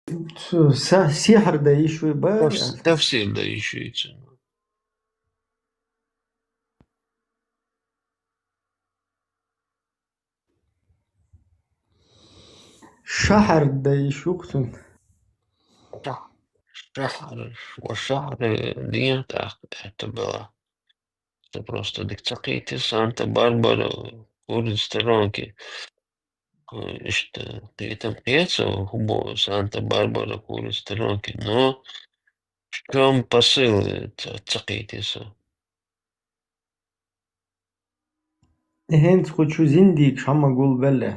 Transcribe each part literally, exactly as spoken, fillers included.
Цу са-, сихьр дан йиш вуй ба? Тафс-, тафсир дан йиш вуй цун. Шахьар дан йиш вуй цун. Шахьар, ва шахьар дин тӀаккха это было. Цо просто дика ца кхийти Санта-Барбара, курит сторонки. Иштта кхетам кхецав, хӀу бо Санта-Барбара, курит сторонки, но в чём посыл, ца, ца кхийти со. ХӀинца хӀу чу зиндийгаш хьама гулбелле.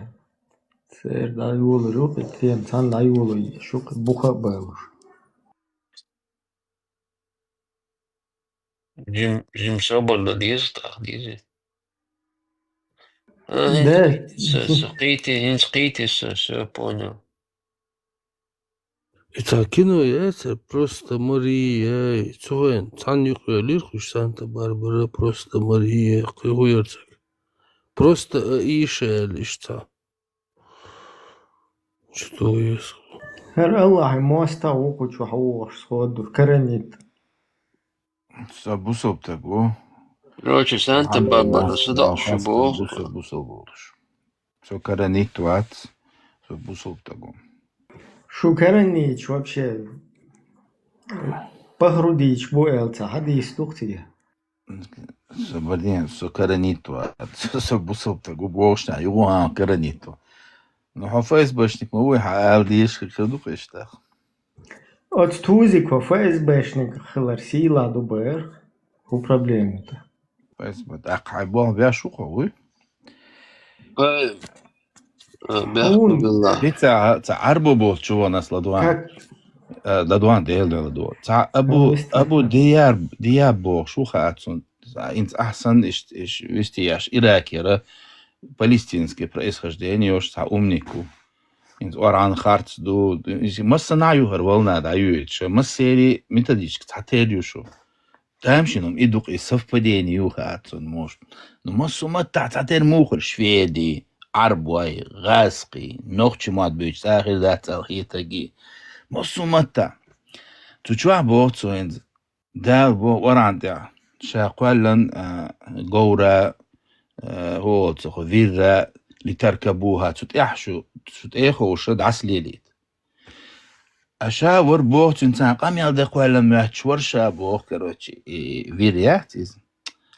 Церан дӀайолар ю, кхы тема цхьана дӀайолу, шу кхы буха а балуш. Жим, жим собар дан деза, тӀаккха деза. А, хӀинца Да. кхийти со, со кхийти, хӀинца кхийти со, всё, понял. И цхьа кино яцара, «Просто Мария», и цу хенахь цхьана юкъа йолийра хӀуш Санта-Барбара, «Просто Мария», кхин хӀу яра цхьа. Просто Аиша аьлла иштта цхьа. Чу тоху еза. ХӀара Аллахьан мостагӀа ву кху чу хьавогӀуш схо ду, каранит. Со бусалба стаг ву. Короче, Санта-Барбара, со доккхуш бу. Бусалба, бусалба волуш. Со каранит вац, со бусалба стаг ву. Шу караниташ вообще пахру дийча бу аьлла ца хьадийс ду-кх цига? Со баден, со каранит вац, со, со бусалба стаг ву бохуш, юха каранит ву. Ну, хьо ФСБшник ма вуй, хьан ала дезаш хир ду-кх иштта. Оцу Тузико ФСБшник хилар сийлахь ду бара, хӀу проблема ду? ФСБ, тӀаккха хьайн болх беш ву-кх хьо, вуй? Ай, а, бехк Хьуна. Билла. Ди ца, ца Ӏарбо болчу вон ас ладуан. Как? Э, ладуан, Дела, Дела, ладуан. Ца Абу, Абу Дияб, Дияб бохуш ву хаьа цунна. Инца ахьсан иш, иш вистияш Иракера, палестинский происхождение йолуш цхьа умник ву. Инца оргӀан харц ду, иза массанхьа ю хӀара волна дӀайоьйтуш, массерий методичка цхьа тера ю шу. Тамашийна, и дукха и совпадение ю хаьа цунна, может. Ну, массо маттахь цхьа тера муха хир, шведи, Ӏарбой, гӀазкхи, нохчи мад буьйцу цӀа хир дац аьлла хетаргий. Массо маттахь. Цу чохь боху цо хӀинца. Дала боху Къуръан тӀехь, ша кхоьллан, а, говра, а, хӀу олу цо, вирра, литаркабуха, цу тӀехь шу, шу тӀехула ша дӀасалелийта. А ша вара боху, цуьнан цхьана къамел де кхоьллан моьттуш вара ша боху, короче, и вир яц иза.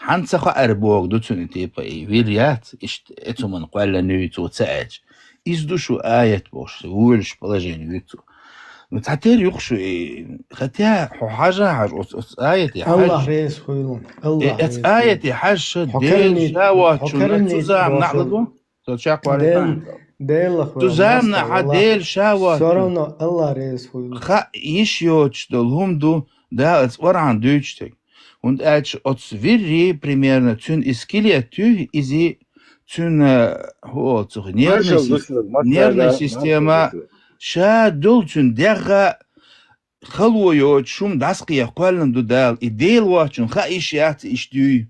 Хьан ца хаьара боху ду цуьнан типа и вир яц, иштта эцуман кхоьллан юй цо ца аьлча. Иза ду шу аят бохуш, волуш положение вуьйцу. Ну, цхьа тера юкъа шу и, хотя хьо хьажа хьажа оцу, оцу аяте хьажа. Аллах реза хуьлу. Э, Аллах оцу реза хуьлу. Аяте хьажа ша Хьо Дела каранит, ша хьо воцчунна каранит цу заманахь бохуш. Ладо? Со чекхвалийтан. Дел-, Делах Цу вала заманахь мастагӀа, вала. Дела ша воцчунна. Всё равно Аллах реза хуьлу. Хаа йиш йоцуш долу хӀума ду, Дала оцу Къуръан дуьйцуш дерг. ХӀунда аьлча оцу вирри, примерно, цуьнан и скелет ю, иза цуьнан, хӀу олу цух, нервный Маршал сис-, гуш, нервный Маршал система, гуш. Ша долу цуьнан дегӀа хало йоцуш хӀума дӀасакхехьа кхоьллина ду Дала. И Дела воцчунна хаа йиш яц иштта дуй.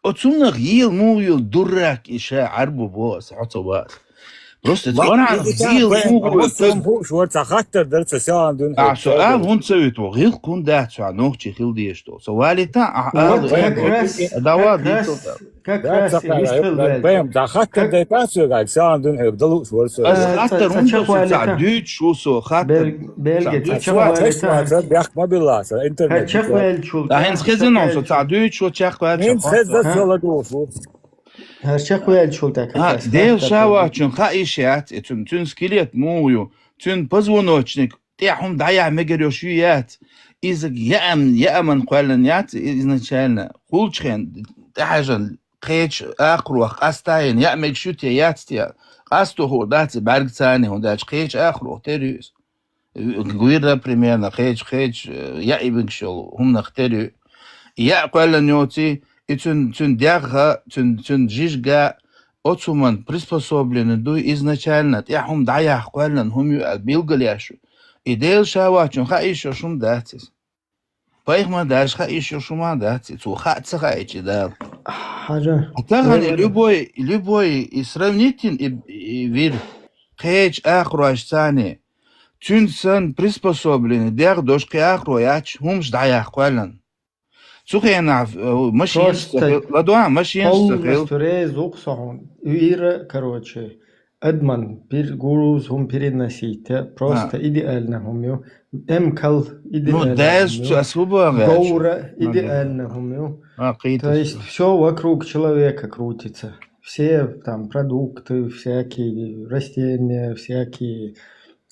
Оцунах ела муха йола дурак и ша Ӏарбо боху аса, хьо ца вац. Просто Ма, Къуръан иза ца ела пайхамар, муха йола муслим хууш вара, ца хаттар дара, ца сагӀан дуьнхьа. А, со ала хӀунда ца вуьту, гӀиллакх хӀунда дац хьан нохчий хила дезаш долу? Со валийтан, ахьа ала. Вот как раз, давай, как раз, дийцал. Как раз и вистхила ваьлла. Бэм, да, хаттар дайтан соьга, сагӀан дуьнхьа далуш вара со. Аса хаттар хӀунда ца дуьйцуш ву со, хаттар. Бел-, белги, ца чекхваьлла. Бехк ма билла, ца интернет. ХӀара чекхваьллачул тӀе. Да, хӀинца хезна со, ца дуьйцуш ву, чекхваьллачул. ХӀинца хезна со ладугӀуш ву. ХӀара чекхваьллачул тӀе. А, Дела ша воцчунна хаа йиш яц, и цуьнан, цуьнан скелет муха ю, цуьнан позвоночник тӀехь хӀума дӀаяхьа мегар йолуш ю яц. Иза яам-, яаман кхоьллина яц изначально. Кхулчу хен тӀехьажан кхечу акхарох къастайина яа мегаш ю те, яц те? Къасто хуур дац и бӀаьргаца, хӀунда аьлча кхечу акхарох тера ю иза. Вирра примерно кхечу, кхечу, э, яа мегаш йолу хӀуманах тера ю. И яа кхоьллина йоций, и цуьнан, цуьнан дегӀа, цуьнан, цуьнан жижига, оцу хӀуманна приспособлено ду изначально, тӀехь хӀума дӀаяхьа кхоьллина хӀума ю аьлла билгалъеш ю. И Дела ша воцчунна хаа йиш йолуш хӀума дац иза. Пайхамар даже хаа йиш йолуш хӀума дац иза, цо хаа ца хаийтча Дала. Хьажа. А тахана любой, любой и сравнить йина и, и вир кхечу акхаройшца. Цуьнца санна приспособленный, дегӀ дош кхин ахаро яц, хӀумаш дӀаяккха кхоьллина. Цу хенахь, э, машинаш ца хила, ладогӀа, машинаш ца хила. Полностью реза ву-кх со хьуна. Вира, короче, адаман пер-, груз хӀума переносить, просто идеально хӀума ю. М К Л идеально хӀума ю. Ну, дайша цу ас хӀу боху аьлча? Говра идеально хӀума ю. А, кхеташ. То есть всё вокруг человека крутится. Все там продукты, всякие растения, всякие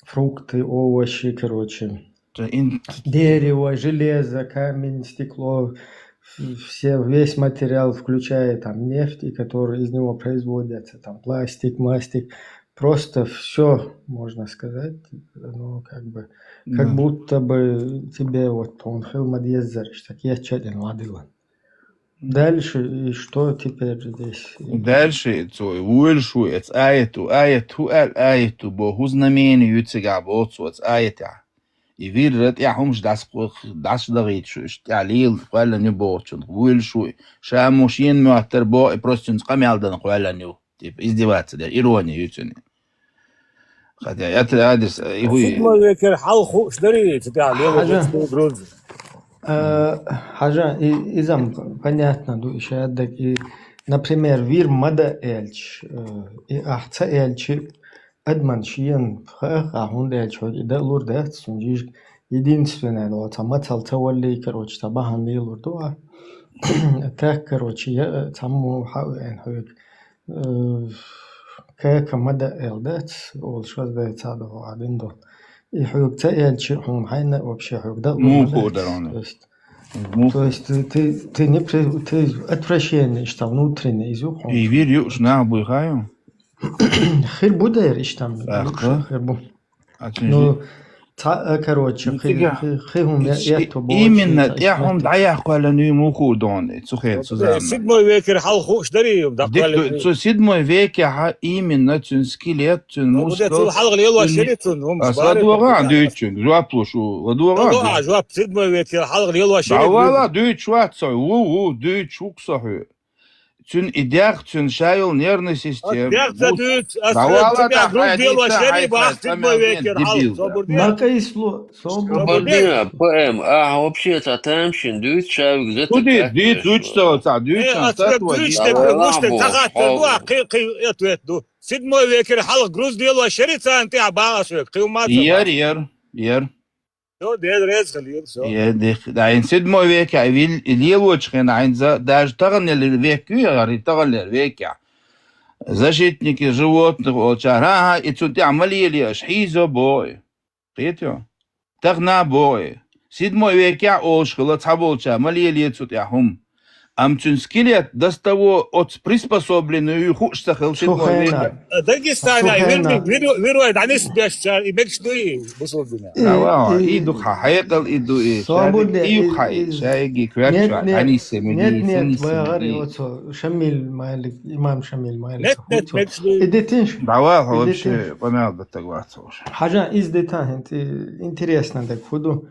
фрукты, овощи, короче. Дерево, железо, камень, стекло, в-, все, весь материал, включая там нефть, и который из него производятся, там пластик, мастик, просто всё, можно сказать, ну, как бы, как будто бы тебе вот он хил мадьеззер, так я чаден ладила. Дальше, и что теперь здесь? Дальше, цо, вуьйлуш ву эца аяту, аяту, ал аяту, бо, хӀу знамени ю цигахь боцу оцу аятехь. И вирра тӀехь хӀумаш дӀас-, дӀасадахийта шу, иштта тӀехь лела кхоьллина ю бохучунах, вуьйлуш ву и. Ша мо шена моьттар боху и, просто цуьнца къамел дан кхоьллина ю. Типа, издеваться деш, ирония ю цуьнан. Хотя это адрес, э, и хӀу и. Седьмой векера хьалха хууш дарий, цу тӀехь лела ву груз? Э, хьажа, и, иза-м понятно ду, и шаддаг, и, например, вир ма дан аьлча, э, и ахь ца аьлча, адаман шена хаьа, хӀунда аьлча хьоьга и дан лур дац, цуьнан жижиг единственное, ну, цхьа мацалла ца валлий, короче, цхьа бахьана лелур ду ахь. Так, короче, я, э, цхьаммо хьа а веана хьоьга, э, кхака ма дан аьлла дац, олуш хаза дай ца а догӀу, а дина долу. И хьоьга ца аьлча, хьуна хьайна вообще хьоьга дан а лур ма дац. То есть, то есть ты, ты, ты не при-, ты отвращение, иштта внутреннее иза ю хьуна. И вир юуш нах буй хаа ю? Хир бу дера иштта. Хир бу. Ну, цхьа, а, короче, хи-, хи-, хи хӀума я-, ятто боху. Именно тӀехь хӀума дӀаяккха кхоьллина ю муха а догӀу, цу хенахь, цу заманахь. Седьмой векера хьалха хууш дарий, дӀакхоьллина ю? Цу седьмой векехь именно цуьнан скелет, цуьнан мускулаш. Цул хьалха лелош яри цуьнан хӀумаш. Ас ладогӀа дуьйцучуьнга, жоп луш ву, ладогӀа. ЛадогӀа жоп, седьмой векера хьалха лелош яри. ДӀавала, дуьйцуш вац со, ву, ву, дуьйцуш ву-кх со хьоьга. Цуьнан и дегӀ, цуьнан ша йолу нервный система. Ас дегӀ ца дуьйцу, ас цу тӀехь груз лелош яри бах, седьмой векера хьалха, собар де. Ма къийсало, собар де. П М, ахьа вообще цхьа тамашийна дуьйцу, ша вуьгу зетарг. Дуьйцу, дуьйцу, ца дуьйцу, ас ца дуьйцу, дуьйцу, тахаттар ду, а кхин, кхин ответ ду. Седьмой векера хьалха груз лелош яри царна тӀехь бах ас век, кхин ма ца бах. Яр, яр, яр. Всё, Дела реза хилийла, всё. Е, дих-, да, ин седьмой векехь вил-, лелочу хенахь, ин за-, даже таханлера век ю яра, и таханлера векехь. Защитники животных олчара, ха-ха, и цу тӀехь ма лелае аша, хьийзо боху и. Кхетий? Тахана боху и. Седьмой векехь олуш хилла цхьаболчара, ма лелае цу тӀехь хӀума. Амма цуьнан скелет до того оцу приспособленный ю хууш ца хилла седьмой векехь. Дагестане вир-, вир-, вирой дӀанисбеш цара, и мегаш дуй, бусулбина? И, и ду-кх хьан, хьекъал и ду и. Шадерг и ю-кх хьан и, шайги коьртачу дӀаниссе мегий, сан ниссе мегий. Оцо Шамил Малик, имам Шамил Малик. Нет, нет, мегаш дуй. И дитинш? ДӀавала хьо вообще, къамел беттаг вац хьо. Хьажа, иза дита хӀинца, интересно даг хӀу ду?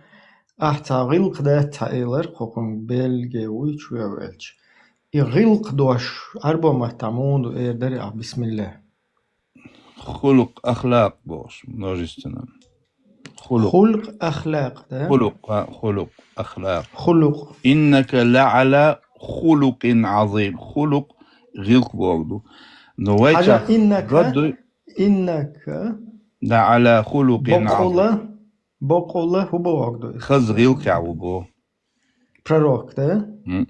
Ахь цхьа гӀиллакх дац цхьа элар, кху хӀума Бельге вуй чу вевлча. И гӀиллакх дош, Ӏарбо маттахь муха ду эр дарий ахь, бисмилла? Хулукъ, ахлакъ бохуш, множественном. Хулукъ. Хулукъ, ахлакъ, да? Хулукъ, а, хулукъ, ахлакъ. Хулукъ. Иннака ла Ӏала хулукъин Ӏазим. Хулукъ гӀиллакх бохург ду. Но вай хьажа, иннака, иннака ла Ӏала хулукъин Ӏазим. Боккъала, боккъала хӀу бохург ду иза? Хаза гӀиллакхехь ву боху. Пророк, да? М.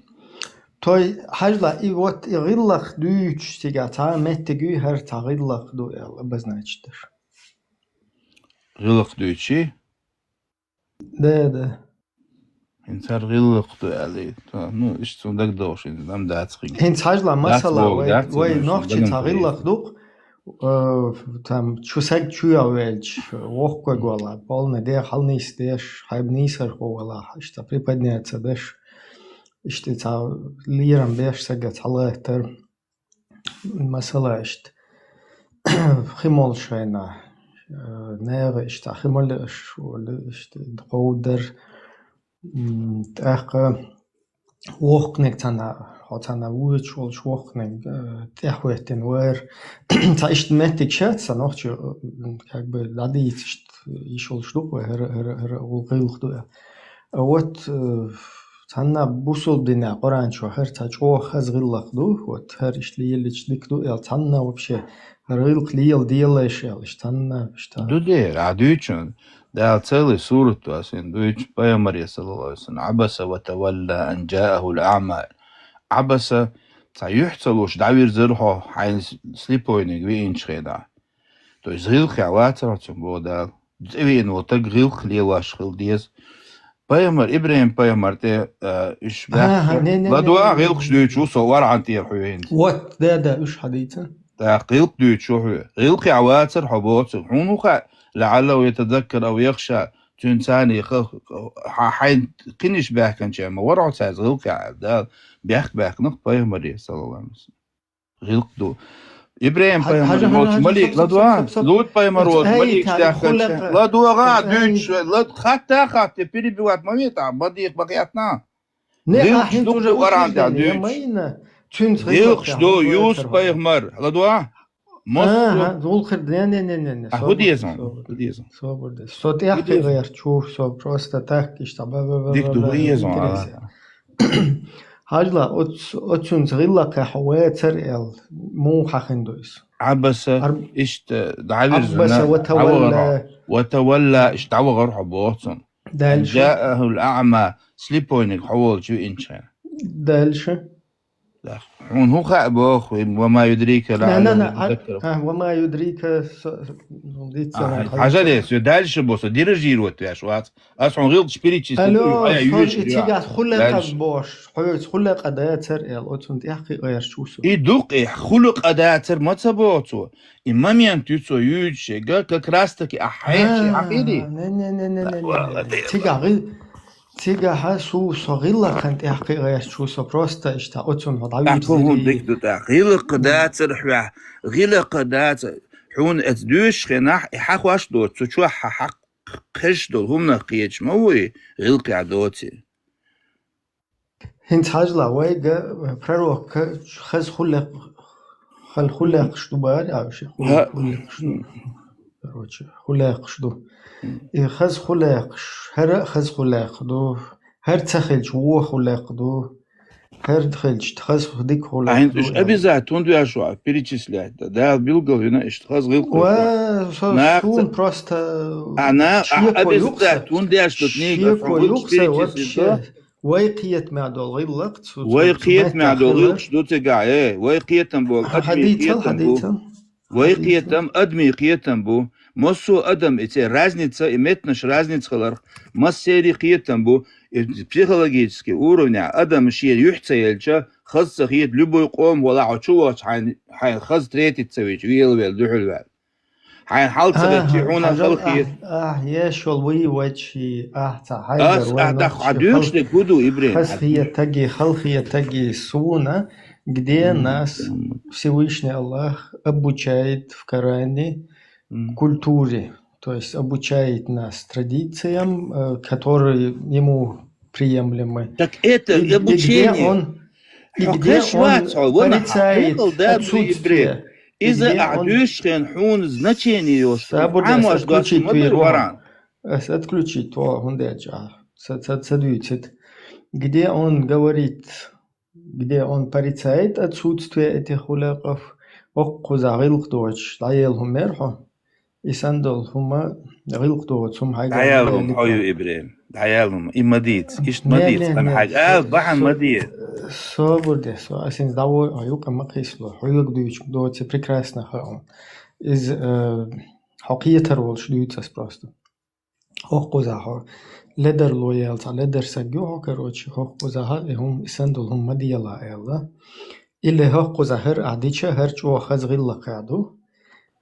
Той, хьажла, и вот и гӀиллакх дуьйцуш цигахь цхьа меттиг юй, хӀара цхьа гӀиллакх ду аьлла обозначить деш? ГӀиллакх дуьйцуш? Да, да. ХӀинца хӀара гӀиллакх ду аьлла, ну, иштта суна дагадогӀуш, хӀинца дам дац хин. ХӀинца хьажла, масала, вай, вай нохчи цхьа гӀиллакх ду-кх, э, там, чу саг чу ял ваьлча, воккхаг вала, полный де, хьалнийсдеш, хьайба нийсархо вала, иштта приподняться деш, иштта цхьа лерам беш сага цхьа латтар. Масала, иштта, хи молуш хенахь, э, нега иштта, хи молуш волу, иштта, кховдар, м, тӀаккха воккханиг цхьана, хьо цхьана вуьйцуш волуш воккханиг, э, тӀехӀоьттина вара. Цхьа иштта меттиг шац сан нохчо, э, как бы, дӀадийца иштта. йиш йолуш ду-кх вай, хӀара, хӀара, хӀара гӀуллакх гӀиллакх ду аьлла. А вот, э, цхьанна бусалба динехь Къуръан чохь хӀара цхьа чӀогӀа хаза гӀиллакх ду, вот хӀара иштта лелийча дика ду аьлла, цхьанна вообще хӀара гӀиллакх леладелаш аьлла, иштта цхьанна, иштта. Ду дера, а дуьйцу, Дала целый сурат ду аса дуьйцу, пайхамаре, саллаллаху алейхи ва саллям, «Абаса ва тавалла ан джаахул а'ма». Абаса, цхьа юьхь ца луш, дӀавирзира хьо хьайна с-, слепойниг виъинчу хенахь. То есть гӀиллакхехь вацара хьо цуьнан, боху Дала. ЦӀе веана волу стаг гӀиллакх лелош хила деза. Пайхамар, ИбрахӀим пайхамар тӀе, а, уьш баьхна. Ага, не, не, ладогӀа, не, не, гӀиллакхаш дуьйцуш ву со, вархьан тӀера хьоьйна. Вот, да, да, уьш хьадийца. ТӀаккха гӀиллакх дуьйцуш ву хьоьга. ГӀиллакхехь вацара хьо, боху цо. Хьуна хӀун хаьа, лаӀаллаху ятазаккару ау яхша, цуьнан царна хьа-, хьайна кхиниш баьхкинчарна ма вара хьо цаьрца гӀиллакхехь аьлла, Дала бехк баьккхина-кх пайхамаре, саллаллаху алейхи ва саллям. ГӀиллакх ду. ИбрахӀим пайхамар волчу малик, ладогӀа, Лут пайхамар волчу маликаш даьхкинчу. ЛадогӀа, дуьйцуш, лад-, хатта а хатта, перебивать ма ве тӀаккха, ма дийха ма кхетта. ГӀиллакхаш ду-кх Къуръан тӀехь дуьйцуш. ГӀиллакхаш ду, Юсуп пайхамар, ладогӀа. Массо. Ага, гӀуллакх, не, не, не, не, не. А хӀун деза хьуна? ХӀун деза? Собар де. Со тӀаьхьа кхин гӀерташ ву, со просто так иштта ба, ба, ба, дика ду, хӀун деза хьуна? Хьажал, оц-, оцунца гӀиллакхехь вацара аьлла, муха хьахийна ду иза? Абаса, иштта, дӀавирзина, Абаса ва тавалла. Ва тавалла, иштта дӀавахара хьо, боху цунна. Дальше. Джаахул а'ма, слепойниг хьо волчу виъинчу хенахь. Дальше. Хьуна хӀун хаьа, боху, ва ма юдрика, на, на, на, лаӀаллаху яззаккару. А, ва ма юдрика, со-, со-, ну, дийца. А, хьажал, со дальше боху, со дирижировать веш вац. Ас хьуна гӀиллакхаш перечислить ду, алло, сон и цигахь хӀун лакхара бохуш, хьоьца хӀун лакха дацара аьлла, оцунна тӀаьхьа кхин гӀерташ ву со. И дукха, и хӀун лакха дацара ма ца боху цо. И момент ю цо юьйцуш ерг, как раз таки ахь хьехча, ахь хили. Не, не, не, не, не, не. Цигахь гӀи-, цигахь со, со гӀиллакхан тӀаьхьа кхин гӀерташ ву со, просто иштта оцунна хьо дӀавирзира. ТӀаккха хӀун дика ду тӀаккха? ГӀиллакх дацара хьоьгахь, гӀиллакх дацара. Хьуна оцу доьшучу хенахь и хьахош доцу, цу чохь хьан хьакъ кхеш долу хӀуманах кхеташ ма ву и, гӀиллакхехь доций. ХӀинца хьажал, вайга пророкка хаза хӀун лакх-, хала хӀун лакхаш ду бара, а, ши хӀун, хӀун лакхаш ду. Короче, хӀун лакхаш ду. И хаза хӀун лакхаш, хӀара а хаза хӀун лакх ду. ХӀара ца хилча, вон хӀун лакх ду. ХӀара хилча, хаза хӀун, дика хӀун лакх ду. Ахьа уьш обязательно хӀунда веш вац перечислять дан? Дала билгал вина иштта хаза гӀиллакх. Ва, со, суна просто а, на, а, шеко юкъ са, обязательно хӀунда веш ду книга, шеко юкъ са, вообще. Вай кхетамехь долу гӀиллакх, цу, вай кхетамехь долу гӀиллакхаш ду цигахь, э, вай кхетам боху, адамийн кхетам бу. Вай кхетам, адамийн кхетам бу. Массо а адам, и церан разница, и меттанаш разница хиларх, массерийн кхетам бу. И психологический уровнехь адам шен юьхь ца елча, хаза ца хета, любой къомах валахь, хьо чу вахча, хьайна, хьайна хаза третить ца вича, велавелла, дуьхьал ваьлла. Хьайна хьал ца хетча, хьуна хала хета. Ахь, еш йолу вуй вачи, ахь ца хьайгара вай нохчи. Ас, ахь дохку, хьан дуьйцуш дерг хӀун ду, ИбрахӀим? Хаза хетаги, хала хетаги суна, где нас Всевышний Аллах обучает в Коране культуре, то есть обучает нас традициям, э, которые ему приемлемы. Так это и, и где обучение. Он, и где он порицает отсутствие. Иза ахь дуьйцучу хенахь хьуна значение йолуш, сабур де, ас отключить вара. Ас отключить вара, хӀунда аьлча ахь ца, ца, ца дуьйцуьйту. Где он говорит, где он порицает отсутствие этих хулаков, хӀокхузахь гӀиллакх доцуш дӀаела хӀума мера хьо. И санна долу хӀума, гӀиллакх доцу хӀума хьайга дӀаяла хӀума хьо ю, ИбрахӀим. ДӀаяла хӀума. И ма дийца. Иштта ма дийца. Хан хьайга ала, бахьана ма де. Собур де, со, ас хӀинца дӀавой, хьо юкъа ма кхийсало. Хьоьга дуьйцург доций прекрасно хаьа хьуна. Иза, э, хьо кхетар волуш дуьйцу ас просто. ХӀокхузахь хьо ледарло яьлла цхьа ледар саг ю хьо, короче, хӀокхузахь и хӀума, и санна долу хӀума ма дела аьлла. Или хӀокхузахь хӀара ахь дича, хӀара чӀогӀа хаза гӀиллакхехь ду.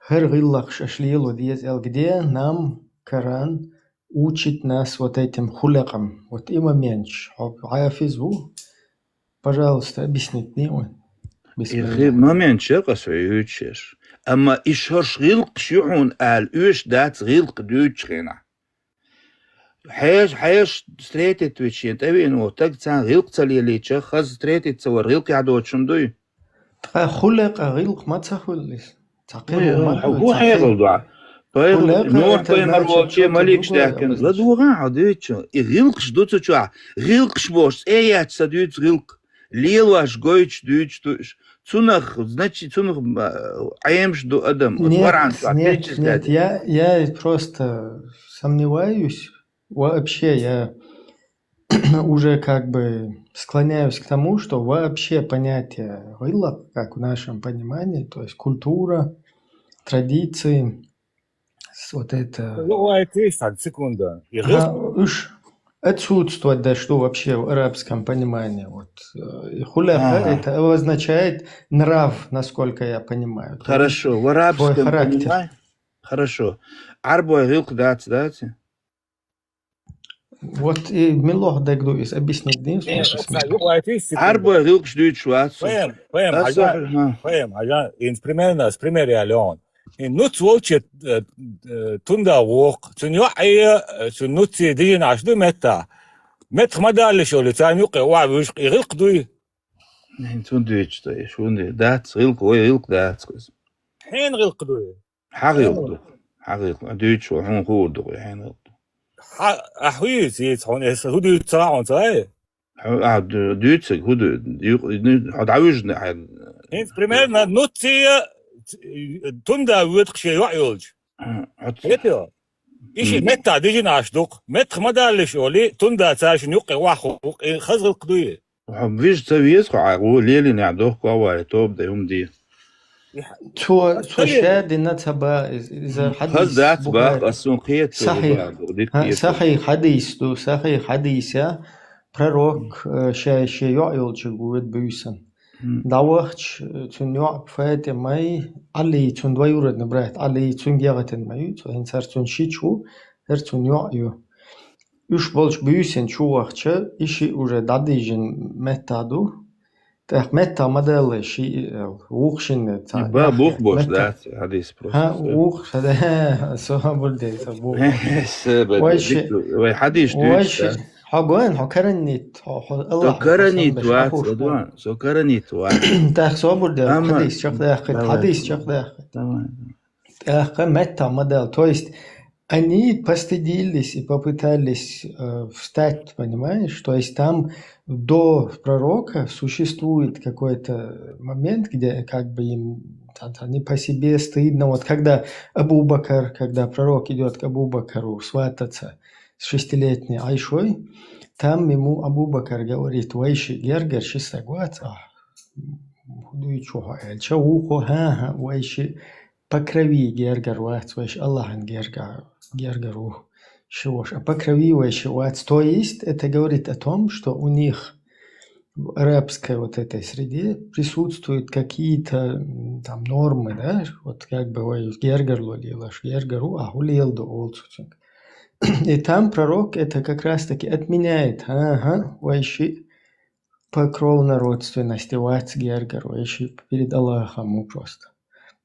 ХӀара гӀиллакхаш аша лело деза аьлла, где нам, Коран, учит нас вот этим хулакам. Вот и моменташ, хьо хьафиз ву, пожалуйста, объяснить де вайн. И хи-, момент шер къа со юьйцуш. Амма и шарш гӀиллакхаш ю хьуна аьлла, оьшуш дац гӀиллакх дуьйцучу хенахь. Хьеш, хьеш встретить вича, шен тӀевеана волу стаг царна гӀиллакх ца лелийча, хаза встретить ца вар гӀиллакхехь доцуш хӀума дуй? Ткъа хулакъа гӀиллакх ма ца хуьлу иза. Цхьа кхин хӀума ма хуьлу, хӀун хьекъал ду ахь? Пайхамар, Нухь пайхамар волче маликаш даьккхина. ЛадугӀа хьо дуьйцу. И гӀиллакхаш ду цу чохь. ГӀиллакхаш бохуш, цӀе етташ ца дуьйцу гӀиллакх. Лелош гойтуш дуьйцуш ду уьш. Цунах, значит, цунах, а, Ӏемаш ду адам. Нет, нет, нет, я, я просто сомневаюсь. Вообще, я уже как бы склоняюсь к тому, что вообще понятие гӀиллакх, как в нашем понимании, то есть культура, традиции, с-, вот это... Ой, ты, секунда. Ага, уж отсутствовать, да, что вообще в арабском понимании. Вот, э, и хуляха, это обозначает нрав, насколько я понимаю. То есть... Хорошо, в арабском понимании. Хорошо. Ӏарбой гӀиллакх дац, дац? Вот и муьлха дерг ду иза объяснить дийна. Ӏарбой гӀиллакхаш дуьйцуш вац со. Паэм, паэм, хьажа, паэм, хьажа, инца примерно, с пример я леон. И нуц волче, э, э, тунда воккху. Цуьнан йоӀ Ӏе, э, цуьнан нуцций дижина Ӏаш ду метта. Меттах ма даллиш олий, царна юккъе охьа вуьжкъ, и гӀиллакх дуй? Цунна дуьйцуш ду, шуна дац гӀиллакх, вай гӀиллакх дац кхуза. Хьенан гӀиллакх дуй? Хьан гӀиллакх ду? Хьан гӀиллакх? Дуьйцуш ву, хьуна хуур ду, хьенан гӀиллакх ду? Хьа-, ахь хӀуъ йийца хьуна, эса хӀу дуьйцу ца хаьа хьуна, ца хаьа? Хьо, а, ду-, дуьйцург хӀу ду? Ю-, ну, хьо дӀавуьжна хьайн. ХӀинца примерно нуцций, тунда воьдуш шен йоӀ йолчу. Хьо ц-... Хетий? И шиъ метта дижина Ӏаш ду-кх. Меттах ма даллиш олий, тунда цара шуна юккъе охьахуукъу, и хаза гӀиллакх дуй? Хьо вижа ца веза хьо, Ӏа гӀо лелийнехь дохко а вай, тоба дай хӀума де. Цо, цо ша дина ца ба, иза хьадис хаза дац бах, ас суна кхета, сахьих, сахьих хьадис ду, сахьих хьадис я, пророк, э, ша, шен йоӀ йолчуьнга воьду буьйсанна. ДӀавахча, э, цуьнан йоӀ Фатимай, Ӏали, цуьнан двоюродный брат Ӏали, цуьнга ягӀатина ма ю, цо хӀинца хӀара цуьнан шича ву, хӀара цуьнан йоӀ ю. Уьш болчу буьйсанна чу вахча, и шиъ уже дӀадижина метта ду. ТӀаккха метта ма даллай шиъ, э, вукху шинна ца... Ба, бух бош дац, хьадис просто. Хьа, вукху, со бур де, со бух. Вай ши-, вай хьадис вай дуьйцуш ши-, дац. Хьо гойн, хьо каранит, хьо, хьо Аллах каранит вац, со каранит вац. ТӀаккха со бур де, хьадис чекхдаьккхина, хьадис чекхдаьккхина. Давай. ТӀаккха метта ма далла. То есть они постыдились и попытались, э, встать, понимаешь? То есть там до пророка существует какой-то момент, где как бы им там, там не по себе, стыдно. Вот когда Абу Бакр, когда пророк идёт к Абу Бакру свататься с шестилетней Айшой, там ему Абу Бакр говорит: «Вай шиъ гергара ши стаг вац ахь». Худуй чу хьо аьлча, вукхо: «ХӀан-хӀа, вай шиъ по крови гергара вац, вай шиъ Аллахьан герга-, гергара ву ши ваша, а по крови вай шиъ вац». То есть это говорит о том, что у них в арабской вот этой среде присутствуют какие-то, м, там нормы, да, вот как бы вай гергара ло лелаш, гергара ву, а хӀу леладо олу цу цуьнга. И там пророк это как раз-таки отменяет. Ага, вай шиъ по кровнородственности вац гергара, вай шиъ перед Аллахом ву просто.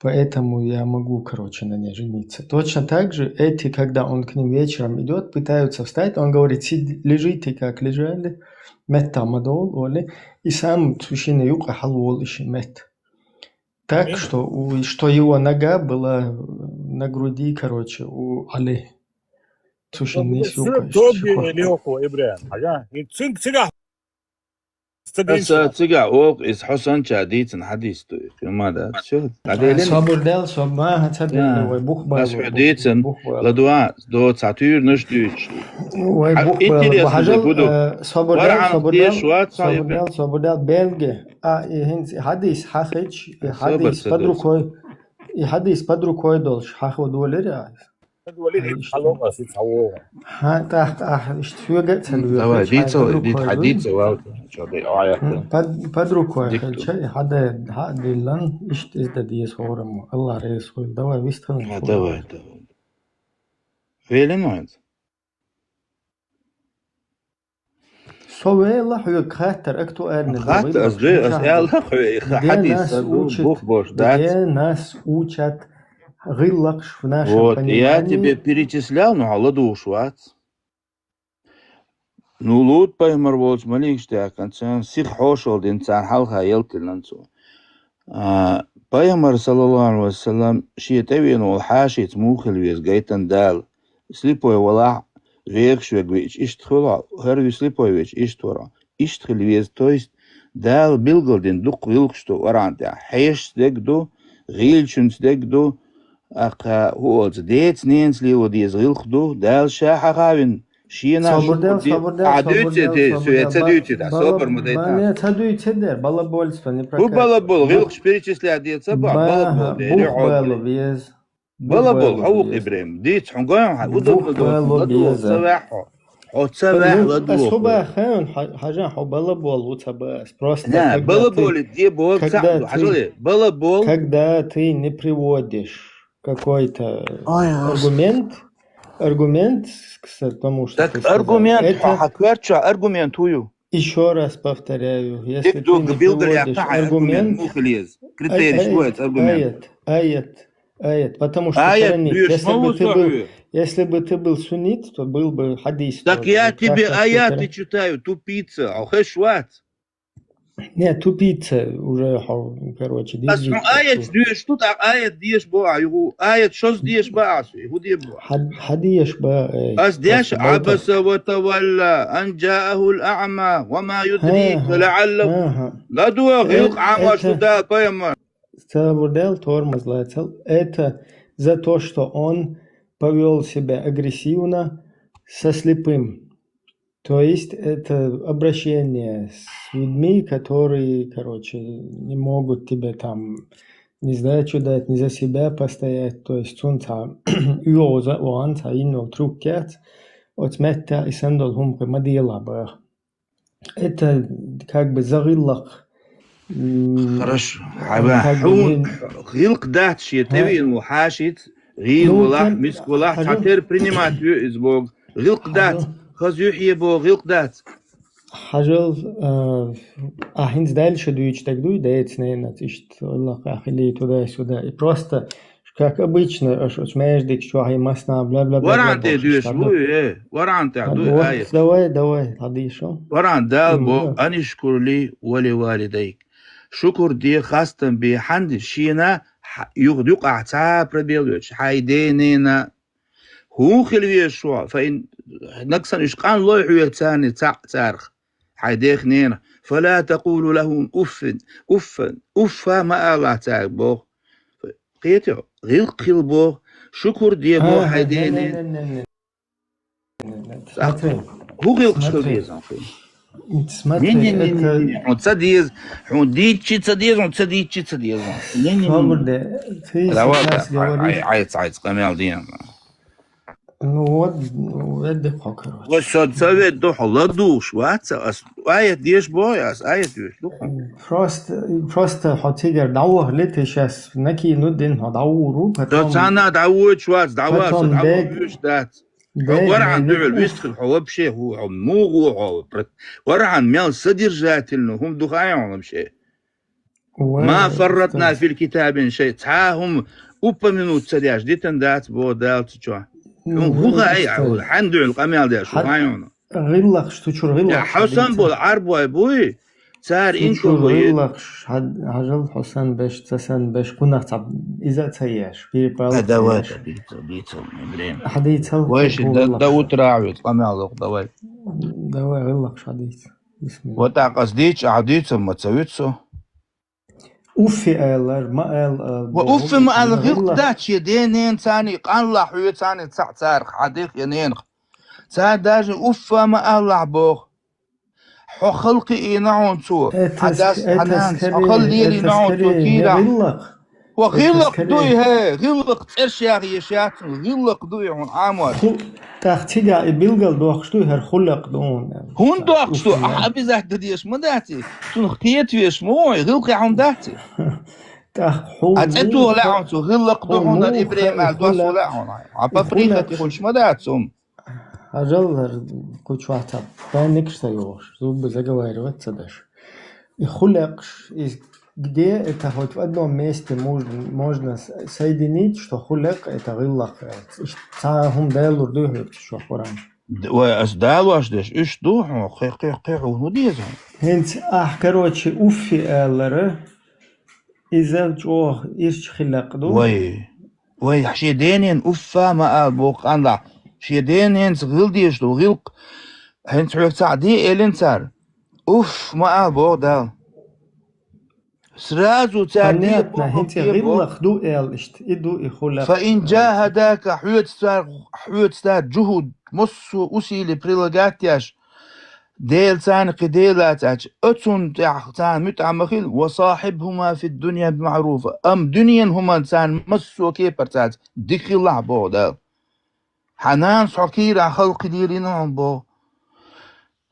Поэтому я могу, короче, на ней жениться. Точно так же эти, когда он к ним вечером идёт, пытаются встать, он говорит: «Сид-, лежите, как лежали, метта ма довла», олий, и сам цу шинна юккъе хьалаволу и ши метта. Так что у, что его нога была на груди, короче, у Али. Цу шинна нис юккъе. Тоби леохо Ибрахим, хьажа. И цуьнга цигахь Аса цигахь оха иза хьо санча дийцина хьадис ду, хӀума дац. Шу, дӀаделина? Собар дел, со ма хьан ца делла, вай бух бала. Ас хьо дийцина, ладугӀа, доца хьан туьйранаш дуьйцуш. Вай бух бала. Интересно хӀу ду. Собар дел, собар дел, собар дел, собар дел, белги. А, и хӀинца хьадис хьахич, и хьадис под рукой, и хьадис под рукой долуш, хьахо долира а. Хьан тӀаккха ахь иштта соьга а ца лоьху. Давай, дийца, дийца, хьан дийца вал. Под, под рукой хилча, и хьан дай, хьан а диллан, иштта иза дан деза хӀораммо. Аллах реза хуьлда, давай, вистхилан. Давай, давай. Велин вайнца? Со вела хьоьга хаттар актуальный ду. Хатта, ас ду, ас аьлла хьоьга, и хьадис ду, бух бош дац. Где нас учат гӀиллакхаш в нашем понимании? Вот, я тебе перечислял, но хьо ладугӀуш вац. Ну, Лут пайхамар волчу маликаш даьккхина, царна сиха хьошалла дина, царна хьалха ялтиллина цо. А, Пайхамар, саллаллаху алейхи ва саллям, шен тӀевеана волу хьашийца муха хила веза гайтина Дала. Слепой валахь, вехаш верг веача иштта хуьлу, хӀара ву слепой веача иштта вара. Иштта хила веза, то есть Дала билгалдина дукха гӀиллакхаш ду Къуръан тӀехь. Хьешаца дерг ду, гӀийлачуьнца дерг ду, аккха хӀу оцу деца-ненаца лело деза гӀиллакх ду, Дала ша хьахавина, шена Собар дел, шукур де. Собар дел, А, собар дуьйцу дел, те, собар со дел. Ца Ба-, дуьйцу те, бала-, собар ма дайта. Ма-, не, ца дуьйцу те дер, балаболство не ХӀу прокатит. Балабол, гӀиллакхаш перечислять де ца боху, балабол Баха, де, бух рихьо бала бе. Веза. Бух Балабол, бала хьо ву беза. Ибрем. Диц, хьуна гой хьан, Бух удалла бала ладугӀу, беза. Ца ваьхьо. Хьо ца Ай, ваьхьа ну, ладугӀу. Ас хӀу баха, хьан, хьа-, хьажа, хьо балабол ву ца баха. Просто На, когда балабол ты, де бо когда ца, ты, хьажале, балабол. Когда ты не приводишь какой-то Ой, ас. Аргумент, аргумент, к тому, что Так ты сказал, аргумент, это хьо, хьан коьртачохь аргумент хӀу ю? Ещё раз повторяю, если Дик ты дог не билгал приводишь яхна хьан аргумент, аргумент, муха леза? Критерий, ай, что ай, это аргумент? Аят, аят, аят, потому что Аят сравнить, дуьйш если ма бы ву ты со был, хьоьга? Если бы ты был суннит, то был бы хадис Так тоже. Я Вот тебе как, как ты аяты пере- читаю, тупица, а хеш вац? Не, тупица уже, хо-, короче, Ас дизлик хьуна аят такой. Дуьйш ду, тӀаккха аят деш бо а, юху аят шозза деш ба а, хӀу де бо? Хьад-, хьадеш ба, э, Ас деш, просто болтал. Абаса ва тавалла, ан джаахул аъма, ва ма юдрика, Ха-ха, лааллаху. Ха-ха. ЛадугӀу, Э, гӀиллакх Ӏамош ду это Дала пайхамар. Цабурдел тормоз лацал. Это за то, что он повёл себя агрессивно со слепым. То есть это обращение с людьми, которые, короче, не могут тебе там ни сдачу дать, ни за себя постоять. То есть цунца юоза, он ца иннул трюк кец, оцметта и сандал хумка мадила бах. Это как бы за гӀиллакх, м, Хорошо. Хьава, как бы хьун не гӀиллакх дац шен Ха? тӀевеана ву хьашийца, гӀийла Ну, валахь, тем миска валахь, цхьа хьажа. Тера принимать ву иза боху. ГӀиллакх дац, ХӀа. Хаза юьхье боху, гӀиллакх дац. Хьажал, а, а хӀинца дальше дуьйцу стаг дуй, деца, ненаца, иштта, Аллах, ахили, туда-сюда. И просто, как обычно, аш, аш, междик, чохь, и масна, бла-бла-бла-бла, Варан тӀе бохуш, дуьйш хьажал. Вуй, э, Варан тӀе А, дуй, вот, аят. Давай, давай, хьадийшо. Варан Дала М, боху, да. Анишкур ли ва ли валидайк. Шукур де, хастам бе, хьанди шена, хьа-, юх-, юкъахь цхьа пробел йоцуш, хьай ден-нена, ХӀун хила веза шух, фаин, нагахь санна уьш къанлой хьоьца царна цхьаъ царах, хьайн дех-ненах. Фала такъулу лахум уффин, уффан, уффа ма алахь цаьрга боху. Кхетий хьо, гӀиллакх хила боху, шукур де боху хьайн ден-ненах. Не, не, не, не, не, не, не. Смотри. ХӀун гӀиллакхаш хила Смотри. Деза хьуна? Смотри, Не, не, не, не, это не. Хьуна ца деза, хьуна дийцчи ца деза, хьуна ца дийцчи ца деза. Не, не, не, не. Собар де, ты Давай, сейчас да, ай, говоришь. Ай, ай, ай, къамел ден. Ну вот, ну, ведь дыхо, короче. Ой, со ца ведь духьа ладугӀуш вац, ас аят деш боху, ас аят деш духьа. Просто, просто хьо цигара дӀавахали, ты сейчас накинуть дин хьо дӀавуру, Да потом, цхьанна дӀавоьдуш вац, дӀавац, потом дӀавоьдуш дац. Хьо Къуръан дуьхьал вистхила, хьо вообще хӀу, хьо муха ву хьо? Къуръан мел содержательно хӀума ду хаьий хьуна вообще? Ва, Ма фарратна фил китаби мин шай. Цхьа хӀума упомянуть ца деш дитина дац, боху Дала цу чохь. Хьуна хӀун хаьий, хьан дуьхьал къамел деш, хӀун хаьий хьуна? ГӀиллакхаш, цу чуьра гӀиллакхаш. Хьо санна болу Ӏарбой буй? Цара инкал бу. ГӀиллакхаш, хьажал, хьо санна беш, ца санна беш, кхунах цхьа иза а ца еш, перепал а ца еш. Давай, дийца, дийца, время. Хьадийцал, Вай ши, до утра виц, къамел доккху, давай. Давай, гӀиллакхаш хьадийца. Бисмилла. Вот так, ас дийцча, ахьа дийца, ма ца вуьту со. Уффи алар, ма ал, ал, Ва уффи ма ал, гӀиллакх дац шен ден-ненан царна, къанлахь хьоьца царна, цхьаъ царах, хьан дех я ненах. Цара даже уффа ма аллахь боху. Хьо халкъе ийна хьуна цо, хьан дас, хьан нанас, хьо халла лелийна хьуна цо кийрахь. Хьо гӀиллакх дуй, хӀей, гӀиллакх цӀерш яха еш яц хьуна, гӀиллакх дуй хьуна Ӏамор. ТӀаккха цигахь и билгал доккхуш дуй, хӀара хулакъ ду хьуна. ХӀунда доккхуш ду? Ахьа обязательно дезаш ма дац и. Цунах кхета везаш ма ву, гӀиллакхехь хӀума дац и. ТӀаккха хьуна Ӏа цӀе тоха лаьа хьуна цо, гӀиллакх ду хьуна, ИбрахӀим аьлла дос ву лаьа хьуна. Ӏа по прихоти хуьлуш ма дац хӀума. Хьажал, хӀара кху чохь цхьа байнакаш ца йогӀуш, зубы заговаривать ца деш. И хулакъш, и где это хоть в одном месте можно, можно с-, соединить, что хулакъ это гӀиллакх, э, цхьа хӀума далур дуй хьоьца шо Къуръан? Д-, вай, ас далош деш, уьш ду хьуна, кхе, кхе, кхе, хьуна хӀун деза? ХӀинца ахь, короче, уффи алара, Иза чӀогӀа ирча хилла ду. Вай, вай, шен денен уффа ма ала боху къанлахь. Шен дененца гӀила дезаш долу гӀилкх хӀинца хьоьга цхьаъ де элина цара. Уфф ма ала боху Дала. Сразу цара дийр Понятно, боху хӀинца гӀиллакх ду аьлла иштта. И ду и хӀуллакх. Фа ин джахадака, хьоьца цара, хьоьца цара джухуд, массо усили прилагать еш, Дела царна кхин Дела лацача, оцунна тӀехь царна муьтӀахь ма хила, ва сахьибхума фид дунья бимаъруфа. Амма дуьненан хӀуманна царна массо кепара цаьрца дика хилалахь боху Дала. Хьан нанас хьо кийрахь халкхи дийрина хьуна боху.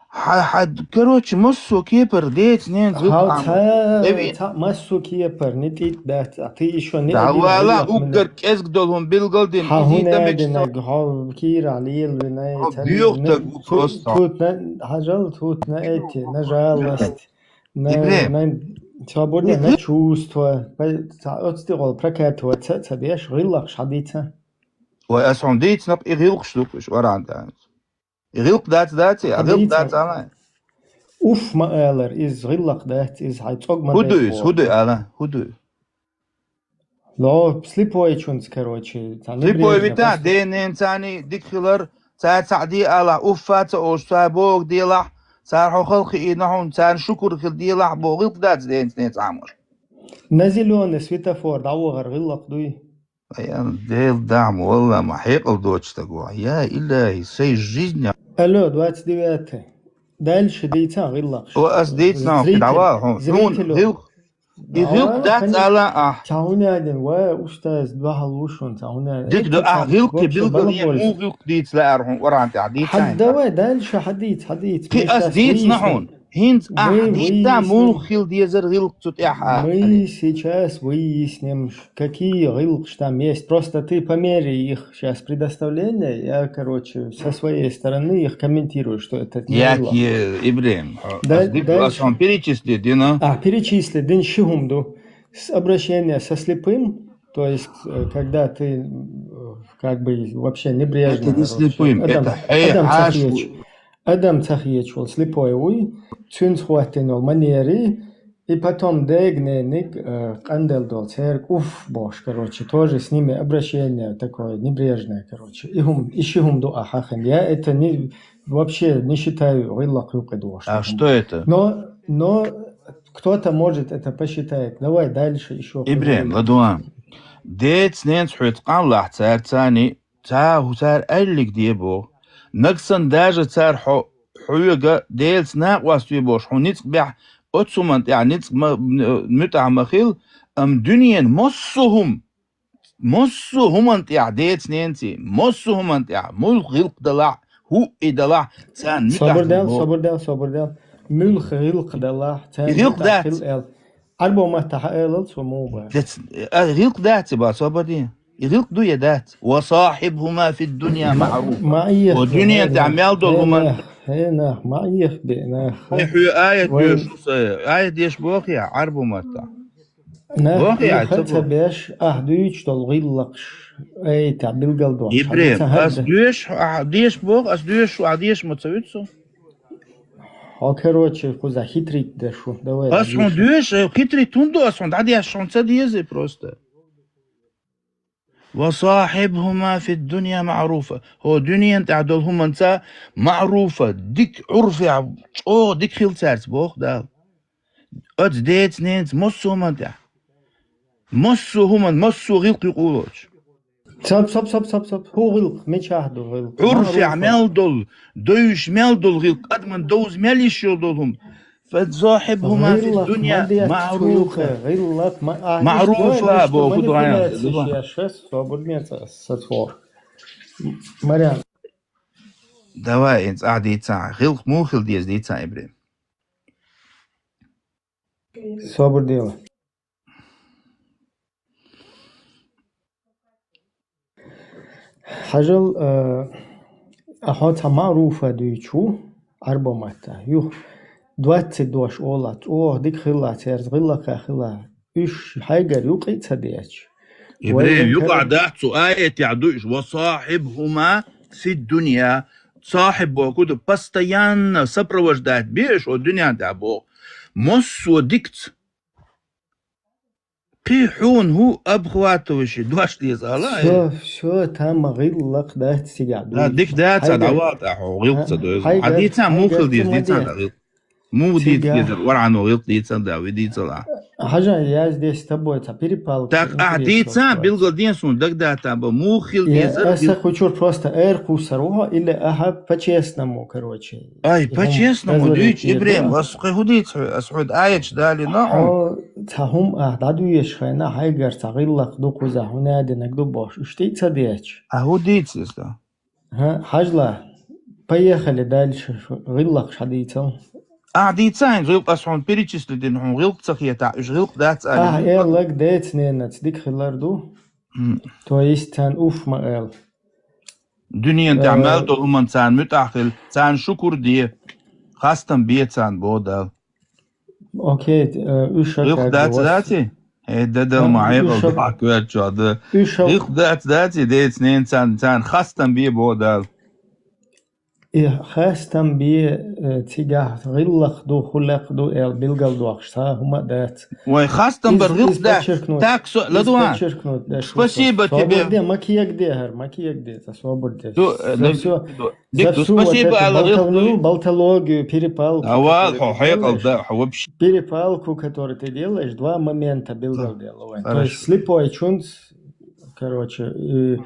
Хьан, хьан, короче, массо кепара деца ненца Хьал гӀиллакх ца, Эви. ца массо кепара, ни тӀит дац, а ты ещё ни Да один вала гӀиллакх мина. Уггар кӀезиг долу хӀума билгал дина, Хьан изий хӀун дамечца. Хьо кийрахь лелавина, Хьо ца буьйху лелавина. таг ву Ту-, просто. тут на, хьажал, тут на эти, на жалость, на, Ибрем. на свободно, на Ибрем. чувство. Па-, ца, оцу тӀехула прокатывать ца, ца деш, гӀиллакхаш хьадийца. Вай, ас хьуна дийцинарг и гӀиллакхаш ду, уьш варан дац. И гӀиллакх дац, дац, а гӀиллакх Хьадийца. дац, ала. Уф ма алар, иза гӀиллакх дац, иза хьайн цӀог ма ХӀу ду дац иза, хӀу ду, боху. ала, хӀу ду? Ло, слепойчунца, короче, цхьа Слепой небрежно вита, просто. Денен царна дика хилар, цара цхьаъ де алахь, уффа ца олуш, цара боху делахь, цара хьо халкхи и нахьун, царна шукур хила делахь, боху гӀиллакх дац денца ненца Ӏамош. На зелёный светофор дӀавахар гӀиллакх дуй? Ай, Дела дахьа, валла, ма хьекъал доцу стаг ву. Я илахи, сай жизнь. Алло, двадцать девятый. Дальше дийца гӀиллакхаш. О, ас дийцина, Зритель, дӀавала хьуна. зрителю. Хьуна гӀиллакх, и гӀиллакх дац ала ахь. Цхьа хӀун яьдина, ва, устаз, дуьхьал ву шуна, цхьа хӀун яьдина. Дика ду, ахь гӀиллакхе вообще билгал е балаболза. Муха гӀиллакх дийца лаьара хьуна Къуръан тӀехь дийца Хьан хьайна. Давай дальше хьадийца, хьадийца. Кхин ас дийцина хьуна. ХӀинца ахь дийцина муха хила дезар гӀиллакх цу тӀехь а. Мы сейчас выясним, какие гӀиллакхаш там есть. Просто ты по мере их щас предоставления, я, короче, со своей стороны их комментирую, что это не гӀиллакх. Яки, Ибрем, Да, ас дика ду, ас дальше. Хьуна перечисли дина. А, перечисли дина ши хӀума ду. С-, обращение со слепым, то есть, э, когда ты, э, как бы вообще небрежно, Это не короче. Слепым, Адам, это хье Адам хьаш Цахиевич. Адам Цахиевич вол слепой вуй, цуьнца хӀоттийна йолу манери, и потом дега нениг, э, къандел долу церг, уф, бохуш, короче, тоже с ними обращение такое небрежное, короче. И хӀум, и ши хӀум ду ахьа хин. Я это не, вообще не считаю гӀиллакх юкъе дохуш. А что это? Но, но кто-то, может, это посчитает. Давай дальше ещё Ибрем, поговорим. Ладуан. Деца ненца хьоьца къанлахь цаьрца царна Ца хӀу цара аьллиг де боху. Нагсан даже цара хьо, хьоьга Делаца накъост ве бохуш, хьуна ницкъ бехь, оцу хӀуманна тӀехь ницкъ ма, муьтӀахь ма хила, амма дуьненан массо а хӀума, массо а хӀуманна тӀехь деца ненций, массо а хӀуманна тӀехь, муьлха гӀиллакх далахь, хӀуъ и далахь, царна ницкъ Собар дел, боху. Собар дел, собар дел. Муьлха гӀиллакх далахь, царна ГӀиллакх ницкъ дац. Хила аьлла. Ӏарбо маттахь хьан элал цо муха бара? Дец, а, гӀиллакх дац и бан, собар де. И гӀиллакх ду я дац? «Ва сахьибхума фид дунья Ма-, маъруфа». Ма ийх О, бе, дуьнен тӀехь мел долу хӀуман. Хьенах, хьенах, ма ийх бе, нах. Ай, хьоьга аят Вай. Доьшу, са, аят деш боху я, Ӏарбу матта. Нах, боху я, ийха ца ца боху. Беш, ахь дуьйцуш долу гӀиллакхаш, ай, та билгал дохуш. Ибрем, хьан ца ас хьайда? Доьшу, ахь деш боху, ас доьшу, ахь деш ма ца вуьту со. Хьо, короче, кхуза хитрить деш ву. Давай, ас хьуна доьшу, хитрить хӀунда ду, ас хьуна дӀадеш хьуна ца деза просто. «Ва сахьибхума фид дунья маъруфа». ХӀо дуьнен тӀехь долу хӀуманца маъруфа, дика Ӏурфехь, чӀогӀа дика хила цаьрца, боху Дала. Оцу деца, ненца, массо а хӀуманна тӀехь. Массо а хӀуманна, массо а гӀиллакх юкъа лоцуш. Сап, сап, сап, сап, сап. ХӀун гӀиллакх, мичахь ду гӀиллакх? Ӏурфехь маъруфа. Мел долу, девзаш мел долу гӀиллакх, адаман довза мел йиш йолу долу хӀума. «Фасахьибхума фид дунья маъруфа». ГӀиллакх ма-, а, маъруфа, иштта боху, иштта манипуляцеш еш, ас собар меца, ас сацвор. Марьям. Давай, ин цӀахь дийцахьа. ГӀиллакх муха хила деза дийцахьа, Ибрем. Собар дела. Хьажал, э, ахьо цхьа маъруфа дуьйцу, Ӏарбо матта. Юха, двадцать дош олац, оха дика хилла, церца гӀиллакха хилла. Уьш хьайгара юкъа а ца дечу. Ибрем, вай юкъахь дац, цу аятехь ду уьш: «Ва сахьибхума фид дунья». Сахьиб боху ду, постоянно сопровождать бе уьш, о дуьнен тӀехь боху. Массо а дикца. Кхы хьуна хӀу обхватывающий дош деза ала, э? Всё, всё, там гӀиллакх дац цигахь. Да, дика дац, хьайгара, дӀавала тӀа хьо, гӀиллакх ца дойза. Хьайгара, хьадийцан, муха хьайгара хила деза, ца ма дийцан де. ГӀиллакх. Муха дийца дезар, вархьано гӀиллакх дийцан да, ви дийцал а. Хьажа, я здесь с тобой, ца перепалка. Так, ахь дийцан, билгал ден суна дагадатан ба, муха хила дезар, аса гӀиллакх. Хучур просто эр кхуссар ву хьо, или ахьа по-честному, короче. Ай, по-честному, дуьйцу, Ибрем, ас кхы хӀу дийца хьо, ас хьуьда аяташ далийна хьо. Хьо ца хӀума ахь дӀадуьйш хайна, хьайгара ца гӀиллакх ду кхуза, хӀу надинаг ду бохуш, уьш тӀе ца деча. А хӀу дийца иза? ХӀа, хьажла, поехали дальше, гӀиллакхаш хьадийцал. Ахь дийца хьайна гӀиллакх, ас хьуна перечислить дина, хьуна гӀиллакх ца хетахь, уьш гӀиллакх дац аьлла. Ахь эллаг деца-ненаца дика хилар ду. М. То есть царна уф ма ала. Дуьнен тӀехь мел долу хӀуманна царна муьтӀахь хила, царна шукур де, хастам бе царна, боху Дала. Окей, э, уьш гӀиллакх дац, даций? Э, дадал ма хьекъал, дохьа коьртачохь да. ГӀиллакх дац, даций, деца-ненаца царна, царна хастам бе, боху Дала. И хастам бе, э, цигахь гӀиллакх ду, хӀу лекх ду, эл билгал дохуш, ца хӀума а дац. Вай, хастам бар гӀиллакх дац. Так, со, ладугӀан. Спасибо тебе. Собар де, ма кегде хӀара, ма кегде, ца собар де. Ду, э, за всё, за всю вот эту болтовню, болтологию, перепалку, которую ты делаешь, два момента билгал делла вайн. То есть слепой чунц, короче, и, э,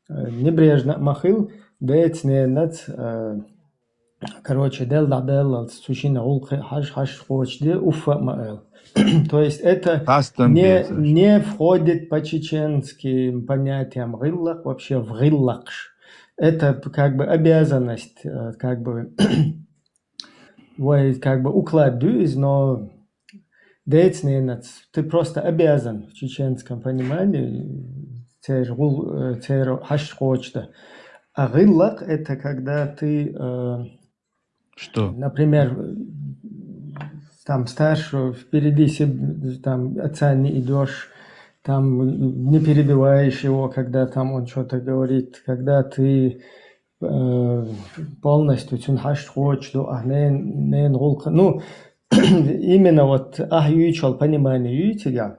небрежно ма хила, деца-ненаца, э, короче, дел дӀаделлалц цу шина гӀуллакхе хьаж-, хьаж кхочуш де, уффа а ма ала. То есть это не, не входит по чеченским понятиям гӀиллакх вообще в гӀиллакхаш. Это как бы обязанность, э, как бы, вай, как бы уклад ду иза, но деца-ненаца, ты просто обязан в чеченском понимании, церан гӀул-, э, церан хьаж кхочуш дан. А гӀиллакх — это когда ты, э, что? Например, там старшего впереди себ-, там отца не идёшь, там не перебиваешь его, когда там он что-то говорит, когда ты э, полностью цуьнан хьашт кхочуш ду, ахь нен-, ненан гӀуллакх. Ну, именно вот ахь юьйцучул понимание юьйцигахь?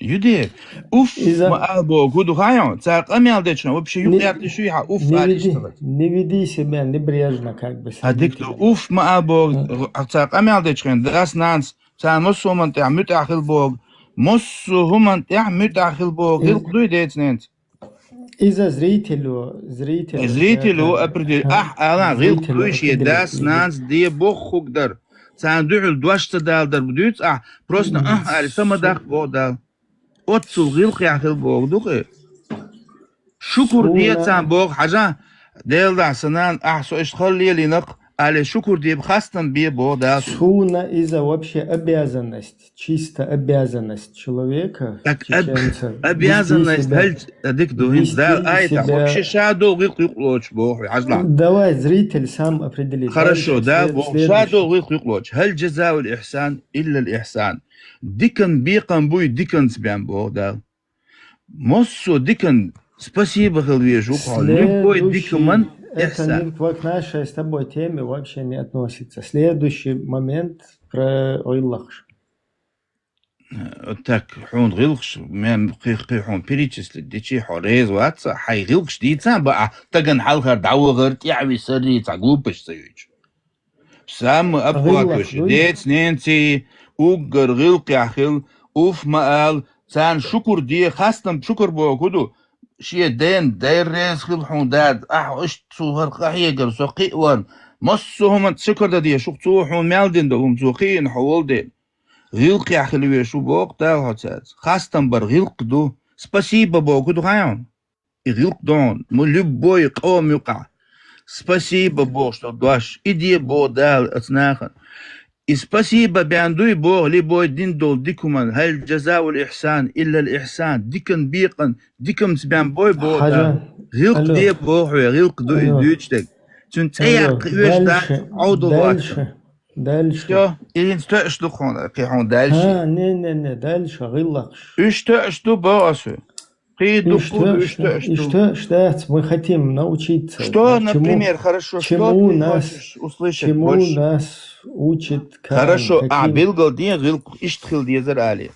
Юде, уф, иза ма ала боху, хӀу ду хаьий хьуна? Цара къамел дечу хьуна, вообще юкъ яьрташ юй хьан, уф, не ала веди, иштта. Не веди себя небрежно, как бы, с родителями. Хьан дика ду, уф, ма ала боху, цара къамел дечу хьуна, дас-нанас, царна массо а хӀуманна тӀехь муьтӀахь хила боху, массо а хӀуманна тӀехь муьтӀахь хила боху, гӀиллакх дуй деца-ненаца? Иза зрителю, зрителю, э, зрителю определить. Ахь ала, гӀиллакх дуй шен дас-нанас де бохург дар. Царна дуьхьал дош ца дала дар дуьйцу ахь, просто ахь ала, са ма даккха боху Дала. Оццул гӀиллакхехь хила боху ду-кх и. Шукур де царна боху, хьажа, Делан дуьхьа, сан нана, ахь со иштта хала лелийнарг, ала, шукур де, хастам бе боху Дала. Суна иза вообще обязанность. Чисто обязанность человека, так, чеченца, обязанность вести себя, хӀаллак дика ду, хӀинца Дала аята, вообще ша догӀу гӀиллакх юкъ лоцуш боху, хьажал. Давай, зритель сам определит. Хорошо, дальше, да, след-, боху, ша догӀу гӀиллакх юкъ лоцуш. Хьал джазаул ихсан, иллал ихсан. Дикан бекхам буй, диканца бен боху Дала. Массо а дикан спасибо хила везаш ву хьо, любой дикаман ихсан. Это не к нашей с тобой теме вообще не относится. Следующий момент про гӀиллакхаш. Э, так, хьуна гӀиллакхаш, мен кхин, кхин хьуна перечислить дичи, хьо реза вац, хьайн гӀиллакхаш дийцан баа, тагана хьалхара дӀавахар, тӀаьхьа висар, цхьа глупость ца юьйцу. Самый обхватывающий. Деца-ненаца уггар гӀиллакхехь хила, уф ма ала, царна шукур де, хастам, шукур боху хӀу ду, шен ден, дера реза хила хьуна, дада, ахь иштта цо хӀара къахьегар, со кхиаван, массо а хӀуманна шукур дан де, шух цо хьуна мел дина долу хӀума, цо кхиийна хьо волу дела. ГӀиллакхехь хила везаш ву боху Дала хьо цаьрца. Хастам бар гӀиллакх ду. Спасибо боху хӀу ду хаьий хьуна? И гӀиллакх ду хьуна. Ма любой къоман юкъахь спасибо бохуш долу дош, и де боху Дала оцу нахана. И спасибо бен дуй боху, любой дина долу дика хӀуманна, хьал джазаул ихсан, иллал ихсан, дикан бекъан, дикамца бен буй боху Дала. ГӀиллакх де боху хьоьга, гӀиллакх ду и дуьйцуш дерг. Цуьнан цӀе яккха оьшуш дац, Ӏовдал вац. Дальше. Всё, и хӀинца тоьаш ду хьуна, кхин хьуна дальше. А, не, не, не, дальше, гӀиллакхаш. Уьш тоьаш ду, боху ас хьоьга. Кхин ду, уьш тоьаш ду. Уьш тоьаш дац, мы хотим научиться. Что, например, хорошо, что ты хочешь услышать больше? Чему нас учит Коран? Хорошо, а билгал де гӀиллакх иштта хила дезара ала.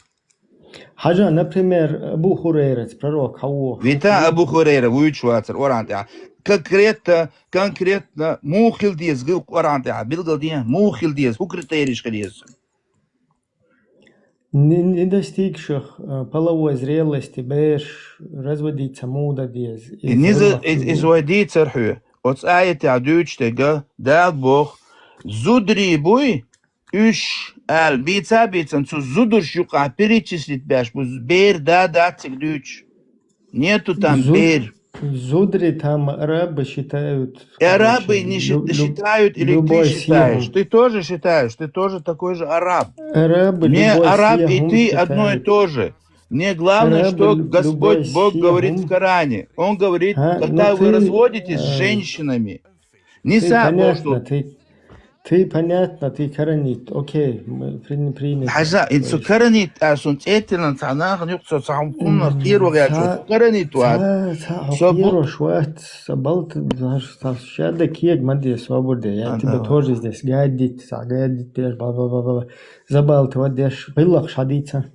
Хьажа, например, Абу Хурайраца пророк хьавоха. Вита Абу Хурайра вуьйцуш вацар Къуръан тӀехь. Конкретно, конкретно муха хила деза гӀиллакх Къуръан тӀехь? Билгал де, муха хила деза, хӀун критерийш хила еза? Не, не достигших э, половой зрелости берш разводиться муха деза. И низа, из, из вай дийцар хьоьга. Оцу аятехь дуьйцуш дерг, Дала боху, зударий буй, уьш, аьлла, бийца а бийцина, цу зударш юкъахь перечислить беш бу, бер да, дац цига дуьйцуш. Нету там Зу- бер. Зударей там арабы считают. И арабы короче, не лю- счит- лю- считают, или ты любой считаешь? сиахум. Ты тоже считаешь, ты тоже такой же араб. Арабы Мне любой араб и сиахум ты считают. Одно и то же. Мне главное, Арабы что лю- Господь любой Бог говорит в сиахум. Коране. Он говорит, А, ну когда вы ты, разводитесь с э, женщинами, не Ты са понятно, что ты, ты понятно, ты коранит. Окей, мы при- принято. Хьажа, То ин цу есть, коранит а сун цӀетилан цхьа нахана юкъа со цхьа хӀума хунна м, кхеро гӀерташ, ца- коранит вац. ца- ца- Со бу- хьехош вац, са балта, даже са шада кег ма де собар де. Я А, тебя да. Тоже здесь гадить, са гадить деш, ба ба ба ба ба. Забалта ва деш, гӀиллакх шадица.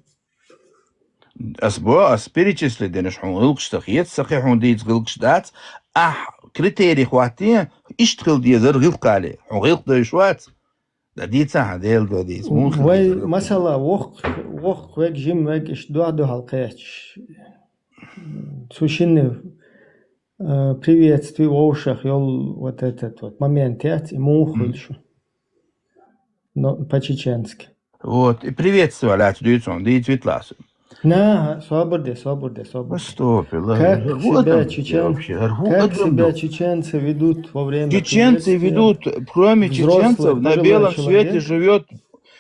Ас бо, ас перечислить динаш хьуна гӀиллакхаш ца хета, са кхин хьуна дийца гӀиллакхаш дац. Ахь критерий хӀоттае, иштта хила дезара гӀиллакх алий. Хьуна гӀиллакх дойш вац. Да дийца хьан Дела до дийца. Муха хила Вай, дезара гӀиллакх? масала, вокх, вокх вег, жим вег, иш дуа дуа хьал кхечш. Цу шинне э, приветствие вовшах йол вот этот вот момент яц, и муха Мгм. хуьлуш. Но по-чеченски. Вот, и приветствовали отсюда, он, да и цветласы. На, собар де, собар де, собар де. Стоп, Как себя чечен-, как себя чеченцы ведут во время Чеченцы приветствия? Ведут, кроме Взрослый чеченцев, на пожилой белом свете человек. Живет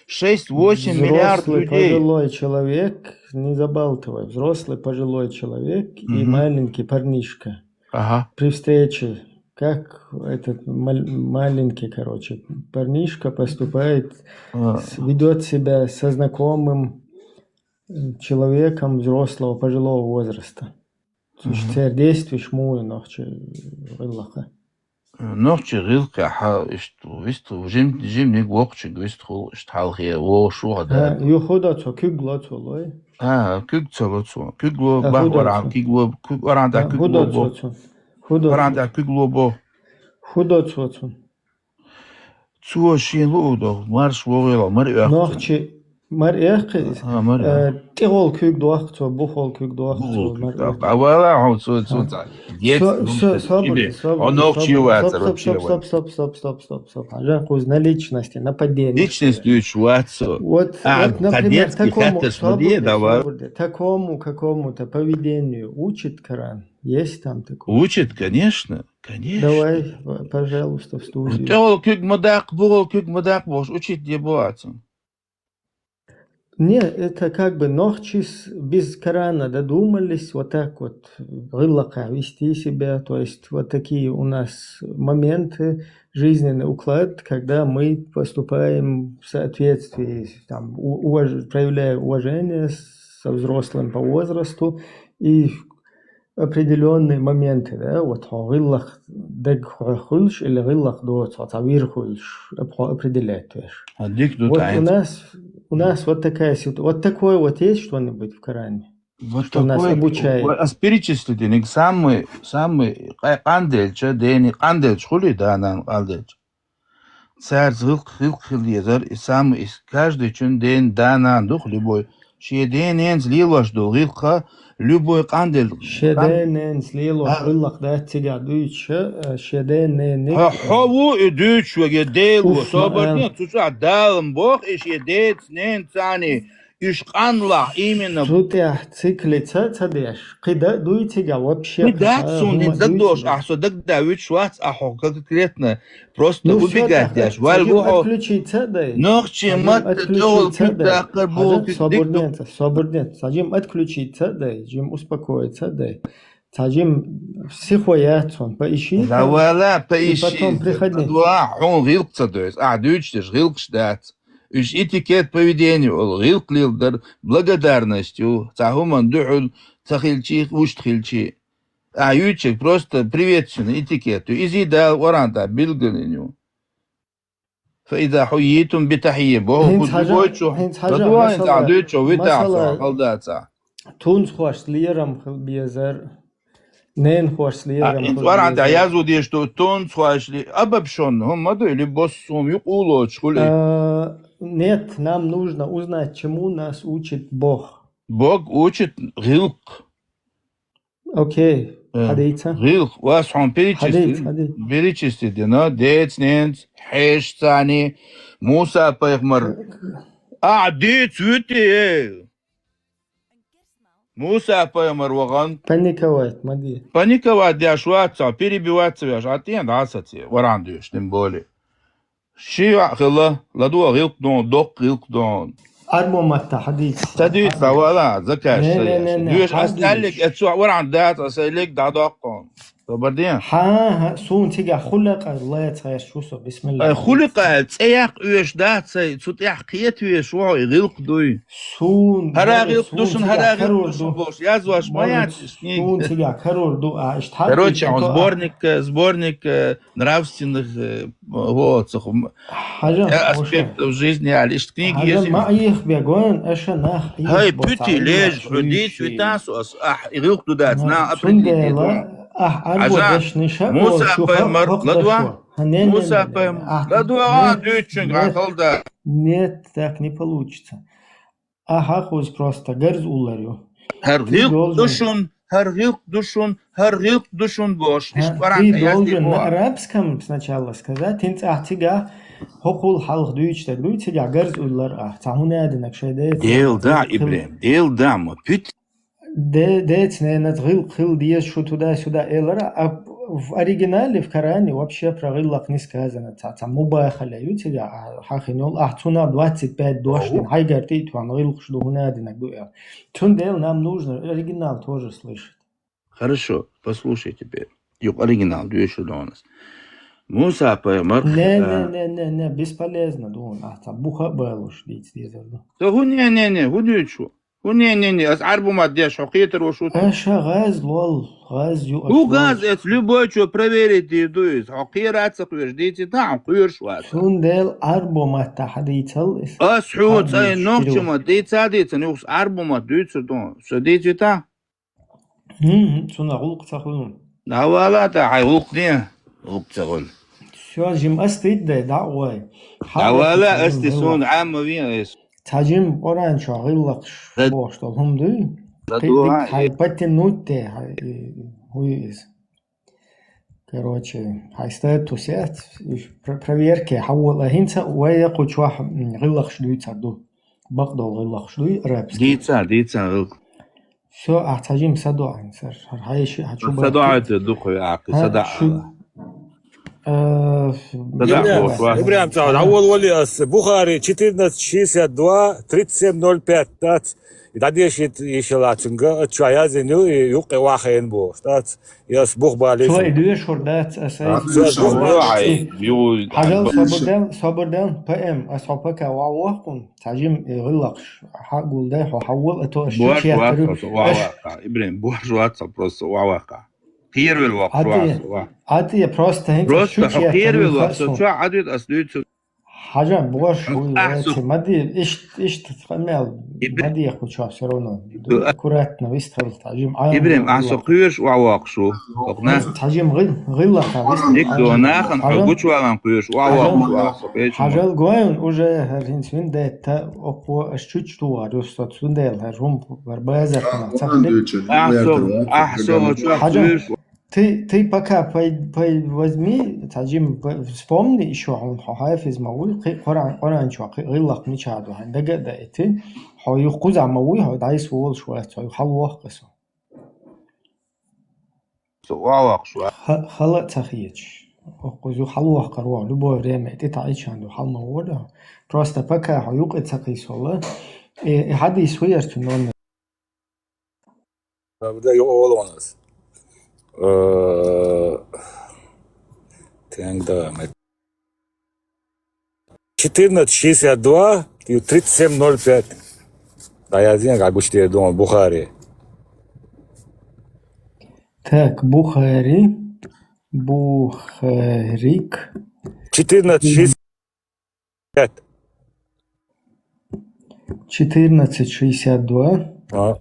шесть-восемь миллиард Взрослый людей. Пожилой человек, не забалтывай, взрослый пожилой человек и Мгм. Маленький парнишка. Ага. При встрече, как этот мал- маленький, короче, парнишка поступает, А, ведет себя со знакомым э, человеком взрослого, пожилого возраста. Слушай, Мгм. цердействуешь муй нохчи гӀиллакха. Нохчи гӀиллакхехь, иштта, вист, жим, жимниг вокхучиг вист хул, иштта хьалхе, вогӀуш ву хьо А, даьлла. Ю худа цо куьг ло цо лой. А, куьг ца ло цо. Куьг ло, А, бах худа варан, цо. куьг ло, куьг варан да А, куьг Худа ло цо бо. цо. Худа Варан цо. Да куьг ло бо. Худа цо цо. Цо шен луъу доху, марш вогӀийла, мар оьху. Нохчи мар эккхи. А, мар оьху. Э, ТӀехула куьг доху цо, бухула куьг доху цо, Бухула мар куьг доху. эккхи. А вала хьо цо, цо А. ца. Дец, Со- ну, со- что собар, тебе? собар, Он нохчи собар. вац, Стоп, стоп, вообще стоп, вац. стоп, стоп, стоп, стоп, стоп, стоп. Хьажа, кхуза на личности нападение. Личность дуьйцуш вац со. Вот, А, вот, например, кадетский такому, хаттес собар баде, де, давай. Собар де, такому какому-то поведению учит Коран? Есть там такое? Учит, конечно, конечно. Давай, п- пожалуйста, в студию. ТӀехула куьг ма даккха, бухула куьг ма даккха бохуш, учить де бу ацун. Не, это как бы нохчис без Корана додумались вот так вот гӀиллакха вести себя, то есть вот такие у нас моменты, жизненный уклад, когда мы поступаем в соответствии, там, у- уваж- проявляя уважение со взрослым по возрасту и определённые моменты, да, вот хьо гӀиллакх даг хьо хуьлуш или гӀиллакх доцу хьо цхьа вир хуьлуш, ап- хьо определять веш. А дик ду Вот у тайнц. нас, у нас вот такая ситуация. Вот такое вот есть что-нибудь в Коране? Вот Что нас такой, обучает? Вот, а спиричество диниг самый, самый къа- къанделча, дени къанделча хули, да, нан къанделча. Цаьрца гӀиллакх, гӀиллакх хила дезар, и самый, и каждый чун ден да нан дух, любой. Шен ден ненца лелош долу гӀиллакха, любой къандел. Шен ден ненца лелош А. гӀиллакх дац цигахь дуьйцуша, а, шен ден нениг. Хьо, хьо ву и дуьйцуш ваге, Дела ву, Уф, собар ма ден, цу чохь Дала боху, и шен деца, ненца царний, уьш къанлахь, именно. Цу тӀехь циклица ца деш, кхин дан а дуй цигахь вообще? Кхин дац а, суна хӀума хӀинца даг дуй долуш, цигахь? ахь со дагадаа вуьтуш вац, ахьо как конкретно просто Ну, всё, убегать так, деш. так, Валь садим ву хьо отключиться дай. Нохчийн Садим матта тӀехула отключиться куьг дай. даккхар, бухула Хьажа, куьг собар дика ду. ден, собар ден. Садим отключиться дай, жим успокоиться дай. Цхьа жим сихо яц хьуна, поищи. Да вала, И потом поищи. приходи. Ва, хьуна гӀиллакх ца дойс. Ахь дуьйцуш дерш гӀиллакхаш дац. Уьш этикет поведения олу, гӀиллакх леладар, благодарность ю, цхьа хӀуманна дуьхьал ца хилчий, вуьшта хилчий. Ахь юьйцург просто приветственно этикет ю. Изий Дала Къуръан тӀехь билгалйина ю. فإذا حييتم بتحية. Бо хӀинца хӀу хьажа, дигойчу, хӀинца хӀажа, дадуа хӀинца масала, а дуьйчу, витахь масала, халдацахь. Тунцхошца лерам хила безар, ненахошца лерам хила безар. А, хӀинца вархьан тӀехь язу деш ду, тунцхошца ли, обобщённо, хӀума ма ду, или боссум юкъулочу хуьлу и? А, нет, нам нужно узнать, чему нас учит Бог. Бог учит гӀиллакх. Окей, э, хьадийца. ГӀиллакх, вас хьуна перечисли-, хьадийца, хьадийца. Перечисли дина, деца, ненца, хьешацани, Муса-пайхамар. Так. А, дийца вити, э. Муса-пайхамар вахана. Паниковать ма де. Паниковать деш вац, перебивать ца веш, а тӀен дӀасаце, вархьан дуьйш, тем более. Ши йоӀ хилла, ладугӀа гӀиллакх ду хьуна, доккха гӀиллакх ду хьуна. Ӏарбо маттахь хьадийца. Ца дуьйцу, дӀавала, заказ. Не, не, не, не, дуьйш, ас хьадийца. Аьллиг, э, цо вархьан дац, ас аьллиг, дӀадоккху хьуна. Собар де. ХӀан, хӀан, суна цигахь хӀу лакъа лаца гӀерташ ву со, бисмилла. Э, хӀу лакъа, цӀе яккха оьшуш дац, ай, цу тӀехь кхета веш ву хьо, и гӀиллакх дуй. Суна, хӀара гӀиллакх ду шуна, хӀара гӀиллакх ду шуна бохуш, язваш ма яц. Суна цигахь карор ду, а, иштта хьан... Короче, хӀун сборник, э, сборник, э, нравственных, э, вот, цох, м, хьажа, э, аспектов жизни, али, иштта книга еза. Ма Ӏехабе гойн, аша нах Ӏехабо. Хай, пути лежа, хӀу дийца витас, ас, ахь, и гӀиллакх ду дац, на, цундела, ахь, Ӏарбо дешниша, Муса-пайхамар, ладугӀа? Муса-пайхамар, ладугӀа, а, дуьйцучуьнга, а, халда. Нет, так не получится. Ахьа, хӀуз просто гарз уллар ю. ХӀара гӀиллакх ду шун, хӀара гӀиллакх ду шун, хӀара гӀиллакх ду шун бохуш, иштта вархьан тӀехь язде боху. На арабском сначала сказать, хӀинца ахь цигахь хӀокхул хьалха дуьйцуш дерг дуй, цигахь гарз уллар ахь. Цхьа хӀун а динарг шайн деца. Дел да, Ибрем, дел да, ма пит. Де-, деца, ненаца гӀиллакх хила деза шу туда-сюда элира, а в оригинале, в Коране вообще про гӀиллакх не сказано. Цхьа, цхьа мубахала ю цигахь, а, хьахина йолу, ахь цунах двадцать пять дош дина, хьайгара тӀе а тоьхна, гӀиллакхаш ду, хӀун а динарг ду аьлла. Цундела нам нужно оригинал тоже слышать. Хорошо, послушай теперь. Юкъа оригинал доьшу доьнас. Муса-пайхамар, не, не, э, не, не, не, бесполезно ду хьуна, ахь цхьа буха а балуш дийца дезар ду. Да хӀу, не, не, не, хӀу дуьйцу? ХӀу, не, не, не, ас Ӏарбо ма деш, хьо кхетар ву шу. Аша гӀаз лол, гӀаз ю аша. ХӀу гӀаз, эц любой чо проверить дийр ду иза. Хьо кхера а ца кхоьруш, дийци тахьа, хьо кхоьруш вац. Цундела Ӏарбо маттахь хьадийцал иза. Ас хьо цӀай нохча ма дийца а дийцина, юхас Ӏарбо ма дуьйцур ду. Со дийци тахьа? ХӀун-хӀун, цунах гӀуллакх ца хуьлу. ДӀавала тӀа, хьайн гӀуллакх де. ГӀуллакх ца хуьлу. Всё, жима ас тиддай, дӀа а гӀой. ДӀавала, ас де, суна Ӏама вен ас. Цхьа жима Къуръан чохь гӀиллакхаш бохуш долу хӀума дуй? Кхин дика хьайн подтянуть де, хьайн, э, хӀу ю иза. Короче, хьайн статус яц, уьш про-, проверке хьавола. ХӀинца вай кху чохь, м, гӀиллакхаш дуьйцур ду. Бакъдолу гӀиллакхаш дуй, арабский. Дийца, дийца гӀиллакх. Всё, ахь цхьа жима садоӀа хӀинца, хӀара хьайши, хьан чу баккхи. СадоӀа дукха вай ахь, садоӀа. Э, Ибрахим, Ибрахим, цхьа, дӀаволавали ас. Бухари четырнадцать шестьдесят два, тридцать семь ноль пять дац. И дӀадешийта йиш яла цуьнга, аччо яздина ю, и юккъе охьахиъна бохуш дац. И ас бух балийта. Цо и доьшур дац, аса. А, и доьшур дац. Хьажал, собар дел, собар дел, П М, ас хьо пока вахавоккхун, цхьа жима и гӀиллакхаш хьа а гулдай, хьо хьавола, а то аш чу четтар ю. Ибрахим, бохуш вац хьо просто охьаваккха. Кхеравелла воккхуш вац хьо. Ӏа тӀе просто хӀинца аш чу четтар ю, хьо со чохь Ӏадуьйту ас дуьйцу. Хьажа, бохуш вуй, ахьа, ваьци, ма де, иштта, иштта къамел, ма де кху чохь всё равно. Аккуратно вист хилла, цхьа жима Ӏама. Ибрахим, ахьа со кхоьруш охьавоккхуш ву. Цхьа жима гӀил-, гӀиллакха вист. Дика ду, нахана хьо гучувалан кхоьруш охьавоккхуш ву, ахьа со кхечу. Хьажал гойн уже, хӀара хӀинца вин детта, окхо аш чуьчу тухар, юха со цундела хӀара хӀума бар базар хӀума ца хили. Ахьа со, ахьа со хьо чохь кхоьруш. Ты, ты пока пой-, пой-, возьми, цхьа жима п-, вспомни ещё, хьо, хьо хьафиз ма вуй, кхин Къуръан, Къуръан чохь кхин гӀиллакх мичахь ду, хьайн дага а даийти, хьо юха кхузахь ма вуй, хьо дӀайса волуш вац, хьо юха хьалавоккху со. Со охьавоккхуш вац. Ха-, хала а ца хеташ. Кхуза юха хьалавоккхур ву, любое время, тӀе таӀийча ду, хьал ма вогӀу. Просто пока хьо юкъе ца кхийсолла. И, и хьадийс хӀу яра цу номер? Да, юкъа волу ван ас. Э, тенга да, мет. Четырнадцать шестьдесят два и тридцать семь ноль пять. Да, я знаю, как бы что я думал, Бухари. Так, Бухари. Бухарик. Четырнадцать шестьдесят пять. Четырнадцать шестьдесят два. А.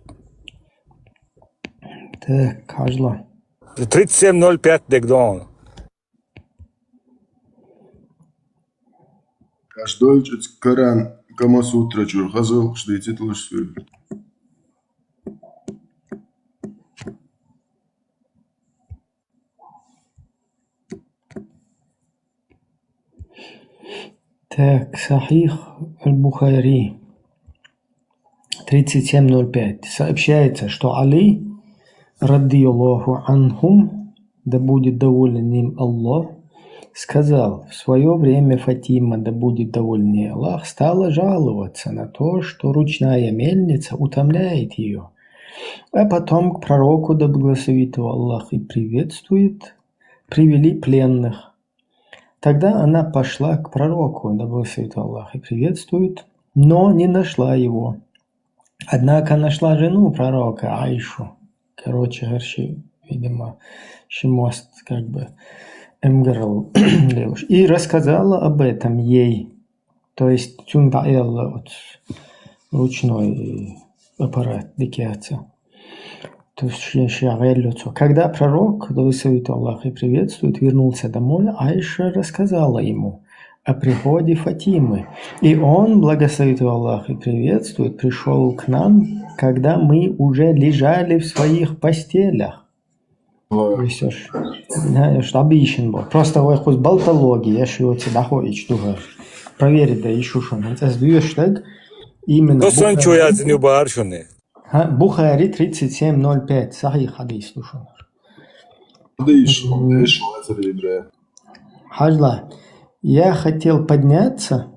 Так, хьажал. Тридцать семь ноль пять дегдон. Аш дойчуц Коран Камасутра чур хазал шдицит луш суй. Так, Сахих аль-Бухари, тридцать семь ноль пять. Сообщается, что Али, радияллаху анхум, да будет доволен им Аллах, сказал: «В свое время Фатима, да будет доволен ей Аллах, стала жаловаться на то, что ручная мельница утомляет ее». А потом к пророку, да благословит его Аллах и приветствует, привели пленных. Тогда она пошла к пророку, да благословит Аллах и приветствует, но не нашла его. Однако нашла жену пророка, Аишу. Короче, горши, видимо, шимост, как бы, эмгарал лелуш. И рассказала об этом ей. То есть, цунга элла вот ручной аппарат дикяца. То есть, ши-, ши агъеллю цо. Когда пророк, да благословит Аллах и приветствует, вернулся домой, Аиша рассказала ему о приходе Фатимы. И он, благословит его Аллах и приветствует, пришел к нам, когда мы уже лежали в своих постелях. Ой. То есть, аж, да, аж абишин был. Просто вай хуз болтология, я шо ци дахо ич дугар. Проверить да ишу шон. Это сдуешь так? Именно. Хьасан чу Бухари. Язин ю баар шуны. Ха, Бухари тридцать семь ноль пять, сахих хадис душунар. Хадис, Мгм. Хадис, Хадис, Хадис. Хьажал. Я хотел подняться,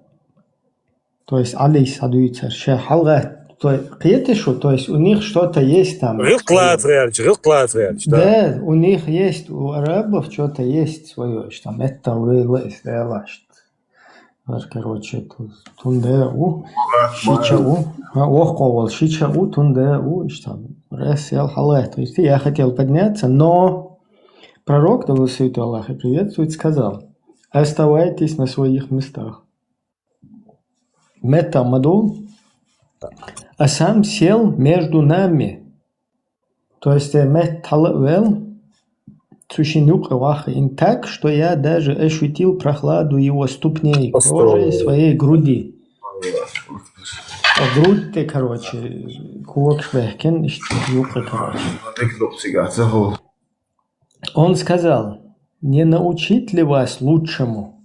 то есть Али садуется, ше халга, то есть, кхетиш, то есть у них что-то есть там. Гъилкъ лацгъялч, гъилкъ лацгъялч, да. Да, у них есть, у арабов что-то есть свое, что там это было, если Ар, короче, ту-, тунде у, шича у, а, ох, ковал, шича у, тунде у, и что там, раз сел халат. То есть я хотел подняться, но пророк, да благословит Аллах и приветствует, сказал: «Оставайтесь на своих местах». Мета маду, а сам сел между нами. То есть, э, мет тала вел, цу шин юкъа вахин так, что я даже ощутил прохладу его ступней кожей своей груди. А грудь ты, короче, кулак швехкен, ишт юкъа, короче. Он сказал: «Не научить ли вас лучшему?»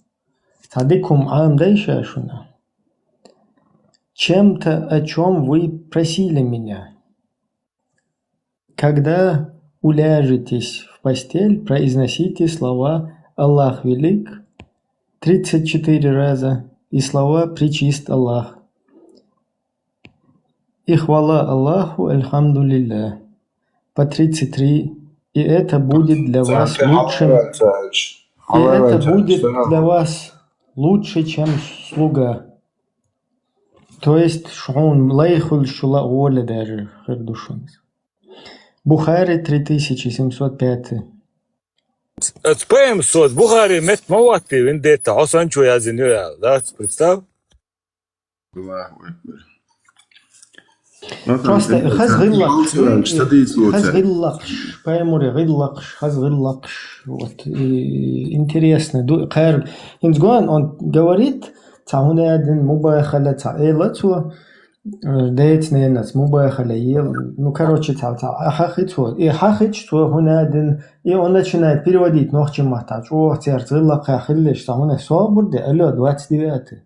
Садикум ам дайша шуна. Чем-то, о чем вы просили меня. Когда уляжетесь в постель, произносите слова «Аллах велик» тридцать четыре раза и слова «Пречист Аллах» и «Хвала Аллаху, Альхамдулиллях» по тридцать три, и это будет для вас лучшим, и это будет для вас лучше, чем слуга. То есть, шун лайхул шула воля даже хырдушун. Бухари три тысячи семьсот пятый. Эт пэм сот, Бухари мет маватти виндета, Хьасан чу язин ю ял, да, представь? Аллаху Акбар. Ну, там просто интересно, хаз гъиллакъ, хаз гъиллакъ, паймури гъиллакъ, хаз гъиллакъ. Вот, и интересно. Ду-, хайр, инзгуан, он говорит, ца хунадин мубайхала ца эла цо, э, дэц ненац мубайхала ел. Ну, короче, ца, ца, а хахи цо, и хахич цо хунадин, и он начинает переводить нохчи мата, чо цер гъиллакъ хиллеш, ца хуна собур де, алло, двадцать девятый.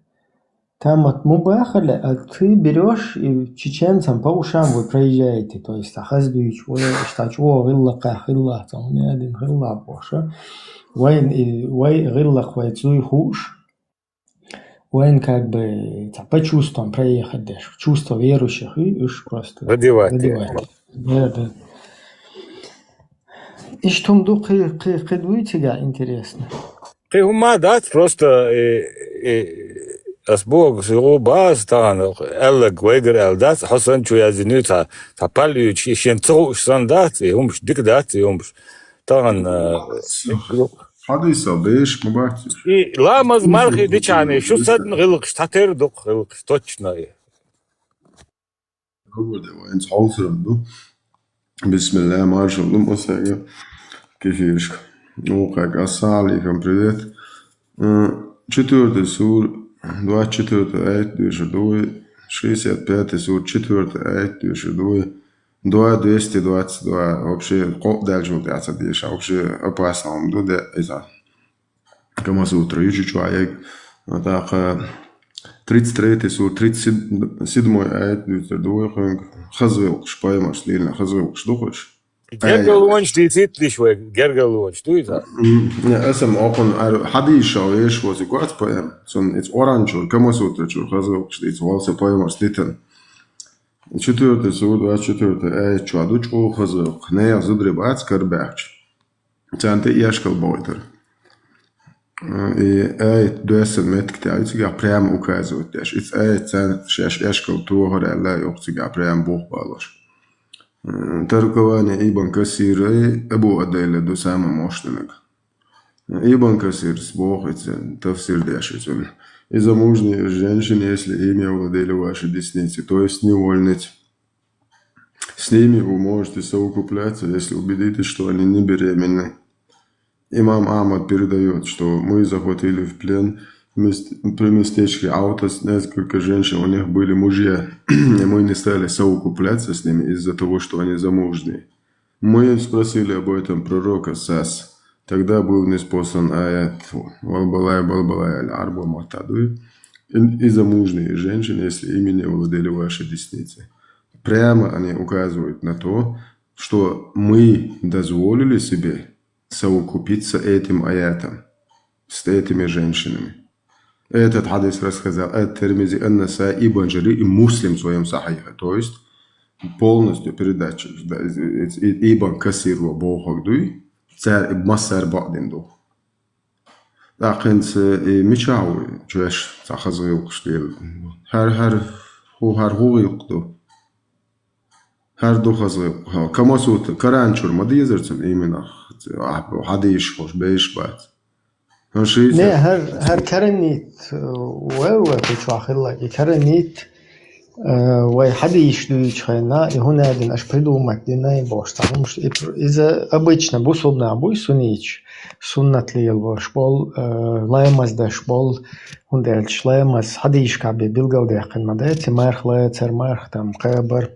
Там вот мубайхала, а ты берёшь и чеченцам по ушам вы проезжаете, то есть, а хаздуич, ой, штач, о, гъиллакъ, гъиллакъ, там у меня один гъиллакъ, Боже. Вайн, и, вай, гъиллакъ, вай, цуй хуш. Вайн как бы, ца, по чувствам проехать дальше. Чувство верующих, и уж просто задевать. Задевать. Да, да. Иштум ду кхы, кхы, кхы дуй цига интересно. Кхы хӀума дац, просто, э, э, ас бог сигу баз таган, эллаг вайгар эл дац, Хьасан чу язини ца, ца палю чи шен цу сан дац, и хӀумш дик дац, и хӀумш. Таган, э, Хьадисал беш ма бац уж. И ламаз мархий дичане, шу садна гӀиллакхаш, цхьатера дукха гӀиллакхаш, точно. Хабар де вайнца хьовсурам ду. Бисмилла, маршал ду масайга кефиршка. Вукхаг, ассалам алейкум, привет. М, четвёртый сур, двадцать четвёртый аят дешар ду вай, шестьдесят пятый сур, четвёртый аят дешар ду вай. Два двести двадцать два, вообще, кхо дальше вот я ца деша, вообще опасно вам ду, да, это. Камасутра, ючу чуаек. А так, э, тридцать третий сур, тридцать седьмой аят дешар ду вай, хазгӀилкхаш, пайхамарс лелийна хазгӀилкхаш ду хӀуш. Гергарлонаш дийцийта диш вай, гергарлонаш дуй иза? М, не, эсам окхун ар хьадийша веш вози гуац поэм. Сон эц оранчур, Камасутрачур хазгӀилкхаш дийца валса поэмарс дитан. Четвёртый сур, двадцать четвёртый аят чуа ду чӀо хазгӀилкх. Не я зудре бац карбяхч. Цанте яшкал бойтар. И аят дуэссан метк тя, и цигах прямо указывать деш. Иц аят цан шеш яшкал тохар аьлла, юх цигах прямо бух балаш. М, толкование Ибн Касира и Абу Адайла ду самый мощный. Ибн Касир сбох, это тафсир дешицун. И замужние женщины, если ими овладели ваши десницы, то есть невольницы. С ними вы можете совокупляться, если убедитесь, что они не беременны. Имам Ахмад передает, что мы захватили в плен в мест- при местечке Аутас несколько женщин, у них были мужья, и мы не стали совокупляться с ними из-за того, что они замужние. Мы спросили об этом пророка Сас. Тогда был ниспослан аят: «Валбалай, балбалай, аль-арбу матадуй». И, и замужние женщины, если ими не владели ваши десницы. Прямо они указывают на то, что мы дозволили себе совокупиться этим аятом с этими женщинами. Этот хадис рассказал ат-Тирмизи, ан-Насаи, Ибн Джарир и Муслим в своем сахихе. То есть полностью передача, да, и- и- Ибн Касир ва бохаг дуй, цар массар бакъдин ду. Тахинца и мича ву чуэш ца хазгӀилкхаш дел. Хар хар ху хар ху гӀилкх ду. Хар ду хазгӀилкх. Камасут каранчур ма дезар цун именно. Хьадийш хош беш бац. Ну, ши Не, хар хар каранит, э, вай вай кучва хилла, и каранит, э, вай хьадийш дуйч хайна, и хунадин аш придумать динай бош. Потому что и пр- из обычно бусубна буй сунич, суннат лил бош бол, э, лаймаз даш бол, хунделч лаймаз хьадийш каби билгал дехкин ма да, ти марх лай, цар марх там, кабар.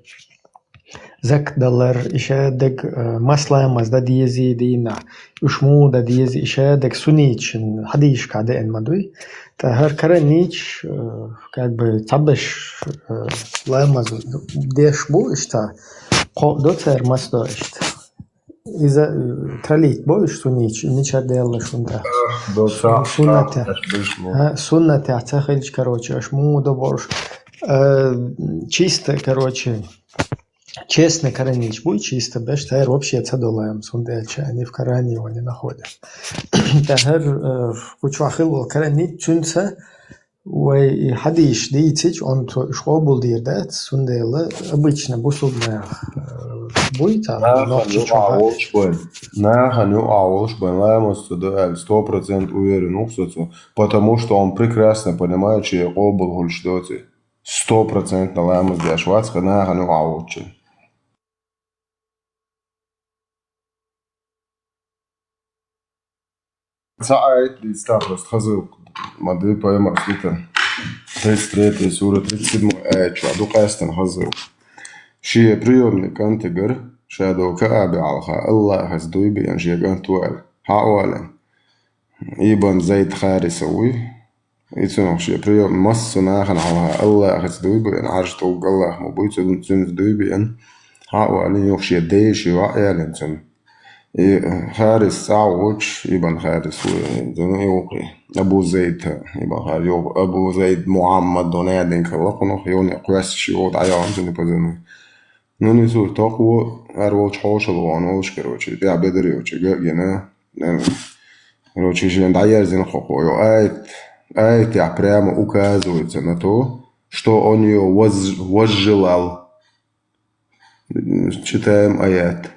Зак далар, иша дег, э, маслай мазда диези дина. Уш му да диези, иша дег суничен хадиш каде эн мадуй. Та хар каранич, э, как бы, табеш, э, лаймаз деш бу ишта. Ко до цер мас до ишта. Иза, э, тралит бо иш сунич, нича делла шунда. До ца- Суннате. Ха, суннате, а ца хилч, короче, аш му до борш. Э, чисто, короче, честно каранич буй, чисто беш, тайр вообще ца долаем, сунда ча, они в Коране его не находят. Тахар, э, кучвахил вал карани, чунца, вай и хадиш дийцич, он то шкобул дир да, сунда обычно бусубная, э, буй та, Нахан но ю чичуха. Аволш бен. Нахан ю аволш бен, ламос туда, сто процент уверен, уксоцу, потому что он прекрасно понимает, что я обул хульш доти. Сто процент на ламос дяш вацка, нахан ю аволчи. Ца аят дийцта просто хазыл. Мады поэма слита. Тридцать третья сура, тридцать седьмой аят, чуа ду къастан хазыл. Шия приёмный кантыгар, шадо Кааби алха, Аллахас дуйби, ан шия кантуал. Хауален. Ибн Зайд Харисовый. Ицунах шия приём, массу нахан халха, Аллахас дуйби, ан арш толг Аллах ма буй, цун, цун дуйби, ан. Хауален юх шия дейши ва ялен цун. И Харис цӀа волча, Ибн Харис ву, дана юкъе. Абу Зайд, Ибн Харис, юкъе Абу Зайд Мухаммад, дона ядинг хилла кхунах, юни кхвес ши вот аян зуни пазуни. Ну, не сур, тоху, ар волча хошал вон волча, короче, тя бедари волча, га-, гена. Короче, жен да я зин хохо. Ё, айт, айт, я прямо указывается на то, что он её воз-, возжелал. Читаем аят.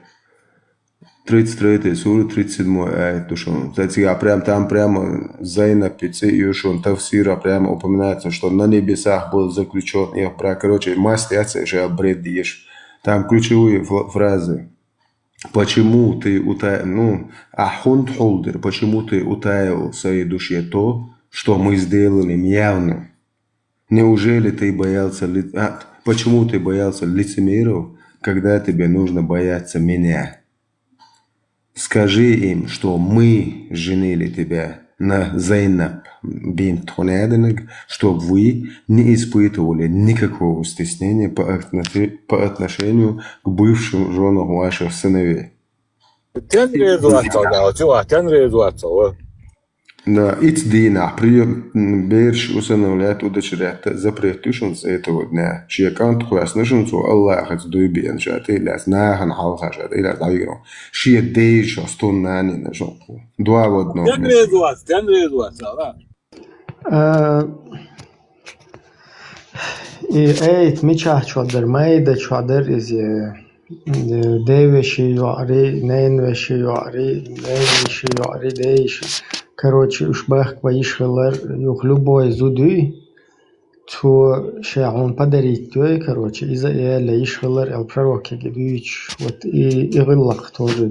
Тридцать третья сура, тридцать седьмой аят ду шуна. Цигахь прям, там прямо Зайнапи цӀе ю шуна, тафсира прямо упоминается, что на небесах был заключён их брак. Короче, маст яц ша бред еш. Там ключевые фла-, фразы. Почему ты ута-, ну, а хӀунда хьулдира, почему ты утаивал в своей душе то, что мы сделали им явным? Неужели ты боялся ли-, а, почему ты боялся лицемеров, когда тебе нужно бояться меня? Скажи им, что мы женили тебя на Зайнаб бинт Хунядинг, чтобы вы не испытывали никакого стеснения по отноши-, по отношению к бывшим женам ваших сыновей. Тен резу вацал, да, вот, чего, тен резу вацал, вот. Да, ицу дийнахь приём, м, бераш усыновлять, удочерять запрет ю шуна с этого дня. Шен кӀант кхоьссина шуна цо, Аллахьаца дуй беана ша тӀе а лаьцна, нахана хьалха ша тӀе а лаьцна дӀавигар ву. Шен дайша стун нанина шуна. Два в одном. Тен резу вац, тен резу вац, ала? А, и эйт мичахь чохь дара, Майда чохь дара иза. Девеши йоӀари, ненавеши йоӀари, ненавеши йоӀари, дейши. Короче, уьш бахка йиш хилар, юха любой зуда юй, цо ша хьуна подарить йой, короче, иза а яла йиш хилар, аьлла пророкега дуьйцуш. Вот и, и гӀиллакх тоже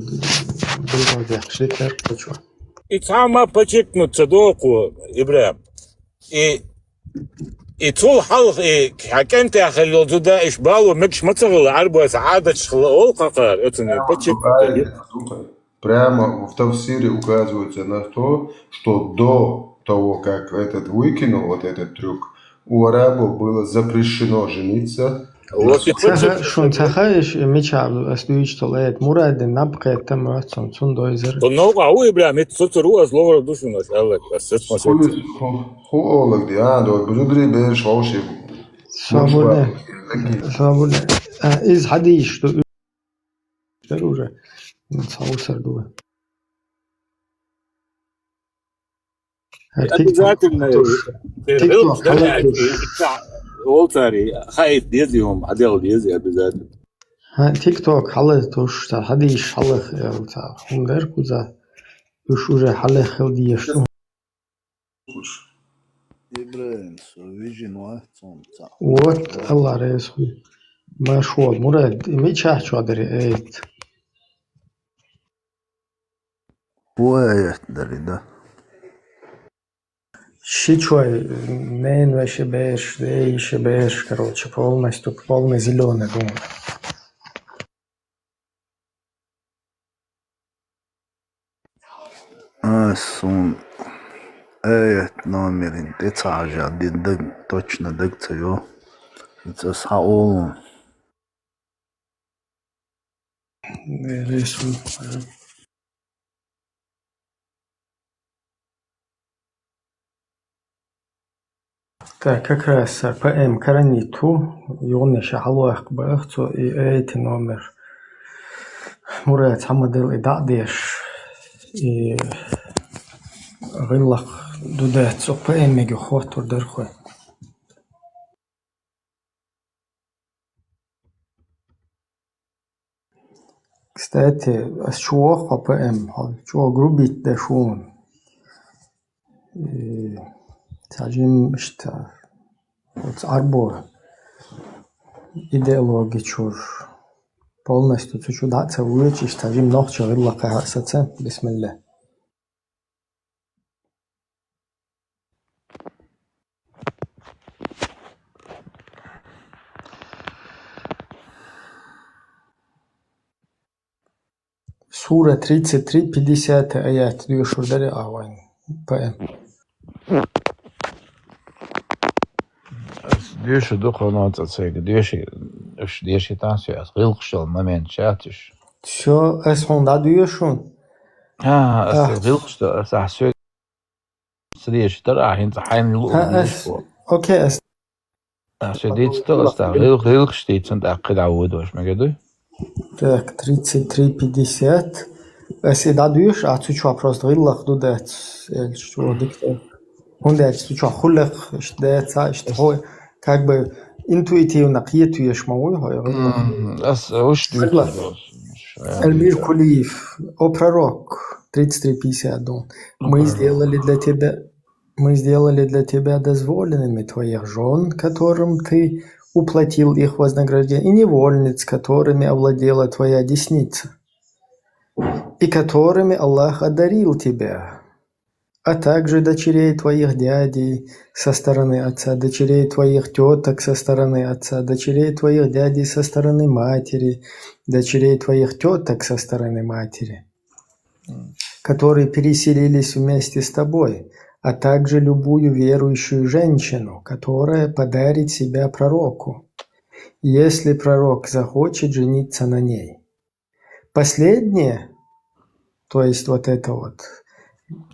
билгалдехкаш дитар кху чу. И цхьа а ма подчеркнуть ца догӀу кхо, Ибрахим. И, и цул хьалха, и хьан кӀентех хилла йолу зуда, иш бало мегаш ма ца хилла, Ӏарбойс Ӏадаташ хилла олу кхакхара, оцунна подчеркнуть. Прямо в тафсире указывается на то, что до того, как этот выкинул вот этот трюк, у арабов было запрещено жениться. Ца хаьа, шуна ца хаьа, иш мичахь ас дуьйцуш долу аят, мурадин наб кхетта ма вац, цунна, цунна дойзар. Цу новкъа хӀу, Ибрахим, хӀинца цуцур ву, ас лохур ду шуна, аш аьлларг, ас сац ма сац. ХӀу, хӀу олаг де, а, до, зударий бераш хьовший. Собур де. Собур де. А, иза хьадийш ду, уьш дара уже. Цхьа усар ду. Обязательно. Олу цари, хаийта деза и хӀума, хьаделла деза и обязательно. ХӀан, TikTok хьала туш, цара хьадийш хьала, э, цара хӀума дара кхуза. Уьш уже хьалех хила дезаш ду. Ибрахим, со вижин вац цунца. Вот, Алла реза хуй. Машо, Мурад, и мичахь чохь дара аят? ХӀун аят дара и, да? Ши чой, ненавеши бераш, дейиши бераш, короче, полностью, полный зелёный дун. А, суна аят номерин тӀе ца хьажа, дин даг, точно даг ца йо. Иза ас хьаолу. Бераш. Так, как раз поэма караниту, югӀанаш хьалаваккха баха цо и эти номер. Мурад хьамадал и дӀа а деш, и гӀиллакх ду дац цу поэмига хоттур дара хой. Кстати, ас чу воху хьо поэм, хьо чӀогӀа грубить деш ву. И цхьа жимма иштта, оцу Ӏарбо идеологи чуьра полностью цу чу дӀа а ца воьдуш, иштта цхьа жимма нохча гӀиллакхехь а саца, бисмилла. Сура тридцать три, пятьдесят аят доьшур дара а вайн поэм. Ас доьшур ду, кхуьнан цӀа цига доьший, уьш деший тӀаьхьа соьга ас гӀиллакхаш йолу момент шаьтташ. Всё, ас хьуна дӀадоьшу? А, ас гӀиллакхаш ду, ас ахь соьга Ца дезаш дара, ахь хӀинца хьайна луъург ас дийцаво. Окей, ас. Ахь шен дийцадо, ас тахь гӀил-, гӀиллакхаш дийцина, тӀаккха кхидӀа вуьйдуш мегар дуй? Так, тридцать три пятьдесят. Ас и дӀадоьшу, ахь цу чохь просто гӀиллакх ду дац, аьлча, чӀогӀа дика. ХӀунда аьлча цу чохь хӀуллакх иштта дацахь, иштта хьо, как бы, интуитивно кхетош ма вуй хьо и гӀиллакх. М, ас уьш дуьйцур ду. Альмир Кулиев, о пророк, тридцать три пятьдесят один. Мы сделали для тебя, мы сделали для тебя дозволенными твоих жен, которым ты уплатил их вознаграждение, и невольниц, которыми овладела твоя десница, и которыми Аллах одарил тебя, а также дочерей твоих дядей со стороны отца, дочерей твоих теток со стороны отца, дочерей твоих дядей со стороны матери, дочерей твоих теток со стороны матери, которые переселились вместе с тобой, а также любую верующую женщину, которая подарит себя пророку, если пророк захочет жениться на ней. Последнее, то есть вот это вот,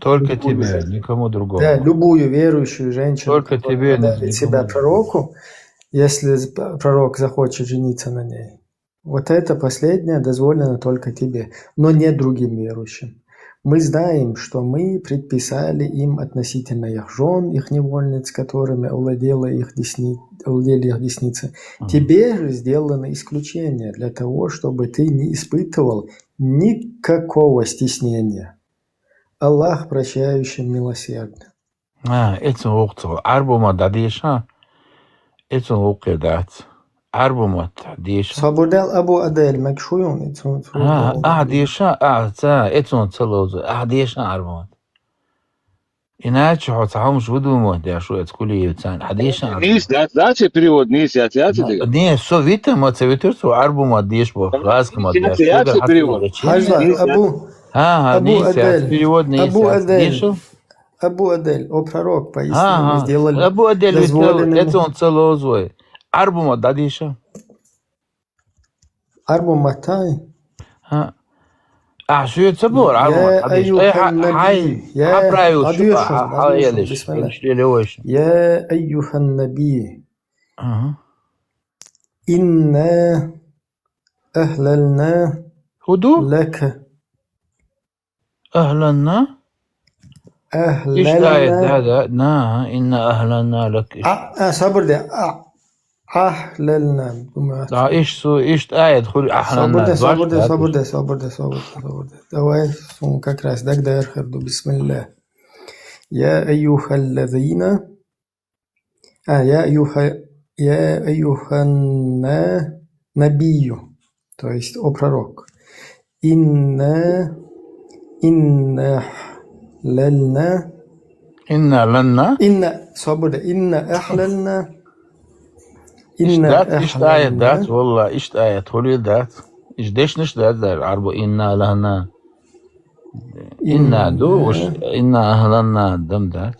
Только тебе, никому другому. Да, любую верующую женщину, Только которая тебе, подарит никому себя другому. Пророку, если з- п- пророк захочет жениться на ней. Вот это последнее дозволено только тебе, но не другим верующим. Мы знаем, что мы предписали им относительно их жен, их невольниц, которыми овладела их десни... овладели их десницы. Тебе же сделано исключение для того, чтобы ты не испытывал никакого стеснения. Аллах прощающий, милосердный. А, эцун вукъ цо. Арбумат дадеша. Эцун вукъ дац. Арбумат деша. Сабурдал Абу Адель, Макшуюн, эцун А, а, деша, а, ца, эцун ца лозу. А, деша арбумат. Иначе хо ца хомш выдумать, да, что это Кулиев цан. А деша арбумат. Нийса дац, дац, перевод нийса яц, яц. Не, со вита, ма ца витер, со арбумат деш бо, ласка ма деш. Яц, яц, перевод. Хажла, Абу, А, Абу не, Адель. Перевод не Абу Адель. Абу Адель, о пророк, поистину мы сделали Абу Адель, дозволенным. Эцун ца лозу. Арбумат дадеша. Арбуматай. А. А, что это было? Арбумат дадеша. Э, ха- Хай, Я ха правил, Адюшин, что, ха- ха- Адюшин, елеш, бисмилля. елеш, елеш. يا أيها النبي Ага. إنا أحللنا Худу? لك أهلنا؟ Ишт аят, да, أحللنا да, на, إنا أحللنا لك. Ишт- А, а, сабур де, а, أحللنا. Думаю, Да, ишт су, ишт аят, хули أحللنا. Сабур де, сабур де, Да, сабур де, сабур де, сабур де, сабур де. Давай, сун как раз, даг дар харду, бисмилля. يا أيها الذين, а, يا أيها, يا أيها النبي, то есть, о пророк. إنا, إنا أحللنا, إنا لنا. إنا, сабур де, إنا أحللنا, Ишт إنا дат, ишт аят дат, أحللنا. والله, ишт аят, хули дат. Ишт дешниш дат, дар, арбу إنا لنا. إنا ду, уж إنا أحللنا дам дат.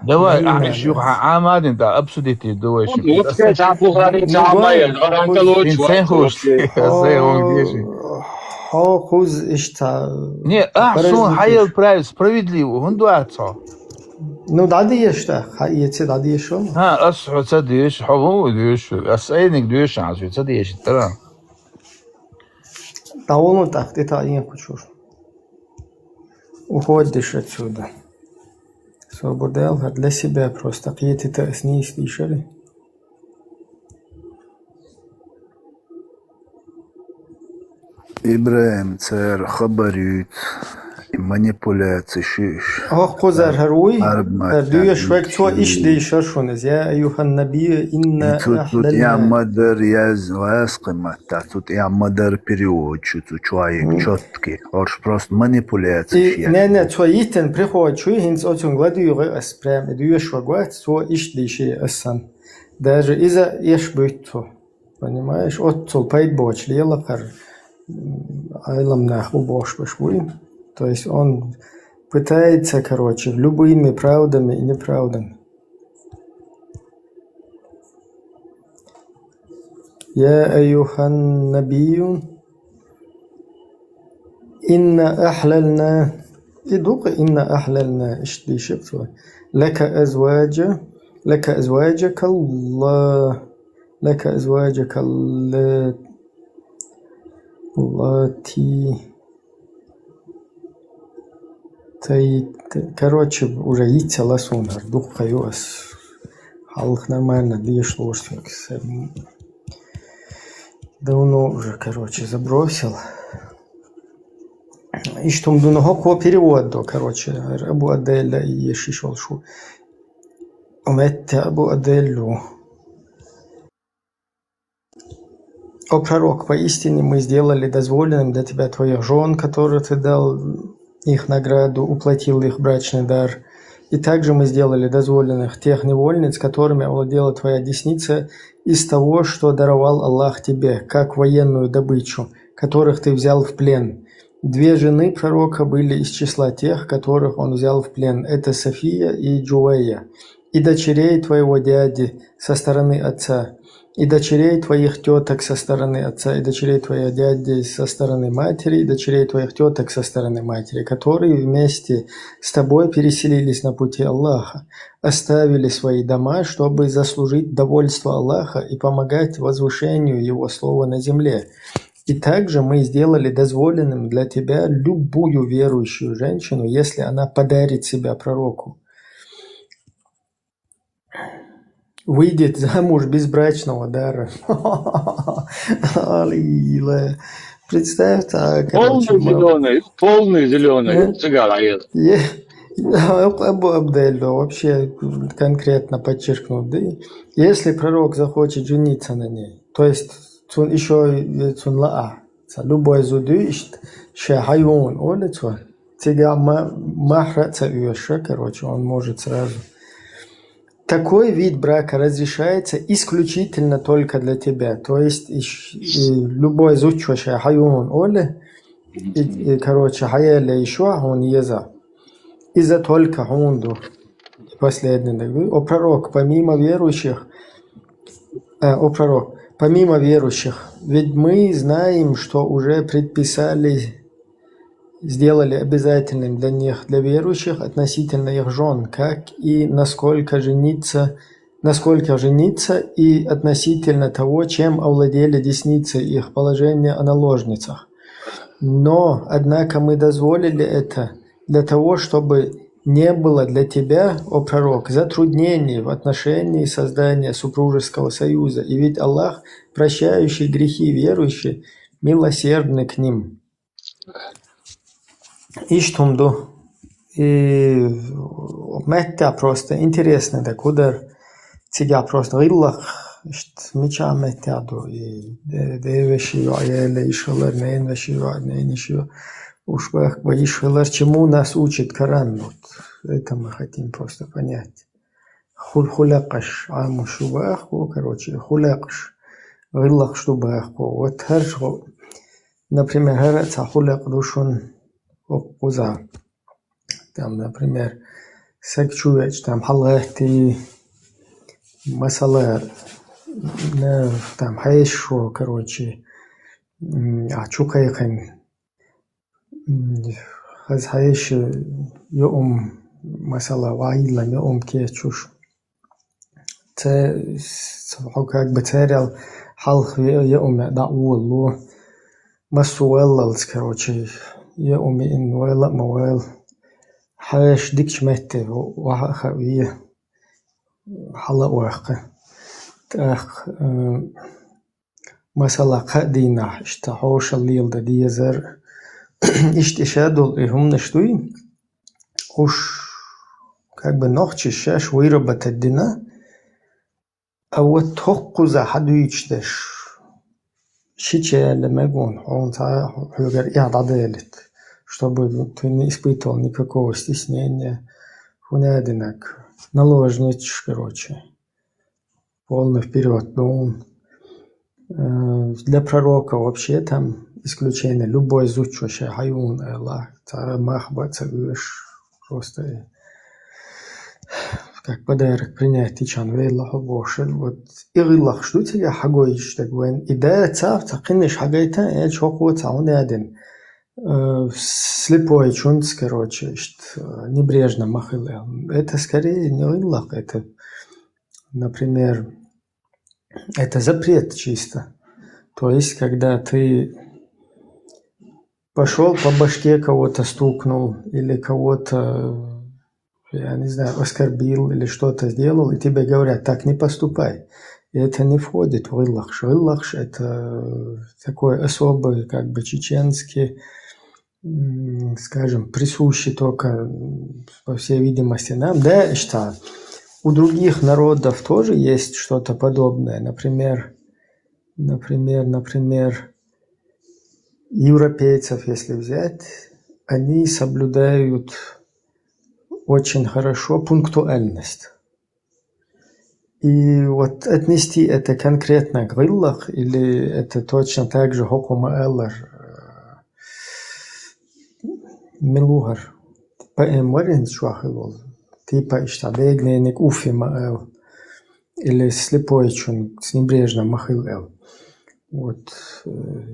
Давай, а, ишт юха амадин да, обсудите, давай, ишт. Вот скажи, а Бухари, а Майя, гаранта лучше. Инсан хуш. Сай он деши. Хо хуз ишта. Не, а, сон хайыл правил, справедливо, он дуацо. Ну, да, да, ишта, ха, яце да, да, ишо. Ха, ас хуца деш, хо вон деш, ас айник деш, ас хуца деш, тара. Да он так, ты та ин хочешь. Уходишь отсюда. Свободел, а для себя просто. Какие-то это снизу дышали. ИбрагӀим, цар хабар юйт, манипуляци шиш. Ох, кузар харуй. Арб маттар Дуеш век цо шиш. иш дей шаршунез. يا أيها النبي إنا Цу тут أحللنا. ямадар яз васк маттар, тут ямадар перевод шу цу чуаик чётки. Орш просто манипуляци И шиш. Не, не, цо итен приходит, шу хинц оцун гладуй ас прям. Дуеш век цо иш дей ши асан. Даже из-за еш быт цо. Понимаешь? Отцул пайд боч лела кар. М, айлам наху бош баш буй. То есть он пытается, короче, любыми правдами и неправдами. يا أيها النبي إنا أحللنا. И дука إنا أحللنا. Иш дей ши цо. لك أزواج، لك أزواجك الله، لك أزواجك الل-, اللاتي تيت-, короче, уже яйца ласунар, дух каюас. Халх нормально, деш лошсинг. Давно уже, короче, забросил. Иштта хӀума ду, но хӀокхо перевод ду, короче, Абу Аделла и ешишол шу. Ометте Абу Аделлу. О пророк, поистине мы сделали дозволенным для тебя твоих жен, которых ты дал их награду, уплатил их брачный дар. И также мы сделали дозволенных тех невольниц, которыми овладела твоя десница, из того, что даровал Аллах тебе, как военную добычу, которых ты взял в плен. Две жены пророка были из числа тех, которых он взял в плен. Это София и Джувайя. И дочерей твоего дяди со стороны отца, и дочерей твоих теток со стороны отца, и дочерей твоих дядей со стороны матери, и дочерей твоих теток со стороны матери, которые вместе с тобой переселились на пути Аллаха, оставили свои дома, чтобы заслужить довольство Аллаха и помогать возвышению Его слова на земле. И также мы сделали дозволенным для тебя любую верующую женщину, если она подарит себя пророку. Выйдет замуж без брачного дара. Алила. Представь, так, Полный короче, мам. Зеленый, полный Зеленый Э? Цыган аел. Е-, Абу Абделло вообще конкретно подчеркнул, да? Если пророк захочет жениться на ней, то есть цун еще цун лаа, ца любой зуды ишт ше хайвон, оли цун. Цига ма-, махра ца уеша, короче, он может сразу. Такой вид брака разрешается исключительно только для тебя. То есть иш-, и любой зучо ше хайвон, оли, и, и, короче, хаяли еще он еза. И за только хунду. И последний, да, говорю, о пророк, помимо верующих, э, о пророк, помимо верующих, ведь мы знаем, что уже предписали, сделали обязательным для них, для верующих, относительно их жен, как и насколько жениться, насколько жениться, и относительно того, чем овладели десницы их, положение о наложницах. Но, однако, мы дозволили это для того, чтобы не было для тебя, о пророк, затруднений в отношении создания супружеского союза. И ведь Аллах, прощающий грехи верующих, милосердный к ним. Иштта хӀума ду. И меттехь просто интересно, да кудар цига просто гӀиллакх, иштта мича меттехь ду. И де-, девеши йоӀ, ела йиш хилар, ненавеши йоӀ, ненавеши йоӀ. Уж бахка йиш хилар, чему нас учит Коран? Вот это мы хотим просто понять. Хул-, хулакъаш, Ӏамуш ю бахко, короче, хулакъаш, гӀиллакхаш ду бахко. Вот хӀара ху-, например, хӀара а цхьа хулакъ ду шун хӀокхуза. Там, например, саг чу веача, там хьалагӀаьттий, масала, на, там хьешо, короче, м, а чу кхайкхина. М, хаза хьаеша юум, масала, ваилла юум кечуш. Це, с-, хьо как бы церел хьалха е-, юум дӀа а волало. Массо а валлалц, короче, юум ин вайла а ма вайла. Хьаеш дикачу метте ваха а хааве, хьала а ваккха. ТӀаккха, э, масала, кхаа дийнахь, иштта хьошалла леладан дезар. Иштта иша долу и хӀуманаш дуй, уж как бы нохчаша шаьш выработать дина, а вот хӀокхуза хьадуьйцуш дерш, шича яьлла мега хьуна, хьуна цхьа хьоьгара эхь дӀаделийта, чтобы ты не испытывал никакого стеснения, хӀун а динарг, наложницаш, короче. Полный вперёд ду хьуна. Э, для пророка вообще там исключение. Любой зудчо ше хьайвуна аьлла, цара мах бан ца оьшу. Просто, э, как подарок принять йича велла хьо бохуш. Вот и гӀиллакхаш ду цига хьагойтуш дерг вайн. И да ца, ца кхинаш хьагайта, э, чохо ца хьуна а дина. Э, слепой чунца, короче, иштта, э, небрежно ма хила. Это скорее не гӀиллакх, это, например, это запрет чисто. То есть, когда ты пошёл по башке кого-то стукнул или кого-то, я не знаю, оскорбил или что-то сделал, и тебе говорят: «Так не поступай». И это не входит в гӀиллакхаш. ГӀиллакхаш — это такой особый, как бы, чеченский, м, скажем, присущий только, м, по всей видимости, нам. Да, иштта. У других народов тоже есть что-то подобное. Например, например, например, европейцев, если взять, они соблюдают очень хорошо пунктуальность. И вот отнести это конкретно к гӀиллакх, или это точно так же хӀокхо ма-аллара, э, мила ву хӀара, поэма вар хӀинца чохь хилла волу, типа иштта беганениг уффи ма-алла, или слепойчун с небрежно ма хила аьлла. Вот, э,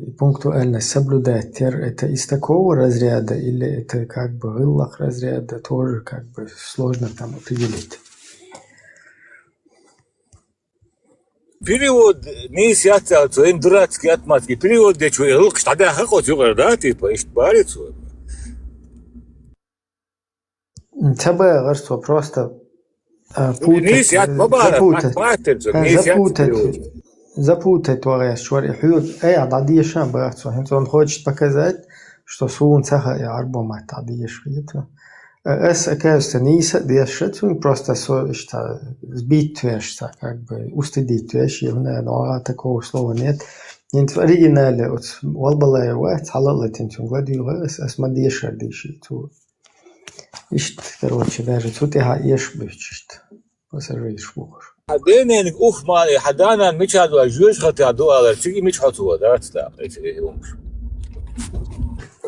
и пунктуальность соблюдать тера — это из такого разряда или это как бы гӀиллакх разряда, тоже как бы сложно там определить. Перевод нийса яц аьлла, цо имам дурацкий, атматский перевод дечу, и гӀиллакхаш дӀадаьхна оцу юкъара, да, типа, иштта бахара цо. Ца бахара цо, просто, а, путать, Нийса яц ма бахара, запутать. Ма бахара цо, а, нийса яц запутать, перевод. Запутать вахьаш вара и хьоьга, айхьа дӀадеша а баха цо. ХӀинца он хочет показать, что суна ца хаьа и Ӏарбойн матта дӀадеша хета. А ас, оказывается, нийса а дешша цуьнга, просто со иштта сбить веш ца, как бы устыдить веш, и, наверное, а, такого слова нет. ХӀинца в оригинале оцу Валбалаев вац, хьала а латийна цуьнга ладуьйгӀа ас, ас ма дешара дийши цо. Иштта, короче, даже цу тӀехь эшаш буьйцуш иштта пассажираш бухуш. Хьан денениг уфф ма алий, хьан да-нана мичахь ду, жоьжахатехь ду алар, цига мича хьо цо дац тӀаккха, эца хӀумаш.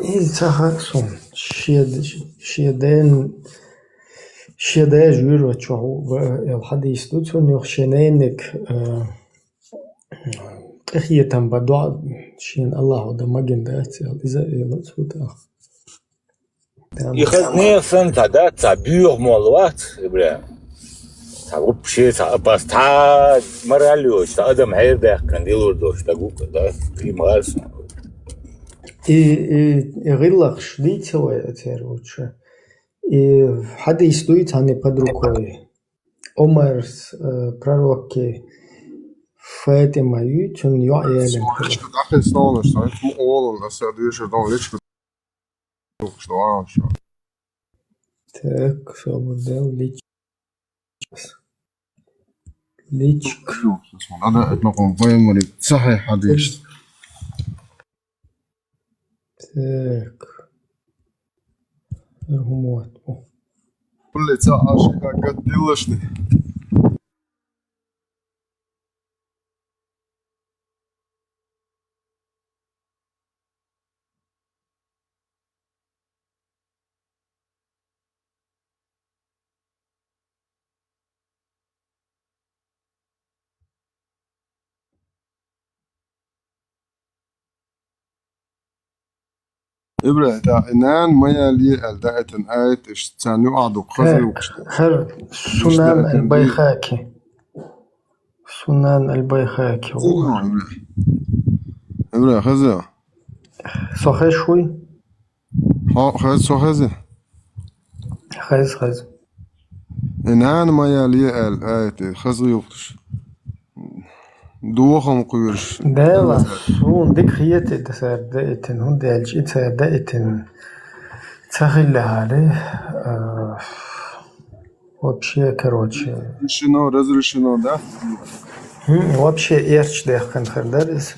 Иза ца хаьа суна. Шен, шен ден, шен да жоьжахати чохь ву, ва, аьлла хьадис ду цунна юха, шен нениг, а, къинхетам бан доӀа шена Аллахьо дан магийна дац аьлла, иза а элира цо тӀаккха. И хаза нехан санна цхьа дац, цхьа боьха молла вац, Ибрахим. Цхьа вообще, цхьа апас, цхьа мораль йоцуш, цхьа адам хьерадаьккхина, дилур долуш, дагу, да, и ма-аллара. И, и, и гӀиллакхаш дийца вай оцеран ву чу. И хьадис дуй цхьаьна под рукой. Омарс, э, пророкки Фатима юй, цуьнан йоӀ ялийна хилла. Личка дӀахезна, аса ма олу, аса дешар дан личка духуш ду, а, ша. Так, собар дел, лич-, личка. Ада, это, ну, по-моему, сахьихь хьадис. Так. ХӀара хӀума вац бу. Пулли ца Ӏаш, как гатдиллашни. Ибрахим, тӀаккха и нана ма ялае аьлла даийтина аят, иштта царна юкъахь ду хаза юкъаш. ХӀара Сунан аль-Байхаки. Сунан аль-Байхаки. Ибрахим, хаза. Со хезаш вуй? Хьо, хеза, со хеза? Хеза, хеза. И нана ма ялае аьлла аят, хаза юкъаш. Дохам кхоьруш. Дела, суна дика хета и цара даийтина, хӀунда аьлча и цара даийтина ца хиллехьара, а, вообще, короче. Разрешено, разрешено, да? ХӀм, вообще эрча даьккхина хир дара иза.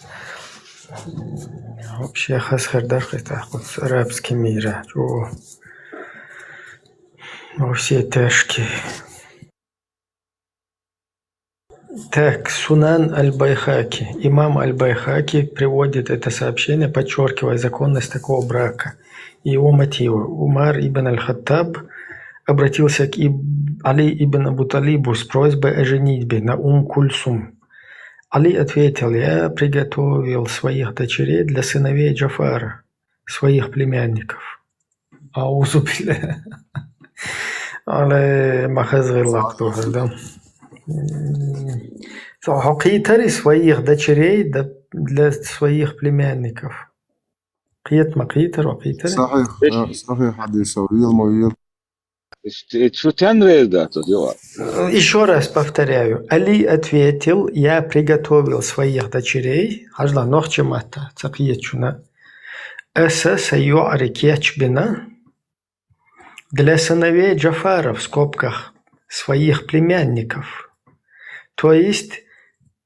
Вообще хаза хир дара хӀета кхуьнца арабский мира. Чу. Во все тяжкие. Так, Сунан аль-Байхаки. Имам аль-Байхаки приводит это сообщение, подчеркивая законность такого брака и его мотивы. Умар ибн аль-Хаттаб обратился к иб-, Али ибн Абу Талибу с просьбой о женитьбе на Ум Кульсум. Али ответил: «Я приготовил своих дочерей для сыновей Джафара, своих племянников». Аузу билля. Али, ма хаза гӀиллакх ду хӀара, да. М, со хьо кхийтарий своих дочерей да-, для своих племянников? Кхета ма кхийтара, хьо кхийтарий? Сахьихь, э, сахьихь хьадис, вийла ма вийла. Ш-, шу тен реза дац, йоӀ. Ещё раз повторяю. Али ответил: «Я приготовил своих дочерей». Хьажал, нохчийн маттахь ца кхета шуна. Аса сайн йоӀарий кечбина. Для сыновей Джафара, в скобках, своих племянников. То есть,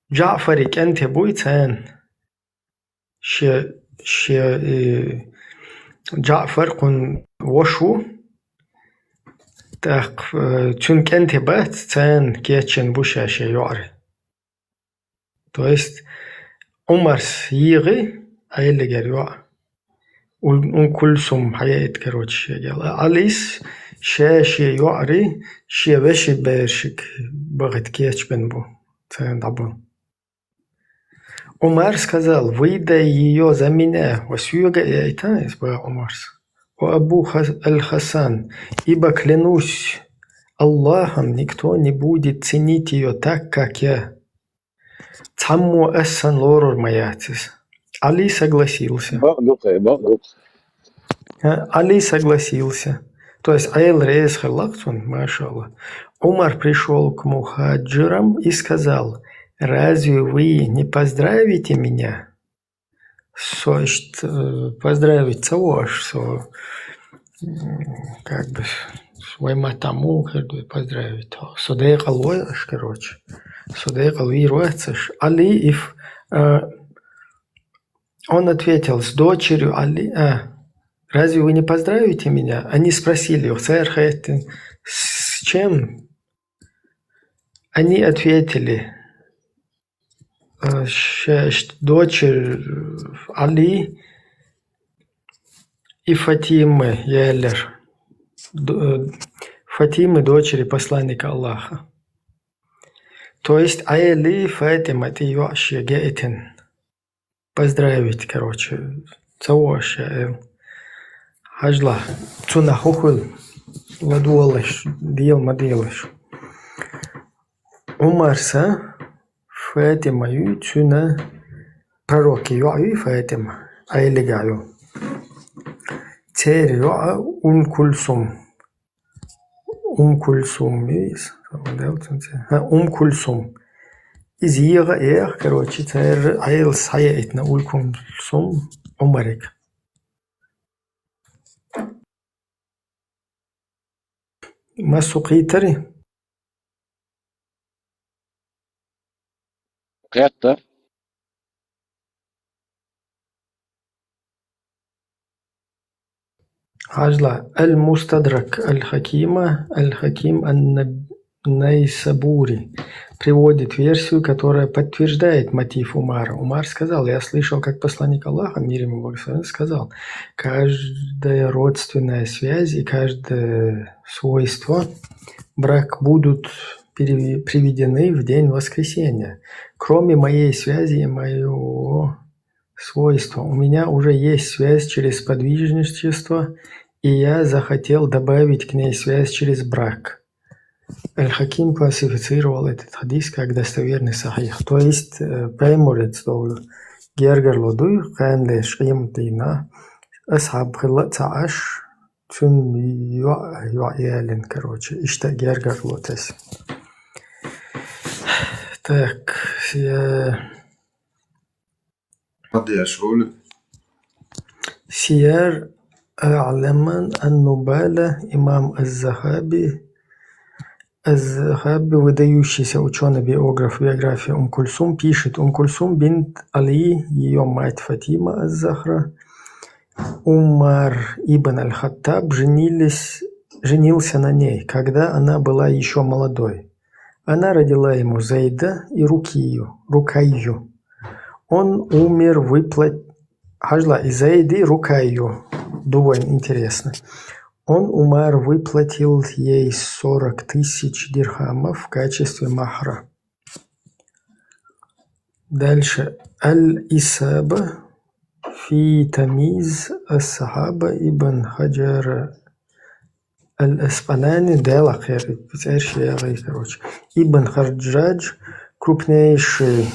Джаъфарий кӀентий буй царна. Шен, шен, э, Джаъфар кхуьнан воша ву. ТӀаккха, э, цуьнан кӀентий бац, царна кечбина бу ша шен йоӀарий. То есть Ӏумарс йогӀий Ӏелигера йоӀ. Ул-, Ум Кульсум хьаяийта, короче, шегахь. Ӏалис ша шен йоӀарий шен вешин берашка бахийта кечбина бу царна дӀабахана. Ӏумар сказал: «Выдай её за меня», ва соьга яйта иза бах Ӏумарс. Ва Абу Хас-, аль-Хасан: «Ибо клянусь Аллахом, никто не будет ценить её так, как я». Цхьаммо ас санна лорур ма яц иза. Ӏали согласился. Бакъ ду-кх, бакъ ду-кх. А, Ӏали согласился. То есть Ӏела реза хилла-кх цунна, машалла. Ӏумар пришёл к мухаджирам и сказал: «Разве вы не поздравите меня?» Со иштта, э, поздравить ца во аш, со, м, как бы, вай маттахь муха хир ду поздравить? Со декъал вой аш, короче. Со декъал вийр вац аш. Ӏали иф, э, он ответил: «С дочерью Ӏали, а, разве вы не поздравите меня?» Они спросили, цара хаьттина: «С чем?» Они ответили, э, ша иштта дочерь Ӏали и Фатима яллар. Д-, э, Фатима, дочери посланника Аллаха. То есть Ӏели Фатиматий йоӀ шен гаийтина. Поздравить, короче, ца во аш ша аьлла. Хьажал, цунах хӀун хуьлу, ладогӀалаш, дела ма делаш. Ӏумарса Фатима ю, цуьнан пророкан йоӀ ю Фатима, Ӏелигахь ю. Церан йоӀ Ум Кульсум. Ум Кульсум иза. ХӀа, Ум Кульсум. Иза йогӀа а йогӀу, короче, цара Ӏелас хьаяийтина Ум Кульсум Ӏумарга. Массо кхийтарий? Кхетта. Хьажал, Аль-Мустадрак Аль-Хакима, Аль-Хаким Ан-Наб-, Найсабури приводит версию, которая подтверждает мотив Умара. Умар сказал: «Я слышал, как посланник Аллаха, мир ему благословен, сказал: каждая родственная связь и каждое свойство брак будут переви-, приведены в день воскресения, кроме моей связи и моего свойства. У меня уже есть связь через подвижничество, и я захотел добавить к ней связь через брак». Аль-Хаким классифицировал этот хадис как достоверный сахих. То есть, э, пайхамарца долу гергарло дуй, кхана леш къематдийнахь, асхьаб хилла а ца Ӏаш, цуьнан йоӀ, йоӀ ялийна, короче, иштта гергарло тесна. Так, я Хьадеш гӀули. Сияр А'ламан ан-Нубала, имам аз-Захаби. Аз-Захаби, выдающийся учёный-биограф, биография Ум Кульсум, пишет: Ум Кульсум бинт Али, её мать Фатима аз-Захра. Умар ибн аль-Хаттаб женились, женился на ней, когда она была ещё молодой. Она родила ему Зейда и Рукию, Рукайю. Он умер выплат-, хьажал, и Зейд, и Рукайю. Довольно интересно. Он, Умар, выплатил ей сорок тысяч дирхамов в качестве махра. Дальше. Аль-Исаба фи тамиз ас-сахаба, Ибн Хаджар Аль-Аскъалани, Дала кхерча, цӀераш ягӀий, короче. Ибн Хаджраж, крупнейший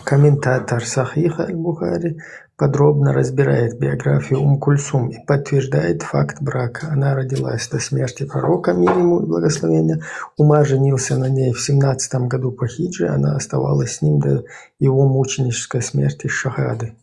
Комментатор Сахиха аль-Бухари подробно разбирает биографию Ум Кульсум и подтверждает факт брака. Она родилась до смерти пророка, мир ему и благословения Умар женился на ней в семнадцатом году по хиджре, она оставалась с ним до его мученической смерти шахады.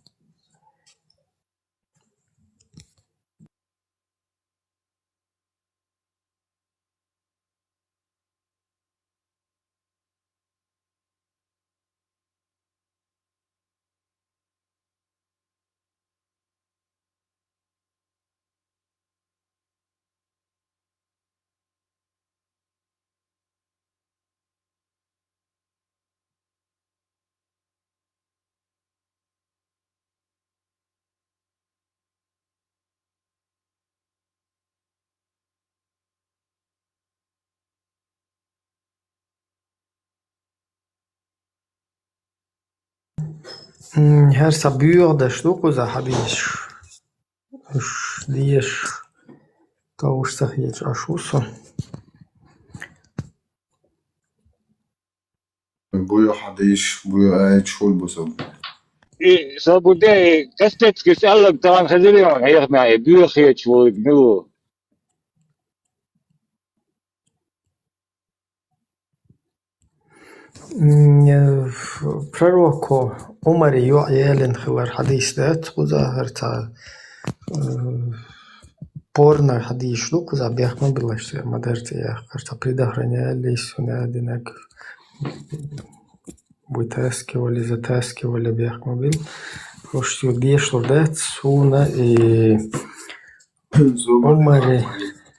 М, хӀара сан буьйхадеш ду кхуза хьадисаш. Уж деш, товш ца хеташ Ӏаш ву со. Буьйха хьадисаш, буьйха аяташ хул бу со. И со бу де, и кастецкий аьлларг тахана хезирий хьуна хьехамехь, и буьйха хеташ волург мила ву? М, э, пророко Ӏумара йоӀ ялийна хилар хьадис дац кхуза, хӀара цхьа, э, спорный хьадисаш ду кхуза, бехк ма биллалаш, церан ма-дарра цӀе яккха, хӀара цхьа предохранялись, сунадинаг вытаскивали, затаскивали, бехк ма билла. Просто ю дешалур дац суна и Ӏумари,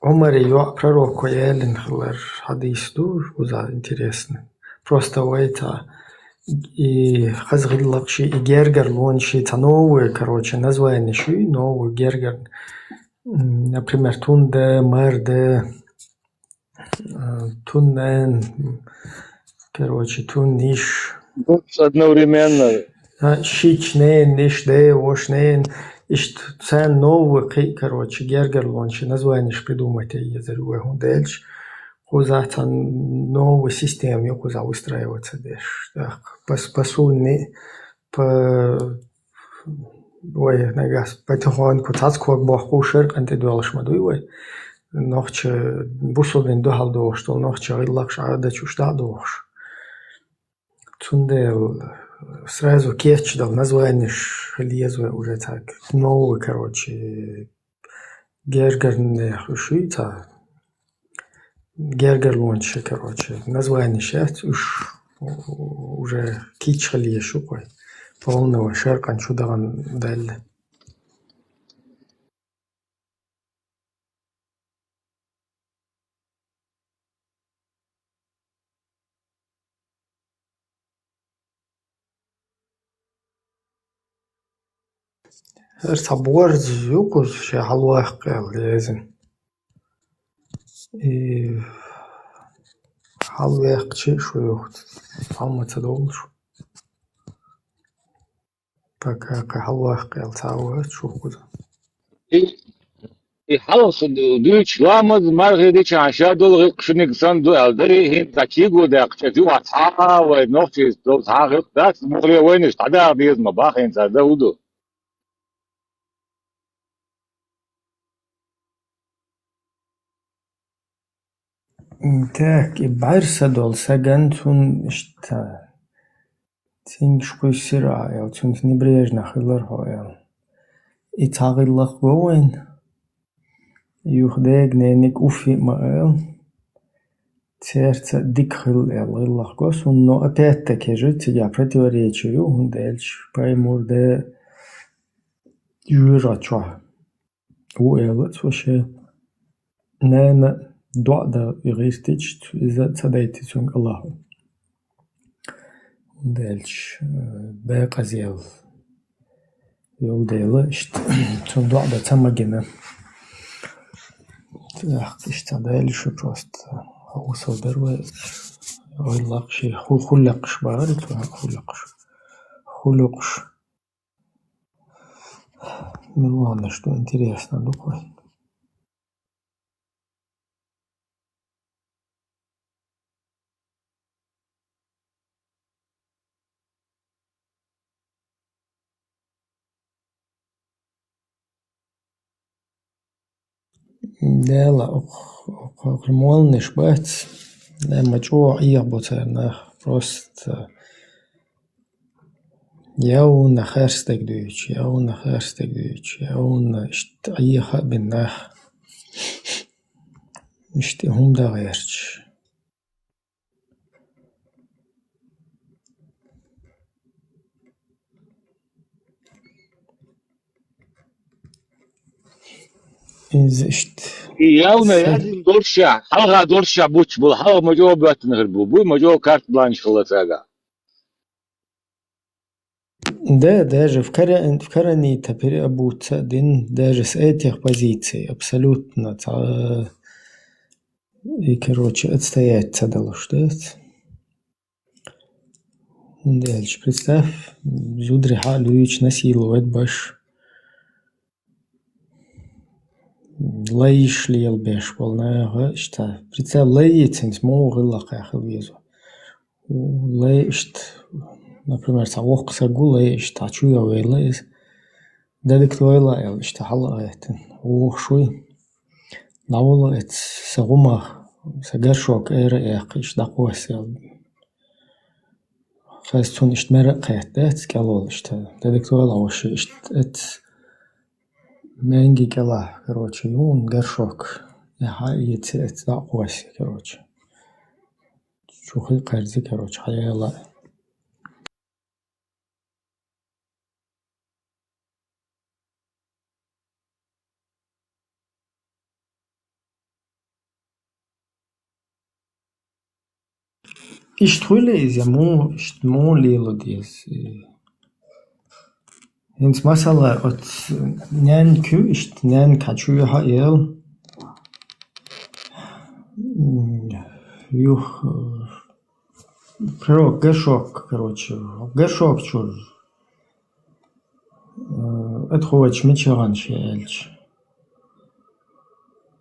Ӏумари йоӀ пророко ялийна хилар хьадис ду, кхуза интересно. Просто вай цхьа, и хаза гӀиллакхаш, и гергарлонаш, цхьа новые, короче, названеш ю, новые гергар-, м, например, тун да, мар да, а, тун нен, короче, тун ниш. Одновременно. А, шич нен, ниш де, вош нен. Иштта царна новый кхин, короче, гергарлонаш, названеш придумать е езар вай, хӀунда аьлча кхуза цхьа новый система ю кхуза выстраиваться деш. Так, пас-, пасуни, по-, вай нагахь потихоньку цхьацца ког бохку шаркъан тӀе доьлхуш ма дуй вай. Нохча бусулба дин дуьхьал дохуш долу нохча гӀиллакхаш, Ӏадаташ уьш дӀа а дохуш. Цундела сразу кечдала названеш хила еза вай уже так. Новый, короче, гергарнех уьш ю цхьа. Гергарлонаш, короче, названеш яц уьш, уже кийча хила езаш ю-кх вай. Полный вай шаркъан чу дахана даьлла. ХӀара цхьа борз ю кхуза, ша хьалаваккха аьлла езна. И хьалаваьккхича шу юха цхьамма ца довлуш. Пока кхин хьалаваккха аьлла цхьа а вац шу кхуза. И, и хьалха дуьйцуш ламаз, мархий дичахьана ша долу гӀиллакхашниг санна ду аьлла дарий, хӀинца кийго даьккхича, юха цхьа а вай нохчий долу цхьа а гӀиллакх дац, муххале вайнаш дӀадаха деза ма бах, хӀинца дан хӀун ду? М, так, и бӀаьрса долу саган цунна иштта цигахь кхуьссира ахьа аьлла, цуьнца небрежно хилар хьо аьлла. И цхьа гӀиллакх го вайн, юха дега-нениг уффи а ма аьлла. Церца дика хилла аьлла гӀиллакх го суна, но опять-таки же цигахь противоречие ю, хӀунда аьлча паймур де жоьжахати чохь ву аьлла цо шен нана доӀа дан гӀиртича, иза ца дайти цуьнга Аллахьо. ХӀунда аьлча, э, бекъазел йолу дела, иштта, цунна доӀа дан ца магина. Эх, иштта Дела шу просто хьовсал дара вай, гӀиллакхаш, ху-, хуллакхаш бахара, хуллакхаш. Хуллакхаш. Милонаш ду интересно ду-кх вай. Дела, ох, ох, ох, молнаш бац, нема чӀоагӀа Ӏехабу царна нах. Просто явна харцдерг дуьйцу, явна харцдерг дуьйцу, явна иштта Ӏеха а бина нах. Иштта хӀума дан гӀерташ. Иза иштта. И явна саг- язйина долуш а, хьалха долуш а буьйцуш болу, хьалха ма жоп боьттина хир бу, буй ма жоп карт бланш хилла цаьрга. Да, даже в кара-, в карантин переобуться дин, даже с этих позиций абсолютно ца-, и, короче, отстоять ца далуш дац. ХӀунда аьлча, представь, зударий хьа а луьйчу насиловать баш. Лайш лелабеш болу наха, иштта, представь, лай цуьнца муха гӀиллакх хила веза. Лай иштта, например, цхьа воккха саг ву, лай иштта чу йовелла иза. Дадик тойла аьлла, иштта хьала а гӀеттина. Вохуш вуй. ДӀавала эца сан гӀумах, сан горшок эра а яьккхи, иштта дӀакхосса аьлла. Хаза цунна иштта мера а кхетта, эца кӀел волу иштта. Дадик тойла ваша иштта эца. Маьнги кӀелахь, короче, юн горшок. Яхьа эца, эца дӀакхосса, короче. Чу хи кхарзи, короче, хьаяла. Иштта хуьлу иза, муха, иштта муха лело деза? ХӀинца масала, оцу ненан куьйга, иштта ненан кхачу юьхьа ел. М, юх, э, пирог, горшок, короче, горшок чуьра. Э, отхочу мича гӀанаш аьлча.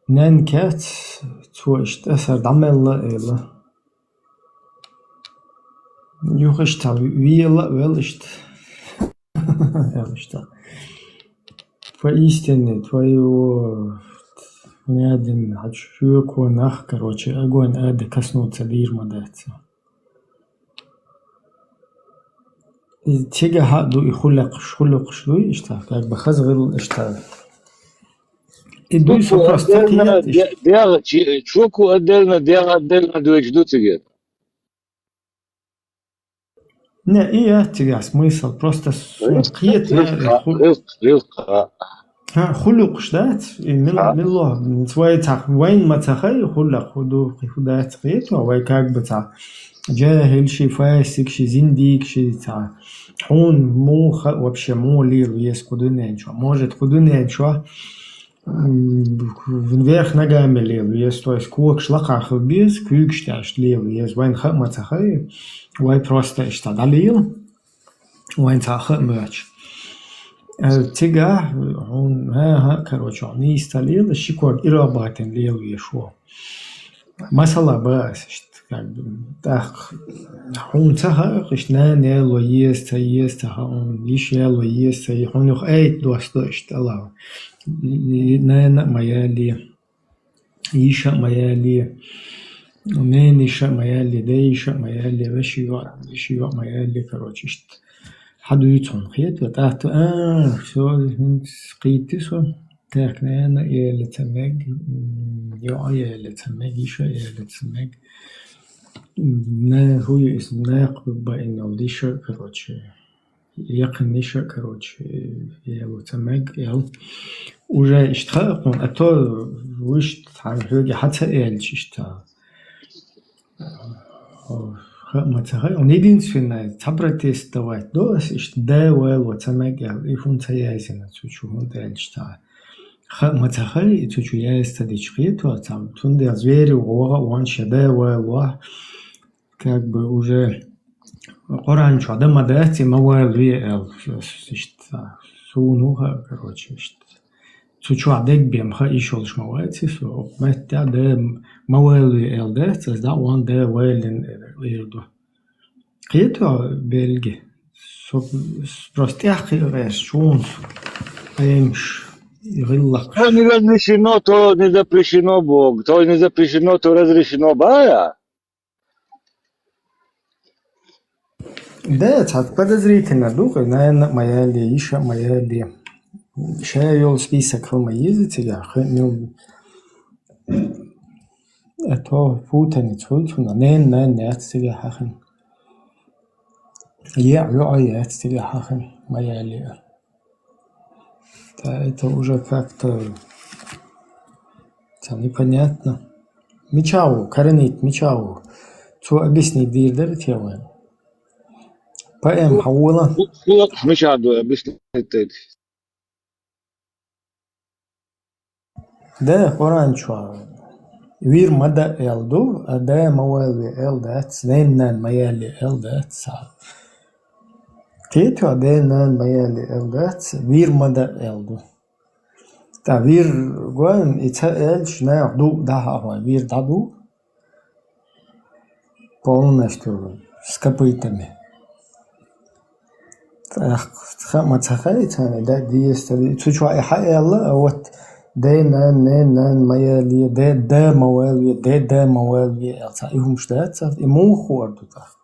Ненан кац, цо иштта тӀе сара дӀамелла а элла. Юха иштта вела а велла иштта. Аьлла иштта. Поистине, твоего надо, хьачу шоько нах, короче, огонь ада коснуться дийр ма дац. И цигахь а ду и хӀуллакхаш, хӀуллакхаш дуй иштта, как бы хаза гӀилла иштта. И дуй со просто отдельно, кхета иштта. Де-, дегӀ, чи-, чоку отдельно, дегӀ отдельно дуьйцуш ду цига? Не, и яц цигахь смысл, просто со кхета, хӀилкха, хӀу-, хӀилкха, хӀилкха. ХӀа, хӀуллакхаш дац, и мил-, милла, вай цхьа, вайн ма ца хай, хӀуллакх хӀу ду, хӀу дац кхета, вай как бы цхьа, жахӀилши, фасикши, зиндигши цхьа. Хьуна муха вообще муха лела веза кху дуьнен чохь? Может, кху дуьнен чохь, м, вверх ногами лела веза, то есть когаш лакхахь хила беза, куьйгаш тӀехь лела веза, вайн хаа ма ца хай, вай просто иштта дӀалела. Вайн цхьа а хаа моьттуш. Э, цигахь, хьуна, хӀа-хӀа, короче, хьуна нийса ца лела, ши ког ирабатин лела веш ву. Масала бан ас иштта, как бы, тӀаккха хьуна ца хаьа, иштта нана яло еза, ца еза, ца хаьа, хьуна йиш яло еза, ца е-, хьуна юха айта доссадо иштта, ала. И, и, нана а ма яле. Йиша а ма яле, ненан йиша а ма яле, ден йиша а ма яле, вешин йоӀ, вешин йоӀ а ма яле, короче, иштта. Хьан дуьйцу хьуна, кхета, тӀаккха, а, всё, хӀинца кхийтти со, так, нана а яла ца мег, м, йоӀ а яла ца мег, йиша а яла ца мег. М, на, хӀу ю иза, накха баина йолу йиша, короче. Яккхина йиша, короче, яло ца мег, эл. Уже иштта хаьа хьуна, а то вуьшта хьан хьоьга хьан ца аьлча иштта. Хаа ма ца хаьа. Единственное, ца протестовать до ас иштта, да вало ца мег, эл. И хӀума ца яздина цу чу, хӀунда аьлча цхьа. Хаа ма ца хаьа, и цу чу язда ца дича кхета, цхьа. Цундела звери вогӀа а ван ша да вало. Как бы уже Къуръан чохь дан ма дац, и ма валаве аьлла, иштта, суна ву хаьа, короче, иштта. Цу чохь дегбен ма хаьа, йиш йолуш ма вац и со, оцу меттехь да ма валаве аьлла дац, аса дӀа а ван да валина эр ду. Кхета белги? Со, с-, просто тӀаьхьа кхиира ас, чуна со, пхьемаш. ГӀиллакх. Что не разрешено, то не запрещено, Бог. То не запрещено, то разрешено, бая. Да, цхьа подозрительно ду, наверное, ма яьллий, иштта ма яьллий. Ша йолу список хила ма еза цигахь, хи-, ну, а то путаница хуьлу цунах. Ненан нана яц цигахь хьахийна. Е йоӀ яц цигахь хьахийна, ма яьллий. Да, это уже как-то, это непонятно. Мича ву, Каранит, мича ву? Цо объяснить дийр дара те вайн? Поэма хьан вола? Ху-, ху-, мича ду объяснить дайта? Да, Къуръан чохь. Вир ма дан аьлла ду, а да ма ваьлла ве аьлла дац, ненан нана ма яьллий аьлла дац. Кхетий хьо, ден нана ма яьллий аьлла дац, вир ма дан аьлла ду. ТӀаккха вир гойту, и ца аьлча, наха ду, дӀахьа хьо, вир дӀаду. Полностью с копытами. ТӀаккха хаа ма ца хаьа царна, да, деза ца ве-, цу чохь и хьааьлла, а вот ден нана, ненан нана ма яьллий, де да ма ваьлла ве, де да ма ваьлла ве, аьлла цхьа и хӀумаш дац, и муха хуур ду тӀаккха?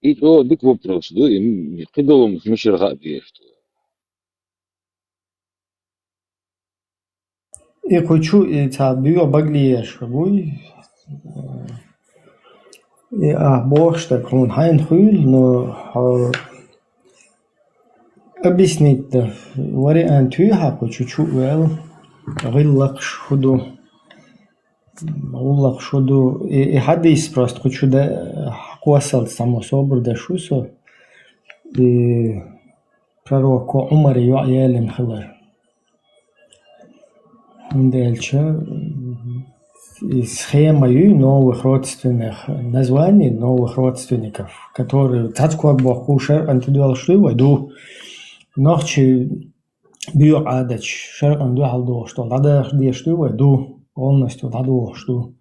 И чӀогӀа дика вопрос ду, и м-, кхидолу мишара хаа дезаш ду. И кху чу, и цхьа боьха багалеш буй. И ахь бохуш дерг хьуна хьайна хуьйла, но хьо объяснить дан вариант юй хьан кху чу чу а ваьлла, гӀиллакхаш хӀун ду, гӀуллакхаш хӀун ду. И, и хьадис просто кху чу да-, кхоссалц цхьаммо собар деш ву со. И пророко Ӏумаре йоӀ ялийна хилар. ХӀунда аьлча, и схема юй новых родственных названий, новых родственников, которые цхьацца ког бохку шаркъан тӀедоьлхуш дуй вай? Ду. Нохчий боьха Ӏадаташ шаркъан дуьхьал дохуш долу дӀадаха дезаш дуй вай? Ду. Полностью дӀадохуш ду.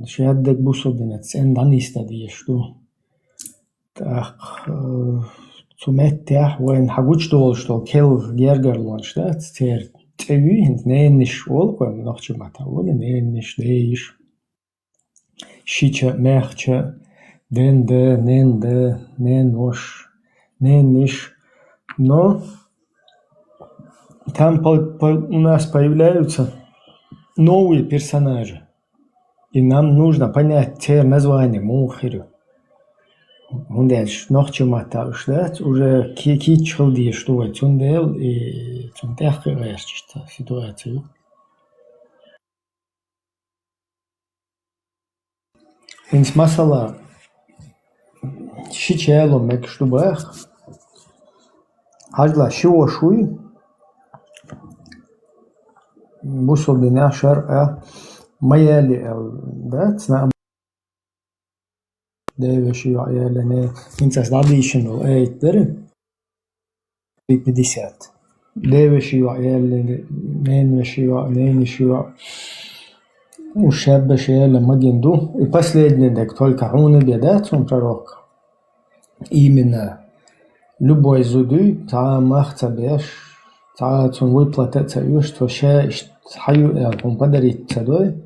Шадерг бусалба динца цӀена дӀанисдан дезаш ду. ТӀаккха, э, цу меттехь вайна хьан гучудолуш долу керла гергарлонаш дац, церан цӀе юй хӀинца, ненанаш олу вай, нохчийн маттахь олу, ненанаш, дейиш. Шича, маьхча, ден да, нен да, нен вош, нениш. Но там по-, по-, у нас появляются новые персонажи. И нам нужно понять церан название муха хир ю. ХӀунда аьлча нохчийн маттахь уьш дац, уже ки-, кийча хила дезаш ду вай, цундела и цунна тӀехь кхин гӀерташ ца ситуация ю. ХӀинца масала, шича яло мегаш ду баха. Хьажал, ши воша вуй, бусалба динехь, шаркъехь, ма яли аьлла дац, наа девешин йоӀ ялийна, хӀинца ас дӀадийшина долу аят дара. Пятьдесят. Девешин йоӀ ялийна, ненавешин йоӀ, ненавешин йоӀ. Уж шаббаш ялийна магийна ду. И последний дерг только хьуна бен дац хьуна пророк. Именно. Любой зуда, цхьа а мах ца беш, цхьа а цунна выплата а ца оьшу, цо ша иштта хьан ю аьлла хьуна подарить ца дой.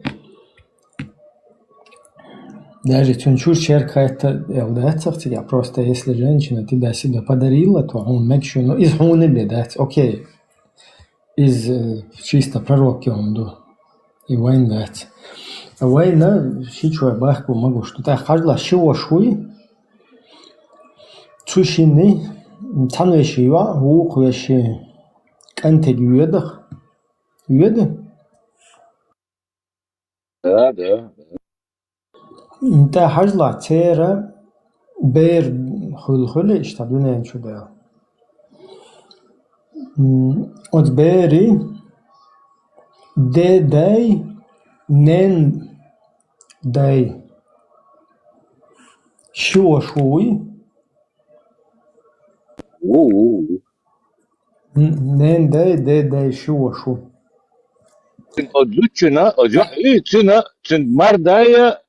Даже цуьнан чуьра чергахӀотта аьлла дац цигахь, просто если женщина тебя себе подарила, то хьуна мегаш ю, ну, иза хьуна бен дац, окей. Иза, э, чисто пророк йолу ду. И вайн дац. А вайна шичой бахка ма гуш ду. ТӀаккха хьажал, ши воша вуй, цу шинна цхьана вешин йоӀ, вукху вешин кӀантиг йоьдах. Йоьду? Да, да. ТӀаккха хьажал, церан бер хуьлу, хуьлу иштта дуьнен чу дела. М, оцу берийн ден дай, нен дай ши воша вуй. Ву, ву, ву. Н-, нен дай, ден дай ши воша ву. Оцу зудчунна, оцу йоӀ-, и, цуьнан, цуьнан мар дая,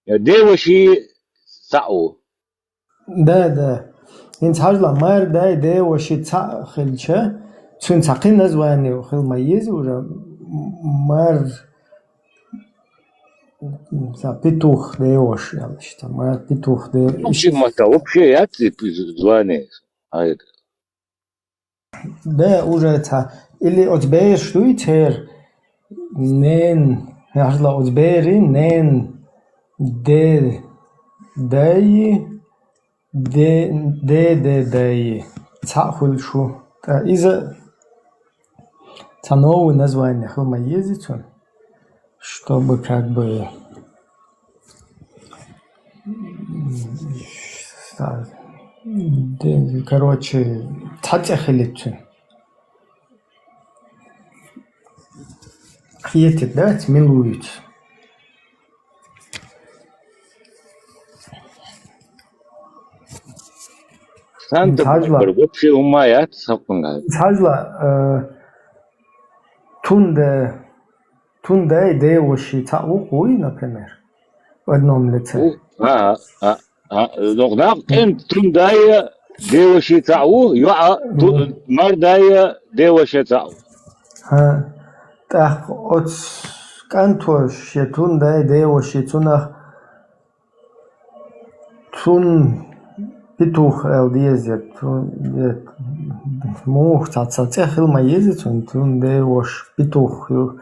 Деваши цаӀ ву. Да, да. ХӀинца хьажал, мар дай деваши цаӀ хилча, цуьнан цхьа кхин название хила ма еза ура. Мар, м, цхьа петух деваш аьлла иштта. Мар петух де-, вообще, иштта. Мотта, вообще яц и пи-, звание. А это. Да, уже цхьа. Или оцу бераш дуй церан? Нен, хьажал, оцу берийн нен, де, дай, де, де, де, дай. Цхьаъ хуьлуш ву. ТӀаккха иза цхьа новое название хила ма еза цуьнан. Чтобы как бы, короче, цхьа цӀе хилийта цуьнан. Хетийта дац, мила вуьйцу. Санта хьажал. Барбарг вообще хӀумма яц, хӀокхуьнга. Хьажал, э, тунда, тундай деваши цхьаъ ву-кх вуй, например, в одном лице. Ву. А, а, а, а, докъ-, докъ-, тун-, тундай деваши цхьаъ ву, йоӀа, ту-, мгм, мардай деваши цхьаъ ву. ХӀа, тӀаккха оцу кӀанто шен тундай деваши цунах цунна петух аьлла деза, я цунна, я муха цхьа, цхьа цӀе хила ма еза цунна, цунна деваш петух ю,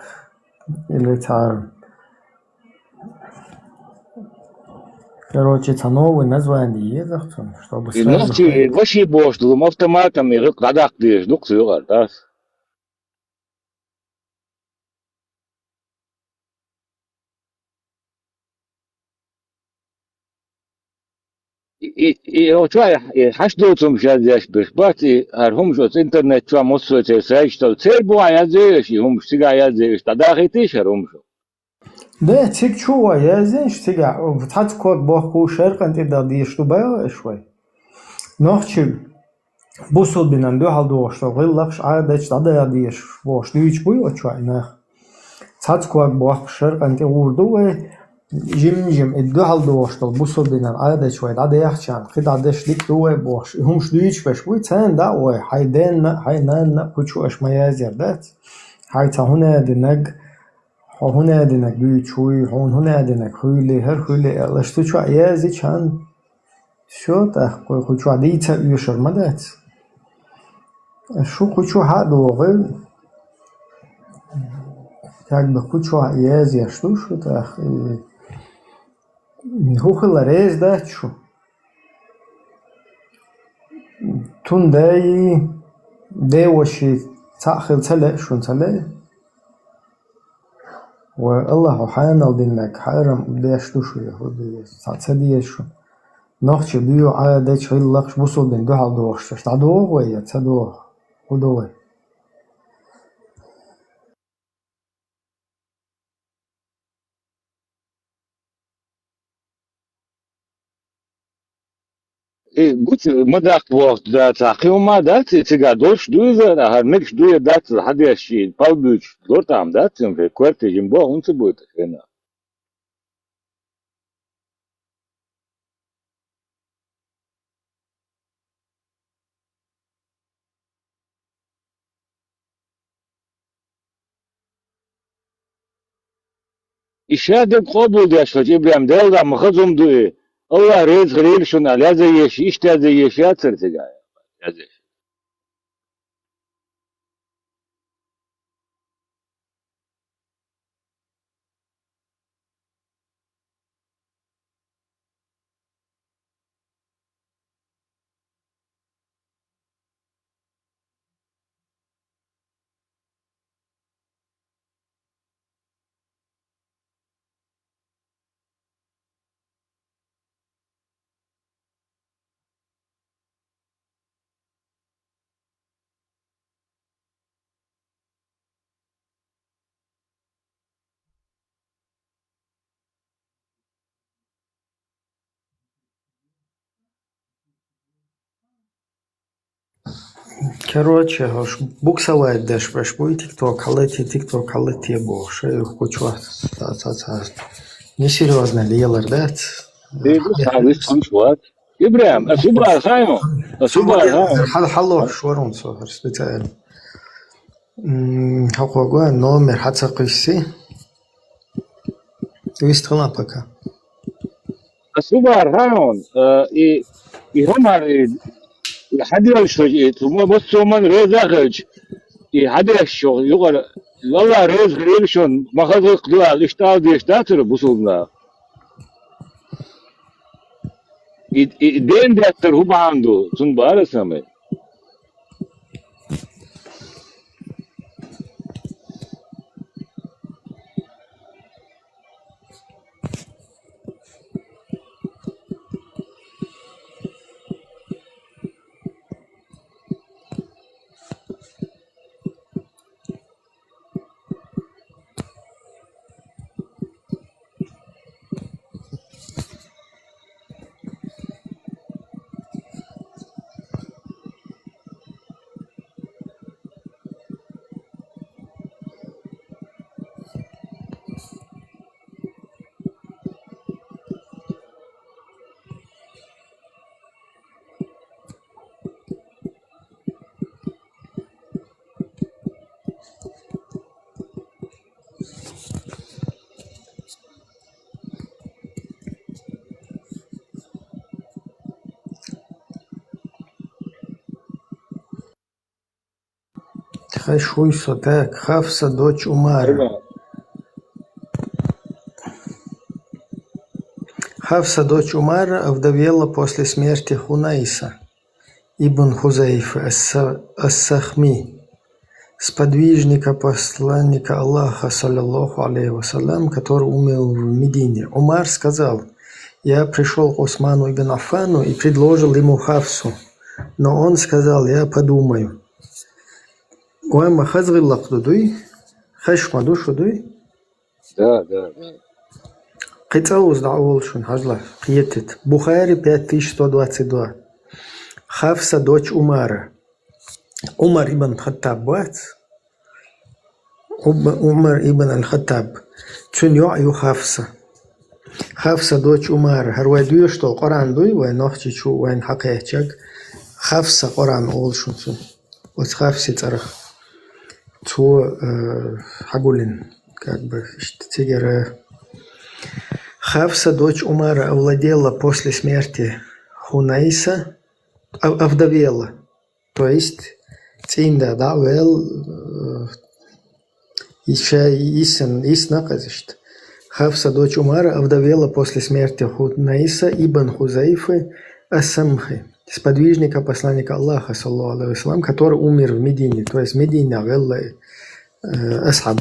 или цхьа, короче, цхьа новое название еза цунна, чтобы и сразу нохчий хай- ваши бохуш долу автоматом и гӀиллакх дӀадаккха дезаш ду-кх цу юкъара, да? И, и, и, оцу чохь и хьашт доцурш язъеш берш бац, и хӀара хӀумаш оцу интернет чохь массо а церан сайташ тӀехь. Церан бухахь язъеш и хӀумаш, цигахь язъеш, дӀадахийтийша хӀара хӀумаш. Де, цига чу вай яздинчу цигахь, цхьацца ког бохку шаркъан тӀе дан дезаш ду боху аша вай. Нохчий бусулбинан дуьхьал догӀуш долу гӀиллакхаш, Ӏадаташ дӀадаха дезаш бохуш дуьйцуш буй оцу чохь и нах. Цхьацца ког бохку шаркъан тӀе гӀур ду вай, жим-жим и дуьхьал догӀуш долу бусулбинан Ӏадаташ вай дӀадехча, кхин дӀадеш дика ду вай бохуш, и хӀумаш дуьйцуш берш буй, царна дӀа а вай, хьайн денна а, хьайн нанна а кху чу аша ма язъяр дац. Хьайн цхьа хӀун а динарг, хьо хӀун а динарг дуьйцуш вуй, хьуна хӀун а динарг хуьлий, хӀара хуьлий аьлла, аша цу чохь яздича, всё, тӀаккха кху чохь дийца а оьшур ма дац. Шу кху чу хьа а догӀий, как бы кху чохь язъеш ду шу, тӀаккха и хӀун хила реза дац шу? Тундай, деваши цхьаъ хила ца лаьа шуна, ца лаьа? Вай Аллахьо хьанал динарг хьарам деш ду шу, я хӀун ду, я цхьа ца деза шу. Нохчий буй Ӏадаташ, гӀиллакхаш бусулбин дуьхьал догӀуш, аша дӀадогӀу вай, я ца догӀу? ХӀун до вай? И гуч ма даккха вахта, да, цхьа кхин хӀума дац, и цигахь долуш ду иза, хӀара мегаш ду я дац, хьан деш шен палбуьйчу лортам дац, цуьнан фе коьрте жим боху, хӀунца буьйта хенахь. И шадерг къобалдеш хилча, ИбрахӀим, Делан ма хаза хӀума ду и, Аллахь реза хилийла шуна аьлла, язъеш, иштта язъеш яцара цигахь? Язъеш. Короче, хӀорш буксовать деш берш буй, тикток хьалати, тикток хьалати бохуш, ай, кху чохь ца, ца, ца. Несерьёзно лелар дац. Дийду, сагъ вист хӀунч вац. Ибрахим, а субар хайну? А субар хайну? Хьал хьаллохуш варун со хӀар специально. М, хьакъого номер хьа ца кхуьсси. Вист хила пока. А субар хайну? Э, и, и хӀумар, и, и хьадиалш хӀуж, и тума бос соман реза хӀуж. И хьадеш шо, юкъар, валла рез грил шон, махазгъ дуал, иштал деш датур бусулна. И, и ден деттар хӀу бахьанду, цун бара самай. Тхай шуй со так, Хафса, дочь Умара. Хафса, дочь Умара, овдовела после смерти Хунайса ибн Хузайфы ас-, ас-Сахми, сподвижника посланника Аллаха, саллаллаху алейхи ва саллям, который умер в Медине. Умар сказал: «Я пришёл к Осману ибн Аффану и предложил ему Хафсу, но он сказал: „Я подумаю“». Ва ма хазгъиллакъ ду дуй? Хашма ду шу дуй? Да, да. Кхы цӀа уз дӀа волчун хьажла, кхетит. Бухари, пять тысяч сто двадцать два. Хафса, дочь Умара. Умар ибн Хаттаб вац? Уб-, Умар ибн аль-Хаттаб. Цун йоӀ ю Хафса. Хафса, дочь Умара. ХӀар вай дуьйш долу Къуръан дуй, вай нохчи чу, вайн хьакхаьччаг. Хафса Къуръан олу шун цун. Оцу Хафси цӀарах. Цо, э, хьагулин, как бы, иштта цигара. Хафса, дочь Умара, овладела после смерти Хунайса, ов-, овдовела. То есть, цӀийнда дӀа а вел, э, иша, исан, исна кхезашта. Хафса, дочь Умара, овдовела после смерти Хунайса ибн Хузайфы ас-Самхи, сподвижника посланника Аллаха, саллаллаху алейхи ва саллям, который умер в Медине, то есть Медина велла, э, асхьаб.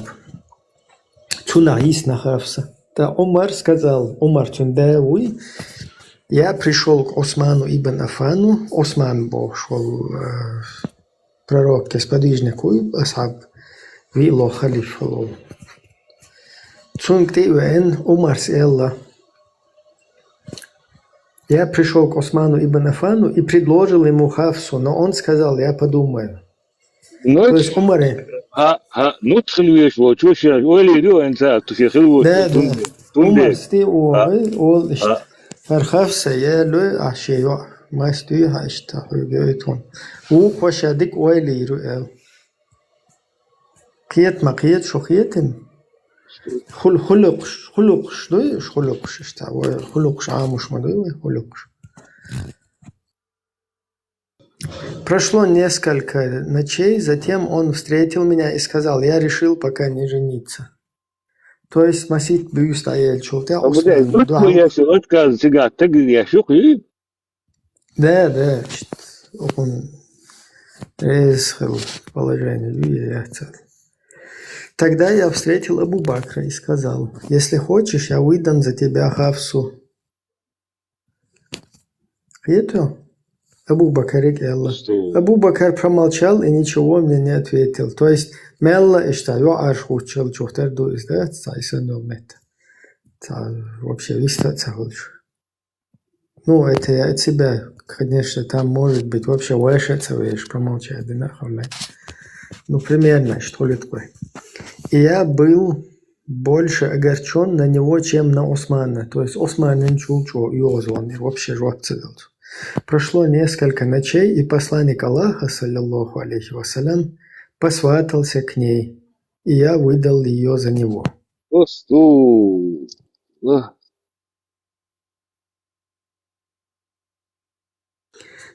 Цунах йисна Хафса. Та Умар сказал, Умар цун да вуй: «Я пришёл к Осману ибн Афану». Осман бохуш волу, э, пророкке сподвижник вуй, асхьаб, виъ ло халифа ло. Цунга тӀе а веана, Умарс элла: «Я пришёл к Осману ибн Афану и предложил ему Хафсу, но он сказал: „Я подумаю“». Ну, То есть Умаре. ХӀа, хӀа, ну, тхин веш волчо шен ойла йир ю, эн ца, ту шен хила волчо, Да, да. тунде, тунде. Умарс тӀе а вогӀий, олу иштта. А. ХӀара Хафса елла, ахь шен йоӀ, мас дуьйхьа иштта, хьоьга йойтун. Вукхо ша дика ойла йир ю аьлла. Кхета ма кхета, шу кхетина? Хул-, хулукъуш, хулукъуш дуй, уьш хулукъуш иштта, вай хулукъуш Ӏамош ма дуй вай, хулукъуш. Прошло несколько ночей, затем он встретил меня и сказал: «Я решил пока не жениться». То есть масийтта буьйса дӀаеллачул тӀаьхьа Амма де, Усман вот дуьхьал- хуя шу отказ цигахь таг еш ю-кх, и? Да, да, чт-, окъун реза хилла положение ю, я яц. Тогда я встретил Абу Бакра и сказал: «Если хочешь, я выдам за тебя Хафсу». Кхету? Абу Бакарига аьлла. Абу Бакар промолчал и ничего мне не ответил. То есть, мелла иштта, йоӀ Ӏаш гӀуччалчух тера ду иза, да? Цхьа и санна йолу метта. Цхьа вообще виста а ца хуьлуш. Ну, это я от себя, конечно, там, может быть, вообще вайша а ца веш, промолчать дина а хьо мет. Ну, примерно, что ли такое. И я был больше огорчён на него, чем на Османа. То есть Османан чул чӀогӀа йоазонный, вообще жоп ца делча. Прошло несколько ночей, и посланник Аллаха, саллаллаху алейхи ва саллям, посватался к ней, и я выдал её за него. Осту.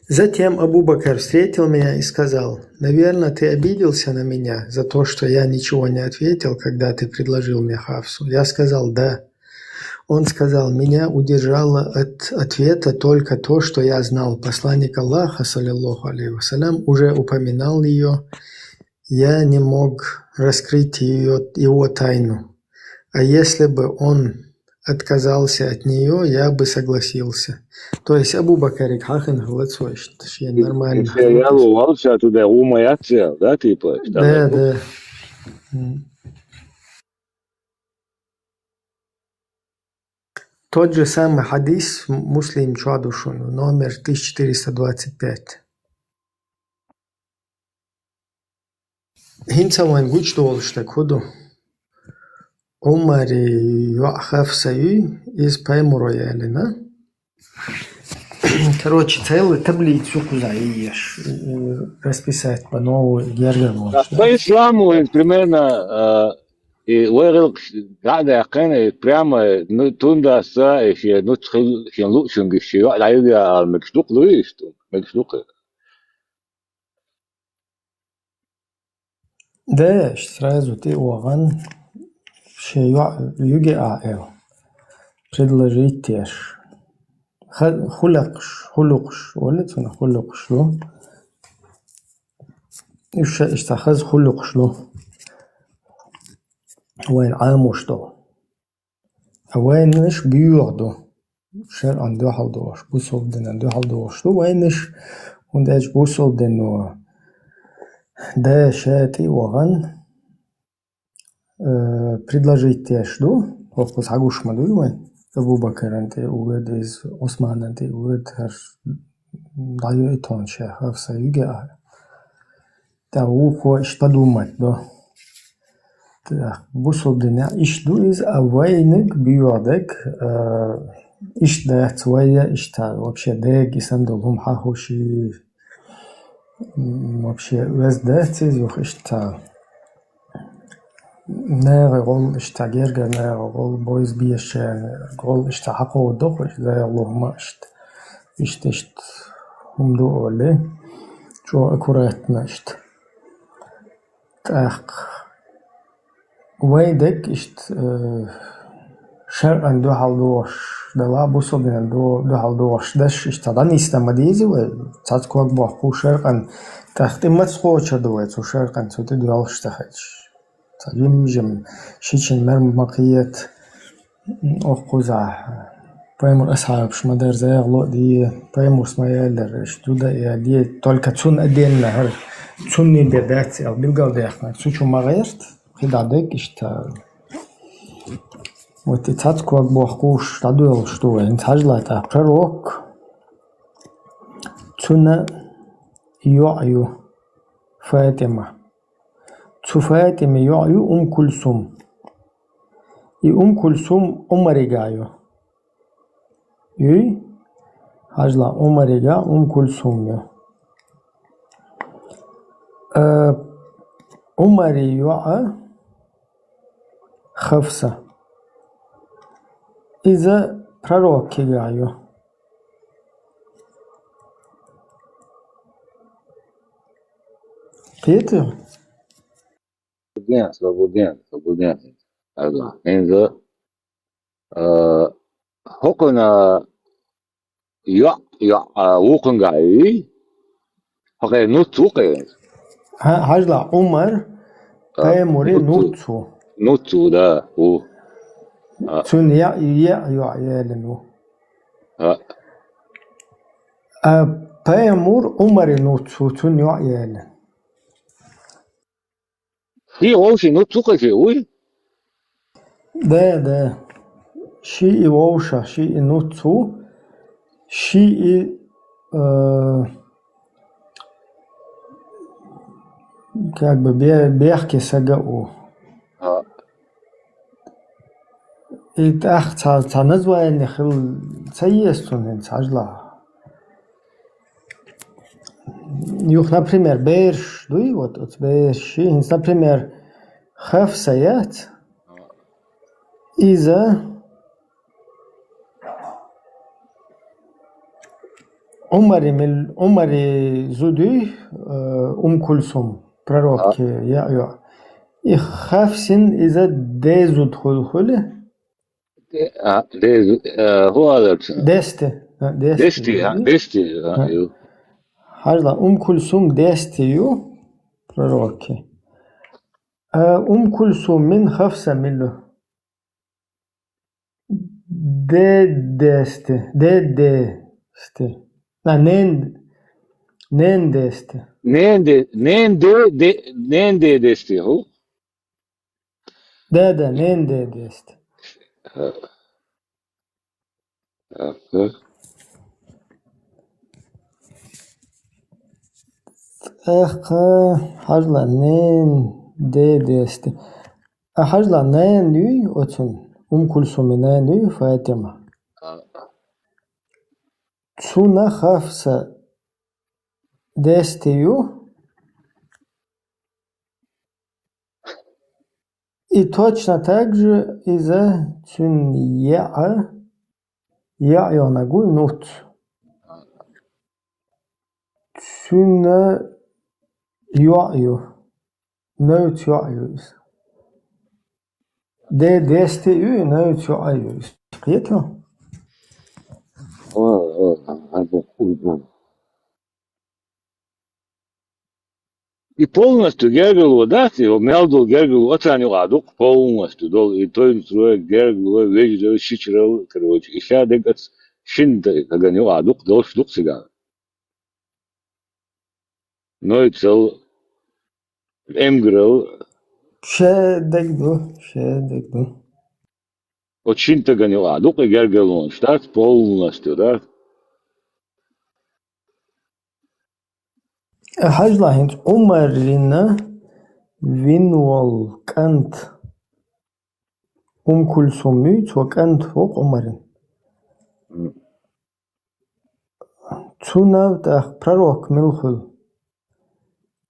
Затем Абу Бакр встретил меня и сказал: «Наверное, ты обиделся на меня за то, что я ничего не ответил, когда ты предложил мне Хафсу». Я сказал: «Да». Он сказал: «Меня удержало от ответа только то, что я знал. Посланник Аллаха, саллаллаху алейхи ва саллям, уже упоминал её. Я не мог раскрыть её, его тайну. А если бы он отказался от неё, я бы согласился». То есть Абу Бакарыг хьахинна хилац вай иштта, шен нормально. Если я ловал, сейчас туда ума я цел, да, типа. Да, да. М. Тот же самый хьадис Муслим чу ду шуна, номер тысяча четыреста двадцать пять. ХӀинца вайн гучадолаш дерг хӀу ду? Ӏумара йоӀ Хафса юй, из пайхамаро ялийна. Короче, целая таблица ю кхуза еш, э, расписать по новой гергар волаш, да? По исламу, э, примерно, э, и вай гӀилкхаш дӀа а даьккхина, и прямо, ну, тун даста, и шен нуц хил, шен луъчунгаш шен йоӀ дӀаюге ала мегаш ду-кх, луй иштта, мегаш ду-кх. Да, сразу тӀе а вахана, шен йоӀ юге а ала. Предложить еш. Ха-, хулакхаш, хулукхаш, оалий цунах, хулукхаш лу. Уж иштта хаза хулукхаш лу. Вайна Ӏамош дола. А вайнаш боьха ду. ШарӀан дуьхьал долаш, бусалба динан дуьхьал долаш ду вайнаш, хӀунда аьлча бусалба дино да ша тӀе а вахана, э, предложить деш ду, хӀокхуза хьагуш ма дуй вай, Абу Бакаран тӀе а угад из, Ӏусманан тӀе а угад, хӀара дӀайо и тхона ша Хафса юге а. ТӀаккха вукхо иштта подумать до. ТӀаккха бусалба динехь иштта ду иза, а вайнаг боьха дерг, а, иштта дац вай а, иштта вообще дега и санна долу хӀума хьахош, м, вообще оьзда дац иза юха иштта. Наха гӀолла иштта, гергара наха гӀолла, бойза бешан гӀолла иштта хьакховдадо-кх, иштта дагӀа лу хӀума иштта. Иштта, иштта хӀума ду олий, чӀогӀа аккуратно иштта. ТӀаккха вай дерг иштта, э, шарӀан дуьхьал догӀуш дала, бусалба динан ду-, дуьхьал догӀуш деш иштта дӀанисдан ма дезий вай, цхьацца ког боккхуш шарӀан, тӀаккха тӀе маца кхочур ду вай цу шарӀан, цу тӀе доьлхуш ца хилча. Цхьа жим-жим шичина мер ма кхета, м, оккхузахь. Пайхамар асхьабаш ма-дарра, загӀа ло а де, пайхамарс ма-аьллара, иштта ду дан а де, только цунна а денна хӀара, цунна бен дац аьлла билгалдаьккхинарг цу чу ма гӀерта, кхидӀа дерг иштта. Вот и цхьацца ког боккхуш дӀадоьлхуш ду вай. ХӀинца хьажал тӀаккха, пророк, цуьнан йоӀ ю ФатӀима. Цу ФатӀимин йоӀ ю Умм Кульсум. И Умм Кульсум Ӏумарига ю. Юй? Хьажал, Ӏумарига Умм Кульсум ю. Э, Ӏумаран йоӀ Хафса. Иза пророкига ю. Кхетий? Свободен, свободен, свободен. Ага. ХӀинца, а, хӀокхуьнан йоӀ, йоӀ, а, вукхунга юй? ХӀокхуьнан нуц ву-кх иза? Хьа-, хьажал, Ӏумар, а, пайхамаран нуц ву. Нуц ву, да, ву. А. Цуьнан яа, яа йоӀ ялийна ву. А. А пайхамаран Ӏумаран нуц ву, цуьнан йоӀ ялийна. Ши вовшийн нуц ву-кх иза, вуй? Да, да. Ши и вовшах, ши и нуц ву, ши и, э, как бы бе-, бехке сага а ву. А. И тӀаккха цхьа, цхьа название хила ца еза цунна хӀинца хьажал. Юха, например, бераш дуй, вот оцу бераш, хӀинца, например, Хафса яц, иза Ӏумари мел-, Ӏумари зуда юй, э, Ум Кульсум, пророкки яа йоӀ. И Хафсин иза ден зуда хуьлу хуьлу? А, деза, а, хӀун олу цунах? Дести. А, дести. Дести, а, дести, а, ю. Хьажал, Ум Кульсум дести ю, пророкки. А, Ум Кульсумин Хафса мила ю? Дедести, дедести. А, нен, нен дести. Нен де-, нен де-, де-, нен дедести, хӀу? Да, да, нен дедести. Аха. ТӀаккха хьажал, нен дедести. А хьажал, нен юй оцун, Ум Кульсумин нен юй Фатима. А. Цунах Хафса дести ю. И точно так же иза цуьнан яа, яа йогӀу нагуй нуц. Цуьнан йоӀ ю. Невца йоӀ ю иза. Де-, дести ю, и невца йоӀ ю иза. Кхетий? О, о, о, о. И полностью гергарло дац, и мел долу гергарло оцарна юкъахь ду-кх, полностью долу, и тойнаш лой, гергарло, вежаралла, шичаралла, короче, и ша дерг оцу шина стагана юкъахь ду-кх, долуш ду-кх цигахь. Новцал, эмгарал. Ша дерг ду, ша дерг ду. Оцу шина стагана юкъахь ду-кх и гергарлонаш, дац, полностью, дац. Хьажал, хӀинца Ӏумарина вина волу кӀант Ум Кульсум юй, цо кӀант воккху Ӏумарин. М. Цунах тӀаккха пророк мила хуьлу?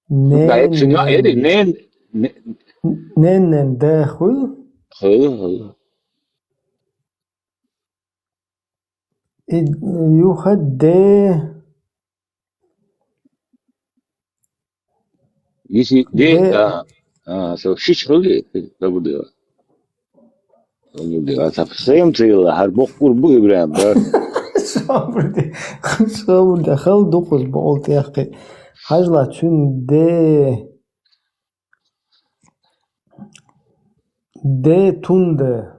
Да, нен, это всё, нен. Это нен, не- Нен, нен, да хуьлу? Хуьлу, хуьлу. И юха де. Если де, де. А, а, со шиш хуьлу, забудила. Забудила. Совсем цийла, хӀара боккъур бу, Ибрахим, да? Собар де, собар де, хала ду кхуза бокъул тӀехкхи. Хьажал, цуьнан де. Де тун де.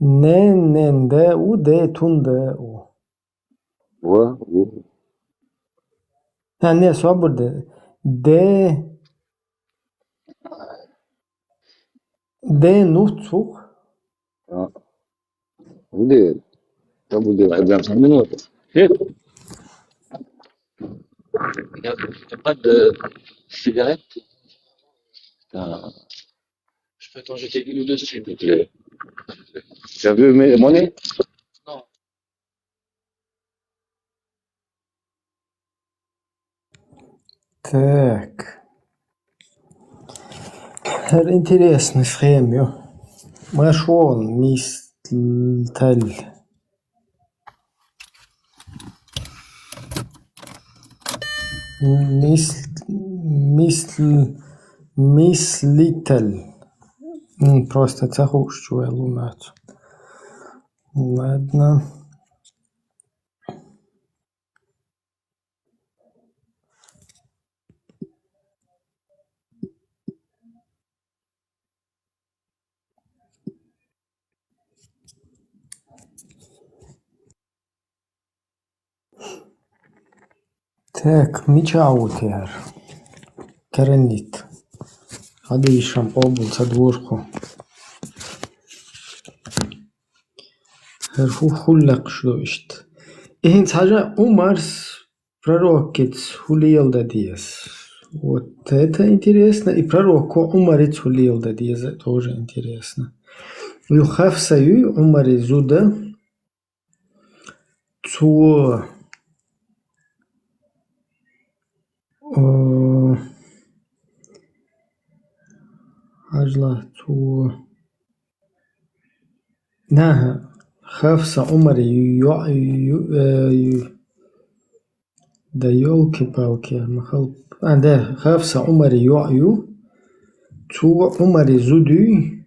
Нен, нен, де у, де тун де у. Во, во. А, не, собар де. Де. Де нуц ву-кх. А. Где? Там где? Одна минута. Нет? Я, я pas de cigarette. А. Je peux t'en jeter une ou deux, s'il te plaît. T'as vu mes monnaies? Non. Так. ХӀара интересный схема ю. Машон мисталь. Мис-, мис-, мислитель. М, просто ца хууш чу ваьлла ву нацу. Ладно. Так, мича ву те хӀара? Каранит. Хьадийшам къобал ца дора кху. ХӀара хӀу, хӀуллакхаш ду иштта. И хӀинца хьажа Умарс пророккица хӀу леладан деза? Вот это интересно. И пророку Умаре цу леладан деза, тоже интересно. Ю Хафса ю, Умара зуда. Цо, э, хьажал, цо, наха, Хафса Умара ю, ю, э, ю, да ёлки-палки, ма хал-, а, да, Хафса Умара йоӀ ю, цо Умара зуда ю,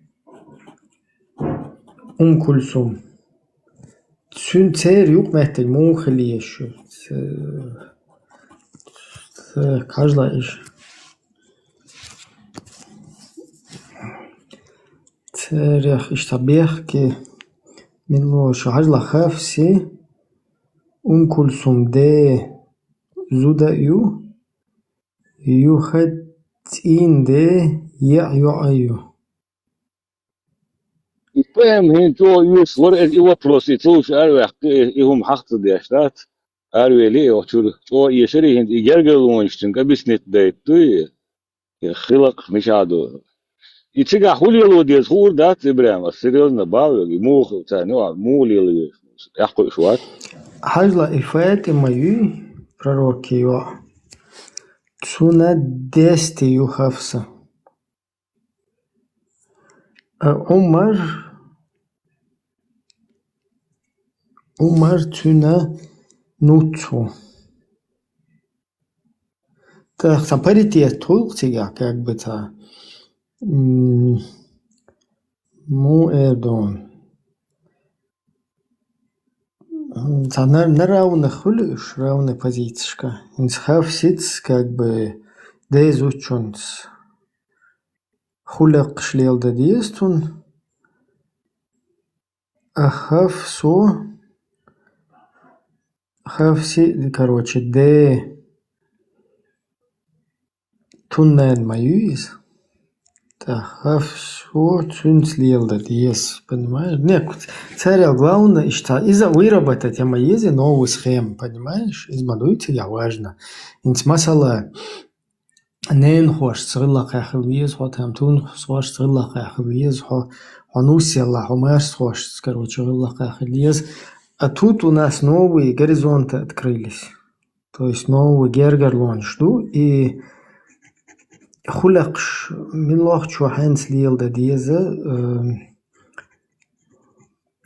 Ум Кульсум. Цуьнан церан юкъаметтиг муха хила еза шу? Ц-, ц-, хьажал иштта. Церан иштта бехке мила шу, хьажал, Хафса, Ум Кульсум ден зуда ю, юха цӀийнан ден йоӀ ю. И поэма хӀинца чӀогӀа оьшуш вара, и вопрос, и ца луш араваьккха, и, и хӀума хьах ца деш дац. Аравели и оха чуьра. ЧӀогӀа эшар и хӀинца, и гергарлонаш цуьнга объяснить дайта дуй, и хилакх мичахь ду. И цигахь хӀун лело деза хуур дац, ИбрахӀим, ас серьёзно боху, и муха царна юкъахь, муха лела веза, тӀаккха кхуьуш вац. Хьажал, и ФатӀима юй, пророкан йоӀ. Цуьнан десте ю Хафса. А Умар, Умар цуьнан нуц ву. ТӀаккха цхьа паритет хуьлу-кх цигахь, как бы цхьа, м, муха эр ду. Цхьа на-, на равных хуьлу уьш, равных позицешкахь. ХӀинца Хафсас, как бы, ден зудчуьнца хӀуллакхаш леладан деза цунна. А Хафса, Хафса, короче, ден туннен ма ю иза. ТӀаккха Хафса цуьнца леладан деза, понимаешь? Не, царел главное, иштта, иза выработать ма еза новую схему, понимаешь? Иза ма дуй цигахь важно. ХӀинца масала, ненахошца гӀиллакхехь хила веза хьо, там туннахошца гӀиллакхехь хила веза хьо, хьо нус ялахь, хьо марсхошца, короче, гӀиллакхехь хила еза. А тут у нас новые горизонты открылись. То есть новые гергарлонаш ду, и хӀуллакхаш муьлххачо хьаьнца леладан деза, э,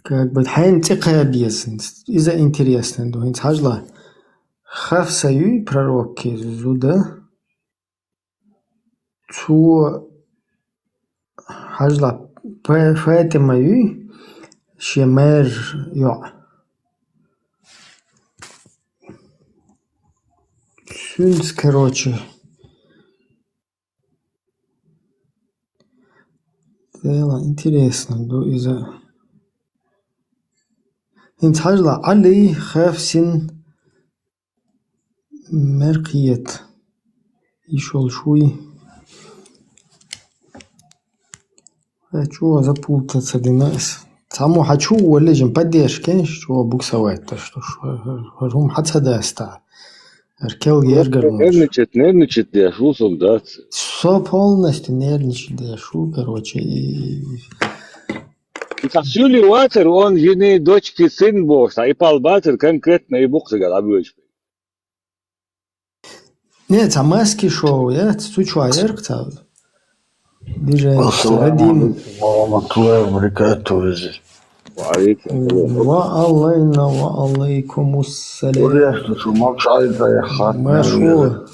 как бы хьайна цӀе кхаба еза. Иза интересно ду. ХӀинца хьажал, Хафса юй пророкан зуда, цо, хьажал, Фа-, ФатӀима юй, шен майран йоӀ. Цуьнца, короче, дело интересно ду иза. ХӀинца хьажал, Ӏали, Хафсин, Меркхет. Ишолш вуй. Э, чӀогӀа запутаться дина ас. Цхьаммо хьан чу а воллий, жин поддержка, чӀогӀа буксовать, что ж, хӀара хӀума хьан ца даста. ХӀара кел гергар луш. Нервничать, нервничать деш ву со, дац? Со полностью нервничать деш ву, короче, и И цхьа суьли вацар, он жени дочки сын бохуш, цхьа и пал бацар конкретно и букъ цигахь дӀабоьдуш. Не, цхьа маски шоу, я, цу чу яр-кх цхьа движение, цхьа Радим. Ассаламу алейкум ва рахматуллахи ва баракатуху, вежарий. Ва алейкум салам. Ва алейна, ва алейкум ассалам. Ур яхта шу мокшайта я хатна. Маршо.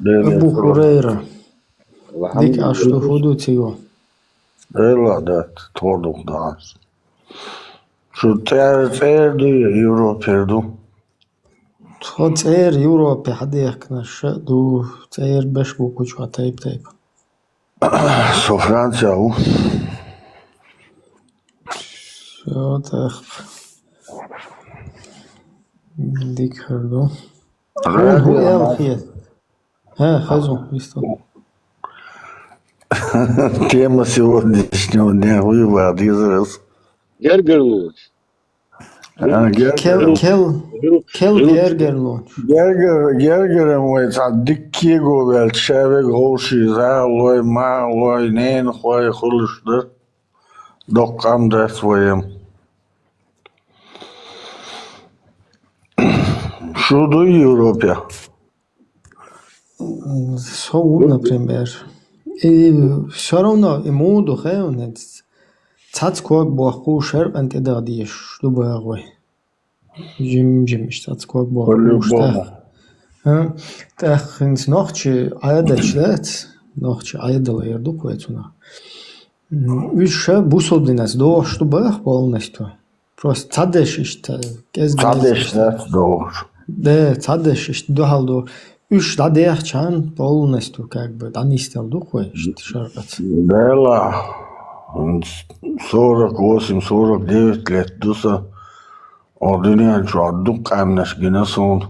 Абу Хурайра. Дика, аш ду, хӀун ду цига? Делла дац, тхо дукха дац. Шу цӀер, цӀер ду, Европер ду? Тхо цӀер Европе хьадехкина ша ду, цӀер беш бу кучу а тайп-тайп. Со Франция ву. Со тахп. Дика хир ду. Радио хӀун ду ма- эл хет? ХӀа, хазу, висту. Тема сегодняшнего дня вывод из раз. Гергарлонаш. А, гергар. Кел, кел, кел гергар лоч. Гергар, гергар вай цхьа дикка кего ваьлча, ша вега гӀовший, зӀалой, малой, ненахой хуьлуш дар. Доккха къам дац вай. Шу дуй Европе? Со ву, например. И всё равно, и муха ду хьуна, цхьацца ког бохку шаркъан тӀе даха дезаш ду боху вай. Жим-жим иштта цхьацца ког бохку. По-любому. ТӀаккха. А? ТӀаккха хӀинца нохчий Ӏадаташ дац, нохчий Ӏадал эр ду-кх вай цунах. М, уьш ша бусалба динца догӀуш ду боху полностью. Просто цхьадерш иштта, кӀезиг Цхьадерш дац догӀуш. Да, цхьадерш иштта дуьхьал ду. Уьш дӀадехча хьан полностью, как бы, дӀанисдала ду-кх вай иштта шаркъаца. Дела, сорок восемь, сорок девять лет ду сан. О, дуьнен чохь дукха къаьмнаш гина суна.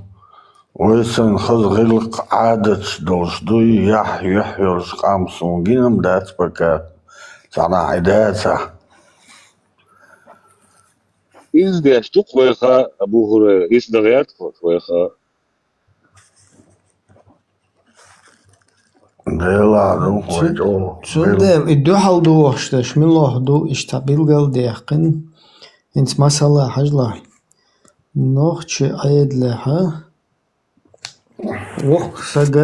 Вай санна хаза гӀиллакх, Ӏадаташ долуш дуй, яхь, юьхь йолуш къам суна гина-м дац пока. Цхьанхьа и дацахь. Иза деш ду-кх вайха, Абу Хурайра, иза дан гӀерта-кх вайха. Дела ду-кх вай чӀогӀа. Цундела и дуьхьал догӀуш дерш мила ду, иштта билгал а даьккхина. ХӀинца масала хьажал. Нохчий Ӏадатехь воккха саг,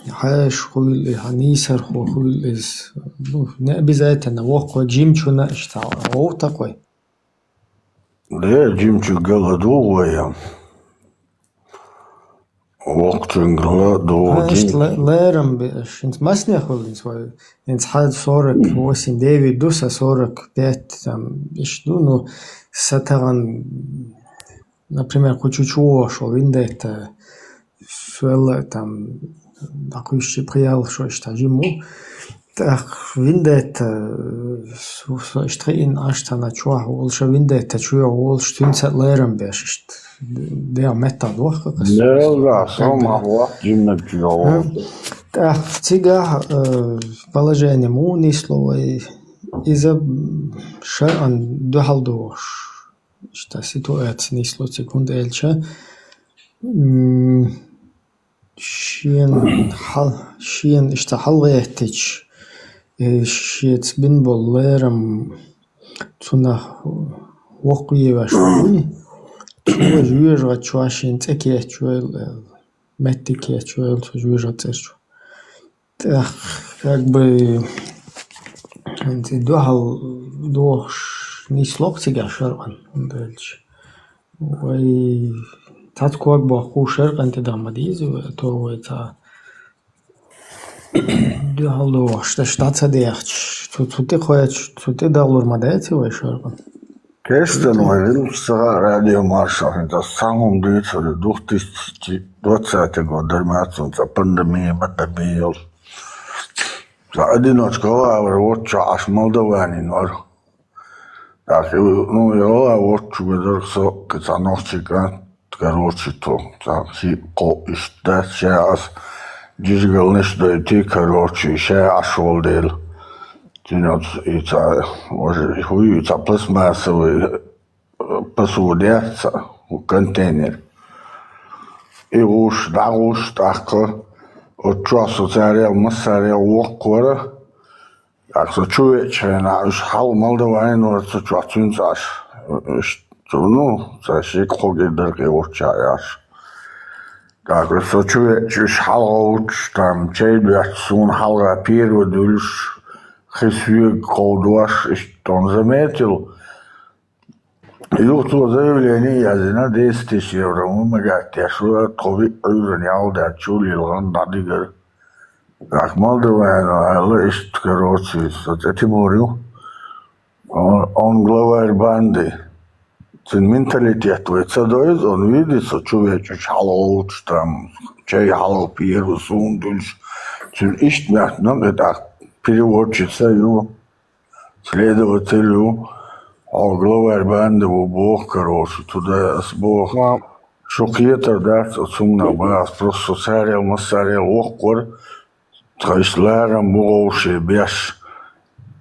хьаша хуьлу и, хьан нийсархо хуьлу иза. Ну, не обязательно воккха, жимачунна иштта гӀовтта-кх вай. Де, жимачуьнга ладугӀу вай. Воккхачуьнга ладугӀу. Ха, иштта ла-, лерам беш. ХӀинца массанех хуьлу хӀинца вай. ХӀинца хьан сорок восемь, девять ду, сан сорок пять, там, иштта ду. Ну, сан тахана, например, кху чу чу вогӀуш волу виндетта, суьлла, там, дӀакхуьйсучи пхи-ялх шо иштта жима ву. ТӀаккха виндетта, со, со иштта хиъна Ӏаш цхьана чохь волуш, виндетта чоьхьа волуш, цуьнца лерам беш иштта. ДегӀ меттах дохка-кх аса. Дела, со ма вахт жимнаг чоьхьа волуш. ТӀаккха цигахь, э, положение муха нисло вай? Иза, м, шаръан дуьхьал догӀуш. Иштта ситуация нисло цига, хӀунда аьлча, м, шена хьал-, шена иштта хьалагӀеттича, э, шеца бина болу лерам цунах воккхавеш вуй, цо жоьжахати чохь шен цӀе кечвойла аьлла, меттиг кечвойла цо жоьжахати цӀерчу. ТӀаккха, как бы, хӀинца и дуьхьал дохуш нисло-кх цигахь шаръан, хӀунда аьлча вай цхьацца ког бохку шаръан тӀе даха ма деза вай, а то вай цхьа дуьхьал дохуш дерш дӀа ца дехча, цу, цу тӀе кхоьчуш, цу тӀе дахлур ма дац вай шаръан. Кестан вай вилча ца хаьа радио Маршо, хӀинца ас цхьа хӀума дуьйцур ю, две тысячи двадцатый год дара маьцун цхьа пандемия, пандемия йолуш. Цхьа одиночка гӀалгӀа вара, воччохь Ӏаш Молдаванин вара. ТӀаккха, ну, и гӀалгӀа воччу ведарх со, кхин цхьа нохчий кӀант, короче, тхо, цхьа шиъ-кхоъ иштта дац, ша ас жижигалнаш дойтий, короче, ша Ӏаш волу дела. Цуьнан оцу и цхьа, важа, хӀуй, и цхьа пластмассовый, э, посуда яц цхьа, контейнер. И гӀуш, дӀагӀуш, тӀаккха оцу чохь со царел, массарел воккха вара. ТӀаккха со чу веачу хенахь, уьш хьал Молдаванин вара цу чохь, цуьнца Ӏаш. Уьш цу, ну, цхьа шиъ-кхоъ гӀирдаркъе воччохь Ӏаш. ТӀаккха со чу веача, уьш хьалагӀовттуш, там, чай доьттуш, суна хьалха первый дуьллуш, хи соьга кховдош, иштта он заметил. Юха цо заявление яздина, десять тысяч евро вымогать деш вара, тхо виъ Ӏуьйранна ял даьлча, чул йилхана дӀадигара. ТӀаккха Молдаванин аьлла, иштта, короче, со цӀе Тимур ю. Он, он главарь банды. Цуьнан менталитет вай ца дойза, он видит, со чу веача уьш хьалагӀовттуш, там, чай хьалха первый суна дуьллуш. Цуьнан иштта моьтту, и тӀаккха переводчица ю, следователь ю, хьо главарь банды ву боху, короче, туда ас боху. Шу кхетар дац оцу хӀуманах, бах ас, просто со царел, массарел воккха вара, тхан иштта ларам бу гӀовше беш.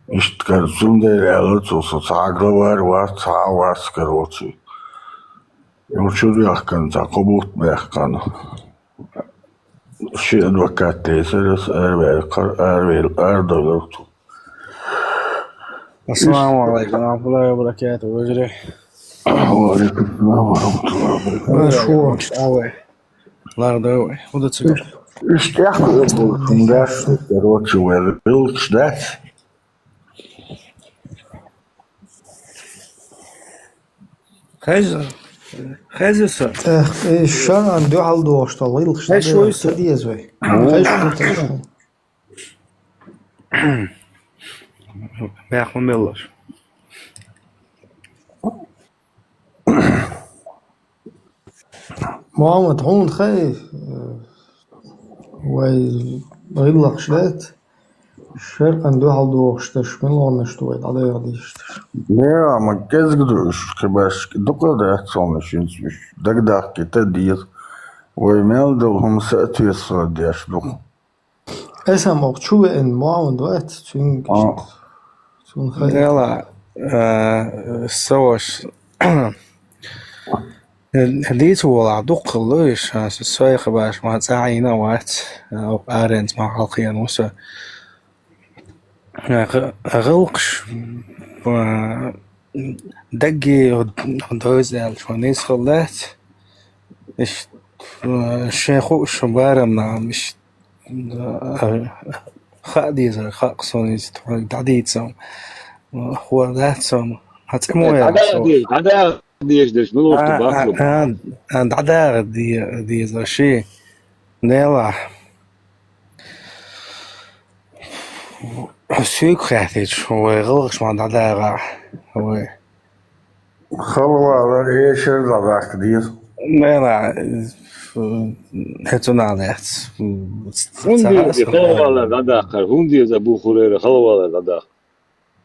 Иштта кара, цундела аьлла цо, со цхьа а главарь вац, цхьа а вац, короче. Юр чу яхкана, цхьа кхо бутт баьккхина. Ши адвокат тесар ас, араваьлла, араваьлла, арадовлар цо. Ассаламу алейкум ва рахматуллахи ва баракатух, вежарий. Ва алейкум салам ва рахматуллахи ва баракатух. Маршо. Авай. Лардавай. Худа цигара. Иштта яхка, короче, вай гӀиллакхаш дац. Хеза, хеза со. Э, э, шарӀан дуьхьал дохуш долу гӀиллакхаш хеза дагайогӀуш вай со. Ца деза вай. Хеза шун, хеза шун. Бяхма меллаш. Мухьаммад, хьуна хаьий, э, вай гӀиллакхаш дац, шарӀан дуьхьал дохуш дерш, муьлханаш ду вай дӀадаха дезаш дерш? Не, ма кӀезиг ду уьш, кхиберш дукха дац хьуна, шинца уьш дагадаккхийта деза. Вай мел долу хӀума соответствовать деш ду. Эсам окху чу веана Мухьаммад вац, цуьнга А. иштта. Цунна хаьа. Дела, а, со ваша дийца волахь дукха хилла, иша, со, со яха баш, ма цӀа Ӏийна а вац, а, окху аренца ма хьалхийна ву со. А, гӀ-, гӀиллакхаш, а, дагге дойза аьлла, ма нийса хилла дац. Иштта, а, шайн хууш барам нахам, иштта, а, хаа дезар, хаа кху сон иза тхоьга дӀадийца ам. А, хӀора дац ам. Хьан цӀе мо яра со? ДӀадаха деза, дӀадаха дезаш дерш, мила ву А, бахлу? а, а, а, дӀадаха де-, деза ши. Делахь. Соьга хаьттича, вай гӀиллакхаш ма дӀадагӀа, вай. Халавалар, эшар дӀадаккха деза. Нана, э, хӀецунал яц. ХӀунда деза халавалар дӀадаккхар? ХӀунда деза Абу Хурайра халавалар дӀадаккха?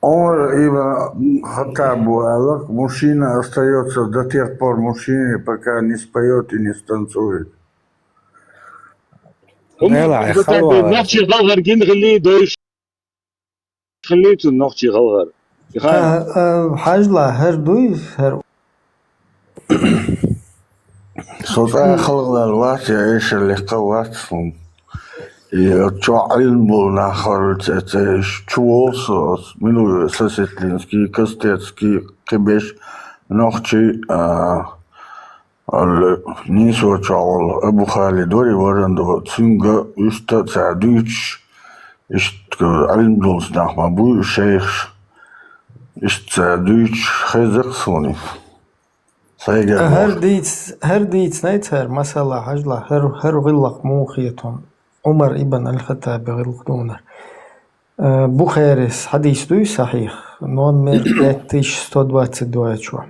Умар ибн Хаттаб бу аьлла, мужчина остаётся до тех пор мужчиной, пока не споёт и не станцует. ХӀунда Нана, деза халавалар. Нохчий халхар гина хилли, дойш хилли цунна нохчий халхар. И хаа. А, а, хьажла, хӀара дуй, хӀара. Со цӀа халхалла вац, я эшар лекха вац хьуна. И чохь Ӏилма болу нах хьалаца, ца, ца, чу волу со, оцу Минуй, Сосетлинский, Костецкий, кхиберш, нохчий, а, Алла, нийсочохь волу Абу Халид вара, варан до, цуьнга иштта цара дуьйцуш, иштта Ӏилма долуш нах ма буй шайхаш, иштта цара дуьйцуш, хеза-кх суна. Сайгара А, хӀара боху. Дийц-, хӀара дийцинай цара, масала, хьажла, хӀара, хӀара гӀиллакх муха хетон, Умар ибн аль-Хаттаби гӀиллакх дунар. Э, Бухарис хьадис дуй сахьих, номер пять тысяч сто двадцать два чу.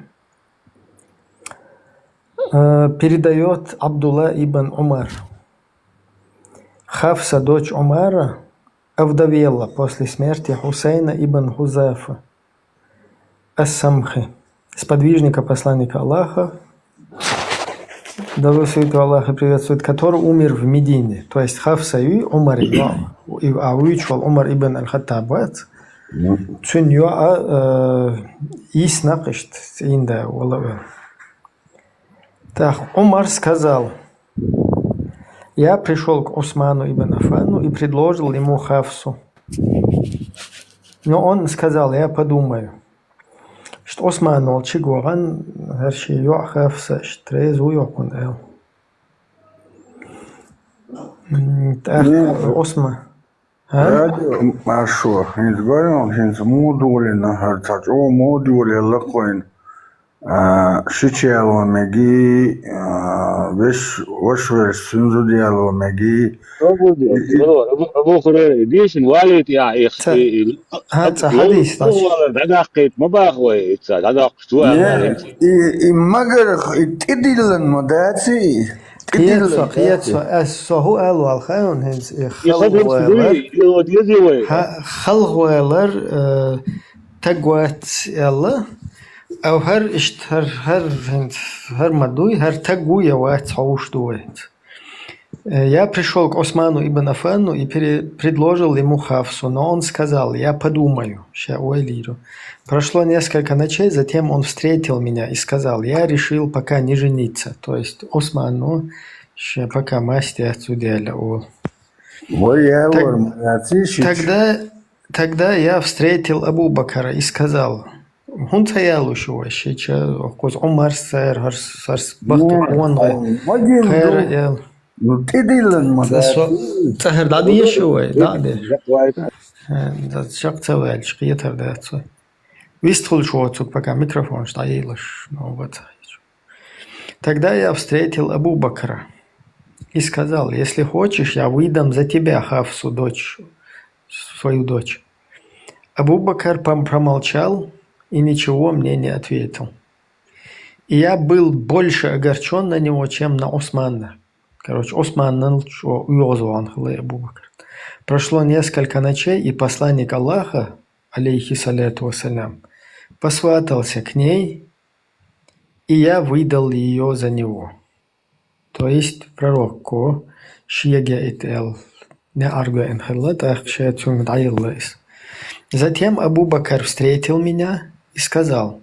Э, передаёт Абдулла ибн Умар. Хафса, дочь Умара, овдовела после смерти Хусейна ибн Хузафа ас-Самхи, сподвижника посланника Аллаха, да благословит его Аллах и приветствует, который умер в Медине. То есть Хафса юй Умар ибн, и, а вуьйцуш волу Умар ибн аль-Хаттаб вац. Ну. Цуьнан йоӀа, э, йисна кхишта, цӀийнда вала вен. Так, Умар сказал: «Я пришёл к Усману ибн Аффану и предложил ему Хафсу. Но он сказал: „Я подумаю“». Иштта Усман волчу гӀан, хӀара шен йоӀ Хафса, иштта реза ву йоккхун аьлла. М, тӀаккха Усман. А? Радио Маршо, хӀинца гойна, хӀинца муха долийна, хӀара цхьа чӀогӀа муха долийна лакхойна, а, шича яло меги, а, веш, ваша верш цуьнан зуда яло меги. Абу, Абу, Абу Хурайра, дийшина валийта я, и, Ца-, и, и, хӀан, ца Абу хьадийс Хурайра дӀадаккхийта ма баха вай, и ца дӀадаккхаш ду аьлла. Не, и, и магарах, и тӀедиллан ма дац и. Кхета со, кхета со, ас со хӀу аьлла ваьлла хаьий хьуна хӀинца, и И хадамс халхавалар, дуй, и ло дезий вай? Ха-, халхавалар, э, таг вац аьлла, а хӀара иштта, хӀара, хӀара хӀинца, хӀара ма дуй, хӀара таг ву я вац хьовш ду вай хӀинца. Э, Я пришел к Осману ибн Аффану и пере- предложил ему Хафсу, но он сказал: «Я подумаю, ща ойла йийр». Прошло несколько ночей, затем он встретил меня и сказал: «Я решил пока не жениться». То есть Осман, ну, ща пока масть яц цу дела, о. Вай, я Так- вар, молодцы, щит. Тогда, тогда я встретил Абу Бакара и сказал: «ХӀунца ялуш вай шича, оз Умар сар, хар сар бахта Ну, он вай. Магин Хайра ду. ял». Ну, ты дилан, Да со- молодцы. Цахар да деши вай, да, де. Давай. Э, Да шак ца валш, кхетар да цо. Вистхулш воцук пока микрофонш да елаш, но вот. Тогда я встретил Абу Бакра и сказал: «Если хочешь, я выдам за тебя Хафсу, дочь, свою дочь». Абу Бакр пом- промолчал и ничего мне не ответил. И я был больше огорчен на него, чем на Османа. Короче, Османнан чо уйозуан хлы Абу Бакр. Прошло несколько ночей, и посланник Аллаха, алейхи саляту вассалям, посватался к ней, и я выдал ее за него. То есть пророк ко шега итал не арга эн хилла, так ше цунг даилла ис. Затем Абу Бакр встретил меня и сказал: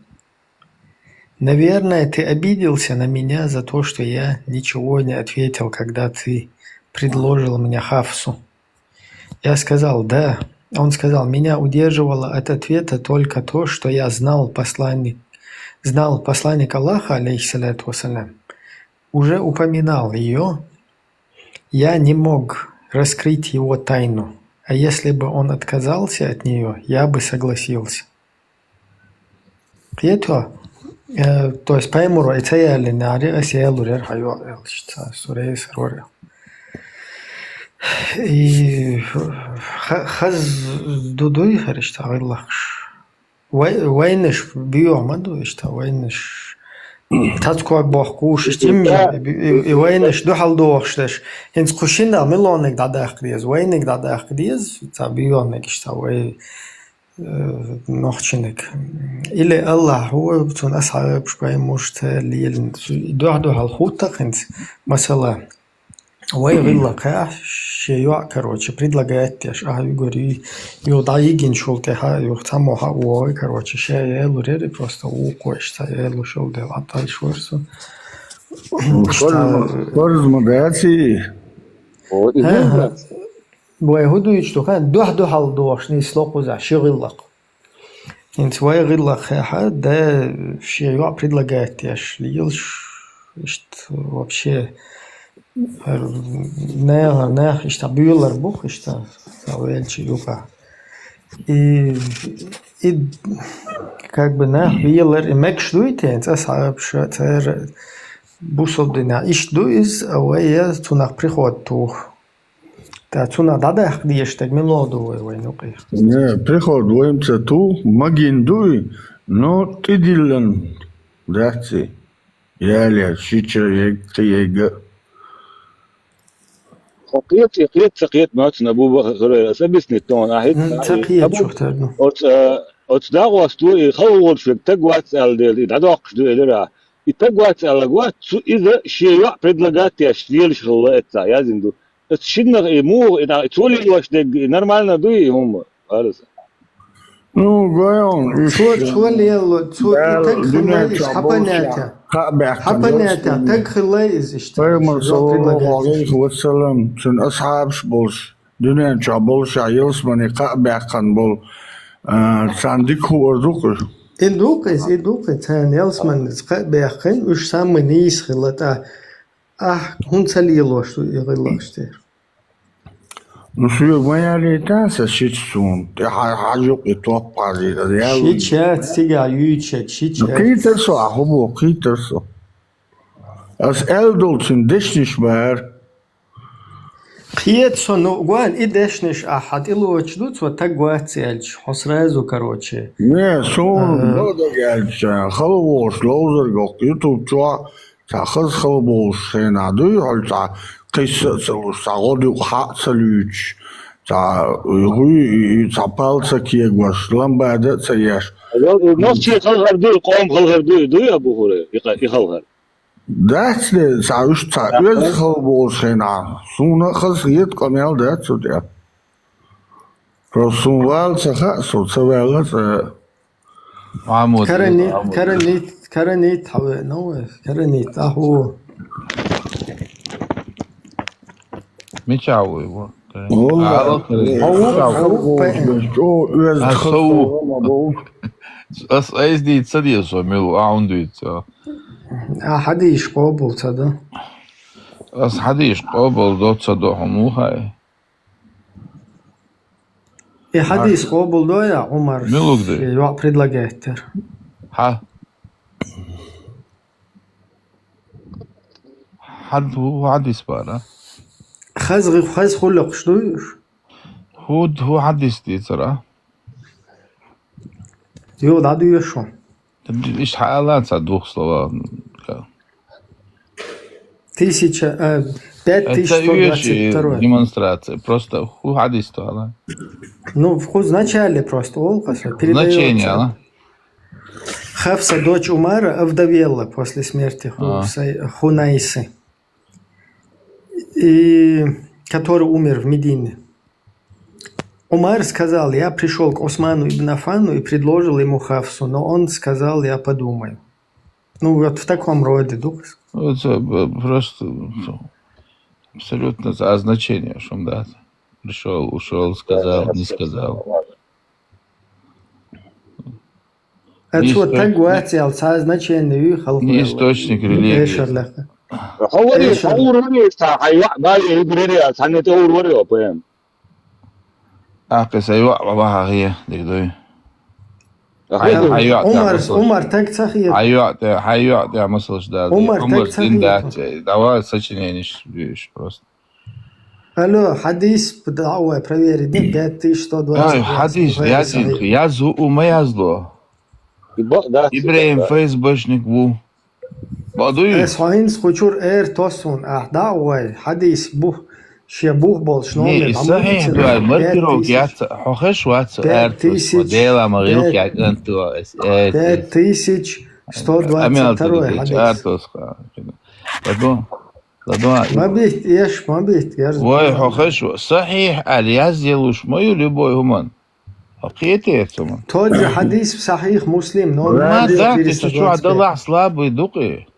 «Наверное, ты обиделся на меня за то, что я ничего не ответил, когда ты предложил мне Хафсу». Я сказал: «Да». Он сказал: «Меня удерживало от ответа только то, что я знал посланник, знал посланник Аллаха, алейхиссалату вассалям, уже упоминал ее. Я не мог раскрыть его тайну. А если бы он отказался от нее, я бы согласился». Кхету, э, то есть пайхамара и ца яллинарий, ас ялур яр хьайо, элча ца сурей сарвар. И ха- хаз дудуй хариш та гӀиллакхаш. Вай- вайнаш биё ма ду, ишта вайнаш. Тац ког бохкуш, ишта имжа, и- и- и вайнаш духьал дохш даш. Хинц кхушина милонник дадахк дез, вайник дадахк дез, ца биённик ишта вай э, нохчиниг. Или Аллахь, хӀу, цун асхьабаш, пайхамараш ца лелин. Дуьхь-дуьхьал хӀуттахинца, масала, вай гӀилла кхаь, ше йоӀ, короче, предлагать деш, а, югар ю, ю дӀа йигин шул тӀехьа, ю цхьаммо хьа вогӀи, короче, ше ялур яри, просто вукхо ишта ялу шул дел, а тӀай шварсу. Фарз ма- фарз ма даци. О, и Ага. гӀилла. Вай хӀу дуйчу ду хан, дуьхь-дуьхьал дохуш нисло кхузахь, ши гӀиллакх. ХӀинца вай гӀиллакх хьехьа, да, шен йоӀ предлагать деш, лелаш, иштта вообще, наха, нах, иштта буьйлар бух, иштта, ца велча юха. И, и, как бы, нах велар, и мегаш дуй те, ца схьабша, цара бусалба дина, иштта ду иза, а вай я цунах приход тух. Та цунах дӀадаккха дезаш дерг мила ду вай, вай нукъе? Не, приход вайм ца ту, магин дуй, но тӀедиллан дац и. Яле, шича ег, кхиега. Хьо кхета, и кхета, ца кхета, ма цунна Абу Бакр, ас объяснить тон, ахьит. М, ца кхета чух тар ду. Оц, э, оц дагӀоста и халла волчу верг таг вац аьлла дела, и дӀадоккхуш ду элира. И таг вац аьлла вац, цу иза шен йоӀ предлагать деш лелаш хилла эцца, яздина ду. Эц шиннах и муха, и дӀа, и цо лелош дерг, и нормально дуй, и хӀума, Фараз? Ну, гойон, Цо, цо лело, цо и таг хилла иза, хьа понятие. Кхаъ баьхкина Хьа понятие, йолчу таг хилла иза иштта. Пайхамар, Жо предлагать. саллаллаху алейхи ва саллам, цуьнан асхьабаш болуш, дуьнен чохь болуш, ялсамане кхаъ баьккхина болу, а, царна дика хуур ду-кх уьш. И ду-кх иза, и ду-кх иза, царна ялсамане кхаъ баьккхина, уьш самма нийса хилла тӀаккха. Ахь хӀунда ца лелош ду и гӀиллакхаш тера? Ну, соьга ма ялийта сан шича суна, тӀе хьа-, хьажа юкъа и топ хьажийта, аса ял. Шича яц цигахь юьйцуш, шича Ну, яц. кхийтар со, ахьа хӀун боху, кхийтар со. Аса аьлла долу цуьнан дешнаш бара. Кхета со, ну, гойн, и дешнаш ахьа тӀелоцуш ду, цо таг вац аьлча, хьо сразу, короче. Не, суна, а, бала даг аьлча, хала волуш ловзарг оккха YouTube чохь, цхьа хаза хала болуш хенахь дуй, хьо цхьа кхисса а ца луш, цхьа гӀо дукъа хьа а ца луьйцуш, цхьа гӀуй, цхьа пал ца кегош, ламбада а ца еш. Нохчий халхар дуй, къом халхар дуй, дуй, Абу Хурайра, и ха-, и халхар. Дац де, цхьа уьш цхьа оьзда хала болуш хенахь. Суна а хаза хета къамел дац цу тӀе. Просто суна вала ца хаьа, со ца ваьлла цӀа. Махьмуд, Карани-, Махьмуд. Каранит, Каранит хьавеана вай, Каранит, ахьо. Мича ву его? О, Алла, хьо ву, Мича ву? Хьо ву, пе- Чо оьзда А, хаза со ву. Хала ма бу. Ас айс дийца ца деза со, мила, а хьун дуьйца. А хьадийш къобал ца до. Ас хьадийш къобал до ца до хьуна ву хьай. И хьадис къобалдой Ӏумар Милугдий? Шен йоӀ предлагает тера. Хьа? Хьад хӀу хьадис бара? Хазгъи хаз хуллакхаш дуй уж? ХӀу хӀу хьадис дийцара? Йо, дӀадуьйш шу. Иштта хьаала ца двух слова. Тысяча, э, пять тысяч сто двадцать второй. Это вещи демонстрация. Просто ху хьадис тала. Ну, в ху значале просто, ол каса, передаётся. Значение, ала? Хафса, дочь Умара, овдовела после смерти Ху-, А. Сай-, Хунайсы, и который умер в Медине. Умар сказал: «Я пришёл к Осману ибн Аффану и предложил ему Хафсу, но он сказал: я подумаю». Ну, вот в таком роде, дукхас. Ну, это, э, просто, ну, абсолютно за значение, что да. Пришёл, ушёл, сказал, не сказал. Отсюда так гуациял, ца значение ю халкъ. Не источник религии. Эшерлаха. Хьо вари, Эшер. Хьо ур вари, ца хьай ваъ, бали, ибрери, ца не те ур вари, о, поэм. Ахкъи сай ваъ, ваъ, ваъ, хье, дик дуй. Ахкъи Хьай, сай хьай ваъ, Умар, масалаш. Умар так ца хье. Хьай ваъ, те, хьай ваъ, те, масалаш да. Умар Умар так ца дин хье. Да, те, давай сочинение ш-, биш, просто. Алло, хьадис, давай, проверить, да, пять тысяч сто двадцать. Ай, хьадис, язин, язу, ума язло. Ибо, да, Ибраим да. ФСБшник ву. Бадуй? Эс хьо хӀинца кху чура эр тосун, ахь дӀа а гӀой, хьадийс бух, шен бух болуш номер. Не, и сахьихь дуай, маркировка яц, хьо хеш вац, пять тысяч, Дела ма гӀилх я кӀант дуа, эс, эс, пять тысяч сто двадцать второй хьадийс. Ладо, ладо. Ма битт, еш, ма битт, ярз. Вай, хьо хеш ва, сахьихь али яз елуш ма ю любой хӀуман. Хьо кхетер цу ма. Тот же хьадис в Сахьих Муслим, номер четыреста двадцать пять. Ма да, ты чу Ӏадалахь слабый дукъи.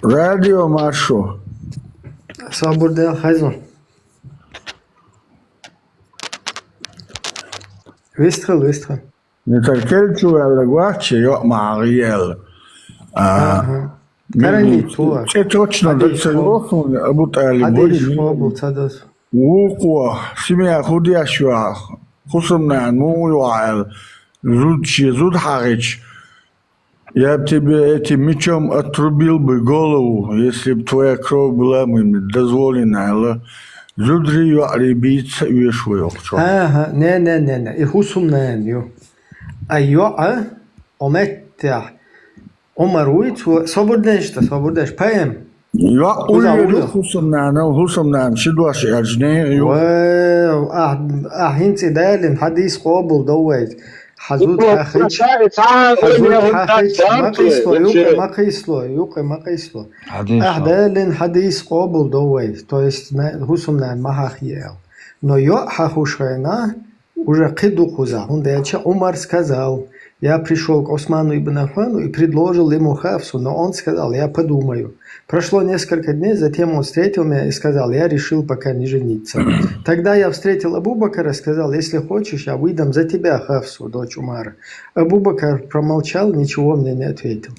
Радио маршо. Сабур дел хазу. Вестхал, вестхал. Не таркел чу ваьлла гвахча, йоъ ма гӀиел. А, Ага. Карани туа. Це точно да ца йохун, Абу ТӀалиб. Хьадис вари, школа бу ца дас. Вукъо, семья худъяш ваха, хӀусамнана мугӀ ваьлла, зуд ше, зуд хьагӀича, я бы тебе этим мечом отрубил бы голову, если бы твоя кровь была бы мне дозволена, аьлла, зудри йоӀри бийца веш вай окхучо. Ага, не, не, не, не, и хӀусамнана ю. А йоӀа, о меттехь, Ӏумар вуй, цо, собар деш, та собар деш, поэм. ЙоӀ уйла ю хӀусамнанал, хӀусамнана ши дош аьлча, не ю. Вай, ахь, ахь хӀинца и далин хьадис къобал дов вай. Хьан зуда хьахича, хьан зуда хьахича, ма кхийсло, юкъе ма кхийсло, юкъе ма кхийсло. Ахь далин хьадис къобал дов вай. То есть, хӀусамнана ма хьахъе аьлла. Но йоӀ хьахуш хенахь, Уже кхин ду кхузахь, хӀунда аьлча Ӏумар сказал: «Я пришёл к Осману ибн Аффану и предложил ему Хафсу, но он сказал: я подумаю». Прошло несколько дней, затем он встретил меня и сказал: «Я решил пока не жениться». Тогда я встретил Абу Бакара, сказал: «Если хочешь, я выдам за тебя Хафсу, дочь Умара». Абу Бакар промолчал, ничего мне не ответил.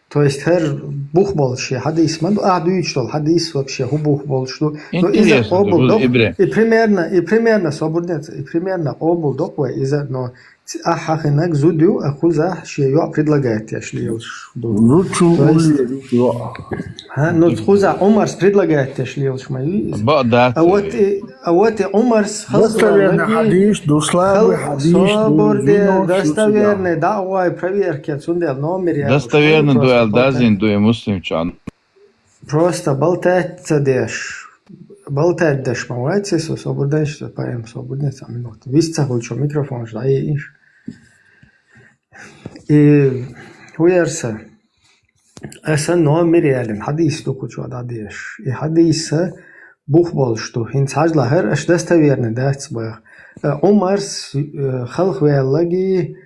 То есть хӀара бух болуш шен хьадис ма ду, ахь дуьйцуш долу хьадис вообще хӀун бух болуш ду. Ну, иза къобал доккху. И примерно, и примерно, собурнец, и примерно къобал доккху вай иза, но ц-, ахь хьахинарг зуда ю, а кхузахь шен йоӀ предлагает еш лелаш ду. Зуда чу уллера ю йоӀ. Хьа, ну, кхузахь Ӏумарс предлагает еш лелаш ма ю иза. Бакъ дац. А вот и А вот и Ӏумарс халкъ достоверный хьадис ду, слабый хьадис ду, собар де, достоверный, дӀа а гӀой, проверка, цундела номер я. Достоверный ду аьлла дазийна ду и муслим чан. Просто болтать ца деш. Болтать деш ма вац со, собар деш, со поэм, собар деш, цхьа минут. Вист ца хуьлучу микрофон дӀаеънаш. И хӀун яра сан? Аса номер ялин хьадис ду кху чу дӀадеш. И хьадиса бух болуш ду. ХӀинца хьажа лахара аша достоверный дац баха. Э, Ӏумарс, э, халхаваьллаги,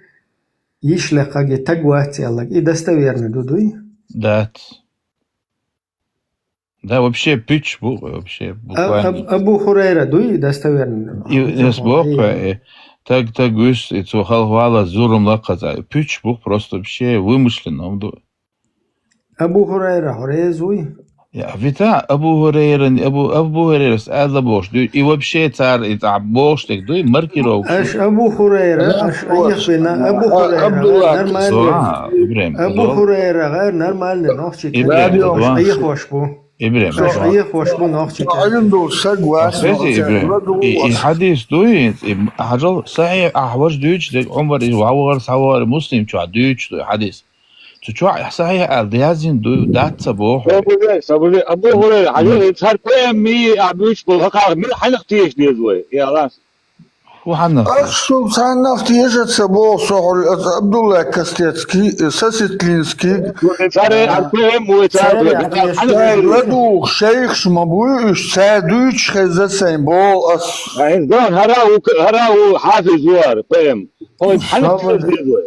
йиш лекхаги таг вац аьллаг. И достоверный ду дуй? Дац. Да, вообще пуч бу, вообще А-, буквально. Аб-, Абу Хурайра дуй достоверный? И, и с боква, э, таг, таг вуьс, и цо халхавала зурум лакхаза. Пуч бу просто вообще вымышленный, он ду. Абу Хурайра хьо реза вуй? Я, вита, Абу Хурайра, Абу, Абу Хурайрас ала бохуш дуй. И вообще цар, и цӀа бохуш дерг дуй, маркировка. Аш Абу Хурайра, аш айхвина, Абу Хурайра, Абдулла. Нормально. Зуа, Ибрахим, Абу зуа. Хурайра, нормально, нохчи Ибрахим, кадеш, зуа. Айхваш бу. Ибрахим, Аш зуа. Айхваш бу, нохчи кадеш. Айлун ду, саг вас, Ахеси, Ибрахим. И, и хьадис дуй, и хьажал, сахьих, ахь важ дуйч, дек Ӏумар, и вавгар, савгар, Муслим, чу дуйч, дуй, хьадис. Цу чохь сахьихь аьлла язйина ду, дац ца боху. Собуре, собуре, Абу Хурайра, хьажал, хӀинца хӀара П М ми а буьйцуш болу хӀокхах мила хьанах теша деза вай? Я Аллах. ХӀун хьанах? Ас шу царнах теша ца боху, со хьуьлла аса Абдулла Костецкий, Сосетлинский. Царе а П М вай цара Царе а теша. ЛадугӀу шайхаш ма буй уьш, цара дуьйцуш хеза сайн боху ас. Ай, дан, хӀара ву, хӀара ву хьафиз вара, П М. Хьо хьанах теша деза вай?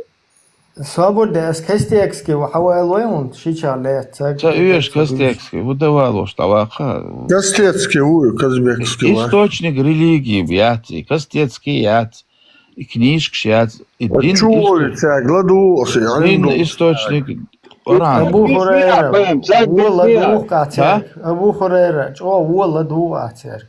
Собар де, ас Костецкий ву хьавалой хьуна, ши ча лаьццаг. Ца уьш Костецкий, ву давалош дӀаваккха. Костецкий ву, Казбекский ву. Источник религии яц, и Костецкий яц, и книжкаш яц, и дин Чу исто-, волу цаьрга ладугӀу аса, дин Ӏилма ду. Источник Къуръан. Абу Хурайра, ву ладугӀу А? цаьрга. Абу Хурайра, чӀогӀа ву ладугӀу а цаьрга.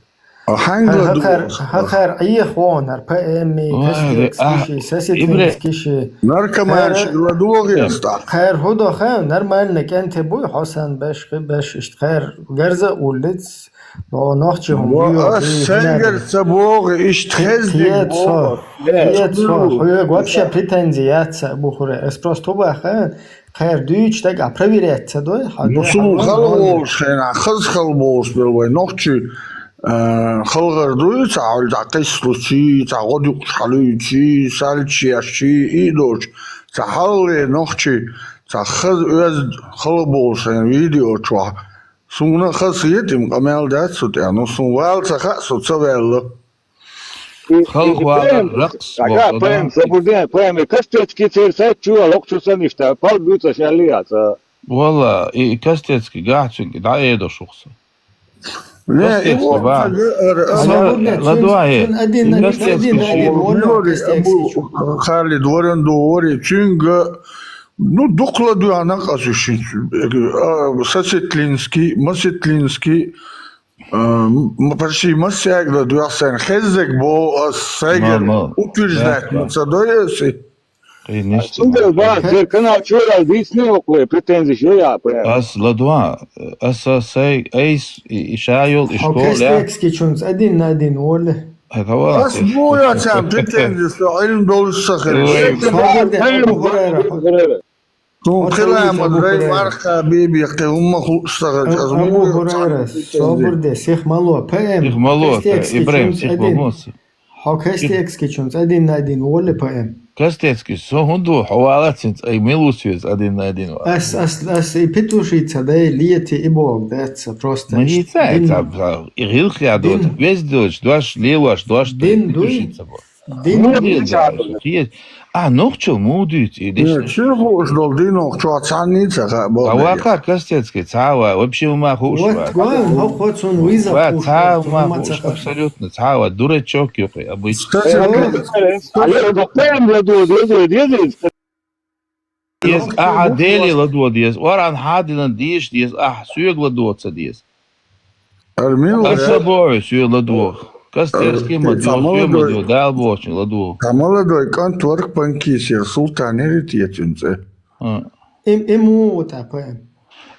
А хьаьнгла ду? ХӀокхар, хӀокхар Ӏехо, хӀара П М-и, Ой, Костецкий а, ши, Сосетлинский ши. Наркоманчик ладогӀа ас тӀаккха. Кхара хӀу до ха, нормально кӀанте буй, хьо сан беш, хи беш, иштта кхара гарза уллиц, но нохчи хӀума Ва буйо, ас буй, сайгара ца богӀи, иштта хеза диг богӀу. Кхета со, хьоьга вообще претензи яц ца Абу Хурайра. Ас просто ту баха, Кхара дуьйцу дагахь проверять ца дой, хьан Ну, дуьхьа суна вон хала вон. Волуш хенахь, хаза хала болуш бер вай нохчий, а, халгӀар дуй, цхьа хьуьлла цхьа кхислучий, цхьа гӀодаюкъуш хьалуьйчий, сальчеш чий, и доцуш, цхьа хьалхале нохчий, цхьа хаза оьзда хала болуш хенахь видео чохь. Суна хаза хетим къамел дац цу тӀехь, ну, суна вала ца хаьа, со ца ваьлла. Халхвала ракхс Ага, боху, П М, да? Собурден, П М, и Костецкий церан сайт чу а локхучу саништа, пал буьйцаш аьлли а ца. Валла, и Костецкий гахь цуьнга дӀаэдо шух со. Не, и Костецкий вон ба. Ага, ара, ара. Ага, Собурден, ладугӀа, цуьнга, э. Цуьнга один, один, Костецкий один, шух. Один, Милори, Костецкий Абу чу. Харли дворан догӀори, цуьнга, ну, дукха ладугӀа накъас уьшинчу. А, Сосетлинский, Масетлинский, А, м-, почти массаьрга ладоьгӀу сайна хеззаг боху ас сайгара Ма, ма. Утверждать ма ца дой ас и. Конечно. Цундела бахьа, дер канал чорал дийцне окху вай, претензиш ю я, прям. Ас ладоьгӀу, аса сай айс, и, и ша йолу, и Хьо школа я. Костецкийчунца один на один волу. Ай, давай, Ас ты бу я царна претензиш, со Ӏилма долуш ца хилча. Ой. Собар де, Абу Хурайра. Хьо Суна кхин ламаз дай марха бебе кхин хӀумма хууш ца хилча, ас Абу Хурайра, собар де, сих мало, П М. Сих мало, Ибрахим, сих мало. Хьо Костецкийчунца один на один волу, П М. Костецкий, со хӀун ду, хьо валац хӀинца, ай, мила ву соьца один на один вала? Ас, ас, ас и петушица дай лети и бог дац, просто. Ма и ца, и ца, и гӀилх я доцу, везде доцу, дош, лелош, дош, дин дуй? Петушица бо. Дин. Муха дуьйцу? Кхе-, а, нохчо муха дуьйцу и дешнаш? Чуьра хууш долу дин нохчо цхьанний ца хаьа боху. А ваккха Костецкий цхьа а ван, вообще хӀума хууш ван. Вот, гой, хӀокхо цунна виза хууш ван, цхьа а хӀума хууш, абсолютно, цхьа а ван. Дурачок юкъе, обычно. Алло, бакъдерг ладогӀа деза, деза. Деза, ахьа Деле ладогӀа деза, оран хьадинан деша деза, ахьа соьга ладогӀа ца деза. Аса боху, соьга ладогӀа. Костецкий ма догӀа, соьга ма догӀа, Дала бохучун ладогӀа. Цхьа молодой кӀант вара, Панкисера Султан яра те цуьнан цӀе. А. Им, им ву тӀа П М.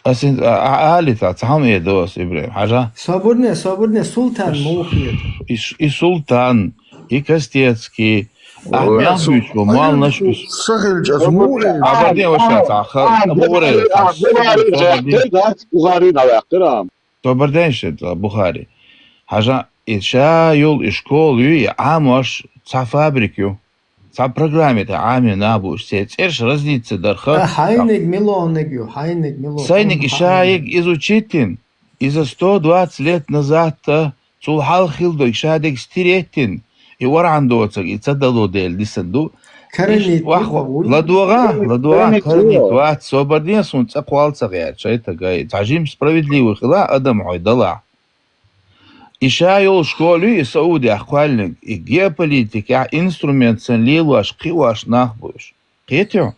Аса хӀинца, а, а, али цхьа, цхьа хӀума э до аса, Ибрахим, хьажа? Собурне, собурне, Султан муха хета? И, и Султан, и Костецкий, Ахьа мел дуьйцу, молланаш уьш. Са хилча ас муха Абаден ваша цхьа ха-, Бухари, Бухари, Бухари, Бухари, Бухари, Бухари. Тобарден шен цхьа Бухари. Хьажа, и ша йолу и школа ю, и Ӏамош цхьа фабрика ю. Цхьа программе тӀа Ӏамийна нах бу уж, церан цӀераш разниться дар ха. А, хьайниг милониг ю, хьайниг мило. Сайниг и шайиг изучить йина, иза сто двадцать лет назад-та, цул хьалха хилла дог шадерг стиреттина, и орхьан доцург, и ца дало дела дисан ду. Каранит иш вах-, ву-, ладогӀа, ладогӀа, каранит каранит ву. Вац, собар де, сун цӀа кхолла ца гӀерта, шайтагай. Цхьа жим справедливый хила адам хьой далахь. И ша йолу школа ю, и Саудехь кхоьллинг, и геополитикехь инструмент санна лелош, кхиош нах бу уьш. Кхетий хьо?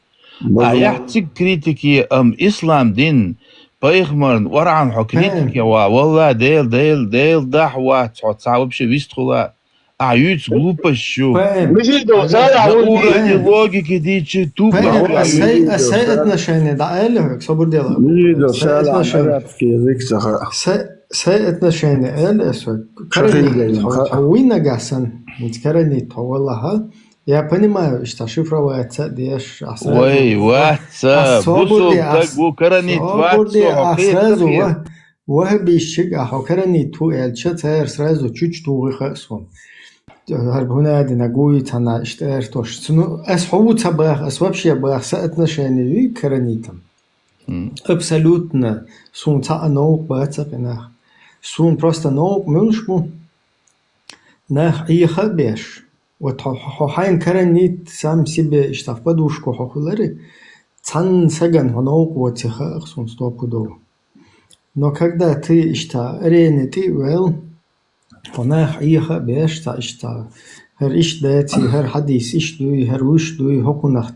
Ахь яхь цига критике, амма ислам дин, пайхамарна, орхьан хьо критике ван, валла, Дела, Дела, Дела дахь вац хьо, цхьа вообще вистхула. Ахь юьйцу глупость ю. Мижидов, Салахь, на уровне логики дийцчи тупо. Ас сай, ас сай отношение да аьлла хьоьга, собар дела. Мижидов, Салахь, арабский язык ца хаьа. Сай, сай отношение аьлла ас хьоьга. Каранит хьо, хьо вуй нагахь санна. Каранит хьо валахьа. Я понимаю, иштта шифроваться а деш, а сразу. Вай, вац, а собар де, бусулба ас-, стаг ву, каранит вац, собар де, а сразу ва-, ваххабистчиг, а хьо каранит ву аьлча, цара сразу чуьчу тухий хаьа суна. ХӀара хӀунадина гуй цхьана иштта аьртош. Цуну, ас хьо ву ца баха, ас вообще баха, соотношение юй каранитам. Абсолютно. Суна цхьа а новкъа бац а къинах. Суна просто новкъа муьлш бу? Нах Ӏеха а беш. Вот хьо, хьо, хьо хьайна каранит сам себе иштта в подушку хьо хилари, цхьанна сагана хьо новкъа воций хаьа суна стопудово. Но когда ты иштта арене тӀе а ваьлла, хьо нах Ӏеха а беш, цхьа иштта, хӀара иштта даций, хӀара хьадис иштта дуй, хӀара вуьш дуй, хӀокхунах,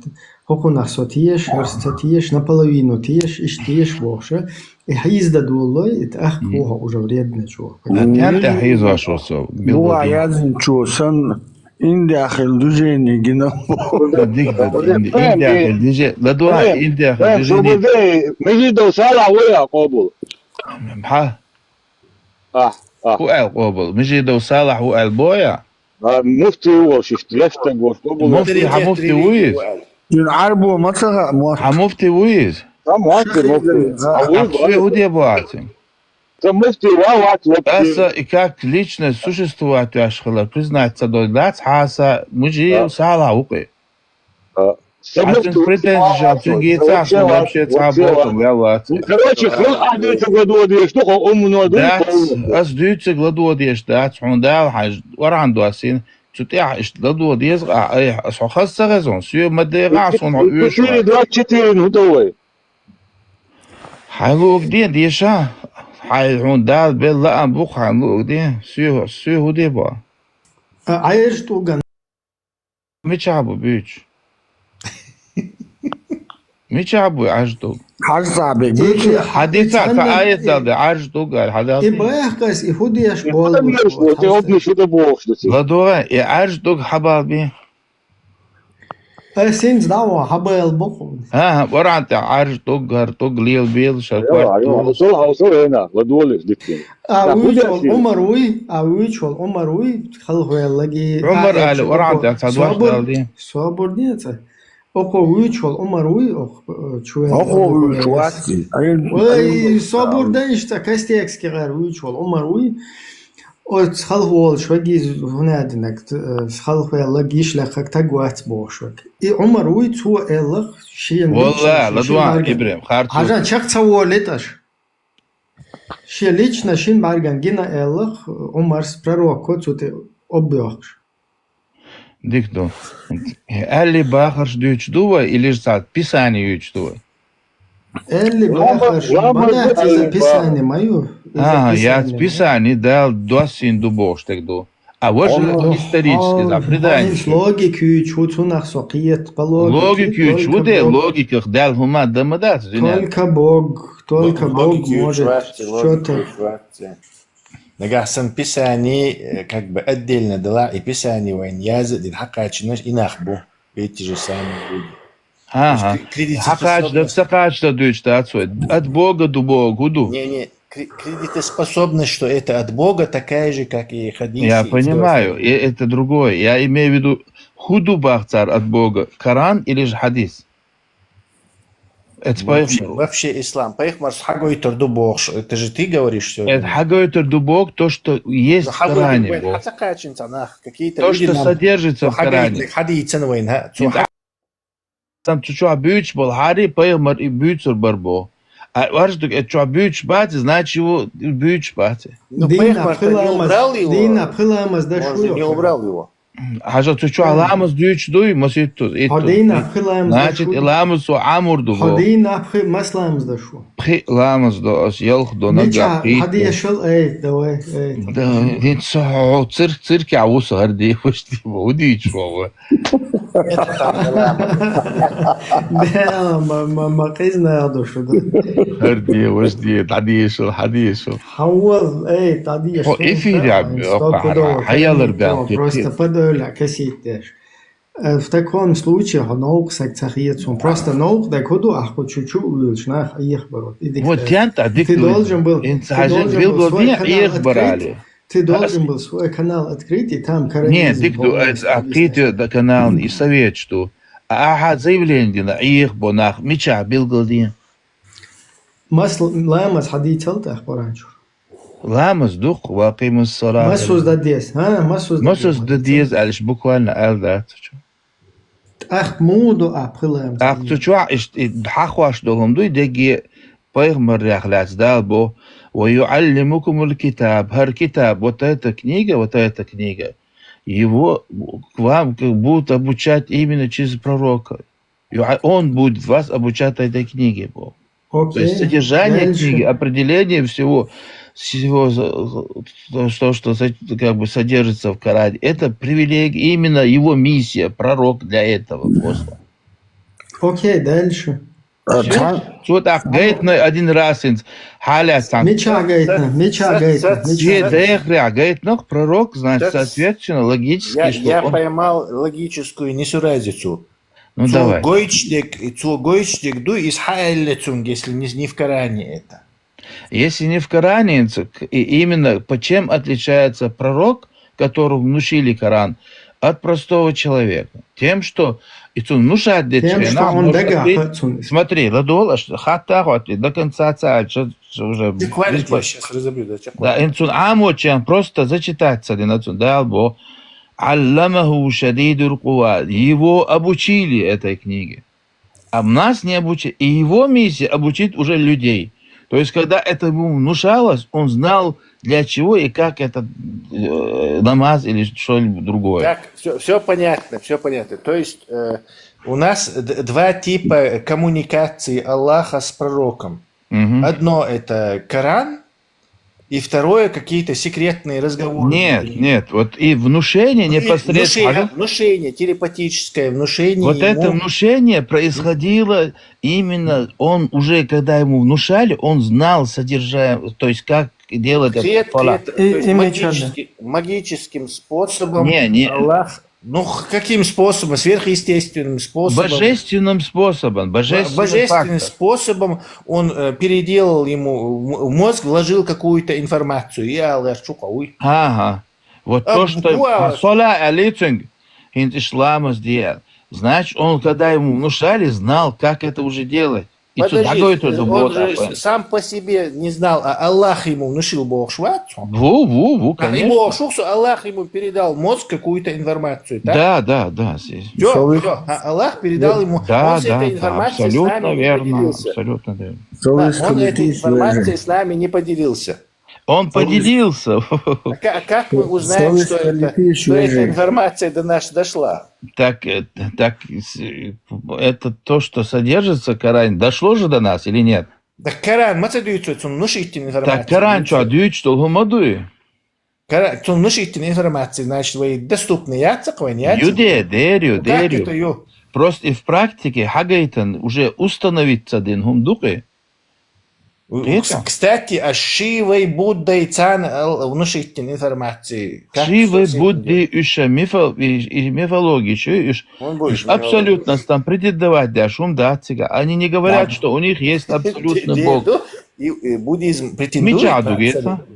хӀокхунах со теша, хӀара со ца теша, наполовину теша, иштта теша бохуша, и хьийза дан долалой, и тӀаккха ву хьо уже вредный чувак. Тен тӀе хьийзош ву со, билггал. Бува яздинчо санна, индяхил движение гина. Дика да, инди-, индяхил движение. Ладугьа, индяхил движение. Мижидов Салахь ву я къобал? Хьа? Ахь, ахь. ХӀу аьлла къобал? Мижидов Салахь ву аьлла бо я? А, муфти ву волуш, иштта лаьттаг волуш, къобал. Муфти, хьан муфти ву иза? Шуна Ӏарбо ма ца хаьа, мотт. Хьан муфти ву иза? Ца муфти, муфти. А вуй, а суье хӀу де бохьаций? Ца муфти ва вац, муфти. Аса и как личность существовать веш хилар признать ца дой дац, хьаса Мижидов Салахь ву кхе. А, сан муфти претензиш а цуьнга йицахь, сан вообще цхьа бохам ваьлла вац. Ну, короче, хӀун ахь дуьйцург ладогӀа дезаш ду, хьо умно ду, дац, ас дуьйцург ладогӀа дезаш дац, хьуна Дала хьайна орхьан доссийна, цу тӀехь иштта ладогӀа деза ахь, айхьа, ас хьо хаза ца хеза, суье ма дегӀахь, суна хьо оьшуш. Четыре двадцать четыре, ну, давай. Хьайн луъург де, деша, хьайн хьуна Дала белла лаам бу-кх, хьайн луъург де, суье, суье хӀу де боху? А, Ӏаьржа тӀуган. Мичахь бу буьйцуш? Мичахь бу Ӏаьржа тӀуг? Хьажа цхьа бе, буьйцу. Хьадисехь цхьа аят дала де, Ӏаьржа тӀуг аьлла, хьадал. И бехкас, и хӀу деш болу? ЛадогӀа, и Ӏаьржа тӀуг хьабалбе. Ас хӀинца дӀа а ван, хьабала бокъо. ХӀан, хӀан, орхьан тӀехь Ӏаьржа тӀуг, хӀара тӀуг лелабелаш, хӀара корта долуш. Хьовсал, хьовсал, хӀена, ладогӀалаш дитина. А вуьйцуш волу Ӏумар вуй, а вуьйцуш волу Ӏумар вуй, халхаваьллаги. Ӏумар али, орхьан тӀехь цхьа дош дала де. Собар де цкъа. Окхо вуьйцуш волу Ӏумар вуй, ох, э, чу вен. Окхо вуьйцуш вац. Ой, собар де иштта, Костекский гӀар вуьйцуш волу Ӏумар вуй. Оцу халхаволуш ваги хӀунадинарг, э, халхаваьлла гиш лекхаг таг вац бохуш ваг. И Ӏумар вуй, цо аьллах, шен лична, шен, шен бӀаьрган. Ибрахим, харцо. Хьажа, чекх ца волуьйташ. Шен лична, шен бӀаьрган гина аьллах, Ӏумарс пророко цу тӀе оббоьхкуш. Дика ду. Аьлли бахарш дуьйцуш ду вай, или же цхьа писани юьйцуш ду вай? Аьлли бахарш ма дац, иза писани ма ю. Иза писани ма ю. Яц, писани Дала доссийна ду бохуш дерг ду. А важа исторически, да, предание. Логика юьйцуш ву, цунах со кхета, по логике. Логика юьйцуш ву де, логиках Дала хӀума дан ма дац, зина. Только Бог, только Бог может что-то. Нагахь санна писани, э, как бы отдельно дала, и писани вайн яза а дина хьакхачийнарш и нах бу. Эти же самые люди. Ага. То есть кре-, кредитоспособность. Хьакхача дан, ца кхача дан дуьйцуш дац вай. От Бога ду боху ду. Не, не, кре-, кредитоспособность, что это от Бога, такая же, как и хадис, и всё остальное. Я понимаю, э, это другое. Я имею в виду, хӀу ду боху цара от Бога? Коран или же хьадис? Это вообще, вообще ислам. Пайхамарс хьагойтар ду бохуш. Это же ты говоришь всё это. Это хьагойтар ду боху, то, что есть в Коране, боху. Хьацакхачинца нах, какие-то то, что содержится в Коране. Хьадийцан вайн, ха? Цу чохь буьйцуш болу хьарий пайхамар и буьйцур бар боху. А варш ду, это чохь буьйцуш бац, значит, его буьйцуш бац. Ну, дийна пайхамар не убрал его. Дийна пхи ламаз даш ву. Он же не убрал его. Хьажа, цу чохь ламаз дуьйцуш дуй, маситту, итту. Хьо дийна пхи ламаз даш ву. Значит, и ламаз со Ӏамур ду. Хьо дийна пхи мас ламаз даш ву. Пхи ламаз до ас, ялх до нагахь. Хьадешал, эй, давай, эй. Да, хӀинца хьо цирк, циркехь ву со, хӀара де, ваш де, ву дийчу ву. Да, ма, ма, ма, къизна ду шу, да. ХӀара де, ваш де, дӀадешал, хьадешал. Хьавал, эй, тӀадийша. Хьо эфире, хьаялар баьлла. Просто подойла косить деш. Э, в таком случае хьо новкъа саг ца хецун. Просто новкъа дерг хӀун ду, ахь кху чу-чу а вуьйлуш, нах Ӏехабаро. Вот тен тӀа дика ду. Ты должен был, ты должен был свой канал открыть. Ты должен был свой канал открыть, и там каранизм. Нет, дика ду, а кхета канал и совет ду. А ахьа заявление дина, Ӏехабо нах, мичахь билгал дин? Масал, ламаз хьадийцал тӀаккха Къуръан чуьра. Ламаз дукха, ва акъимус салата. Масуз дан деза, хӀа, масуз дан деза. Масуз дан деза, аьлла, буквально аьлла дац цу чу. ТӀаккха муха ду а пхи ламаз? ТӀаккха цу чохь иштта и хьахош долу хӀума дуй, дегге пайхамарех лаьцна Дала боху: «Ва юаллимукумул китаб». ХӀара китаб, вот эта книга, вот эта книга. Его к вам как будут обучать именно через пророка. И а он будет вас обучать этой книге, бо. То есть содержание книги, определение всего, всего, за- то, что, что со- как бы содержится в Коране, это привилегия, именно его миссия, пророк для этого послан. Окей, дальше. А, цо тӀаккха гайтина один раз хӀинца хьалаьцна. Мича гайтина, мича гайтина, мича гайтина. Дехря гайтина пророк, значит, соответственно, логически, что я поймал логическую несуразицу. Ну, давай. Цо гойтуш дерг, цо гойтуш дерг ду, иза хьааьлла цунга, если не, не в Коране это. Если не в Коране, то к- и именно по чем отличается пророк, которому внушили Коран, от простого человека? Тем, что и цунна внушать дечу. Тем, что он дага хьоьцун. Смотри, ладогӀал аш хатта хӀотти, до конца ца аьлча, уже... Сейчас разобью, да, сейчас. Да, и цунна Ӏамочен просто зачитать ца дина цунна, Дала боху: «Алламаху шадидул кува». Его обучили этой книге. А нас не обучили. И его миссия обучить уже людей. То есть, когда это ему внушалось, он знал, для чего и как это, э, намаз или что-либо другое. Так, все, все понятно, все понятно. То есть, э, у нас д- два типа коммуникации Аллаха с пророком. Мгм. Одно — это Коран, и второе — какие-то секретные разговоры. Нет, нет, вот и внушение непосредственно. Внушение, телепатическое внушение. Вот это внушение происходило именно, он уже, когда ему внушали, он знал содержание, то есть как делать это. Клет, клет, то есть магически- магическим способом. Не, не. Аллах Ну, х- каким способом? Сверхъестественным способом. Божественным способом, божественным, божественным фактом. Способом он э, переделал ему в м- в мозг, вложил какую-то информацию. И алар чукъа уй. Ага. Вот а, то, что буквально. Сола алицунг, хинтиш ламаз диа. Значит, он, когда ему внушали, знал, как это уже делать. И подожди, цу дагой тоже он вот же такой. Сам по себе не знал, а Аллах ему внушил бохуш вац. Ву, ву, ву, конечно. И бохуш, что Аллах ему передал мозг, какую-то информацию, так? Да, да, да. Всё, всё. А Аллах передал ему, да, он с этой информацией с нами не поделился. Абсолютно верно. Да, он этой информацией с нами не поделился. Он поделился. А ка- а как мы узнаем, что это, что эта информация до нас дошла? Так, э, так, с- это то, что содержится в Коране, дошло же до нас или нет? Так Коран ма ца дуьйцу, цунна внушительная информация. Так Коран чу дуьйцу, что хӀума дуй? Кара- цунна внушительная информация, значит, вай доступная яц-кх вайн, яц? Ю де, дер ю, дер ю. Просто и в практике хьагайтан уже установиться дин хӀума ду-кх. Кстати, а ши вай Буддай царна ал- внушительная информация. Ши вай Будди уьш мифо- и- и мифология шу уьш. Уьш абсолютно там претендовать деш хӀума дац цига. Они не говорят, что у них есть абсолютный Бог. И, и буддизм претендует на абсолют.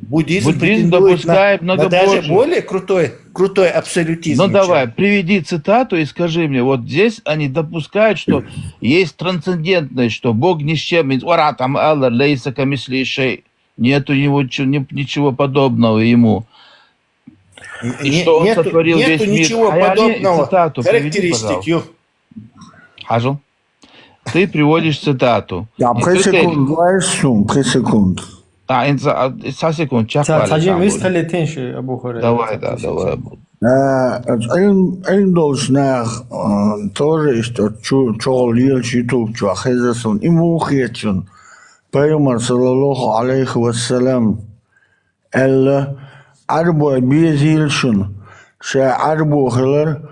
Буддизм, буддизм претендует на, допускает на даже многобожие. Более крутой, крутой абсолютизм. Ну давай, приведи цитату и скажи мне, вот здесь они допускают, что есть трансцендентность, что Бог ни с чем, и Аллах, лейса камисли шей, нету его, ничего подобного ему. И не, что он нету, сотворил нету весь мир. Ничего подобного. Цитату приведи, пожалуйста. Хажу. Ты приводишь цитату. Ja, пресекунд, пресекунд. А, ин ца, а, ца секунд, чак. Ца, ца жим вистхали тенши, Абу Хурайра. Давай, да, давай. Э, Ӏилм, Ӏилм долчу нах, э, тоже иштта чу-, чухула лелаш YouTube чохь хеза суна. И муха хетачун? Пайхамар, саллаллаху алейхи ва саллям, аьлла, Ӏарбой безийла шуна, ша Ӏарбо хилар,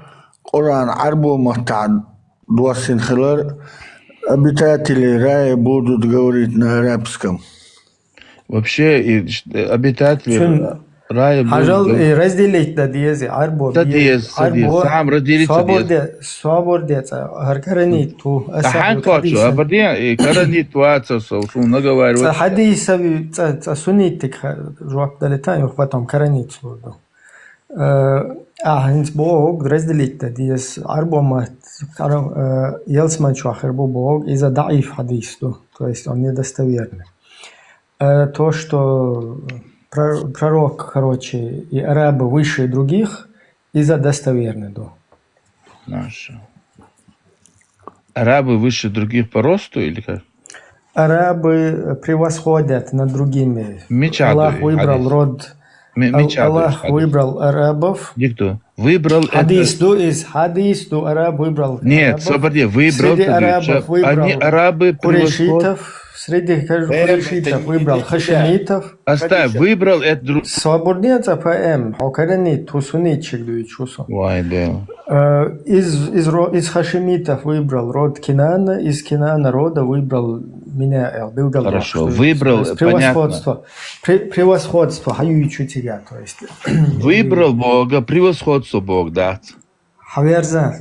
Къуръан Ӏарбо маттахь доссийна хилар, обитатели рая будут говорить на арабском. Вообще, и ш-, обитатели рая будут говорить. Хьажал, и разделить дан деза, Ӏарбо, дан деза, дан деза. Сам разделить дан деза. Собар де, собар де, цкъа, хӀара каранит ву. Аса хьан кхочу, абарде, и каранит вац со, шун наговаривать. Цкъа хьадис, цкъа, цкъа суннитиг жоп далийтан, юха потом каранит лур ду. Э, ахьа хӀинца боху, разделить дан деза, Ӏарбо ма, э, ялсамани чохь хир бу боху, иза даӀиф хьадис ду, то есть он недостоверный. Э, то, что про-, пророк, короче, и арабы выше других, иза достоверный ду. Хорошо. Арабы выше других по росту или как? Арабы превосходят над другими. Аллах выбрал род. Аллах выбрал арабов. Никто. Выбрал это. Хьадис ду иза, хьадис ду, араб выбрал арабов. Нет, собади, выбрал. Среди арабов выбрал. Они арабы превосходят. Курайшитов, среди курайшитов выбрал хашимитов. Оставь, выбрал это друг. Собар де, цкъа, ПМ, хьо каранит ву, суннитчиг дуьйцуш ву со. Вай, да. Э, из, из ро-, из хашимитов выбрал род Кинана, из Кинана рода выбрал меня, э, билгал. Хорошо, выбрал, то есть понятно. Превосходство. Пре-, превосходство, хьан юьйцу цига, то есть. Выбрал Бога, превосходство Бог дац. Хьаверза,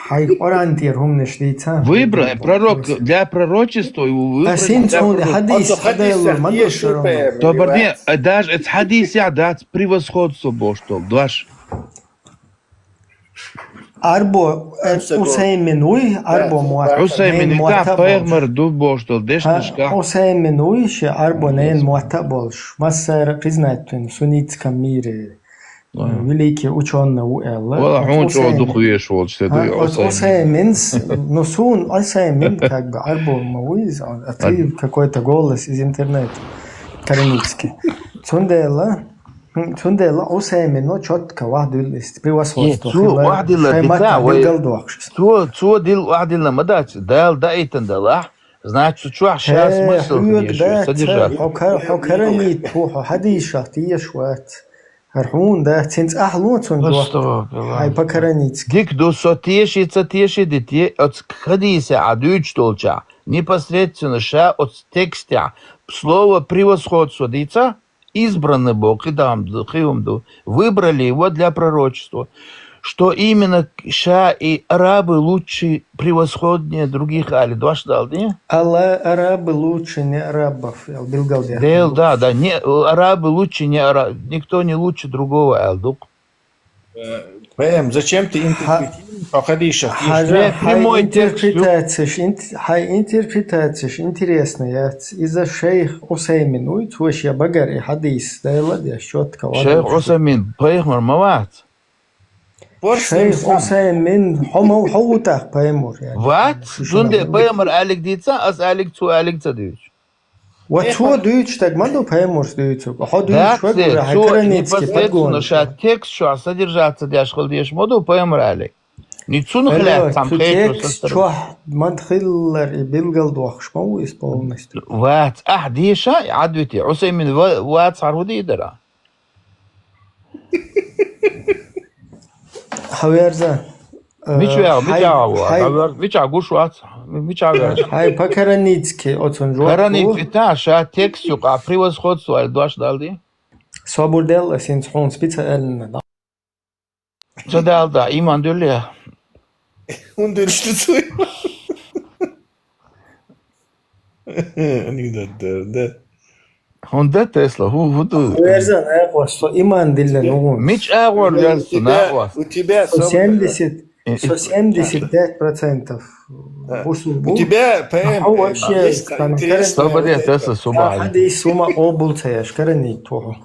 хьайн Къуръан тӀера хӀуманаш дийца. Выбрал, пророк, для пророчества его выбрали. Ас хӀинца хьуна хьадис хьадаллур ма ду шуна. Тобарде, даже эцу хьадисехь дац превосходство бохуш долу дош. Ӏарбо, э, Усаймин вуй, Ӏарбо мотт. Усаймин, да, пайхамар ду бохуш долу дешнашкахь. Усаймин вуй, шен Ӏарбо ненан мотт а болуш. Массара признать вина в суннитском мире. Великий учёный ву аьлла. Вала хьуна чӀогӀа дукха веш волчу те дуй Усаймин. Усайминс, ну, суна Усаймин, как бы, Ӏарбо ма ву иза, а ты какой-то голос из интернета, каранитский. Цундела, хм, цундела Усаймино чётко вахдуьллу иза, превосходство хилла, шайн маттахь билгал дохуш иза. Цо, цо дилла вахдилла ма дац, Дала даийтина далахь, значит, цу чохь ша смысл хьоьга дац, содержать. Хьо ка-, хьо каранит ву, хьо хьадисех тешаш вац. ХӀара хьуна дац, хӀинца ахь ло цунна жоп. Астагфируллах. Хьайн по-каранитски. Дика ду, со теший, ца теший дитий, оцу хадисехь дуьйцуш долчохь, непосредственно ша оцу текстехь слово превосходство дийца, избранный боху, кхидам ду, кхин хӀума ду, выбрали его для пророчества, что именно ша и арабы лучше, превосходнее других али дош дала, ди? Алла, арабы лучше не арабов, аьлла билгал дехна. Дел, да, да, не, арабы лучше не ара-, никто не лучше другого аьлла ду-кх. Э, ПМ, зачем ты интерпретируешь, хьо хадисех тешаш? Хьажа, хьайн интерпретацеш, ин-, хьайн интерпретацеш интересно яц. Иза шайх Усаймин вуй, цо шен багара и хьадис дела деш, чётко вац. Шайх Усаймин пайхамар ма вац? Шайх Усаймин, хьо ма, хьо ву тӀаккха пайхамар, яц. Вац, цундела пайхамар аьллиг дийца, ас аьллиг, цо аьллиг ца дуьйцу. Ва цо дуьйцуш стаг ма ду пайхамарс дуьйцург. Хьо дуьйцуш вагара, хьайн каранитски непосредственно подгон. Ша текст чохь содержаться деш хила дезаш ма ду пайхамар аьллиг. Ни цунах лаьцна цхьа текст чохь ма хиллара и билгал дохуш ма ву иза полностью. Вац, ахь деша, и Ӏадвити, Усаймин ва-, вацахьара хӀун дийр дара? Хьаверза. Э, мича ваьгӀа, мича хьай, ваьгӀа ву? Хьай, хьавер-, мича гуш вац? Мича ваьгӀа? Хьайн по-каранитски оцун жоп. Каранитски, та, ша текст юкъа превосходство аьлла дош дала ди? Собар дел, ас хӀинца хьуна специально. Ца дала да, иман дуьлле. ХӀун дуьллуш ду цуьнан? Анекдот, да, да. ХӀунда Тесла, хӀу, хӀу ду. Верзан, айхвас, со иман дилла нугун. Мич агъор У верзу, тебя, нагъвас. у тебя Со особо- 70, Э, со 75 процентов. Да. Бусул У бу. тебя, А ПМ, вообще, есть там, интересная Собаде вот Тесла эта- сума. Хадис сума обул цаяш, карани туху.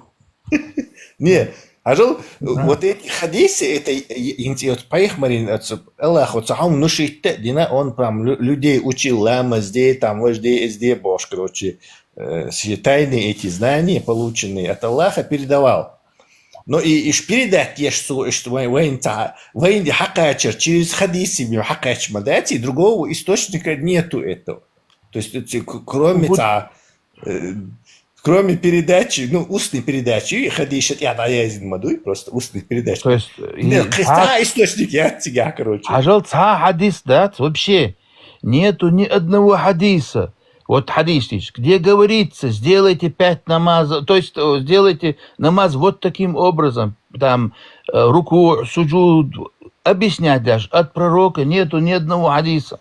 Не, ажал, вот эти хадисы, это и- и- вот пайхмарин, Аллах, вот сахам нушитте, дина, он прям лю- людей учил, ламаз де, там, вожде, эзде, бош, короче, э, все тайные эти знания, полученные от Аллаха, передавал. Но и иш передать еш су, иш вайн, вайн та, вайн ди хакачер, через хадисы бил хакач мадати, другого источника нету этого. То есть, эти к- кроме Вот. Та, э, кроме передачи, ну, устной передачи, хадишет я даязин мадуй, просто устных передач. То есть, Нет, и- креста источник я от тебя, короче. Ажал, ца хадис, да, вообще нету ни одного хадиса. Вот хадис, где говорится, сделайте пять намазов, то есть э, сделайте намаз вот таким образом, там, э, руку, суджуд, объяснять даже. От пророка нету ни одного хадиса.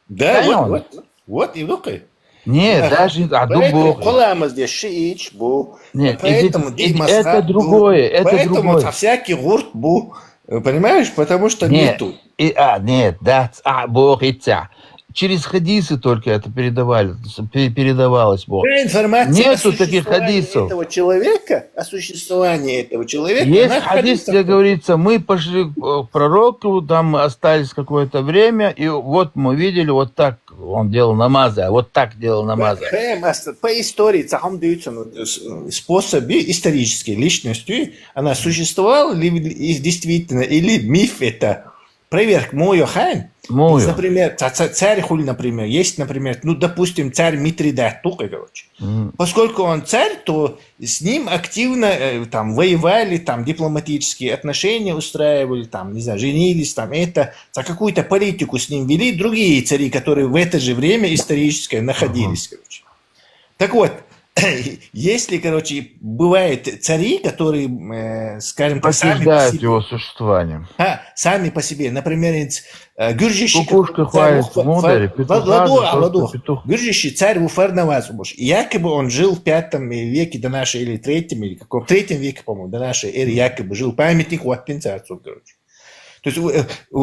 Да, Понял? Вот, вот, вот и выкай. Нет, Ага. Даже а Поэтому дубок. Куламаз здесь шиич бу. Нет, Поэтому иди- Дин иди- Масхаб это бу. Другое, это Поэтому другое. Со всякий гурт бу. Э, Понимаешь? Потому что Нет, нету. И, а, нет, да, ц- а, Бог и ца. Через хадисы только это передавали, с- пе- передавалось Бог. Вся информация Нету о существовании таких хадисов. Этого человека, о существовании этого человека, Есть она в хадис, хадисах. Где говорится, мы пошли к э, к пророку, там остались какое-то время, и вот мы видели, вот так он делал намазы, а вот так делал намазы. Понимаешь, по истории, цахам даются, ну, с- способы исторические личностью, она существовала ли и действительно, или миф это? Проверка, мою хайн. Мою. Например, ца- ца- царь хуль, например, есть, например, ну, допустим, царь Митридат, тухай, короче. М. Поскольку он царь, то с ним активно э, там воевали, там дипломатические отношения устраивали, там, не знаю, женились, там это, за какую-то политику с ним вели другие цари, которые в это же время историческое находились, короче. Так вот, если, короче, бывают цари, которые, э, скажем так, сами по Подтверждают себе, его существование. а, сами по себе, например, инц- э, гюржиши Кукушка царь хвалит Уфа- мудр, Вла- петуха Владуа, же Владуа. просто петух. Гюржиши царь Уфарнаваз умуш. Якобы он жил в пятом веке до нашей или третьем, или каком, в третьем веке, по-моему, до нашей эры якобы жил. Памятник Уаппин царцу, короче. То есть у- э, у-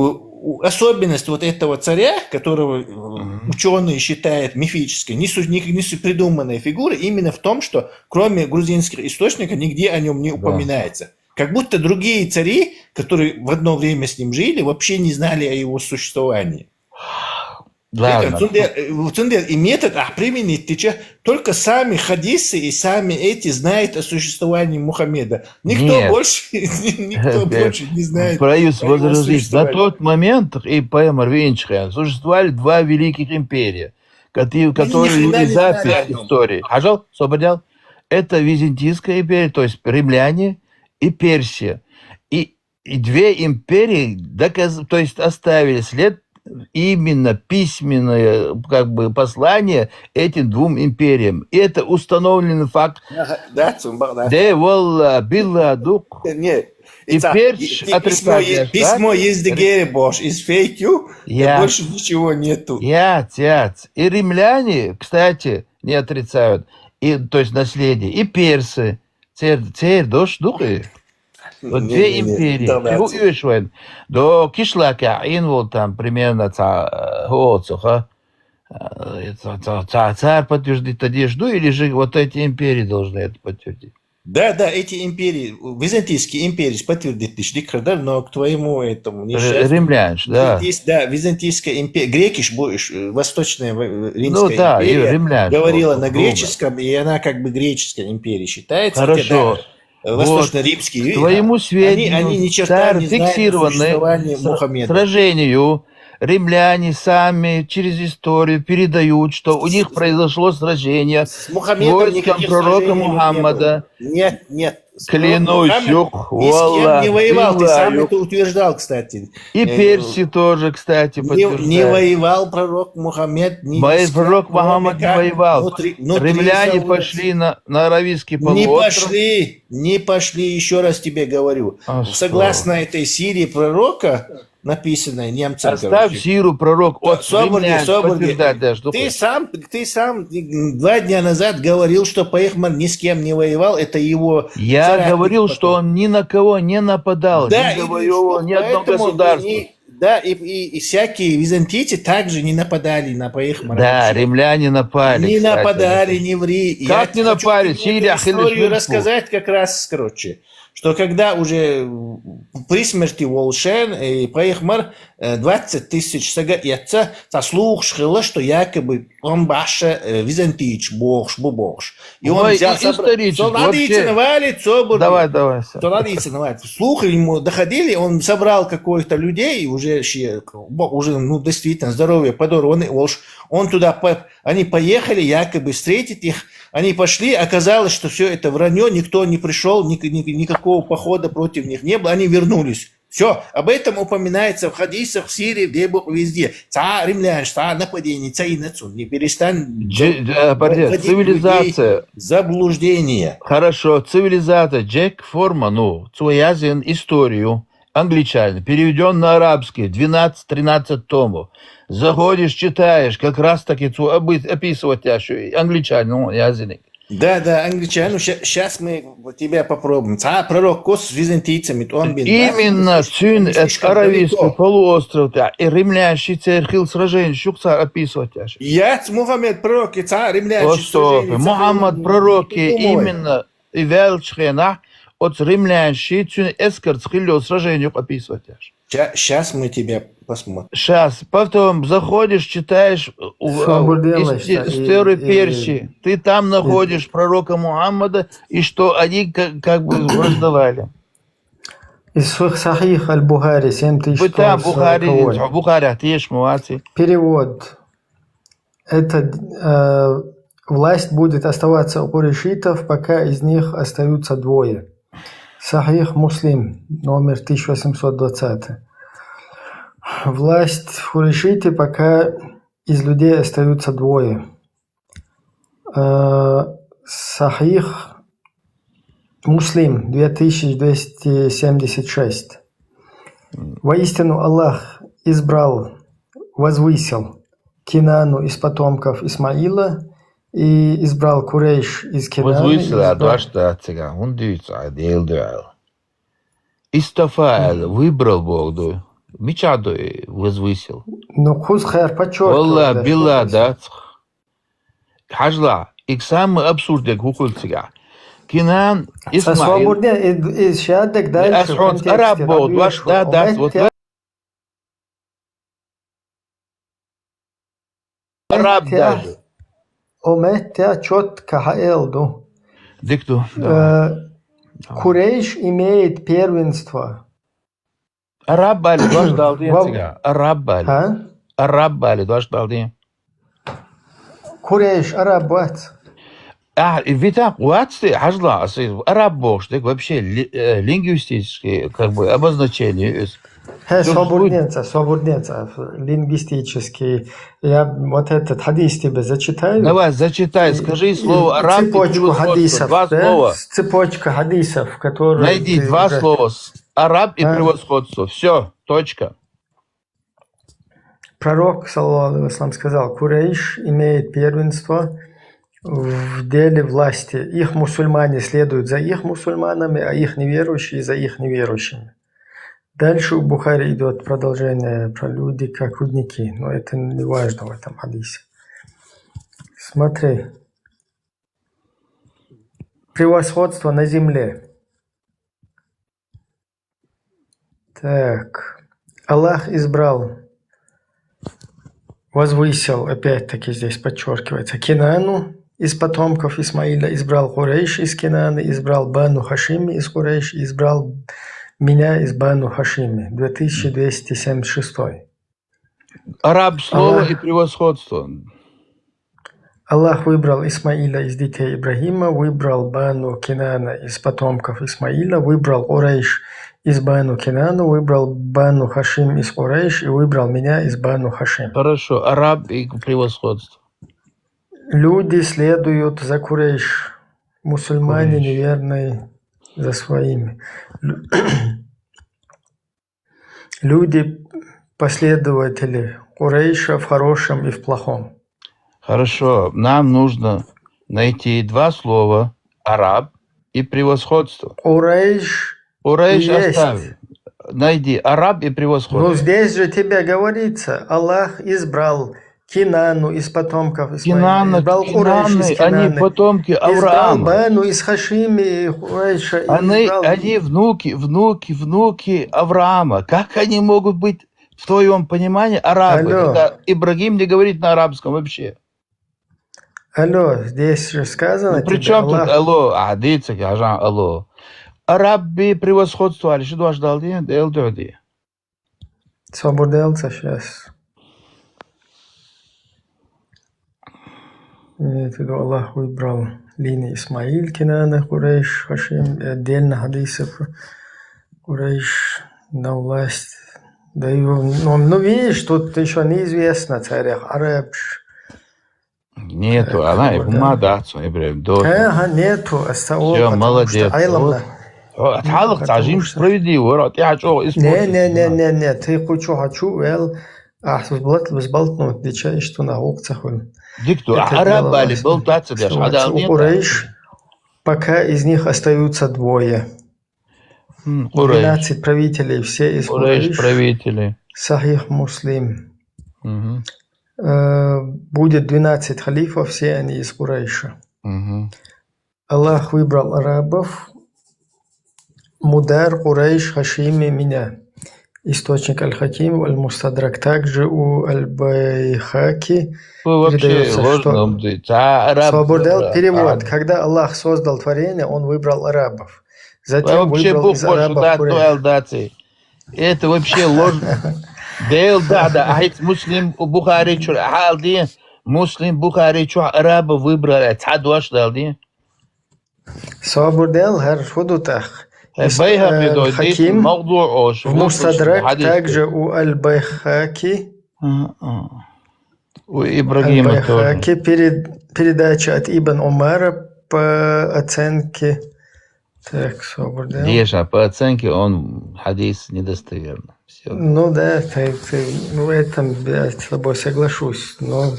у- особенность вот этого царя, которого э, ученые считают мифической, не, су- не, не су- придуманной фигуры, именно в том, что кроме грузинских источников нигде о нем не упоминается. Как будто другие цари, которые в одно время с ним жили, вообще не знали о его существовании. Ладно. Цундер, э, цундер и метод а применить тече только сами хадисы и сами эти знают о существовании Мухаммеда. Никто Нет. больше, никто больше не знает. Проюс о его возразить. На существовании. Тот момент и П М Арвинчхан существовали два великих империя, кати- которые ни хрена вели не запись знали о нём. Истории. Хажал, Сободял, это Византийская империя, то есть римляне и Персия. И, и две империи доказ, то есть оставили след именно письменное как бы послание этим двум империям. И это установленный факт. Ага, да, цумбак, да. Да, валла, билла, дук. Нет. И Ица- Перч и- и- письмо, отрицать, е- да? Письмо из Дегеребош, из фейкю, Я. Больше ничего нету. Яц, яц. И римляне, кстати, не отрицают. И, то есть наследие. И персы. Цер, цер дош духи. Вот Не, две не, не, империи. да, да, Чего ц- уешвен? До кишлака ин вол там примерно ца, э, хоцуха. Э, ца- ца- ца- Царь подтвердит одежду, или же вот эти империи должны это подтвердить? Да, да, эти империи, византийские империи подтвердить лишь дикхадар, но к твоему этому Р- несчастью. Римлян, да. Византийс- да, византийская империя, грекиш, бу- ш- восточная в- римская Ну да, империя и римлян, говорила вот, на грубо. Греческом, и она как бы греческой империей считается. Хорошо. Хотя, да, восточно-римские, К твоему они, сведению, они ни черта царь не знают о фиксированный существовании с- Мухаммеда. Сражению римляне сами через историю передают, что у них произошло сражение С с Мухаммедом войском никаких пророка сражений не было. Мухаммада. Нет, нет. С Клянусь, Мухаммед юх, ни с кем не валлах, воевал, ты сам билла, это утверждал, кстати. И Э, перси тоже, кстати, Не, подтверждают. Не воевал пророк Мухаммед, ни Мой ни с кем, пророк кроме Мухаммад не как воевал. внутри- внутри Римляне Саула. Пошли на, на Аравийский Не полуостров. Пошли, не пошли, еще раз тебе говорю. А что? Согласно этой сирии пророка, написанное немцам, оставь короче. Сиру, пророк, от собор, римлян собор, подтверждать даже. Ты сам, ты сам два дня назад говорил, что Пайхмар ни с кем не воевал, это его... Я говорил, что он ни на кого не нападал, да, не завоевывал ни одно государство. Да, и, и, и всякие византийцы также не нападали на Пайхмара. Да, римляне напали. Не нападали, не ври. Как не напали? Сирия, историю рассказать как раз, короче, что когда уже при смерти Волшен, и Пайхмар, двадцать тысяч сага яца, та слух шхила, что якобы он баша византийцы бохш, бу бохш. И он взял, исторически, вообще. Давай, давай. Слухи ему доходили, он собрал каких-то людей, уже, уже, ну, действительно, здоровье подорванный, Волш. Он туда, они поехали, якобы встретить их, они пошли, оказалось, что все это вранье, никто не пришел, никакого похода против них не было, они вернулись. Все, об этом упоминается в хадисах, в Сирии, в Дебух, везде. Ца римлян, ца нападение, ца иначе, не перестань вводить людей в заблуждение. Хорошо, цивилизация. Джек Форман, ну, цо язын историю, англичанин, переведён на арабский, двенадцать-тринадцать томов. Заходишь, читаешь, как раз таки цо описывать ящу англичанин, ну, языник. Да, да, англичанин, ну, щас мы тебя попробуем. Ца пророк кос византийцами, он бин. Именно, цун эт Аравийский полуостров, да, и римлян шицер хил сражение, шук ца описывать ящу. Яц Мухаммед пророк, и ца римлян шицер сражение. Мухаммад пророк, именно, и велчхена, от римлян шицун эскерц хил сражение описывать ящу. Щас мы тебя посмотрим. Щас. Потом заходишь, читаешь историю Персии. Ты там находишь пророка Мухаммада, и что они как бы враждовали. Из Сахих аль-Бухари, семь тысяч сто сороковой. Бухари, Бухари, ты ешь, молодцы. Перевод. Эта власть будет оставаться у курайшитов, пока из них остаются двое. Сахих Муслим, номер тысяча восемьсот двадцатый. Власть в курайшиты, пока из людей остаются двое. Сахих Муслим, две тысячи двести семьдесят шесть. Воистину Аллах избрал, возвысил Кинану из потомков Исмаила и избрал Курейш из Кинаны. Возвысил, а дальше цыган, он дивится, а дел дуал. Истафаал, выбрал Бог, да. Мича да возвысил. Ну, кус хайр подчёркивает. Валла, билла, да. Хажла, ик самый абсурд, як хукулцига. Кинан, Исмаил. Свободнее, и, и сядек дальше в контексте. Араб Бог, да, да, вот. Араб даже. О метте чётко хаэлду. Дикту. Курейш имеет первенство. Араб али, даш далдин цига. Араб али. Араб али, даш далдин. Курейш, араб вац. А, и витак вац ты, хажла, араб бохш, так вообще лингвистический, как бы, обозначение. Хе, собурнеца, собурнеца, лингвистический. Я вот этот хадис тебе зачитаю. Давай, зачитай, скажи слово араб и превосходство. Цепочку хадисов, да? Два слова. Цепочка хадисов, которые... Найди два слова. Араб и превосходство. Все, точка. Пророк, саллаллаху алейхи ва саллям, сказал: «Курейш имеет первенство в деле власти. Их мусульмане следуют за их мусульманами, а их неверующие за их неверующими». Дальше у Бухари идёт продолжение про люди как рудники, но это не важно в этом хадисе. Смотри. Превосходство на земле. Так. Аллах избрал, возвысил, опять-таки здесь подчёркивается, Кинану из потомков Исмаила, избрал Курейш из Кинаны, избрал Бану Хашими из Курейш, избрал меня из Бану Хашими. Две тысячи двести семьдесят шестой. Араб слово и превосходство. Аллах выбрал Исмаила из детей Ибрахима, выбрал Бану Кинана из потомков Исмаила, выбрал Курейш из Бану Кинана, выбрал Бану Хашим из Курейш и выбрал меня из Бану Хашим. Хорошо, араб и превосходство. Люди следуют за Курейш, мусульмане неверные за своими. Лю-, люди последователи Курейша в хорошем и в плохом. Хорошо, нам нужно найти два слова: араб и превосходство. Курейш Курейш есть. Оставь. Найди араб и превосходство. Ну, здесь же тебе говорится, Аллах избрал Кинану из потомков Исмаила, Кинана, избрал Курейш из Кинаны, они Кинаны, потомки избрал Авраама. Бану из Хашими и Курейша, и Они, избрал они внуки, внуки, внуки Авраама. Как они могут быть в твоем понимании арабы? Алло. Это Ибрагим не говорит на арабском вообще. Алло, здесь же сказано Ну, при тебе, чем тут Аллах алло? А, дивіться, кажа алло. Араб и превосходство, али ши дуаш далди, дел дуди. Собур делца сейчас. Это Аллах выбрал линии Исмаил, Кинана, Курейш, Хашим, и отдельно хадисов Курейш на власть. Да его, ну, ну, видишь, тут еще неизвестно, царях арабш. Нету, Так, она и вот, ума да. Дац, Ибрагим, до. Ага, нету, а с того, Всё, потому что молодец. Айлам Вот. да. О, Ну, атхалах потому тажим что справедливо, ра, ти хачо Не, испортил, не, не, да. не, не, ты хочу, хочу, вел, а, сболт-, сболтнуть, дича, и что на губцах он. Дикту, Это а араб дело али вас-, болтаться, да, что шада вот у нет, да. Курейш, пока из них остаются двое. М, Курейш. Двенадцать правителей, все из Курейш Курейш. Правители. Сахих Муслим. Мгм. Э, будет двенадцать халифов, все они из Курейша. Мгм. Аллах выбрал арабов. Мудар, Курейш, Хашими, меня. Источник Аль-Хаким, Аль-Мустадрак. Также у Аль-Байхаки Вы вообще передаётся, ложно что умдуете. А араб Свободел выбрал, перевод. а. Когда Аллах создал творение, Он выбрал арабов. Затем Вообще выбрал Бог из больше арабов да, Курейш. Дуэл дати. Это вообще ложь. Дел да, да, ахиц Муслим, Бухари чур, ахалди, Муслим, Бухари чур, арабы выбрали, цхьа дуаш далди. Собур дел, хар фудутах. Э, Ис-, Байхаки э, дойди, Хаким, мавду ош, в Мустадрак, хадис. Также у Аль-Байхаки. А, а. У Ибрагима тоже. Аль-Байхаки перед-, передача от Ибн Умара по оценке. Так, собур дел. Леша, по оценке он хадис недостоверный. Всё. Ну да, ты, ты, ну, в этом я с тобой соглашусь, но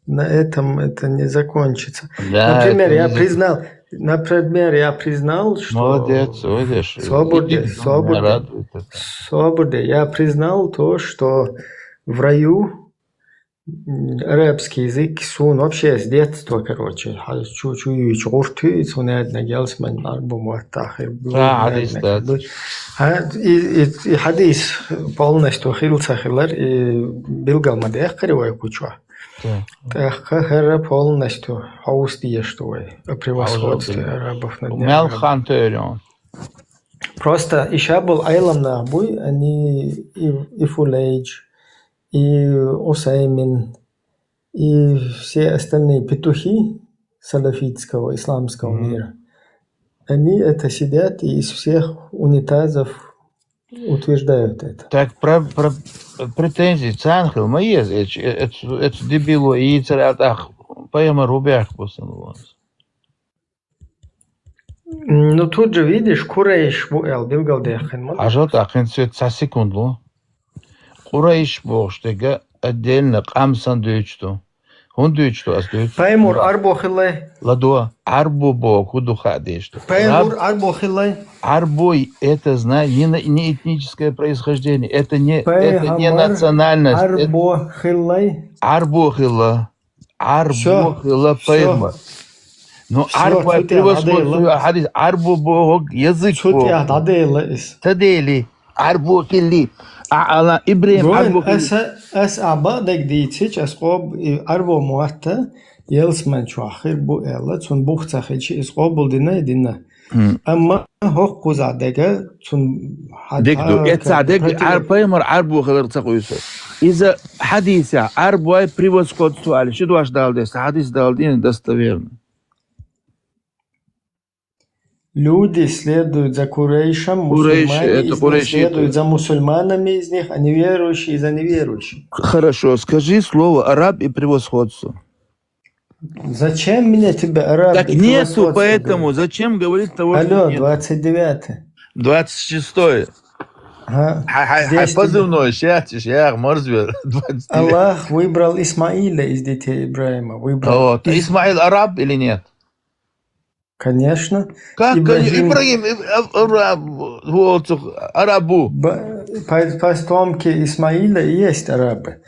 на этом это не закончится. Да, Например, это я не зак- признал, например, я признал, что Молодец, видишь, Собур дел, видишь, собур дел. Радует это. Собур дел. Я признал то, что в раю, м, арабский язык, сун, вообще с детства, короче, ха-, чу-, чу-, чу-, гурту, сун одна гелс, мен арбу муаттахир, Да, хадис, да. А, и, и, и хадис полностью хилца хилар, и билгал ма дех кривой кучва. Да. Так, ха-, хара полностью хаус дие, что вы, о превосходстве Хаус дие. Арабов над Умел арабами. Хан Тойрон. Просто иша был айлам на буй, они и, и Фулейдж, и Усаймин, и все остальные петухи салафитского исламского Мгм. мира. Они это сидят и из всех унитазов утверждают это. Так про, про претензии цанхил, ма ез, эц, эц, эц дебило, и царят ах, поэма рубях, пусан. М, ну, тут же, видишь, Курейш бу эл билгал дехин ман. Ажал тахин свет са секунд лу. Курейш бохш дега отдельно къамсан дючту. Хун дючту ас дючту. Паймур арбо хилай. Ладуа, арбо бо, худу ха дешту. Паймур Араб-, арбо хилай. Арбой, это, знай, не на-, не этническое происхождение, это не, это не Паймур национальность. Это арбо хилай. Арбо хила. Арбо Всё. Хила Всё. Паймур. Ну, Всё, арбо тут я превосходство, надоело. Хадис, арбо бо язык Тут бо. Я надоело ис. Тадели. Арбо хили. А, ала Ибрагим Гой, арбо хили. Аса, ас аба дег дийцич, ас къоб, и арбо муатта, елс мен чуахир бу эла, цун бух цахичи, ис къобул дина, дина. М. Амма хох куза дега, цун хат-, Дег ду, а, эца дег, против- ар паймар арбо хилар цахуйса. Иза хадиса, арбо ай превосходство али, ши дуаш дал дес, хадис дал дин достоверно. Люди следуют за Курейшем, Курейш, мусульмане это из них Курейш, следуют это за мусульманами из них, а неверующие за неверующими. Хорошо, скажи слово араб и превосходство. Зачем мне тебе араб Так и нету, превосходство поэтому говорить? Зачем говорить того, что Алло, нет? Двадцать девятое. Двадцать шестое. Ага. Хьай, хьай, хьай позывной шеятиш, я, Морзвер, двадцать девять. Аллах выбрал Исмаила из детей Ибрахима. Выбрал. Вот. Из- Исмаил араб или нет? Конечно. Как Ибрахим, Ибрахим, Иб-, Иб-, Ибрахим, вот, арабу. Б-, по-, потомки Исмаила и есть арабы.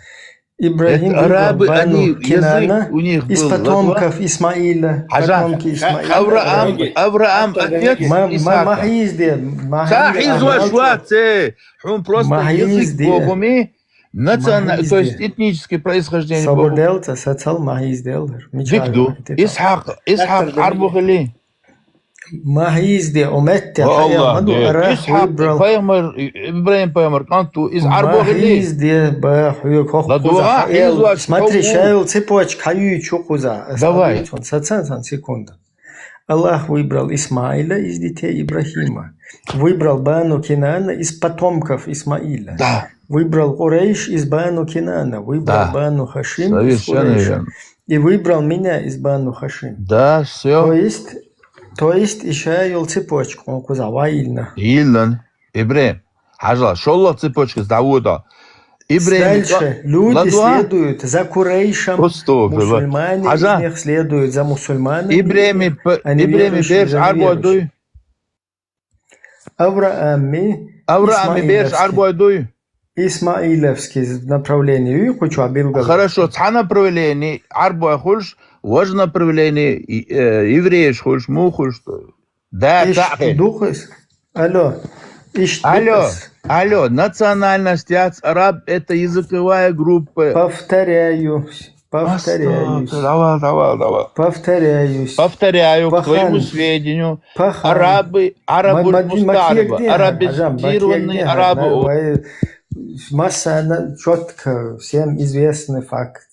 Ибрахим выбрал Бану Кинана из потомков Исмаила. Хьажа, потомки Исмаила. Авраам, Авраам, отец Исаака. Ма-, ма-, ма хьийзде, ма хьийзде, Ахмад. Ца хьийзва шуа, ца, хьун просто язык богуми, национа-, то есть этническое происхождение богуми. Сабур делца, сацал ма хьийздел. Дик ду. Исхьакь, Исхьакь арбу хили. Ма хьийзде, умеття, Аллах, ма ду, Арах выбрал. Исхьакь пайхамар, Ибрахим пайхамар кӀанту, из арбу хили. Ма хьийзде, ба, хьуя, хох, ладуга, хьизва, хьизва, смотри, шоу. Шайл цепочка, хьаю, чу хуза. Давай. Сацан, сан, секунда. Аллах выбрал Исмаила из детей Ибрахима. Выбрал Бану Кинана из потомков Исмаила. Да. Выбрал Курейш из Бану Кинана. Выбрал Бану Хашим из Курейша. Да. Совершенно верно. И выбрал меня из Бану Хашим. Да, всё. То есть, То есть, иша йол цепочка, он куза, ва илна. Илнан. Ибрахим. Хьажал, шолла цепочка сдавуда. Ибрахим, дальше. Люди следуют за Курейшем, мусульмане из них следуют за мусульманами, Ибрахим, они верующие, за неверующими. Ибрахим берш арбуа дуй? Авраамми, Авраамми берш Исмаиловский. Арбуа дуй? Исмаиловский направление. Юй, кучу билгал. Хорошо, цхьа направление арбуа хулш, вож направление, и, э, еврееш хулш, му хулш. Да, иш духыс. Алло. Иш духыс. Алло. Национальность яц араб, это языковая группа. Повторяю. Повторяюсь. Астагфирулла, давай, давай, давай. Повторяюсь. Повторяю, к твоему сведению, арабы, арабы муста'раба, арабизированные арабы. Масса, чётко всем известный факт,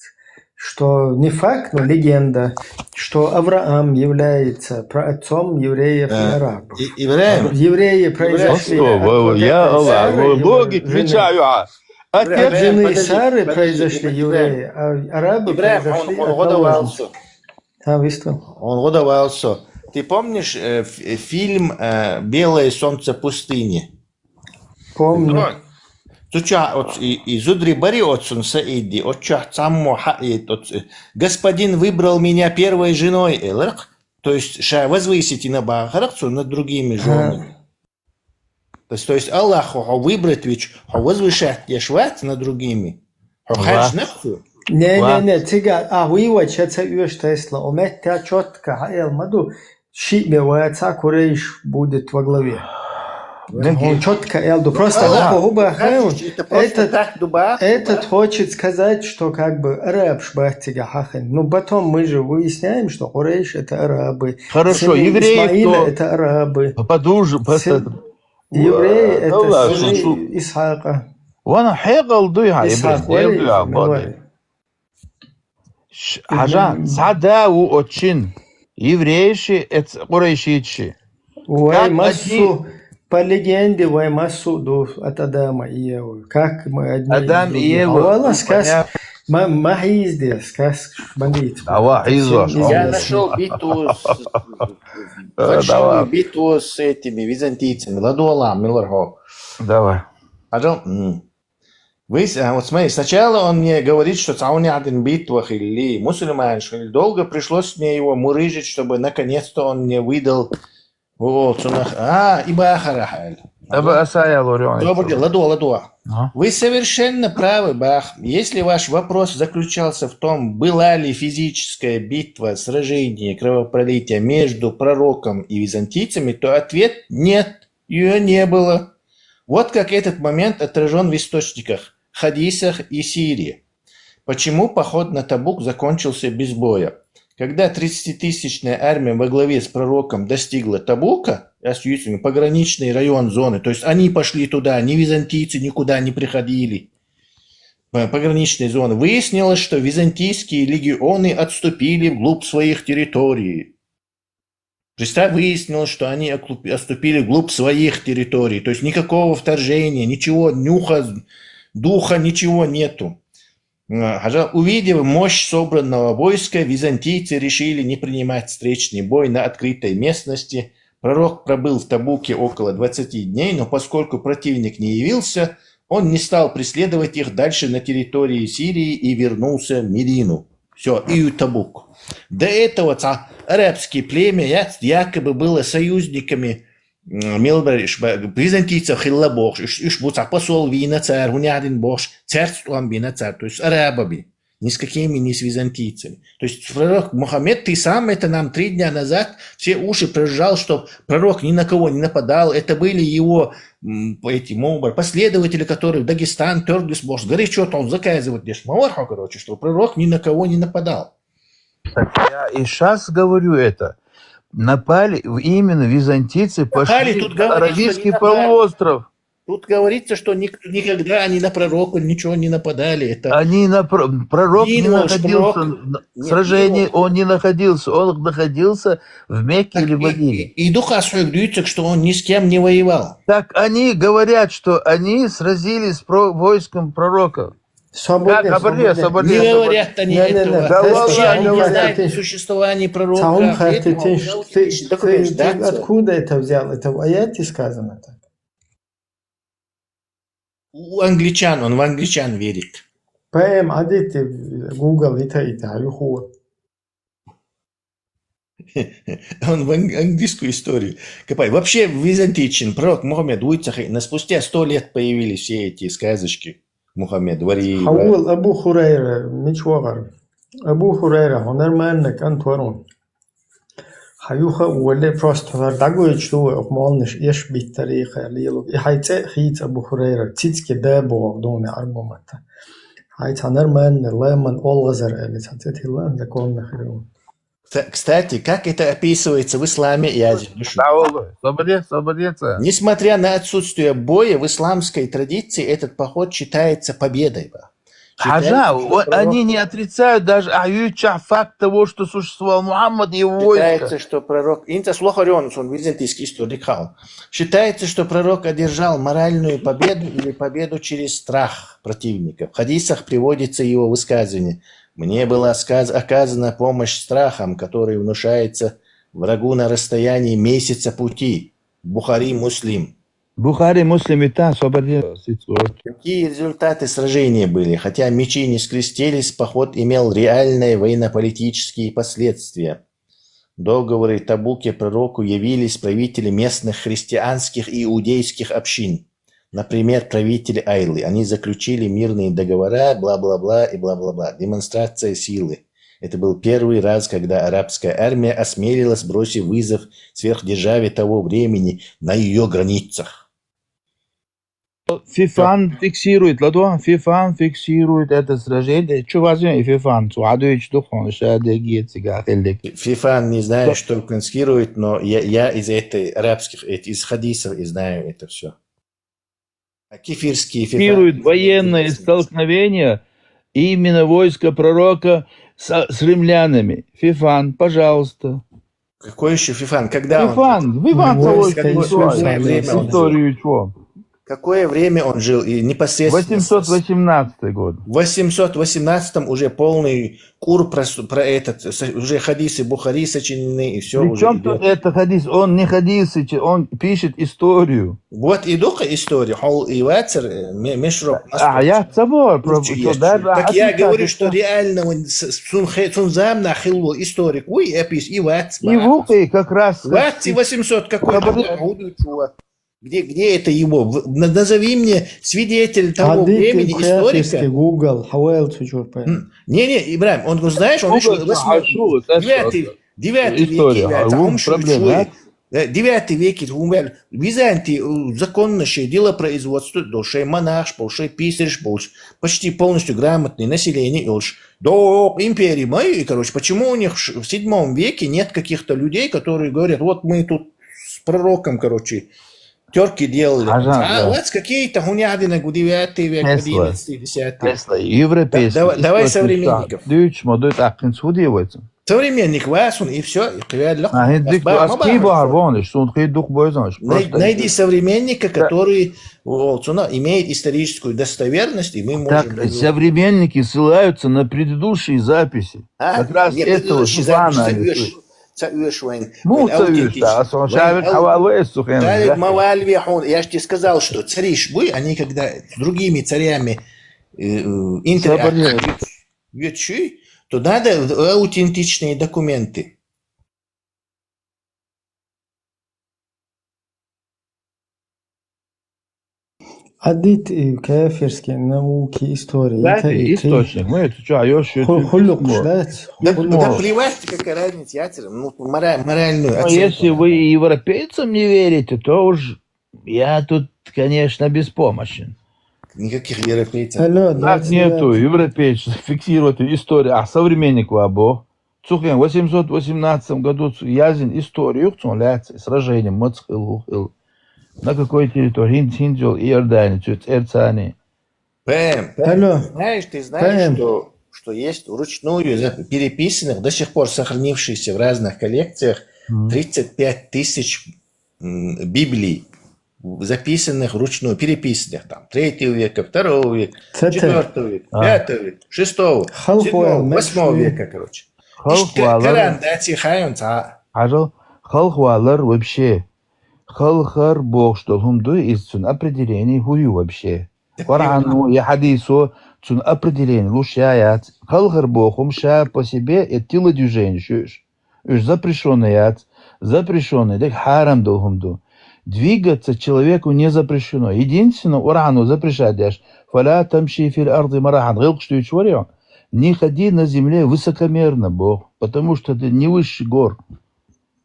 что не факт, но легенда, что Авраам является праотцом евреев и арабов. Евреи произошли от Сары, от жены Сары произошли евреи, а арабы произошли от наложниц. Подожди, подожди, подожди. Ибрахим, он года валсу. Там выступил. Он года валсу. Ты помнишь, э, ф-, э, фильм, э, «Белое солнце пустыни»? Помню. Цу чу оц и, и зудрий бари оцун са иди, оцу чу цаммо хьаийт оц, э, «Господин выбрал меня первой женой», эларх. То есть, ша возвысить ина бахарах цу над другими женами. То есть, то есть Аллах хьо выбрать вич, хьо возвышать еш вац над другими. Хьо хьаж нахцу. Не, не, не, цига, а, вывод ща ца уж тесла. У меня чётко, хьаэл маду, ши бе ваца Курейш будет во главе. Он чётко эл ду. Просто хо-, хо-, хуба хайл. Этот, этот хочет сказать, что как бы араб шбатига хахин. Ну, потом мы же выясняем, что Курейш это арабы. Хорошо, евреи кто? Сыны Исмаила это арабы. Подуже, просто. Евреи это сыны Исхака. Вана хьекъал дуй хьа, Ибрахим, Исхак вали, дуй хьа, вали. Ш-, хьажа, цхьа да ву очин. Еврейши, эц-, курайшитши. Вай массу, по легенде, вай массу ду от Адама и Евы. Как мы одни и другие. Адам и Ева, ну, понятно. Ма-, ма хьизде, сказ, бандит. Ава, хьизва. Я нашёл битву с, большую битву с этими византийцами. Ладуала, милархо. Давай. Адал, м. Вы с-, а, вот смотри, сначала он мне говорит, что цауни один битва хилли, мусульман хилли. Долго пришлось мне его мурыжить, чтобы наконец-то он мне выдал. О, цунах, а, и бахара халь. Аба Асая Лорион. Добрый день, ладуа, ладуа. Ага. Вы совершенно правы, Бах. Если ваш вопрос заключался в том, была ли физическая битва, сражение, кровопролитие между пророком и византийцами, то ответ — нет, её не было. Вот как этот момент отражён в источниках, хадисах и сире. Почему поход на Табук закончился без боя? Когда тридцатитысячная армия во главе с пророком достигла Табука, а с юсами пограничный район зоны, то есть они пошли туда, ни византийцы никуда не приходили, э, пограничные зоны, выяснилось, что византийские легионы отступили вглубь своих территорий. Представь, выяснилось, что они оклуп-, отступили вглубь своих территорий. То есть никакого вторжения, ничего, нюха, духа, ничего нету. Э, хажа-, увидев мощь собранного войска, византийцы решили не принимать встречный бой на открытой местности, Пророк пробыл в Табуке около двадцати дней, но поскольку противник не явился, он не стал преследовать их дальше на территории Сирии и вернулся в Медину. Все, и Табук. До этого ца-, арабские племя я-, якобы было союзниками, м, мел бара уж ба-, византийцев хилла бохуш, уж, уж бу ца посол вийна цар, хӀунда аьлча бохуш, цаьрца тӀом бина цар, то есть арабами. Ни с какими, ни с византийцами. То есть пророк Мухаммед, ты сам это нам три дня назад все уши прожужжал, что пророк ни на кого не нападал. Это были его, м, эти, мел бара, последователи, которые в Дагестан тёрлись, может, горячо там заказывать, деш, ма вар хьо, короче, что пророк ни на кого не нападал. Так я и сейчас говорю это. Напали в-, именно византийцы, пошли на Аравийский полуостров. Тут говорится, что ник-, никогда они на пророка ничего не нападали. Это Они на про-, пророк не находился, сражение, он не находился, он находился в Мекке или в Мадине. И, и, и дукха схьога дуьйцург, что он ни с кем не воевал. Так они говорят, что они сразились с про-, войском пророка. Соболе, Соболе, Соболе. Не говорят они этого. Вообще они не знают о существовании пророка. Откуда это взял? Это в аяте сказано так. У англичан, он в англичан верит. Пэм адити Google ита ита юху. Он в ан-, английскую историю копает. Вообще, византийчин пророк Мухаммед вуйцахи, но спустя сто лет появились все эти сказочки. Мухаммед, вари. Хьавол Абу Хурайра, мича вахар? Абу Хурайра, хьо нормально кӀант вар хьуна. Хьан юха а вале, просто хӀара дӀагойтуш ду вай, оха молнаш эш биттарий, кхаьллий луг. И хьай цӀе а хийца Абу Хурайра, цицке да боху дуне аргуматта. Хьай цхьа нормально, ламан олгазар аьле, цхьа цӀе тилла, законно хир ву. Кстати, как это описывается в исламе, я Соболе, Соболе, ца. Несмотря на отсутствие боя, в исламской традиции этот поход считается победой. Хьажа, они не отрицают даже, а юйча факт того, что существовал Мухаммад и его войско. Считается, что пророк, инца слухарён, он византийский историк хал. Считается, что пророк одержал моральную победу или победу через страх противников. В хадисах приводится его высказывание: «Мне была сказ-, оказана помощь страхом, который внушается врагу на расстоянии месяца пути». Бухари, Муслим. Бухари, Муслим и та, Соболе. Какие результаты сражения были? Хотя мечи не скрестились, поход имел реальные военно-политические последствия. В договоре Табуке пророку явились правители местных христианских и иудейских общин. Например, правители Айлы. Они заключили мирные договора, бла-бла-бла и бла-бла-бла. Демонстрация силы. Это был первый раз, когда арабская армия осмелилась, бросив вызов сверхдержаве того времени на её границах. Фифан фиксирует, ладо? Фифан фиксирует это сражение. Чу вазим и Фифан? Цу адуич духон шаде гиет сига хеллек. Фифан, не знаю, что конспирует, но я, я из этой арабских, эт-, из хадисов и знаю это всё. А кефирские Фифан. Фиксирует военные столкновения именно войска пророка с, с римлянами. Фифан, пожалуйста. Какой ещё Фифан? Когда он? Фифан, Фифан Ну, того, конечно, историю, время он историю чего? Какое время он жил? И непосредственно. Восемьсот восемнадцатый год. В восемьсот восемнадцатом уже полный кур про, с-, про этот, с-, уже хадисы Бухари сочинены, и всё уже Причём идёт. Тут это хадис? Он не хадисы, че-, он пишет историю. Вот и духа история. Хьол и вацар, э, ме-, мешроб. А, я цабор, про, Лучше что есть. даже Так я отвечать говорю, это. Что реально он с-, сун хе-, сун замна хилву историк. Уй, эпис, и вац. И вук, и как раз. Вац, и восемьсот какой-то Кабы- год, а вот чего? Где, где это его? В-, на-, назови мне свидетель того Хадис времени, Кхеатовский историка. Google, Хавел Цучурпе. М, Не-не, Ибраим, он, знаешь, он Ну, ещё ну, восьмой, а что, это девятый, что? девятый век История, является, а, а ну, он ещё проблема, чует. да? Э, девятый век, это, он говорит, Византии, э, законно шей делопроизводство, дол шей монах, дол шей писарь, дол ш-, почти полностью грамотное население, дол ш-, да, империи мои, и, короче, почему у них ш-, в седьмом веке нет каких-то людей, которые говорят, вот мы тут с пророком, короче, тёрки делали. Ага, А да. Вот какие-то, у них один, девятый век, Тесла. одиннадцатый, десятый. Тесла, европейский. Да, давай, давай исторический современников. Шаг. Дюч, модует, а, хинц худиевается. Современник васун, и всё, и квядлёк. А, хин дик, Ахбар, а, мабар. Ски бар, вон, и сунт хи дух бойзан, Най-, просто найди и- современника, который, вот, она имеет историческую достоверность, и мы можем... Так, современники ссылаются на предыдущие записи. А? Как раз Нет, этого предыдущие Субхана записи они зовёшь. слышат. ца оьшу вайн, вайн аутентичный. Муха ца оьшу, да, аса вайн шавиг хьавалу эс цу хенна. Шавиг ма валаве хьона, я ж тебе сказал, что цариш буй, они когда с другими царями, э, э, интеракт-, вет-, ветшуй, то надо аутентичные документы. Адит и кафирские науки, история. Дайте источник, мы это чё, а ещё ху-, хулюк ждать. Да, да плевать, какая разница, я тебе, ну, мора-, моральную оценку. Ну, если вы европейцам не верите, то уж я тут, конечно, беспомощен. Никаких европейцев. Алло, так нету, европейцев, фиксировать историю, а современник ва бо. Цу хенна восемьсот восемнадцатом году цу язйина история юх цун лаьца, сражение маца хилла, хилла. На какой территории? ХӀинца, хӀинца йола Иордания, цу цӀерцани. ПМ, ПМ. Алло. Знаешь, ты знаешь, ПМ. Что, что есть вручную за-, переписанных, до сих пор сохранившихся в разных коллекциях, мгм, тридцать пять тысяч м, Библий, записанных вручную, переписанных там, третьего века, второго века, четвёртого века, пятого века, шестого, седьмого, восьмого века, короче. Халхвалар. Коран, да, ци хайон ца. Хьажал, халхвалар вообще. Халхар бохуш долу хӀума ду, иза цуьнан определение хӀу ю вообще? Къуръано я хьадисо цуьнан определение луш я яц. Халхар боху хӀума ша по себе, это телодвижение шу уьш. Уьш запрещённый яц. Запрещённый, дерг хьарам долу хӀума ду. Двигаться человеку не запрещено. Единственное, Къуръано запрещать деш: «Фала тамши фил арди марахан», гӀиллакхаш дуьйцуш вара хьо. «Не ходи на земле высокомерно», боху, потому что ты не выше гор.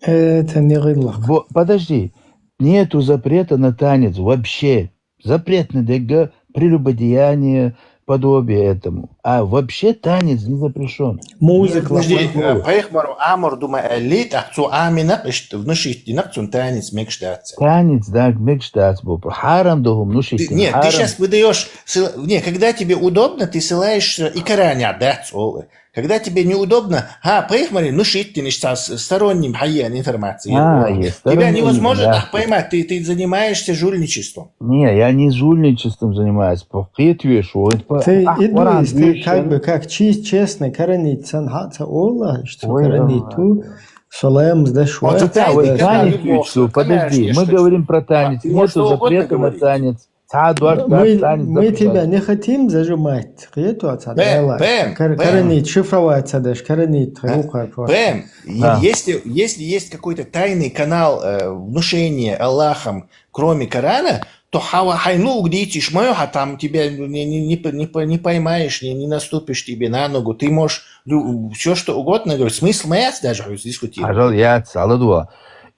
Это не гӀиллакх. Бо-, подожди. Нету запрета на танец вообще. Запретный дерг прелюбодеяние, подобие этому. А вообще танец не запрещён. Музыка. Подожди, а, пайхамаро амр ду ма аьллий, тӀаккха цо аминах, иштта внушить динах, цунна танец мегаш дац. Танец, да, мегаш дац боху. Хьарам ду хӀума внушить дина. Нет, ты щас выдаёшь, сыл-, не, когда тебе удобно, ты ссылаешься и Коране дац олу. Когда тебе неудобно, ха, пайхамаре внушить дина, иштта с-, сторонним хьайеана информация. А, есть. Тебя невозможно так поймать, ты, ты занимаешься жульничеством. Не, я не жульничеством занимаюсь, по-, кхетавеш ву, это по-, ты, ах, иду, Коран, ты как бы, как чист, честный, Коране ца хьа ца олу, что Коране ту, салам сдашь. Вот это, ой, танец, танец, подожди, мы говорим про танец, нету запрета на танец. Цхьа а дош, мы, мы тебя не хотим зажимать. Кхетий цхьа дела. Кор-, Коране шифровать ца деш, Коране тхайкхар. ПМ, е-, если, если есть какой-то тайный канал, э, внушения Аллахом, кроме Корана, то хьа-, хьайн луъург дийцийш ма ю, хьа там тебя не, не, не п-, не п-, не поймаешь, не, не наступишь тебе на ногу. Ты можешь лю-, всё, что угодно говорить. Смысл ма яц даже дискутировать. Хьажал яц, аладо.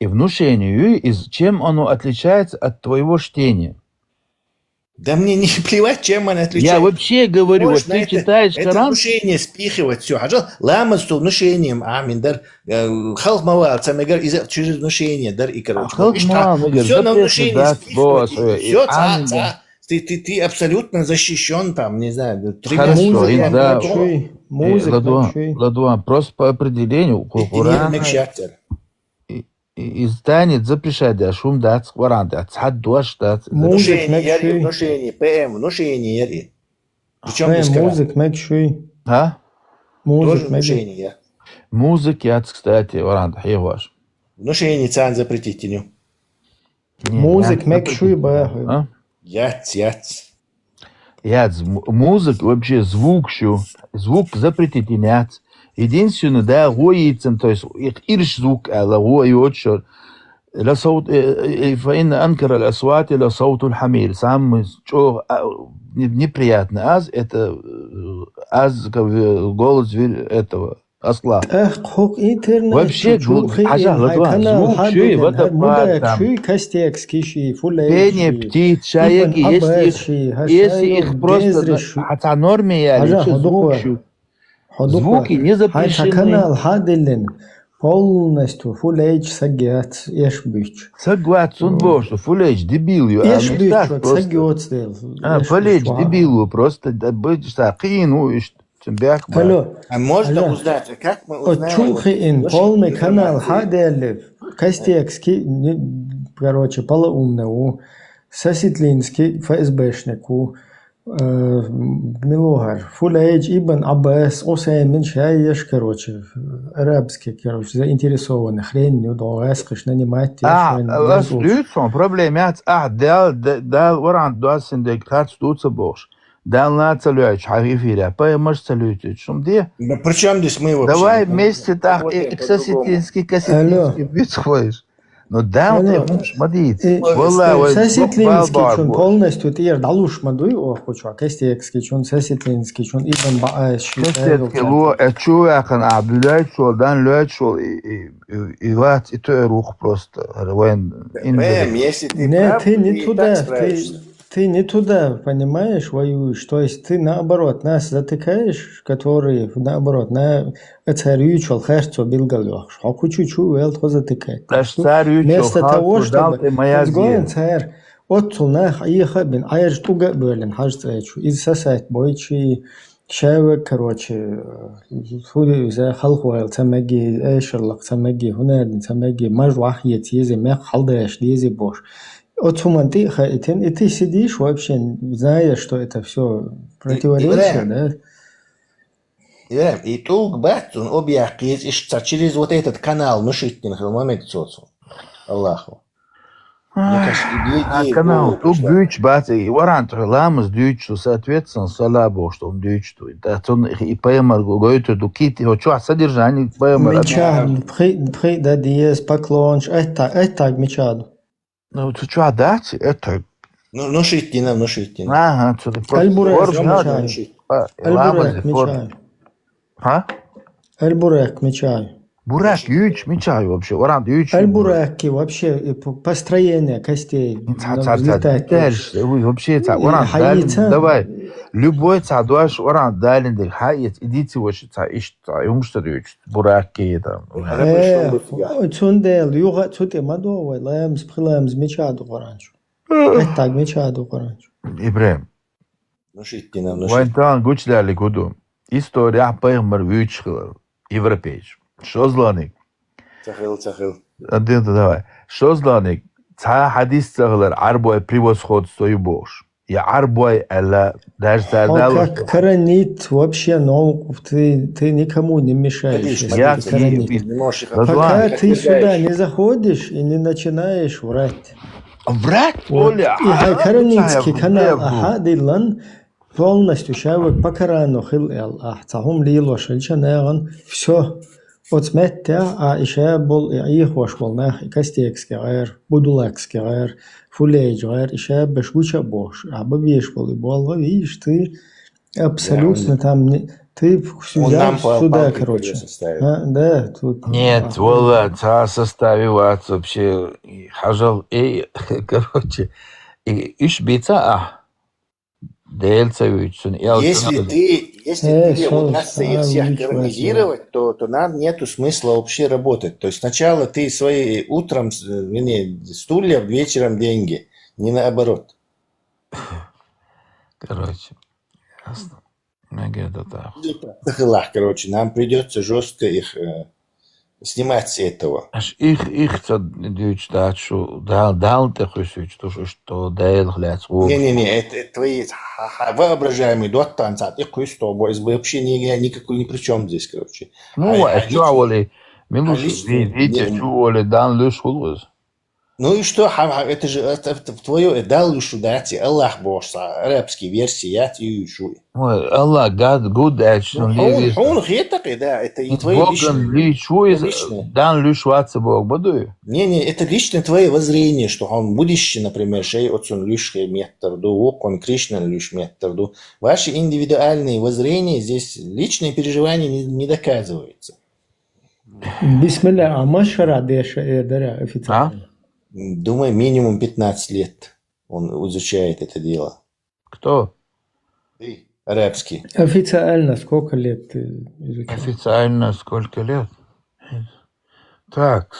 И внушение, и из-, чем оно отличается от твоего чтения? Да мне не плевать, чем она отличается. Я вообще говорю, вот ты читаешь Коран. Можно это, это внушение спихивать, всё. Хьажал, ламаз цу внушением амин дар, э, халкъ ма вала ца мегар, из-, через внушение дар и, короче. А халкъ ма вала мегар, всё на внушение спихивать, и всё, ца, ца. Ты, ты, ты абсолютно защищён, там, не знаю, тремя словами. Хорошо, да. Музыка, музыка, ладуан, просто по определению, Коран. И, и, и танец запрещать деш хӀума дац, Къуръан дац, цхьа дош дац. Внушение яр и, внушение, ПМ, внушение яр и. Причём здесь Коран? Музыка мегаш ю? А? Тоже внушение яр. Музыка яц, кстати, Къуръан тӀа хьехош. Внушение царна запретить йина ю. Музыка мегаш ю боху. А? Яц, яц. Яц, м-, музыка вообще звук шу. Звук запретить йина яц. Единственное, да, гӀо йийцина, то есть, их ирш звук аьлла, гӀо йоцуш. Ла савт, э, э, фа инна анкара ал асвати ла савтул хамир. Самый чӀогӀа, а, не-, неприятный аз, это, э, аз, как бы, голос звер-, этого, Аслан. ТӀаккха хӀокху интернет вообще чу хӀу-, хӀу-, хьажа, хӀай ладуан, канал звук хьа шу, диллина, водопад хӀай мудаьк там. Шу, костекс киши, фу лайк пение ши, птиц, ша яги, если их, если их просто на-, хьа ца норме яли, хьажа, шу хӀу звук дукха. Шу. ХӀу дукха. Звуки не запрещены. Хьай ца канал хьа диллина, полностью фу лайк саг яц, эш буьйч. Саг вац, цун бохуш, фу лайк дебил ю, эш а, буьйч, саг йоц дела. А, эш фу лайк буьйч, дебил ву, просто, да, бу-, ша кхин ву иштта. Цун бехк бац. Алло. А можно узнать, а как мы узнаем? О, чу хиъна, полный канал хьа а делли, костекс ки-, не, короче, полоумный ву, Сосетлинский ФСБшник ву, Э, милугьар, Фулейдж, Ибн Аббас, Усеймин, шайеш, короче, арабский, короче, заинтересованный хрен, ну, долгас кыш нанимать, А, ас дуйцун, проблема яц, а, дал, дал, варант дуасин дег харц дуца бохш. Дал на ца лёч, хьа эфире, поэмаш ца лёч, шум де. Да при чем здесь мы вообще? Давай вместе так, эксосетинский, косетинский, бицхвоиш. Но дал ты муш мадит. Валла, сосетлинский чун полностью тир далуш мадуй, о, хоча, костекский чун, сосетлинский чун, Ибн Бааш, Костекский ло, э, чу яхан, а, блядь, шо, дан, лёч, шо, и, и, и, и вац, и то рух просто. Вен, Бэм, если ты Нет, прав, ты не и туда, так справишься. ты, ты не туда, понимаешь, воюешь. То есть ты наоборот нас затыкаешь, которые наоборот на царючал харцо билгал йохш. Хокучу чу вел тхо затыкает. Аш царючал Вместо того, харцо дал чтобы ты моя изгоем злая. цар, от цулнах иеха бин айр туга берлин хаж цайчу. Из сосать бойчи, шавек, короче, худи за халхуэл цамаги, эшерлак цамаги, хунадин цамаги, маж вахьет езе, мех халдаш дезе бош. От суман ти ха итин, и ты сидишь вообще, зная, что это все противоречие, Ибрахим. Да? Ибрахим, и туг бацун объяхиз, ишца через вот этот канал нушиттин хил момент соцу. Аллаху. Мне кажется, иди, А иди, канал, ну, туг что? Бюч бац, и варант ламаз дючу, соответственно, сала бо, что он дючу. Да, он и поэмар гойту дукити, о, чё, содержание поэмар. Меча, пхи, пхи, да, диез, поклонш, это, это мечаду. Ну, ты чё, дать? Это, Ну, нушиттина, нушиттина. Ага, что ты Аль-Бурак Форма, меча. да, Нушит. а, Аль-Бурак ламаз, форма. меча. А? Аль-Бурак меча. Бурак юч меча вообще, варант юч. Аль-Бураки вообще и по- построение костей Ца, на- ца, ца, взлетать. дальше, вы вообще, ца, И варант, хайца. Далин, давай. Любой ца дуаш варант, Далин, дыр, хайец, идите вообще, ца, иш, ца, юм что юч, Бураки там. Э, цундел, юга цуте мадо, вай, лэмс, пхи лэмс мечаду, Къуранчу. Эттаг мечаду, Къуранчу. Ибрахим. Нушиттина, Вайн нушит. Таан гуч дали гуду. История пайгамбар вичхила. Европейч. Шозланик. Цахил, цахил. Один, давай. Шозланик. Ца хадис цаглар арбой превосходство и бош. Я арбой эла даже Он дал. Как коронит вообще, но ты, ты никому не мешаешь, Видишь, если Я ты коронит. Не можешь их Пока Пока отвергать, ты сюда отвергаешь. Не заходишь и не начинаешь врать. Врать, Вот. Оля. И хай Каранинский канал, Аха. Аха, Дилан, полностью шавек по Корану хил эл, ах, цахум лило шельча наган, все. От сметте, а иша бол, и их ваш бол нах, и Костекский гэр, Будулакский гэр, Фулейдж гэр, иша беш гуча бош, а бабеш бол, и бол, видишь, ты абсолютно там, не, ты Он нам взял по сюда, палке короче. Колеса ставит. А, да, тут. Нет, Ах, Вова, ца составе ватс вообще и хажал, и, короче, и иш бица, а, Дельцевич, сын, я вот Если знаю. Ты, если Э, тебе сол- удастся их а, всех ничего коронизировать, то, то нам нету смысла вообще работать. То есть сначала ты свои утром, с- вернее, стулья, вечером деньги. Не наоборот. Короче, ясно. Многие это так. Цахилах, короче, нам придется жестко их э, снимать с этого. Аш их, их ца дюч дачу, дал, дал те хусюч, то что, что дал хляц. Не-не-не, это, это твои ха-, ха-, воображаемые доттан цат, их хуй с тобой, вообще ни- никакой ни при чем здесь, короче. Ну, А- а а чё, Оля? Милуш, лично ви- видите, не- чё, Оля, дан лишь хулус. Ну и что, ха- ха- это же это, это твое, э, дал лишь дати, Аллах Бог, са- арабский версии, я тебе ищу. Ой, Аллах, гад, гуд, эч, ну, Он, он хетак, да, это и твои Боган личные. лишь хуй, Это личное. Дан лишь ватса Бог, баду. Не-не, это лично твое воззрение, что он будущий, например, шей отцун лишь метр ду, вок он Кришна лишь метр ду. Ваши индивидуальные воззрения здесь, личные переживания не, не доказываются. Бисмилля, а машара деша эрдера официально. Думаю, минимум пятнадцать лет он изучает это дело. Кто? Ты, арабский. Официально сколько лет ты изучал? Официально сколько лет? Так,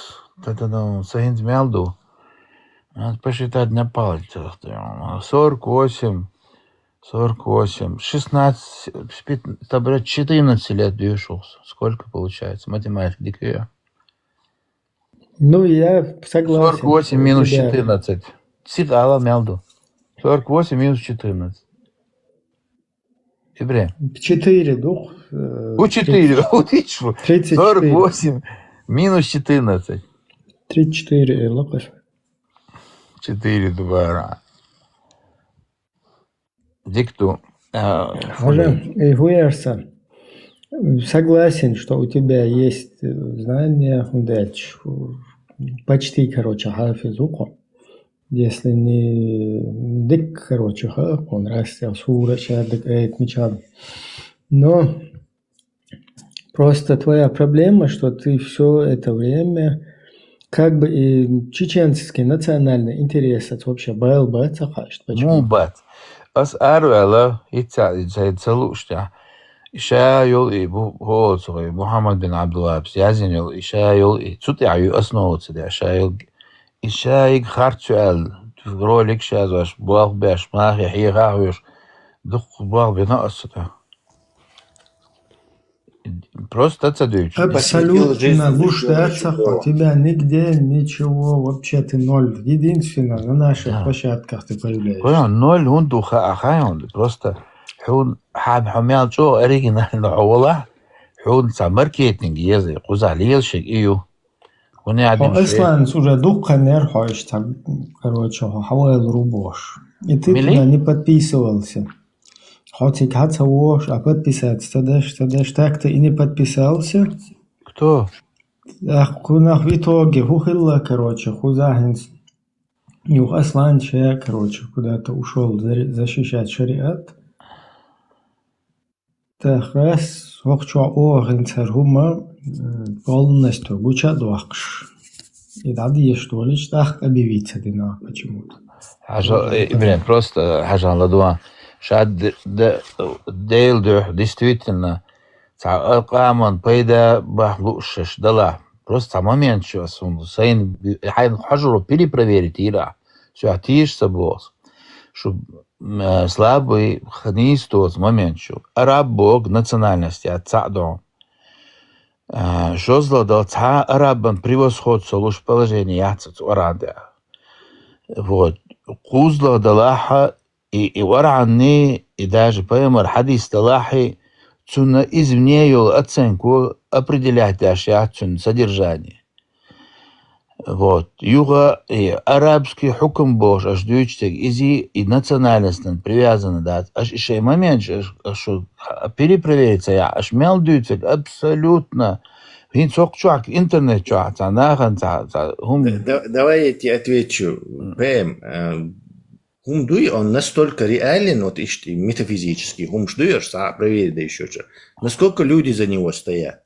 это, ну, сахинз мялду. Надо посчитать на пальцах. Сорок восемь, сорок восемь, шестнадцать, пят- табра- четырнадцать лет дюшулся. Сколько получается? Математика дикая. Ну, я согласен. Сорок восемь минус Тебя- четырнадцать. Сигала мялду. Сорок восемь минус четырнадцать. Ибрагим. Четыре дух. Э, у четыре. Вот видишь, тридцать четыре. Сорок восемь минус четырнадцать. Тридцать четыре, э, лакъас. Четыре дубара. Дикту. А, уже, э, хуярса. Согласен, что у тебя есть, э, знания, удачи. Почти, короче, хафиз уху. Если не дик, короче, ха, он растя сура, шадык, эт, мечад. Но просто твоя проблема, что ты всё это время как бы и чеченский национальный интерес, это вообще был бы, это хашт. Почему? Мун бац. Ас арвала, ица, ица, ица лушта. Иша йол и бу, бу, Мухаммад бин Абдуллахс, язин йол, иша йол и. Цу тя ю основа цу да, иша йол. Иша иг харцу ал, ролик шаз ваш, бах беш, махи, хи, ха, веш. Дух бах бина ас цу да. Просто ца дюйч. Абсолютно, посвятил жизнь гуш, да, жизни цахо. Тебя нигде ничего, вообще ты ноль. Единственное, на наших площадках ты появляешься. Коля, ноль, он духа ахай, он просто хун хам хумял чо оригинально овала. Хун ца маркетинг езы, куза лиел шик ию. Хун я. О, один Аслан, уже дух канер хош там, короче, хо, хавал рубош. И ты туда не подписывался. Хоть и каца вош, а подписаться-то дашь, то дашь. Так ты и не подписался. Кто? Ах, кунах в итоге, хухилла, короче, хузахинс. Юх Аслан че, короче, куда-то ушёл за-, защищать шариат. Так, раз, хохчо охин цархума, м, полностью гуча дуахш. И да, дие, что ли, штах объявиться дина почему-то. Хажа, э, Ибрагим, просто хажан ладуан. Шад д-, д-, дел дюх, действительно, ца аркаман пайда бах лушаш дала. Просто ца момент шу асун, сайн, хайн хажуру перепроверить ира. Всё, тиеш са бос. Шу, м, э, слабый хнис тот момент шу. Араб бог национальности от цадо. А, шозла дал ца арабан превосходство луш положение яца цу аранда. Вот. Кузла далаха и, и варанни, и даже пайгамбар хадис далахи, цуна извне йол оценку определять даш яц цун содержание. Вот. Юга и арабский хукм бош, аш дюйчтег изи и национальностен привязаны дат. Аш ишей момент, аш, аш шу перепровериться я, аш мел дюйцег абсолютно. Хин цок чуак, интернет чуак, ца нахан, ца, ца, хум. Да, да, давай я тебе отвечу. М. П М, э, хум дуй, он настолько реален, вот ишти метафизический, хум шдуй, аш ца проверь, да ещё же. Насколько люди за него стоят.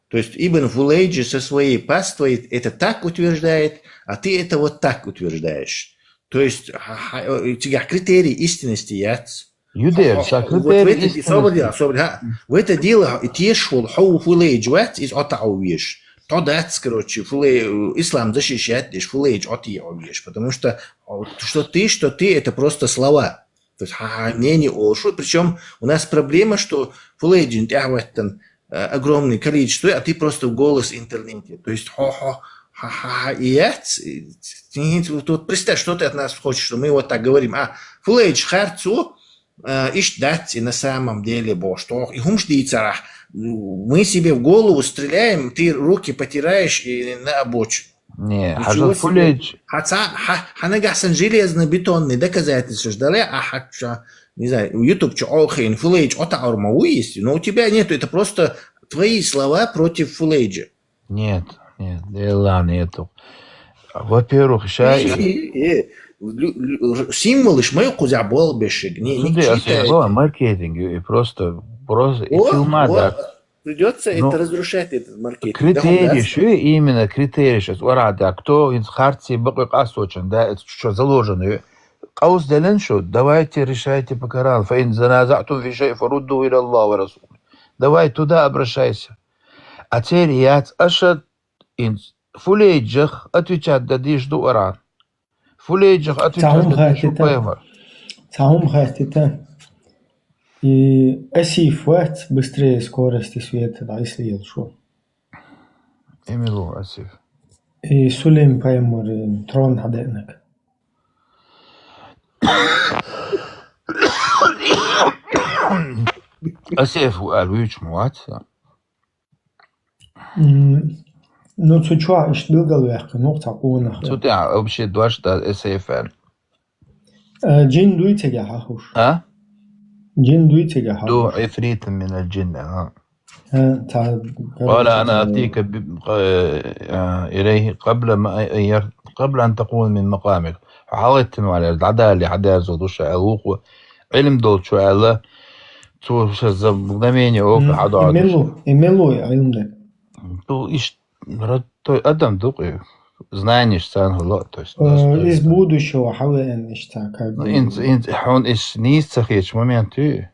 То есть Ибн Фулейджи со своей паствой это так утверждает, а ты это вот так утверждаешь. То есть, ха-, ха-, э, у тебя критерий истинности яц. Юдер, ха-, ха-, са вот в критерий это ди-, истинности. Собри, собри, ха. В это дело и тешвал, хау Фулейдж вац, из ота веш. То дац, короче, Фулей-, э, ислам защищать деш, Фулейдж оти веш. Потому что, а, вот что ты, что ты, это просто слова. То есть, ха-, ха, мнение о, что, причём у нас проблема, что Фулейджин тяхваттан, э, огромное количество, а ты просто в голос интернете. То есть, хо-хо, ха-ха-ха, и я ц-, ц-, ц-, вот представь, что ты от нас хочешь, что мы вот так говорим. А, Фулейдж харцу, э, иш дать, и на самом деле, бо, что, и хумш ди царах. Мы себе в голову стреляем, ты руки потираешь и на обочину. Не, ничего себе. Хажа Фулейдж. Хаца, ха-, ханагасан железно-бетонный доказательства ждали, а хача, не знаю, YouTube чё, охин, Фулейдж, ота орма есть, но у тебя нету, это просто твои слова против Фулейджа. Нет, нет, дела нету. Во-первых, ща Э, э, э, лю-, лю-, символы ж моё кузя бол бешик, не, не читай. Маркетинг, и просто, просто, и вот, фильма, вот. Да. Придётся это разрушать, этот маркетинг. Критерий, что именно критерий сейчас? Ура, да, кто из харти бакы касочен, да, это что заложено? Каус делен, что давайте решайте по Корану. فإن تنازعتم في شيء فردوه إلى الله ورسوله. Давай туда обращайся. А теперь я ашат ин Фулейджах отвечать да диш ду аран. Фулейджах отвечать да диш ду пайгамбар. Цахум хатита. И Асиф вац быстрее скорости света, да, если ел шо. Эмилу Асиф. И Сулейм пайгамбар, э, трон хаденак. Асеф ву аьлла вуьйцуш ма вац. М, Ну, цу чохь иштта билгалваьккхина ву цхьа къонах. Цу тӀехь вообще дош дан Асеф аьлла. Э, Джин дуй цигахь хьахуш? А? Джин дуй цигахь Ду хьахуш? Ифритун минал джинни, а. Э, цхьа, Къала короче, ана цхьа- атика би-, э, э, илайхи къабла ма, э, яр-, къабла ан такъума мин макъамик. Хьо хьалгӀеттина валера, дӀадалале, хьадерзо ду ша аьлла вукхо. Ӏилм долчо аьлла, цо шаза мгновение ока М, хьадоагӀа и мелу, и мелу и Ӏилм де. Ду иш ра-, той адам ду-кх и. Знаниеш царна хӀула, то есть. Э, Из будущего хьавеана иштта, как Ну, бы. инц, инц, хьуна иш нийса ца хеташ момент ю.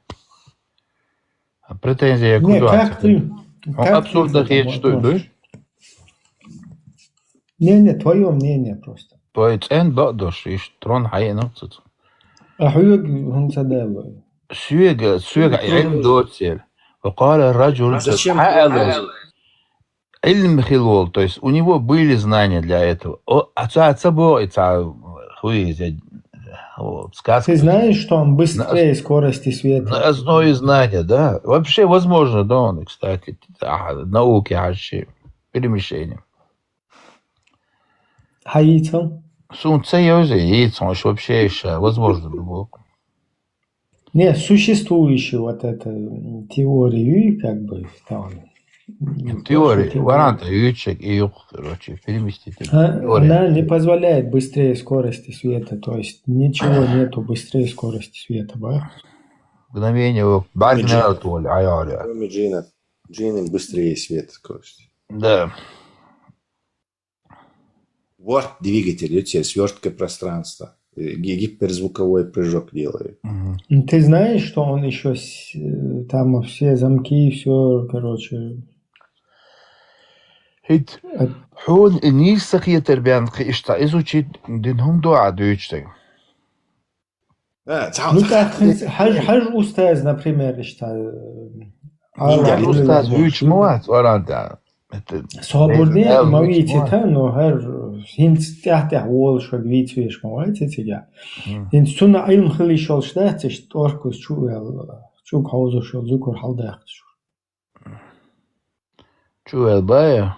А претензия Не, куда как ты? Хьуна Как абсурдно ты хеташ там ду, ду? Не, не, твое мнение просто. Той цӀен бакъдош, иш трон хьаенах цуц. А хьоьга хӀунда ца даьлла? Соьга, соьга Ӏилм доцел. Ва къала раджул, А зачем хьа ты аьлла. Ӏилм хила волу, то есть у него были знания для этого. О, а ца, ца боху и ца хуй иза, о, сказка. Ты знаешь, что он На быстрее скорости На света? основе знания, да. Вообще возможно, да, он, кстати, а, науки хьажчи, перемещение. Хьаийцал? Сун ца йовзе, яйца, он вообще ещё возможно было. Не, существующий вот эта м, теория, как бы, там. Теория, Что ты вариант, ючек и юг, короче, переместить. А, Теория. Она не позволяет быстрее скорости света, то есть ничего нету быстрее скорости света, ба? Мгновение, о, Мгновение. бадминал, то ли, а я, я. Кроме джинов. Джины быстрее света скорости. Да. Warp двигатель, видите, свертка пространства. Э, ги- Гиперзвуковой прыжок делает. Мгм. Ну, Ты знаешь, что он еще там все замки, все, короче. Хит, хьуна и нийса ца хетар бен кхи иштта изучить дин хӀума дуьйцу тайга. А, цхьа- Ну, цхьа- так, хьаж, хьаж устаз, например, иштта. Индиан Устаз вуьйцуш ма вац, оран да. Это Собурни Э, ма вуьйцуш вийци ма вац. та, но хӀара хӀинца тӀаьхь-тӀаьхьа волуш ваг вийци веш ма вац цига. Мгм. ХӀинца цунна Ӏилм хила йиш йолуш дац, иштта тӀоркуз чу вел, чу хьовзуш йолу зукур хьалдаьккхуш. Чу вел бая?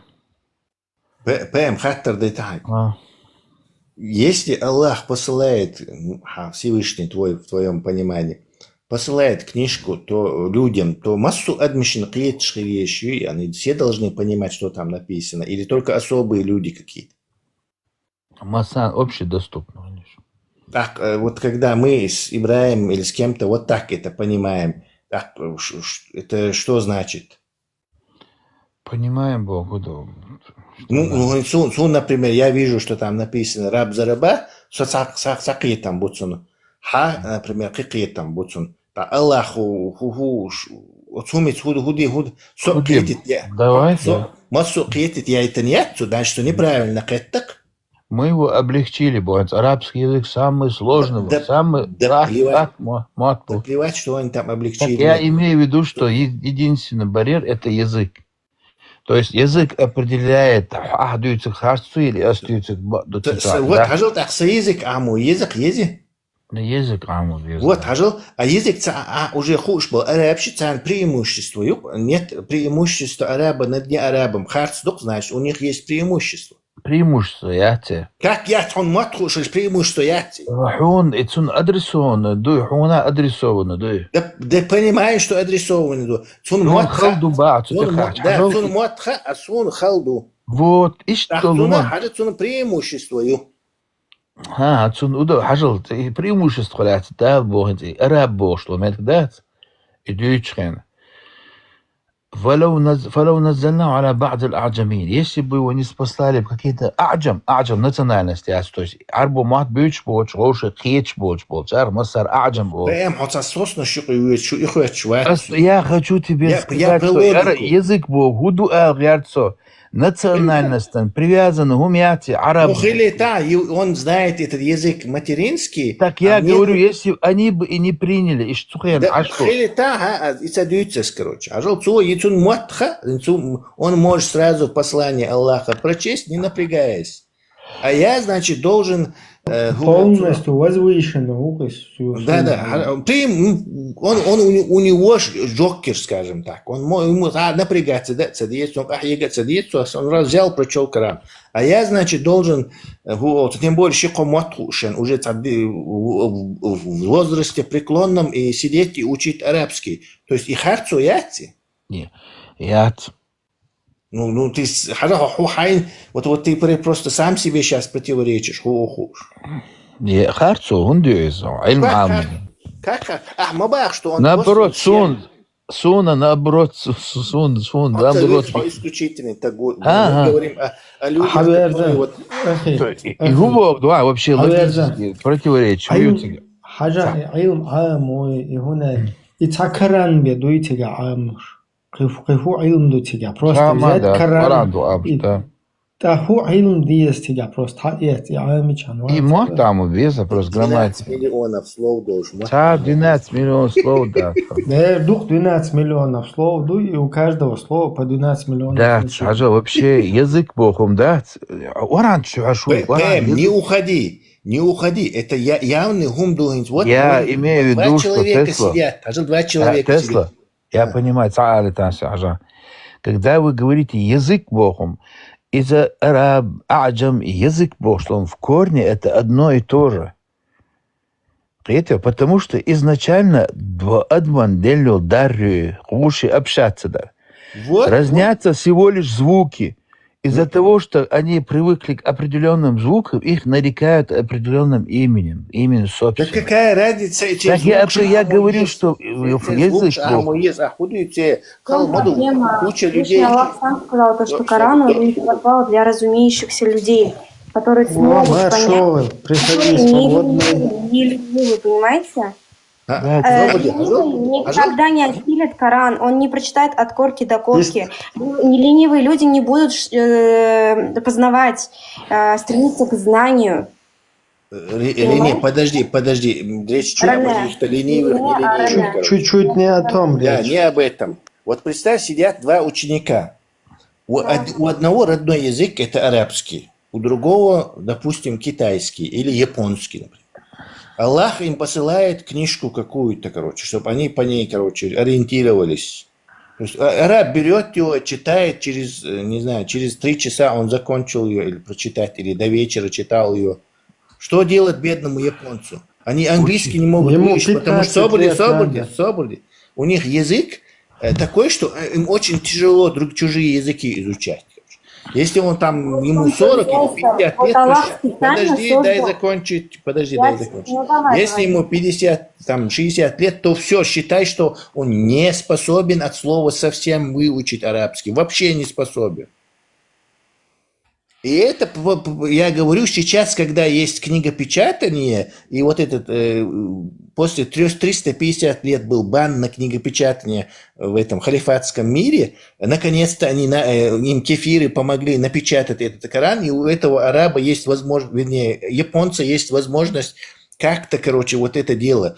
П- ПМ хаттар дайтахьа. А. Если Аллах посылает, м, ха, Всевышний твой, в твоем понимании, посылает книжку то людям, то массу адмишин кхеташ хир еш ю, и они все должны понимать, что там написано, или только особые люди какие-то. Массан общедоступно, конечно. Так, э, вот когда мы с Ибраимом или с кем-то вот так это понимаем, так, э, ш- ш- это что значит? Понимаем, Бог, да. Ну, ну, су, су, например, я вижу, что там написано «раб за раба», со ца- ца- ца кхетам буцун. Ха, например, кхи кхетам буцун. Та Аллаху, ху, ху, ш- оцумец худу, худи, худ, со Худи. Кхетит я. Давай, Со, да. массу кхетит я, это нет, значит, что неправильно кхеттак. Мы его облегчили, Бог. Арабский язык самый сложный, Да- самый да лах- плевать. лах- мо- мат был. Да плевать, что они там Так облегчили. я имею в виду, что е- единственный барьер — это язык. То есть язык определяет, ах дуьйцург харц цу или ас дуьйцург ба- ду Т- цу с- цу, Вот, да? хьажал, так, со язык аму, язык, язык. Ну, язык аму, язык. Вот, хьажал, а язык ца- а, уже хуш был, араб ши цан преимущество, юк? Нет преимущества араба над неарабом. Харц дук, значит, у них есть преимущество. Преимущество яц. Как я он мат хуш, преимущество яц. Хьуна, и цун адресовано дуй, хьуна адресовано дуй. Да, да понимаю, что адресовано, да. Цун Хьуна мат ха, халду ба, цу цун тӀе мат, ха, да, хьажал. Цун мат ха, а цун халду. Вот, иштта Так, долу цуна, ма. Хьажа, цун преимущество ю. Ха, цун уда хьажал, и преимущество лаьца, да, бохин, и араб бохуш ло, мет дац. И дуьйцу хен. فلو نز-, فلو نزلناه على بعض الأعجمين. Если бы его не спаслали бы какие-то аджам, аджам национальность яц, то есть арбо мат буьйцуш боцуш, гӀовша кхеташ боцуш болу, царах массара аджам болу. ПМ хьо ца соснаш юкъе вуьйцу, шу и хоьттуш вац. Ас я хочу тебе Я- я сказать, про что яра логику. язык бо, хӀу ду ала гӀерта со, национальностан привязан хӀума яц, араб. Ну, хили та, и он знает этот язык материнский. Так А я мне говорю, тут- если они бы и не приняли, иш цу хен, Да, а что? хили та, а, а, и ца дуьйцу ас, короче. Хьажал, цо, и цун мотт ха, и цу, он может сразу в послании Аллаха прочесть, не напрягаясь. А я, значит, должен Э, Полностью возвышенный укыс. Да, да. При, он, он у, у него жокер, скажем так. Он мо- ему а, напрягаться, да, садится, он ах, ега садится, он раз взял, прочел Коран. А я, значит, должен, э, гу- вот, тем более, ши ком вот хушен, уже цади- в в- в возрасте преклонном и сидеть и учить арабский. То есть и харцу яти. Яц. Ну, ну, ты с- хара ху хайн, вот, вот ты пре- просто сам себе сейчас противоречишь. Ху, ху. Е, харцу, он дюйзо. Илм Как, ам. как, как, как? А, ма бах, что он Наоборот, после всех- сун, суна, наоборот, су- су- сун, сун, Он наоборот. совершенно исключительный. Так вот, Ага. Мы говорим о, о людях, Хаберда. которые вот... Эхи. И губо, да, вообще Хаберда. логически противоречит. Илм хажа илм ам ой и хуна. И ца Коран бе дуйтига ам. Кайфу кайфу илм дуйтига. Просто Сама, взять да, Коран. Коран ду ам, И да. Та ху илм диестига просто ха ести ами чан. И мот там без, просто 12 грамматика. Миллионов слов должен. Ца двенадцать миллионов слов, да. Да, дух двенадцать миллионов слов, ду, и у каждого слова по двенадцать миллионов Да, значений. Хажа, вообще язык бохум, да. Оран чуашу, П- Пэм, не уходи, не уходи. Это я, явный гум дулгинц. Вот Я вон имею в два виду, что человека Тесла- сидят. Хажа, два человека Тесла, сидят. я Да. понимаю, цаалитан сажа. Когда вы говорите язык бохум, из-за араб, аджам и язык бохум, в корне это одно и то же. Это потому что изначально два адман делил дарри, лучше общаться, да. Вот, Разнятся всего лишь звуки. Из-за того, что они привыкли к определенным звукам, их нарекают определенным именем, именем Да собственным. Какая разница эти Так я, звуки? я Оно говорю, есть. Что Эти язык звуки, а, бохум. Оно есть, а худу и те В том халмаду. проблема. Куча Всевышний людей. Аллах сам сказал, то, что Всё, Коран, всё. Он не подобрал для разумеющихся людей, которые смогут понять. Хорошо, приходи Не свободно. ленивый, не ленивый, понимаете? А, Да, Э, Свободе, ленивый Хажа, Хажа, никогда не осилит Коран, он не прочитает от корки до корки. Ленивые люди не будут э, познавать, э, стремиться к знанию. Ре- Рене, подожди, подожди. М, Речь чуть Рене. о каких-то ленивых, не Рене, ленивых. Рене. Короче. Чуть-чуть не о том Да, речь. Не об этом. Вот представь, сидят два ученика. У, од- у одного родной язык это арабский, у другого, допустим, китайский или японский, например. Аллах им посылает книжку какую-то, короче, чтобы они по ней, короче, ориентировались. То есть а- араб берет его, читает через, э, не знаю, через три часа он закончил ее или прочитать, или до вечера читал ее. Что делать бедному японцу? Они английский не могут Ему выучить, потому что 15 собрали, лет собрали, надо. Собрали. У них язык э, такой, что э, им очень тяжело друг чужие языки изучать. Если он там ему сорок или пятьдесят Вот лет, Аллах то- специально подожди, дай создал. Закончить, подожди, Я дай тебе- закончить. ну, давай, Если давай. Ему пятьдесят, там, шестьдесят лет, то все, считай, что он не способен от слова совсем выучить арабский, вообще не способен. И это, п- п- я говорю сейчас, когда есть книгопечатание, и вот этот, э, после трёх- триста пятьдесят лет был бан на книгопечатание в этом халифатском мире, наконец-то они, на, э, им кефиры помогли напечатать этот Коран, и у этого араба есть возможность, вернее, японца есть возможность как-то, короче, вот это дело.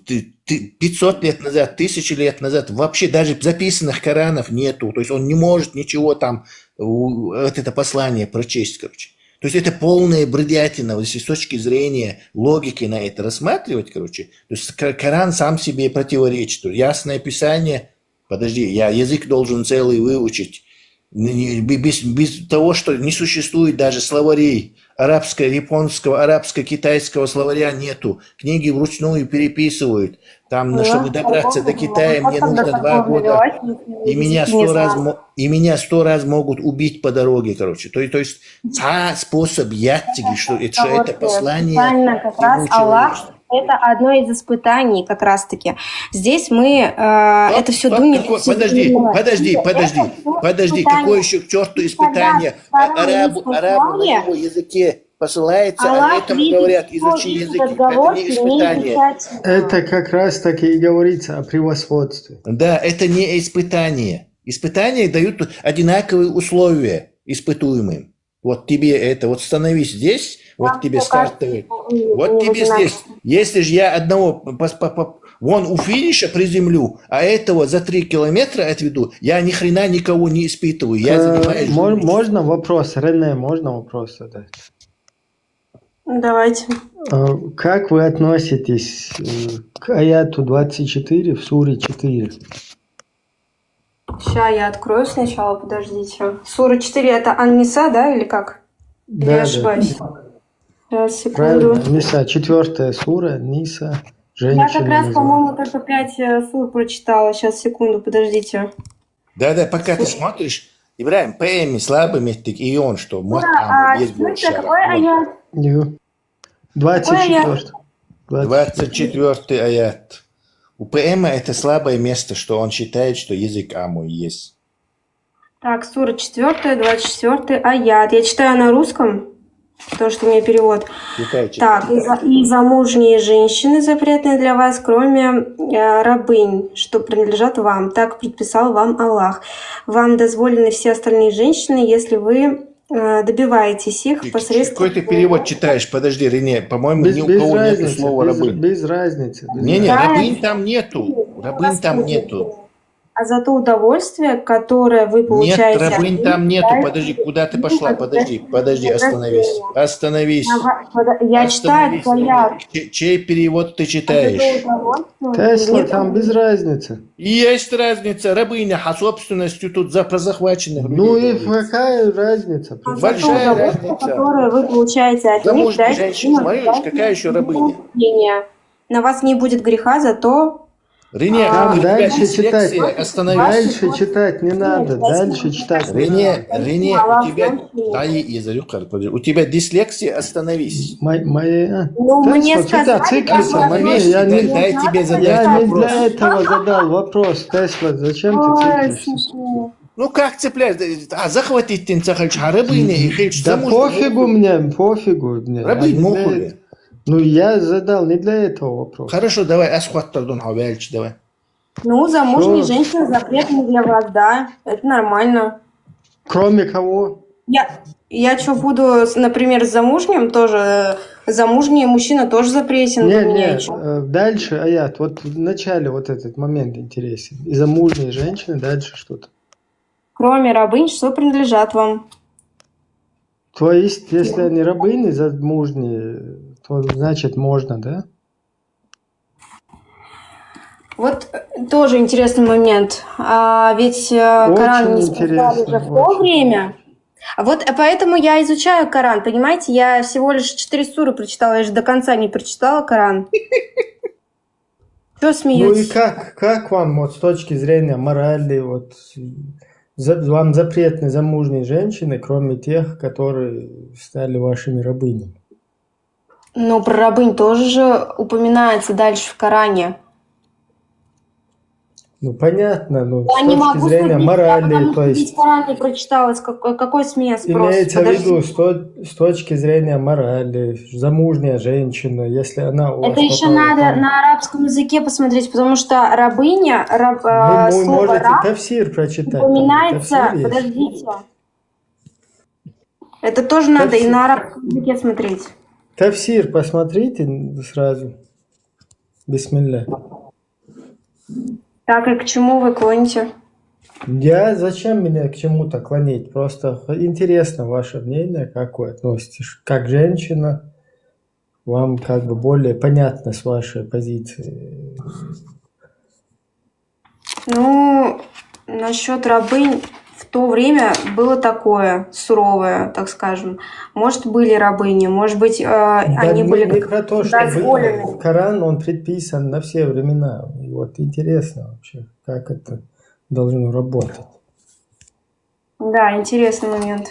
Ты- ты- пятьсот лет назад, тысячи лет назад вообще даже записанных Коранов нету. То есть он не может ничего там, у- вот это послание прочесть, короче. То есть это полная бредятина, вот если с точки зрения логики на это рассматривать, короче. То есть Ко- Коран сам себе противоречит. Ясное Писание, подожди, я язык должен целый выучить. Не- не- бе- Без, без того, что не существует даже словарей арабско-японского, арабско-китайского словаря нету. Книги вручную переписывают. Там, ну, чтобы добраться до Китая, мне нужно два года. И меня сто раз, мо- и меня сто раз могут убить по дороге, короче. То, есть- то есть ца способ яттиги, что это, что это послание. Специально как раз ему человечество. Аллах, это одно из испытаний как раз-таки. Здесь мы э, это все Как- думаем. какой- Подожди, подожди, подожди, подожди, какое еще к черту испытание? А- Арабу, арабу на его языке посылается, а этому говорят, изучи языки. Это не испытание. Это как раз таки и говорится о превосходстве. Да, это не испытание. Испытания дают одинаковые условия испытуемым. Вот тебе это, вот становись здесь, вот тебе стартовый. Вот тебе здесь. Если же я одного, пос- по- по- вон у финиша приземлю, а этого за три километра отведу, я ни хрена никого не испытываю. Я Э, занимаюсь... мон- жизнью. Можно вопрос, Рене, можно вопрос задать? Давайте. А как вы относитесь э, к аяту двадцать четыре в суре четыре? Сейчас я открою сначала, подождите. Сура четыре это Ан-Ниса, да, или как? Или Да, я да. Ошибаюсь? Сейчас, секунду. Правильно, Ниса, четвертая сура, Ниса, Я как женщина. раз, Называется. По-моему, только пять э, сур прочитала. Сейчас, секунду, подождите. Да-да, пока ты смотришь, Ибрагим, по Эмме слабый меттик, и он что? Мот Да, ама, а есть четвёртое больше. какой аят? Ю. Двадцать четвёртый. Двадцать четвёртый аят. У П М это слабое место, что он считает, что язык аму есть. Так, сура четвёртая, двадцать четвёртый аят. Я читаю на русском, потому что у меня перевод. Читайте. Так, и, за- и замужние женщины запретны для вас, кроме э, рабынь, что принадлежат вам. Так предписал вам Аллах. Вам дозволены все остальные женщины, если вы э, добиваетесь их Ты- посредством... Какой ты перевод читаешь? Подожди, Рене, по-моему, Без, ни у без кого нету разницы, слова без, рабынь. без разницы. Без Не-не, разницы. рабынь там нету. Рабынь там нету. А зато удовольствие, которое вы Нет, получаете от рабынь них, там нету. дайте Подожди, куда ты им пошла? от Подожди, этого подожди, остановись. удовольствия. Остановись. Ага, подо- Я читаю Остановись. твоя. Че- Чей перевод ты А зато читаешь? удовольствие Тесла, нет там без разницы. Есть разница. Рабыня, а собственностью тут за про захваченных Ну людей и говорится. Какая разница? А зато Большая удовольствие, разница. Которое вы получаете от них, Замужние дайте женщины, им смотри, дайте какая ещё рабыня? удовольствие. На вас не будет греха, зато Рене, А, у тебя дальше дислексия, читать. Остановись. Дальше читать не надо. Дальше читать не Рене, надо. Рене, Мало у тебя... значения. Дай Изарю, подожди. У тебя дислексия, остановись. Мои, мои, а. Ну, мне Тесла, читай сказали, циклица, я мои, Остановись, я дай, не, дай тебе задать я не вопрос. Для этого задал вопрос, Тесла, зачем ты Ой, циклишься? смешно. Ну как цеплять? А захватить ты не захочешь, а рабыня и хочешь Да замуж? Пофигу мне, пофигу мне. Я Рабынь не для мохули. этого. Ну, я задал не для этого вопрос. Хорошо, давай, асхваттардан хавяльч, давай. Ну, замужние Что? Женщины запретны для вас, да, это нормально. Кроме кого? Я, я что, буду, с- например, с замужним тоже? Э, Замужний мужчина тоже запретен Не, для меня не, ещё. э, дальше, аят, вот в начале вот этот момент интересен. И замужние женщины, дальше что-то. Кроме рабынь, что принадлежат вам? То есть, если они рабыни замужние, то значит можно, да? Вот э, тоже интересный момент. А ведь э, Коран Очень не спасали интересно, же в то очень. Время. А вот э, поэтому я изучаю Коран, понимаете? Я всего лишь четыре суры прочитала, я же до конца не прочитала Коран. Что Ну и смеетесь? Как, как вам вот с точки зрения морали, вот за- вам запретны замужние женщины, кроме тех, которые стали вашими рабынями? Ну, про рабынь тоже же упоминается дальше в Коране. Ну понятно, но Я с не точки могу зрения судить, я морали, потому то что весь есть Коран не прочитала, с какой, какой с меня спрос? имеется в Подожди. Виду с, то- с точки зрения морали, замужняя женщина, если она у вас Это еще попала надо там- на арабском языке посмотреть, потому что рабыня, раб, Ну, а, вы слово можете раб тафсир прочитать. Там упоминается. тафсир есть. Подождите. Это тоже надо и Тафсир. На арабском языке смотреть. Тафсир посмотрите сразу. Бисмилля. Так, и к чему вы клоните? Я зачем меня к чему-то клонить? Просто х- интересно ваше мнение, как вы относитесь, как женщина, вам как бы более понятно с вашей позиции. Ну, насчет рабынь в то время было такое суровое, так скажем. Может, были рабыни, может быть, э, Да, они мы были не про то, что дозволены. Коран, он предписан на все времена. И вот интересно вообще, как это должно работать. Да, интересный момент.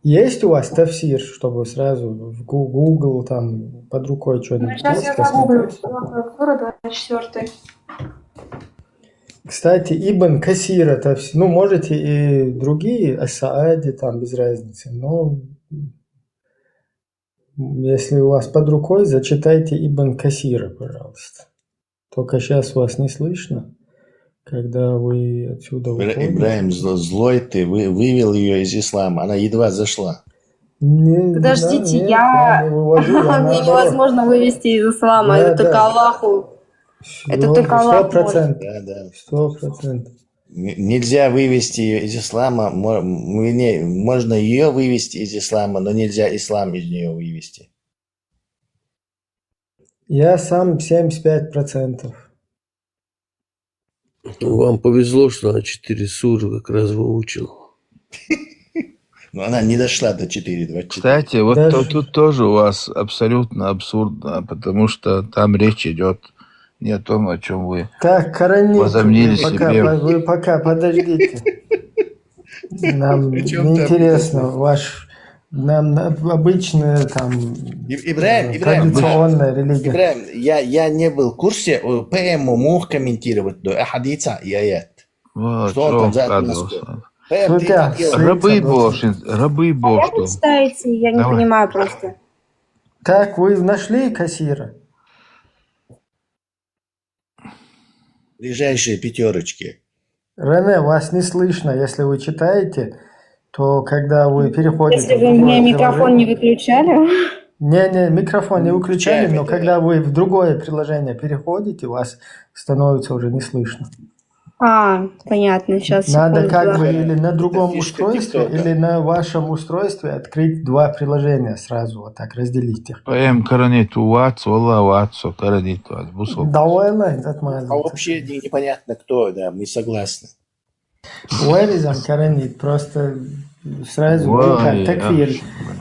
Есть у вас тафсир, чтобы сразу в Гу- Google там под рукой что-нибудь Сейчас есть я посмотреть? загуглю. Сура двадцать четвёртый. Кстати, Ибн Касира тафсир, ну, можете и другие, Ас-Саади, там, без разницы, но если у вас под рукой, зачитайте Ибн Касира, пожалуйста. Только сейчас вас не слышно, когда вы отсюда Ибра- уходите. Ибрагим, зл- злой ты, вы- вывел ее из ислама, она едва зашла. Не, Подождите, да, нет, я- не вывожу, я Меня наоборот. Невозможно вывести из ислама. Да, Это только да. Аллаху. Это Ну, только Аллах сто процентов. Да, да. Сто процентов. Н- Нельзя вывести её из ислама, мо- м, вернее, можно ее вывести из ислама, но нельзя ислам из нее вывести. Я сам семьдесят пять процентов. Вам повезло, что она четыре суры как раз выучила. Но она не дошла до четыре двадцать четыре. Кстати, вот Даже- то- тут тоже у вас абсолютно абсурдно, потому что там речь идет не о том, о чем вы. Так, Каранит, Возомнили вы пока, себе. по- вы пока подождите. Нам Причём там неинтересно ваш, нам на- обычная там И- Ибраим, э, Ибраим, традиционная религия. Ибраим, я, я не был в курсе, э, П М мог комментировать до хадиса и аят. Вот, Что он что там он за вкладывался. атмосферу? П М, Ну ты да, там ел? ссылка Рабы вот. Божьи, рабы А Божьи. вы читаете, я не Давай. понимаю просто. Так, вы нашли кассира? Ближайшие пятерочки. Рене, вас не слышно, если вы читаете, то когда вы переходите Если в вы мне другое микрофон не приложение- выключали. Не, не, микрофон не М, выключали, включаем но это. Когда вы в другое приложение переходите, вас становится уже не слышно. А, понятно, сейчас. Надо Секунду. Как бы или на другом фишка устройстве, ТикТока. Или на вашем устройстве открыть два приложения сразу, вот так разделить их. П М каранит у вас, валла у вас, каранит у вас, бусул. Да, валла, это А вообще не- непонятно кто, да, мы согласны. Вырезом Каранит, просто сразу Вай, ну, как, такфир.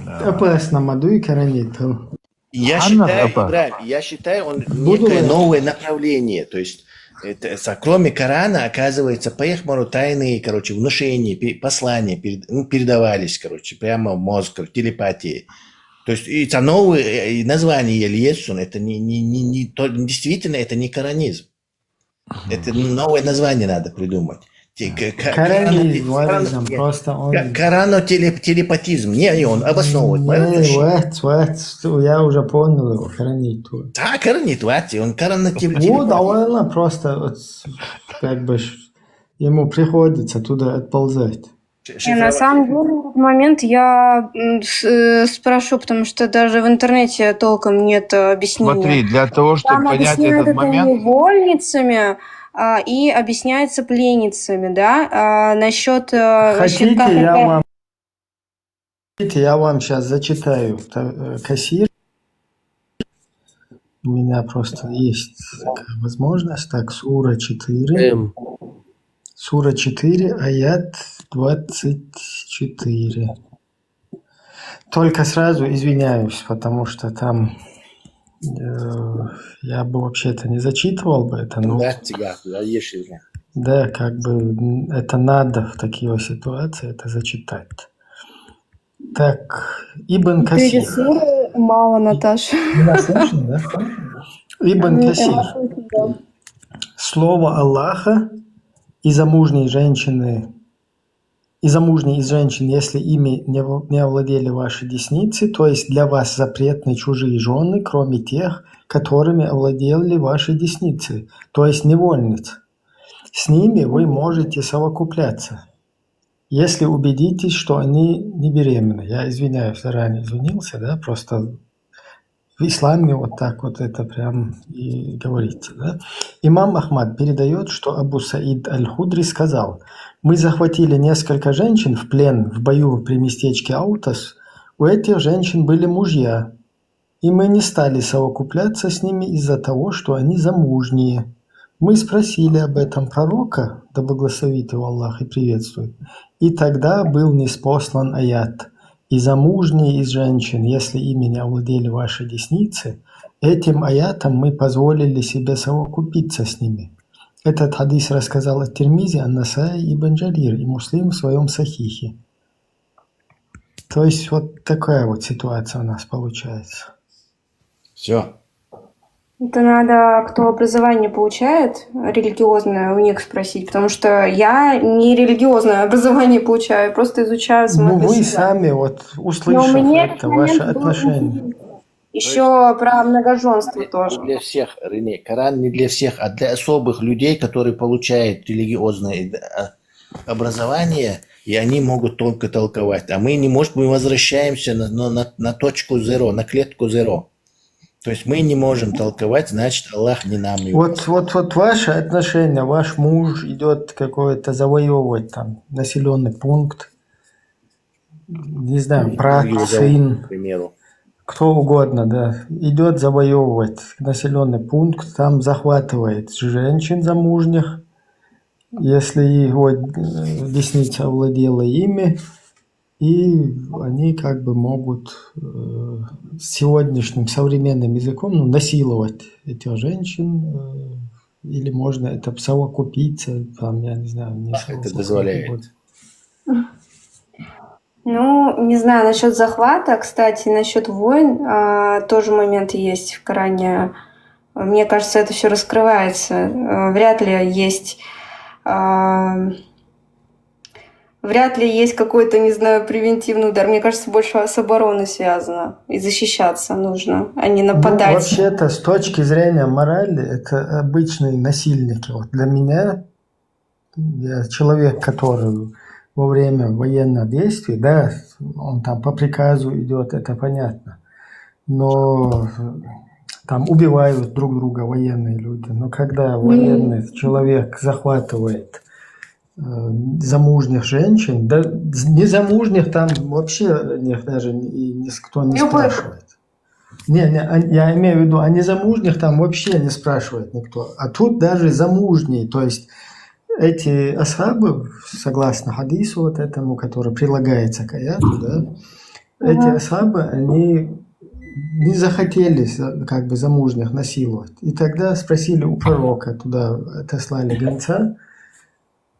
ах, бля. Опасно, Мадуй Каранит. Я Анна считаю, Апа. Ибраим, я считаю, он Буду некое я. Новое направление. То есть, это, са- кроме Корана, оказывается, по Эхмару тайные, короче, внушения, пе- послания перед- ну, передавались, короче, прямо в мозг, короче, телепатии. То есть, это новые э, и название Елиесун, это не, не, не, не то, действительно, это не коранизм. Это новое название надо придумать. Те- к- к- Каранит, карано- вырезом, карано- просто он... ка- Карано теле- телепатизм. Не, и он обосновывает. Не, Молодец. вот, вот, я уже понял его, Каранит. Вот. Да, Каранит, вот, и он карано телепатизм. Вот, а валла, просто вот, как бы ш- ему приходится туда отползать. Не, на самом деле, в этот момент я м, с- э, спрошу, потому что даже в интернете толком нет э, объяснения. Смотри, для того, чтобы Там понять объясняют этот это момент, невольницами а, и объясняется пленницами, да? А, насчет э, Хотите, щенка я какая- вам... Хотите, я вам сейчас зачитаю та- э, кассир. У меня просто есть такая возможность. Так, сура четыре. М, Сура четыре, аят двадцать четыре. Только сразу извиняюсь, потому что там э, я бы вообще-то не зачитывал бы это, но Да, тига, да, еши, бля. Да, как бы м, это надо в такие вот ситуации это зачитать. Так, Ибн Четыре Касир. Суры мало, Наташа. Меня слышно, да? Ибн М, Касир. да, слышно, да. Слово Аллаха и замужней женщины, и замужней из женщин, если ими не, в- не овладели ваши десницы, то есть для вас запретны чужие жены, кроме тех, которыми овладели ваши десницы, то есть невольниц. С ними вы можете совокупляться, если убедитесь, что они не беременны. Я извиняюсь, заранее извинился, да, просто в исламе вот так вот это прям и говорится. Да? Имам Ахмад передает, что Абу Саид Аль-Худри сказал: «Мы захватили несколько женщин в плен в бою при местечке Аутас. У этих женщин были мужья, и мы не стали совокупляться с ними из-за того, что они замужние. Мы спросили об этом пророка, да благословит его Аллах и приветствует, и тогда был ниспослан аят: и замужние из женщин, если ими не овладели ваши десницы, этим аятом мы позволили себе совокупиться с ними». Этот хадис рассказал Ат-Тирмизи, Ан-Насаи, Ибн Джарир и Муслим в своем Сахихе. То есть вот такая вот ситуация у нас получается. Все. Это надо, кто образование получает, религиозное, у них спросить, потому что я не религиозное образование получаю, я просто изучаю Ну, вы самостоятельно. Сами вот Но у услышав меня это, этот момент ваше был отношение. Еще про многоженство Не тоже. для всех, Рене, Коран не для всех, а для особых людей, которые получают религиозное э, образование, и они могут только толковать. А мы не можем, мы возвращаемся на, на, на, на точку зеро, на клетку зеро. То есть мы не можем толковать, значит, Аллах не нам его Вот, вот, вот ваше отношение, ваш муж идет какой-то завоевывать там населенный пункт, не знаю, брат, Южного, сын, к примеру. Кто угодно, да, идет завоевывать населенный пункт, там захватывает женщин замужних, если его э, десница овладела ими, и они как бы могут э, сегодняшним современным языком, ну, насиловать этих женщин, э, или можно это совокупиться, там, я не знаю, не Аллах это совокупиться, дозволяет. Вот. Ну, не знаю насчет захвата, кстати, насчет войн а, тоже момент есть в Коране. Мне кажется, это все раскрывается. А, Вряд ли есть, а, вряд ли есть какой-то, не знаю, превентивный удар. Мне кажется, больше с обороной связано. И защищаться нужно, а не Ну, нападать. Вообще-то, с точки зрения морали, это обычные насильники. Вот для меня, я человек, который во время военных действий, да, он там по приказу идет, это понятно. Но там убивают друг друга военные люди. Но когда военный человек захватывает э, замужних женщин, да, незамужних там вообще них даже и никто не Любых. Спрашивает. Не, не, а- я имею в виду, а незамужних там вообще не спрашивает никто. А тут даже замужние, то есть эти асхабы, согласно хадису вот этому, который прилагается к аяту, да, эти Мгм. Асхабы, они не захотели за- как бы замужних насиловать. И тогда спросили у пророка, туда отослали гонца,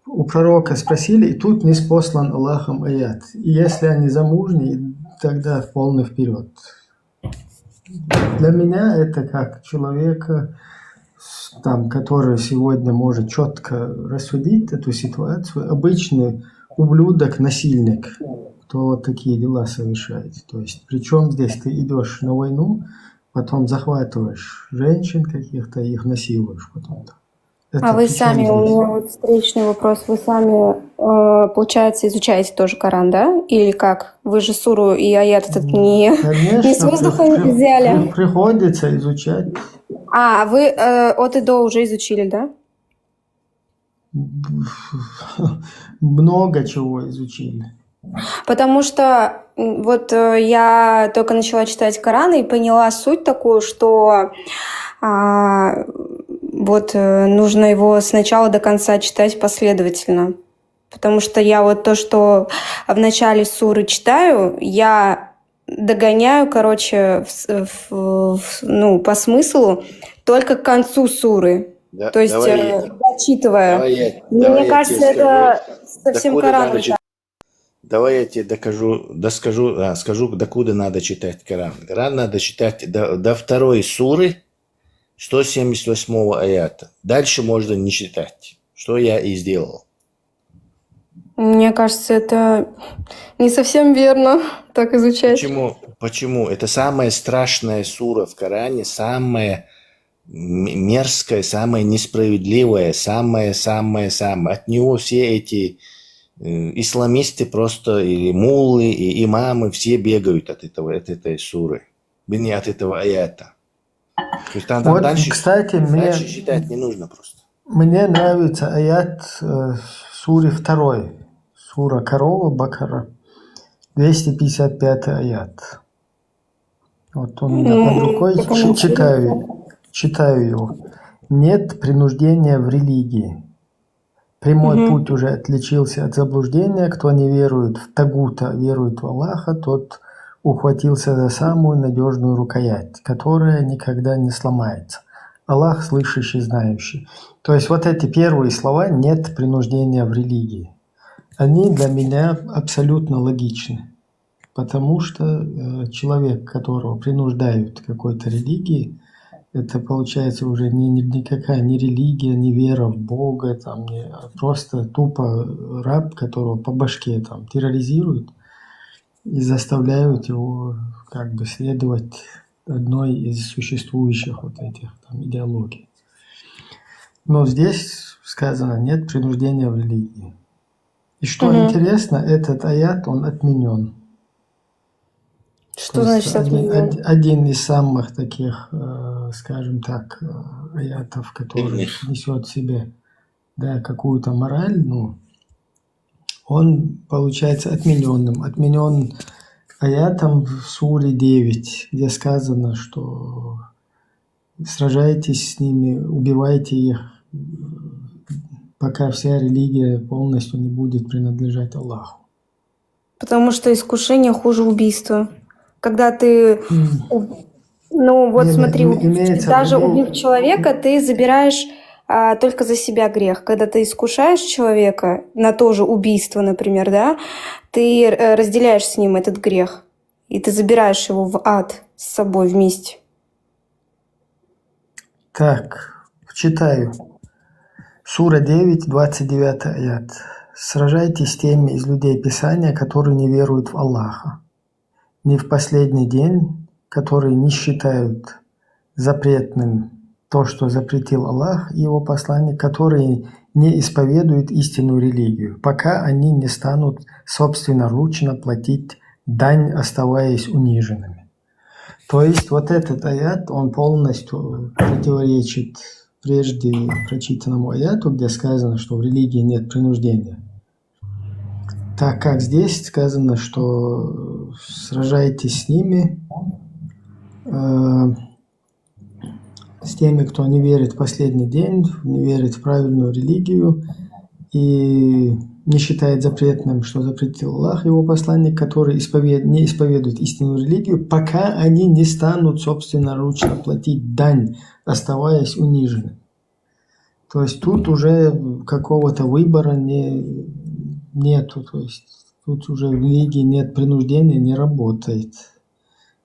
у пророка спросили, и тут ниспослан Аллахом аят. И если они замужние, тогда в полный вперед. Для меня это как человека, с- там, который сегодня может четко рассудить эту ситуацию, обычный ублюдок-насильник, кто вот такие дела совершает. То есть, причем здесь ты идешь на войну, потом захватываешь женщин каких-то, их насилуешь потом. Это А вы при чём сами, у здесь? меня вот встречный вопрос, вы сами, э, получается, изучаете тоже Коран, да? Или как? Вы же суру и аят этот не, Конечно, не с воздуха при- при- взяли. при- приходится изучать. А, вы э, от и до уже изучили, да? Много чего изучили. Потому что м, вот э, я только начала читать Коран и поняла суть такую, что а, вот э, нужно его сначала до конца читать последовательно. Потому что я вот то, что в начале суры читаю, я догоняю, короче, в с- в- в- ну, по смыслу только к концу суры. Да, То есть, давай, э, дочитывая. давай я, Мне давай я кажется, тебе скажу, это совсем докуда Коран надо не читать. Давай я тебе докажу, доскажу, а, скажу, докуда надо читать Коран. Коран надо читать до, до второй суры, сто семьдесят восьмого аята. Дальше можно не читать. Что я и сделал. Мне кажется, это не совсем верно так изучать. Почему? Почему? Это самая страшная сура в Коране, самая м- мерзкая, самая несправедливая, самая, самая, самая. От него все эти э, исламисты просто, или муллы, и имамы, все бегают от этого, от этой суры. Вернее, от этого аята. То есть там, там Вот, дальше, кстати, мне, дальше читать не нужно просто. мне нравится аят э, суры второй. Сура Корова, Бакара, двести пятьдесят пятый аят. Вот у меня под М, рукой, прокомментируйте. чи- читаю, читаю его. Нет принуждения в религии. Прямой путь уже отличился от заблуждения. Кто не верует в Тагута, верует в Аллаха, тот ухватился за самую надежную рукоять, которая никогда не сломается. Аллах слышащий, знающий. То есть вот эти первые слова «нет принуждения в религии», они для меня абсолютно логичны. Потому что э, человек, которого принуждают к какой-то религии, это получается уже не, не- никакая не религия, не вера в Бога, там, не, а просто тупо раб, которого по башке там терроризируют и заставляют его как бы следовать одной из существующих вот этих там идеологий. Но здесь сказано: нет принуждения в религии. И что Мгм. Интересно, этот аят, он отменен. Что Что значит отменён? Один из самых таких, э, скажем так, э, аятов, который несёт в себе, да, какую-то мораль, ну, он получается отменённым. Отменён аятом в суре девять, где сказано, что сражайтесь с ними, убивайте их, пока вся религия полностью не будет принадлежать Аллаху. Потому что искушение хуже убийства. Когда ты... Ну вот смотри, даже убив человека, ты забираешь а, только за себя грех. Когда ты искушаешь человека на то же убийство, например, да, ты э, разделяешь с ним этот грех, и ты забираешь его в ад с собой вместе. Так, читаю. Сура девять, двадцать девятый аят. «Сражайтесь с теми из людей Писания, которые не веруют в Аллаха, ни в последний день, которые не считают запретным то, что запретил Аллах и его посланник, которые не исповедуют истинную религию, пока они не станут собственноручно платить дань, оставаясь униженными». То есть вот этот аят, он полностью противоречит прежде прочитанному аяту, где сказано, что в религии нет принуждения. Так как здесь сказано, что сражайтесь с ними, э, с теми, кто не верит в последний день, не верит в правильную религию и не считает запретным, что запретил Аллах, его посланник, который исповед... не исповедует истинную религию, пока они не станут собственноручно платить дань, оставаясь униженным. То есть тут уже какого-то выбора не, нету, то есть тут уже в религии нет принуждения, не работает.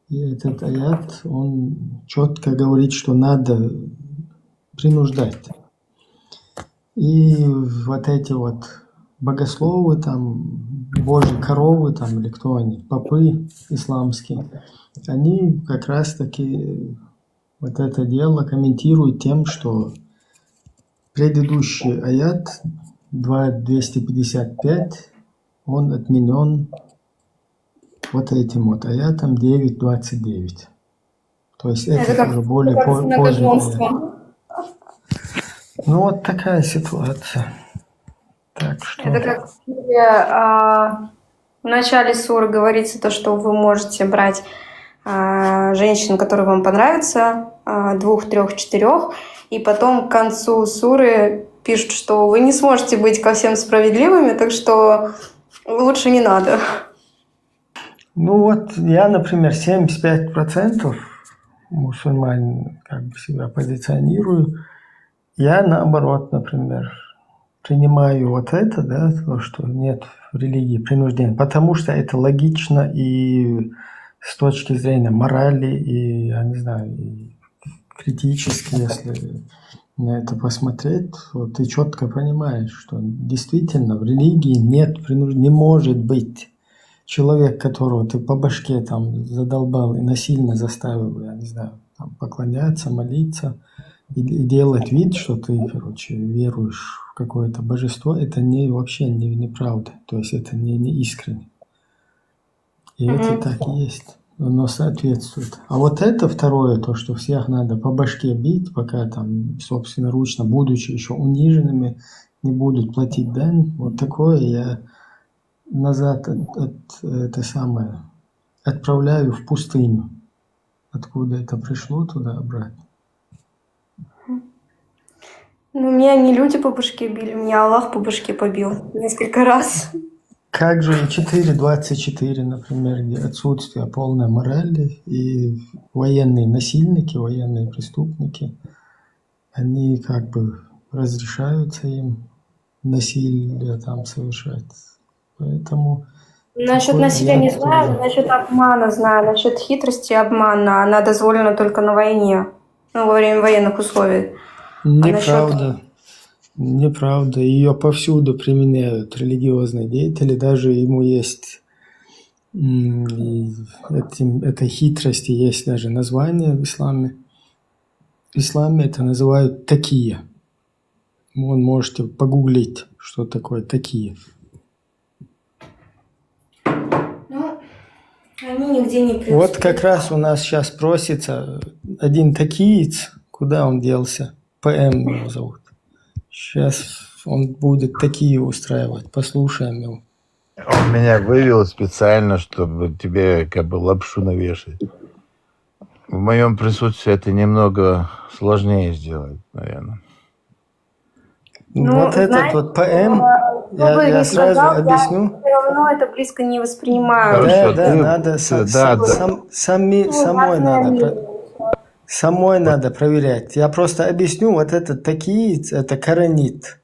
И этот аят, он чётко говорит, что надо принуждать. И вот эти вот богословы, там, божьи коровы, там, или кто они, попы исламские, они как раз-таки вот это дело комментируют тем, что предыдущий аят, два двести пятьдесят пять, он отменён вот этим вот аятом девять двадцать девять. То есть это, это как, уже более как по- поздний аят. Ну вот такая ситуация. Так что... Это как а, в начале суры говорится то, что вы можете брать а, женщин, которые вам понравятся, а, двух, трех, четырех, и потом к концу суры пишут, что вы не сможете быть ко всем справедливыми, так что лучше не надо. Ну вот я, например, семьдесят пять процентов мусульманин как бы себя позиционирую. Я наоборот, например, принимаю вот это, да, то, что нет в религии принуждения, потому что это логично и с точки зрения морали, и, я не знаю, и критически, если на это посмотреть, вот ты чётко понимаешь, что действительно в религии нет принуж... не может быть человек, которого ты по башке там задолбал и насильно заставил, я не знаю, там, поклоняться, молиться и, и делать вид, что ты, короче, веруешь в какое-то божество, это не, вообще не, неправда. То есть это не, не искренне. И это так и есть. Оно соответствует. А вот это второе, то, что всех надо по башке бить, пока там собственноручно, будучи ещё униженными, не будут платить дань, вот такое я назад от, от, это самое, отправляю в пустыню, откуда это пришло, туда обратно. Ну, меня не люди по башке били, меня Аллах по башке побил несколько раз. Как же и четыре двадцать четыре, например, где отсутствие полной морали, и военные насильники, военные преступники, они как бы разрешаются им насилие там совершать. Поэтому... Насчёт насилия не знаю, насчёт обмана знаю, насчёт хитрости и обмана, она дозволена только на войне, ну, во время военных условий. Неправда. Неправда. Её повсюду применяют религиозные деятели, даже ему есть этим, этой хитрости есть даже название в исламе. В исламе это называют такия. Вон можете погуглить, что такое такия. Ну, Они нигде не Вот как раз у нас сейчас просится один такиец. Куда он делся? П М его зовут. Сейчас он будет такие устраивать. Послушаем его. Он меня вывел специально, чтобы тебе как бы лапшу навешать. В моем присутствии это немного сложнее сделать, наверное. Ну, вот этот вот П М, я, я сразу объясню. Все равно это близко не воспринимаю. Да, да, надо сам, самой надо. Самой надо проверять. Я просто объясню, вот этот такие, это каранит.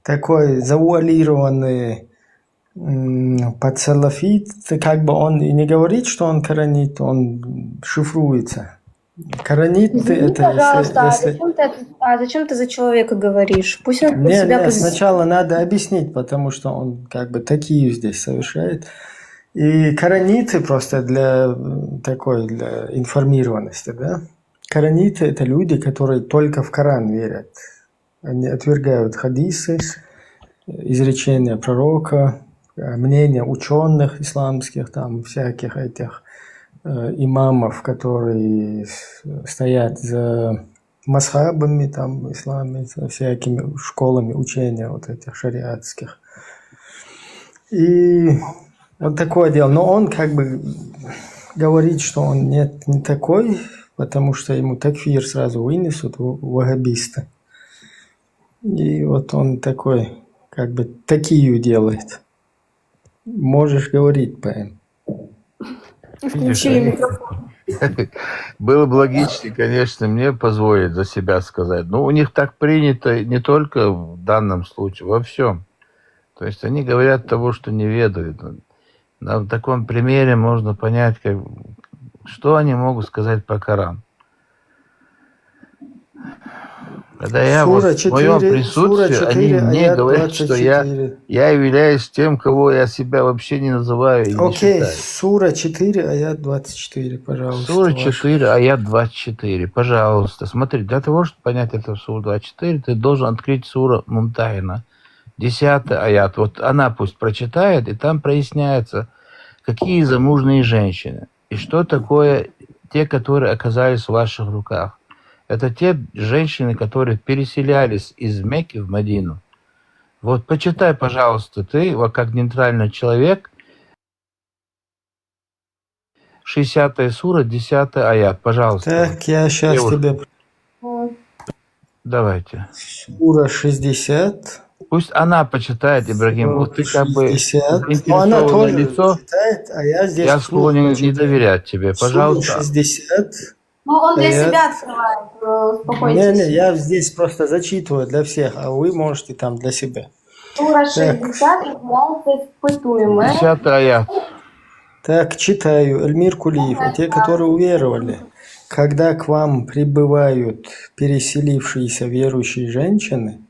Такой завуалированный под салафит, как бы он и не говорит, что он каранит, он шифруется. Каранит, извини, это, пожалуйста, если, а, зачем ты, а зачем ты за человека говоришь? Пусть он не, себя не, сначала надо объяснить, потому что он как бы такие здесь совершает. И караниты просто для такой, для информированности, да? Караниты — это люди, которые только в Коран верят. Они отвергают хадисы, изречения пророка, мнения ученых исламских, там всяких этих э, имамов, которые стоят за масхабами, там, исламе, за всякими школами учения вот этих шариатских. И вот такое дело. Но он как бы говорит, что он нет, не такой, потому что ему такфир сразу вынесут, вахабисты. И вот он такой, как бы такие делает. Можешь говорить, П М. Включили микрофон. Было бы логичнее, конечно, мне позволить за себя сказать. Но у них так принято не только в данном случае, во всем. То есть они говорят того, что не ведают. На таком примере можно понять, как, что они могут сказать про Коран. Когда я сура вот, 4, в моем присутствии, они мне говорят, что я, я являюсь тем, кого я себя вообще не называю и не считаю. Сура 4, аят 24, пожалуйста. Сура 4, аят 24, пожалуйста. Смотри, для того, чтобы понять эту суру 24, ты должен открыть сура Мумтахина, 10 аят. Вот она пусть прочитает, и там проясняется, какие замужние женщины, и что такое те, которые оказались в ваших руках. Это те женщины, которые переселялись из Мекки в Мадину. Вот почитай, пожалуйста, ты, вот как нейтральный человек, 60 сура, 10 аят, пожалуйста. Так, я сейчас тебе... Давайте. Сура 60. Пусть она почитает, Ибрагим. Вот ты как бы 60. Ну, она тоже лицо. Читает, а я здесь я склонен не доверять тебе. Пожалуйста. Сура 60. Ну, он для аят. Себя открывает. Успокойтесь. Не, не, я здесь просто зачитываю для всех, а вы можете там для себя. Сура 60 является испытуемая. 10 аят. Так, читаю. Эльмир Кулиев. А те, которые уверовали, когда к вам прибывают переселившиеся верующие женщины,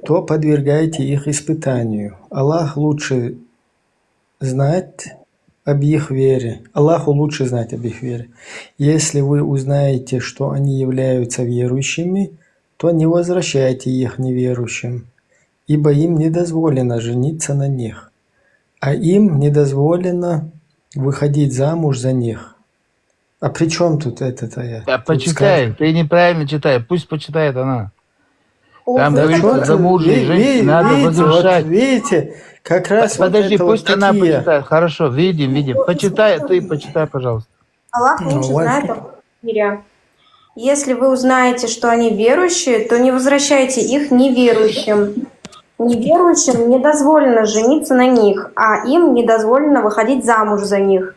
то подвергайте их испытанию. Аллах лучше знать об их вере. Аллаху лучше знать об их вере. Если вы узнаете, что они являются верующими, то не возвращайте их неверующим, ибо им не дозволено жениться на них, а им не дозволено выходить замуж за них. А при чем тут этот аят? Да, почитай, ты неправильно читаешь, пусть почитает она. Там говорится, замужние женщины надо возвращать. Видите, как раз... Подожди, пусть она почитает. Хорошо, видим, видим. Почитай, ты почитай, пожалуйста. Аллах лучше знает об мире. Если вы узнаете, что они верующие, то не возвращайте их неверующим. Неверующим не дозволено жениться на них, а им не дозволено выходить замуж за них.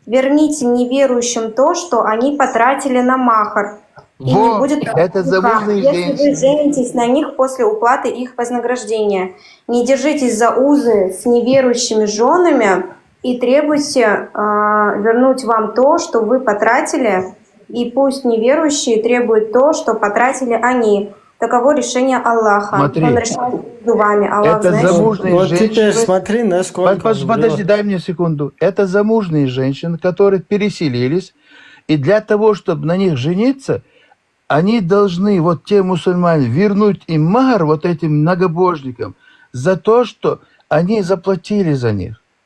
Верните неверующим то, что они потратили на махар. И не будет это замужние если вы женитесь на них после уплаты их вознаграждения. Не держитесь за узы с неверующими женами и требуйте э, вернуть вам то, что вы потратили, и пусть неверующие требуют то, что потратили они. Таково решение Аллаха. Смотри, Он решает между вами. Аллах это знающий. Замужние Вот женщины. Теперь смотри, насколько... Под, подожди, дай мне секунду. Это замужние женщины, которые переселились, и для того, чтобы на них жениться, они должны, вот те мусульмане, вернуть им махар, вот этим многобожникам, за то, что они заплатили за них.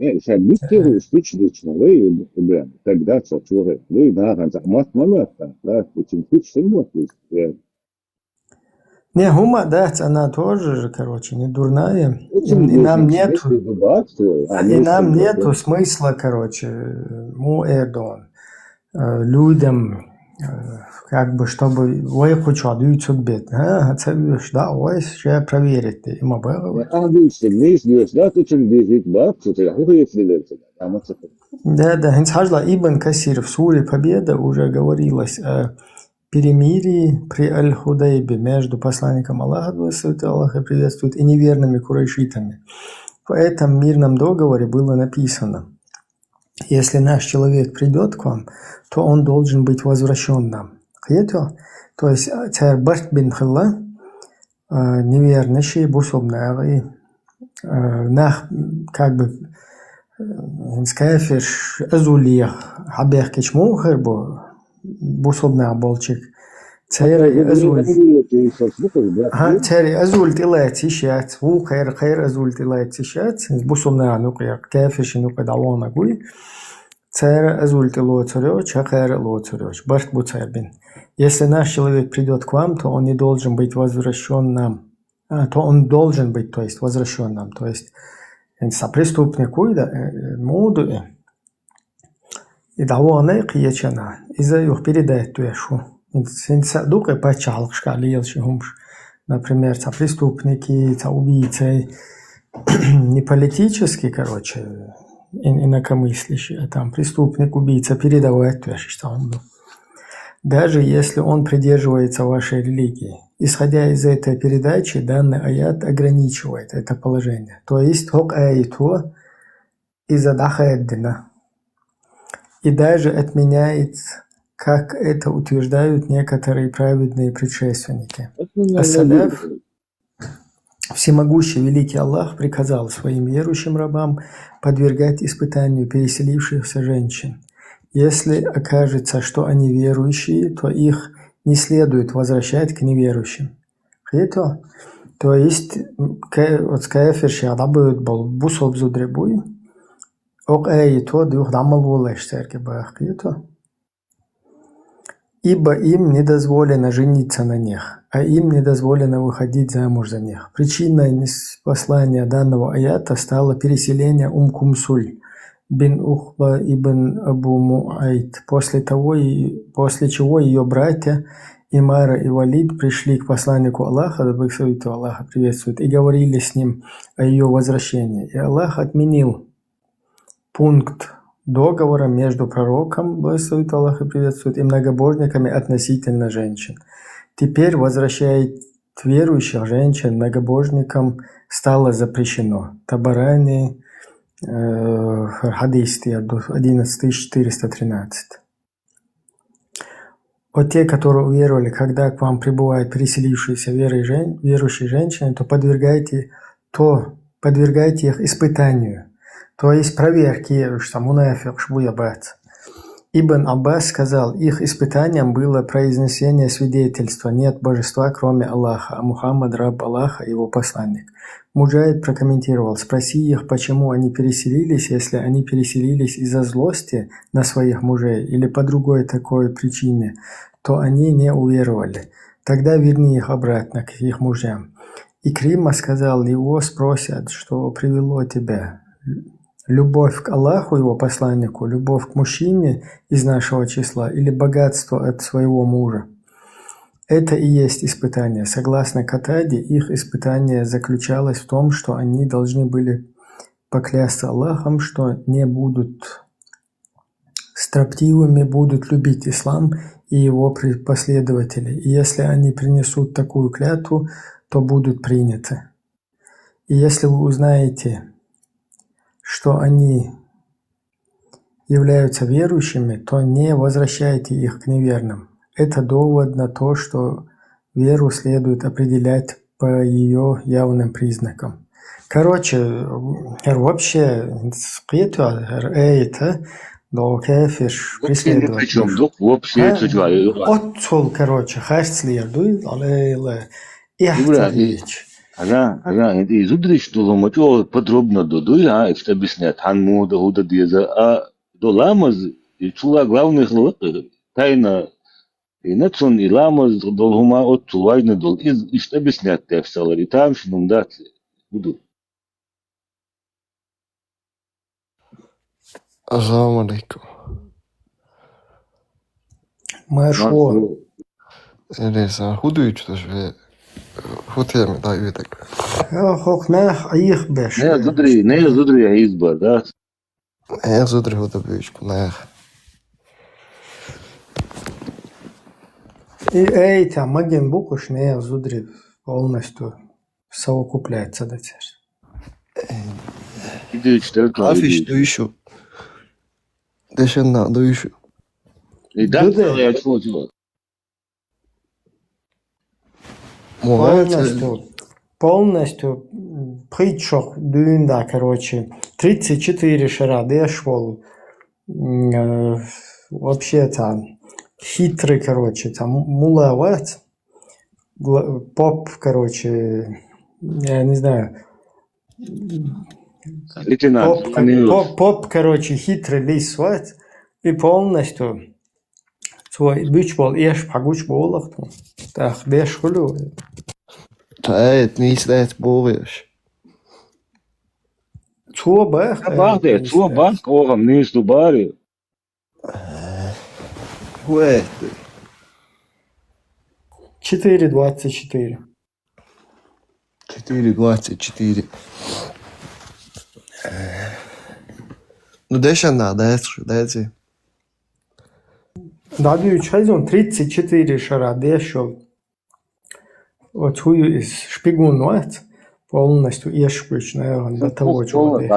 Не, ша биттигӀуш, бичдична вай, бля, тогда цо чура. Вай, нагӀан, за мат ма мат, да, очень кучшин вот, я. Не, хӀума дац, она тоже же, короче, не дурная. И, и нам нету, и нам нету смысла, короче, му эрдон, э, людям, э, как бы, чтобы вай куча дюйцут бет. А, ца веш, да, вай, сейчас проверить, и ма бага. А, дюйцут, дюйцут, да, ты чем дюйцут, да, ты, а, хуй, если лезет, а, мы цепи. Да, да, хинц хажла Ибн Касир в суре Победа уже говорилось о перемирии при Аль-Худайбе между посланником Аллаха, благословит Аллах и приветствует, и неверными курайшитами. В этом мирном договоре было написано: «Если наш человек придёт к вам, то он должен быть возвращён нам». Кхетё? То есть, а, цар барт бин хилла, а, невернейшие, бусалба нагӀи, а, нах, как бы, э, кафирш азулиях хьабехкич му хир бу, бусалба нах болчик. Церан азул. Ага, церан азул тӀелаьцаш яц, ву кхер, кхер азул тӀелаьцаш яц, бусалба нах нукъе, кафирш нукъе дӀавана гуй. Церан азул тӀелоцур йоч, хӀа кхера лоцур йоч. Барт бу цар бин. Если наш человек придёт к вам, то он не должен быть возвращён нам. А, то он должен быть, то есть, возвращён нам. То есть, эн са преступник уйда, э, муду, э, и дӀавана кхечана, иза юх передать вешу. Эн са дукъе паччахьалкхашка лелаш хӀумаш. Например, ца преступники, ца убийцы, не политический, короче, ин-, инакомыслящий, а там преступник, убийца передавать вешаш ца хӀума ду. Даже если он придерживается вашей религии. Исходя из этой передачи, данный аят ограничивает это положение. То есть, хӀокху аято иза дӀахаьддина. И даже отменяет, как это утверждают некоторые праведные предшественники. Ас-салаф Всемогущий, великий Аллах приказал своим верующим рабам подвергать испытанию переселившихся женщин. Если окажется, что они верующие, то их не следует возвращать к неверующим. Кхетё? То есть, м, ка-, вот кафирш дӀабуьд бол бусалба зударий буй, хӀокху аято юха дӀа ма лолаш цаьрга баха, кхетё? Ибо им не дозволено жениться на них, а им не дозволено выходить замуж за них. Причиной неспослания данного аята стало переселение Ум Кумсуль бин Ухба ибн Абу Муайт. После того, и, после чего её братья Имара и Валид пришли к посланнику Аллаха, да благословит его Аллаха, приветствует, и говорили с ним о её возвращении. И Аллах отменил пункт договора между пророком, благословит Аллах и приветствует, и многобожниками относительно женщин. Теперь возвращать верующих женщин многобожникам стало запрещено. Табарани, э, хадис, одиннадцать тысяч четыреста тринадцать. Вот те, которые уверовали, когда к вам прибывают переселившиеся верой жен-, верующие женщины, то подвергайте, то подвергайте их испытанию. То есть проверки, что мунафикъ шбу я бац. Ибн Аббас сказал: их испытанием было произнесение свидетельства: «Нет божества, кроме Аллаха, а Мухаммад раб Аллаха и его посланник». Муджаид прокомментировал: «Спроси их, почему они переселились, если они переселились из-за злости на своих мужей или по другой такой причине, то они не уверовали. Тогда верни их обратно к их мужьям». Икрима сказал: «Его спросят, что привело тебя: любовь к Аллаху и его посланнику, любовь к мужчине из нашего числа или богатство от своего мужа?» Это и есть испытание. Согласно Катаде, их испытание заключалось в том, что они должны были поклясться Аллахом, что не будут строптивыми, будут любить ислам и его при-, последователей. И если они принесут такую клятву, то будут приняты. И если вы узнаете, что они являются верующими, то не возвращайте их к неверным. Это довод на то, что веру следует определять по её явным признакам. Короче, м, хӀара вообще кхетий, хӀара аят, да, кафирш, вообще ни при чём, преследователь. Дукха вообще. А? Цу чу, а, оццул, короче, харцлер дуй, алейла, Ибрагим. Ихтилич. Ага, ага, и зударий чу долу хӀума чӀогӀа подробно ду, дуй, а, иштта объяснять, хьан муха дан, хӀун дан деза, а до ламаз, и чула главный хала тайна, и нацун, и ламаз долу хӀума оццул важный долу, иза иштта объяснять деш ца лар, и тамашийна хӀума дац, хӀун ду. Ассаламу алейкум. Маршо. Маршо. Элеса, хӀун дуьйцу аш ве? ХӀун тема дӀа уьйтаг? Ха, хӀокху нах Ӏехабеш. Не зударий, не зударий хьийзабар, да? Не зударий хӀун дан буьйцу нах? И, эй, та магин бу кхуш, не зударий полностью совокупляться дан церш. И дуьйцу, только и Афиш дуьйцу. Дуьйцу. Дешан нах дуьйцу. И дан Ду де. Цара я чу чу. Молодец. Полностью, полностью, м, пхийтта шо дуьйна, да, короче, тридцать четыре шера деш волу. М, э, вообще там хитрый, короче, там мула вац. Гла-, поп, короче, я не знаю. Лейтенант, поп, звонил. Поп, поп, короче, хитрый лис вац. И полностью цо буьйцу болу эш пхьа гучу болу ахту. ТӀаккха деш хуьлу. Та эт нийса дац бохуш. Цо бах, Ца бах де, нийса цо дац. Бах, оха нийса ду бари. Э, хӀун эр ду? Четыре двадцать четыре. Четыре двадцать четыре. Э, ну, дешан нах дац, дац. Да, дуьйцу хезон, тридцать четыре шера деш йолу. Оцу хӀуй иза шпигун вац, полностью эшаш буьйцу, наверное, до того, чего деш.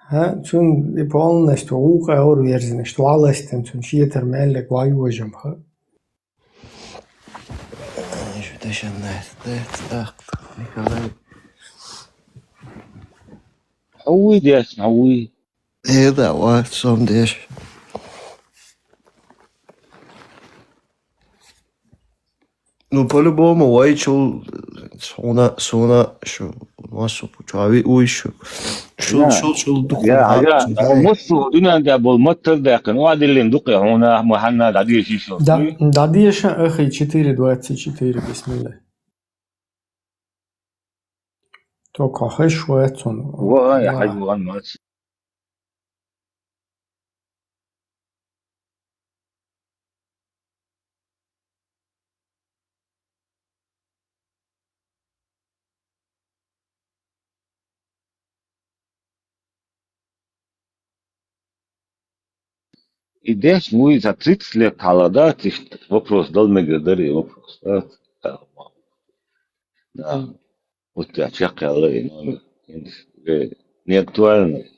Ха, цуьнан и полностью гӀукъа ор верзина, что валастина цуьнан шетара меллиг вай вожам, ха. Ай, шу дешан дац, дац, дац, Николай. Хьуй деш, хьуй. Э, да, вац, сом деш. Ну, по-любому, вайчул суна, суна, шу, масу, чави, уй, шу. Шул, я, шул, шул, дукха, я, ха, я, шул, ай. Муссу, дуьнен тӀехь болу маттар даьккхина, охьадиллина дукха, хьуна, ма хьанна, дӀадеши шу. Да, дӀадеша, ахи, четыре двадцать четыре, бисмилла. Тока хеш вац он. Ва, я, ва. Хьайгу ван мац. И деш вуй за тридцать лет хьала дац, иштта вопрос дала мегар дара и вопрос, да? Да. Вот я чекхъяла и номер. Уже не актуальный.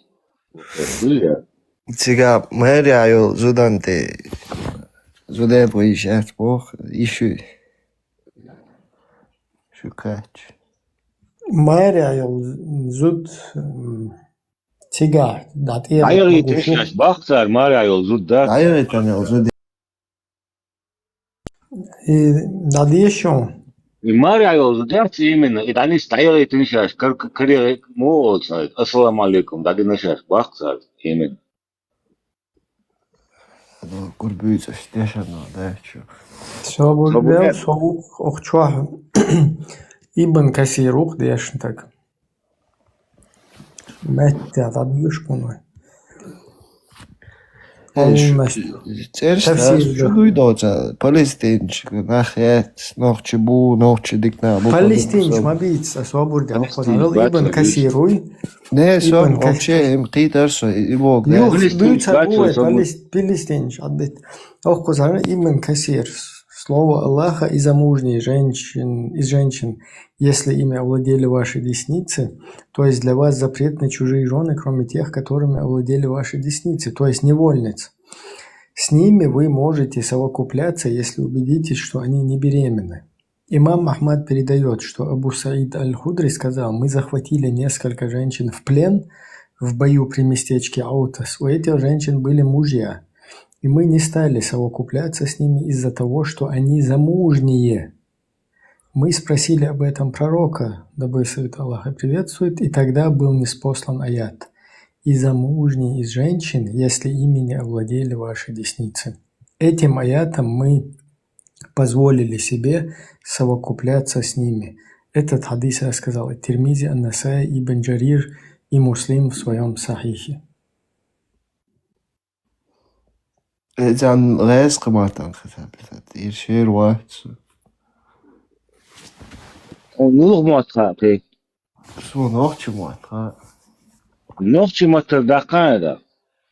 Вопрос был я. Цига мэрия йолу зудан тӀе зуде бу иш яц боху, и шу, шу кач. Мэрия йолу зуд, м, Цига, да, тӀера дӀайагӀийтина шаьш бах цара, маря йолу зуда дац. ДӀайагӀийтина йолу зуда. И дӀадеша шун. И маря йолу зуда дац именно, и дӀанис дӀайагӀийтина шаьш, кар-, каре муха олу цара, ассаламу алейкум, дӀадина шаьш бах цара именно. Ну, гурбуьйцӀаш дешан дац чу. Собур бел, со охчохь Ибн Касир ух дешна таг. Меттехь дӀадоьшу хьуна. Эй, шу-, полностью. ЦӀераш тафсир дац, шу ду. Дуй доца, палестинчу нах яц, нохчи бу, нохчи дикна бу. Палестинчу ма бийца, собур де, палестинчу Ибн Касир вуй. Не, со Ибн Касир. Вообще, им кхийтар со, и бог, да. Юх, палестинчу буьйца бу, собур. Палес-, палестинчу, отдать. Ох, кхузара Ибн Касир. Слово Аллаха и замужние женщин, и женщин, если ими овладели ваши десницы, то есть для вас запретны чужие жены, кроме тех, которыми овладели ваши десницы, то есть невольниц. С ними вы можете совокупляться, если убедитесь, что они не беременны. Имам Ахмад передаёт, что Абу Саид Аль-Худри сказал: «Мы захватили несколько женщин в плен в бою при местечке Аутас. У этих женщин были мужья, и мы не стали совокупляться с ними из-за того, что они замужние». Мы спросили об этом пророка, да благословит Аллах и приветствует, и тогда был ниспослан аят: «И замужние из женщин, если ими не овладели ваши десницы». Этим аятом мы позволили себе совокупляться с ними. Этот хадис рассказал и Тирмизи, Ан-Насаи, Ибн Джарир и Муслим в своем Сахихе. Эцан лес кыматан хатабитат. Иршир вахцу. Ну, мотха, пе. Су нохчи мотха. Нохчи мотха дакана да.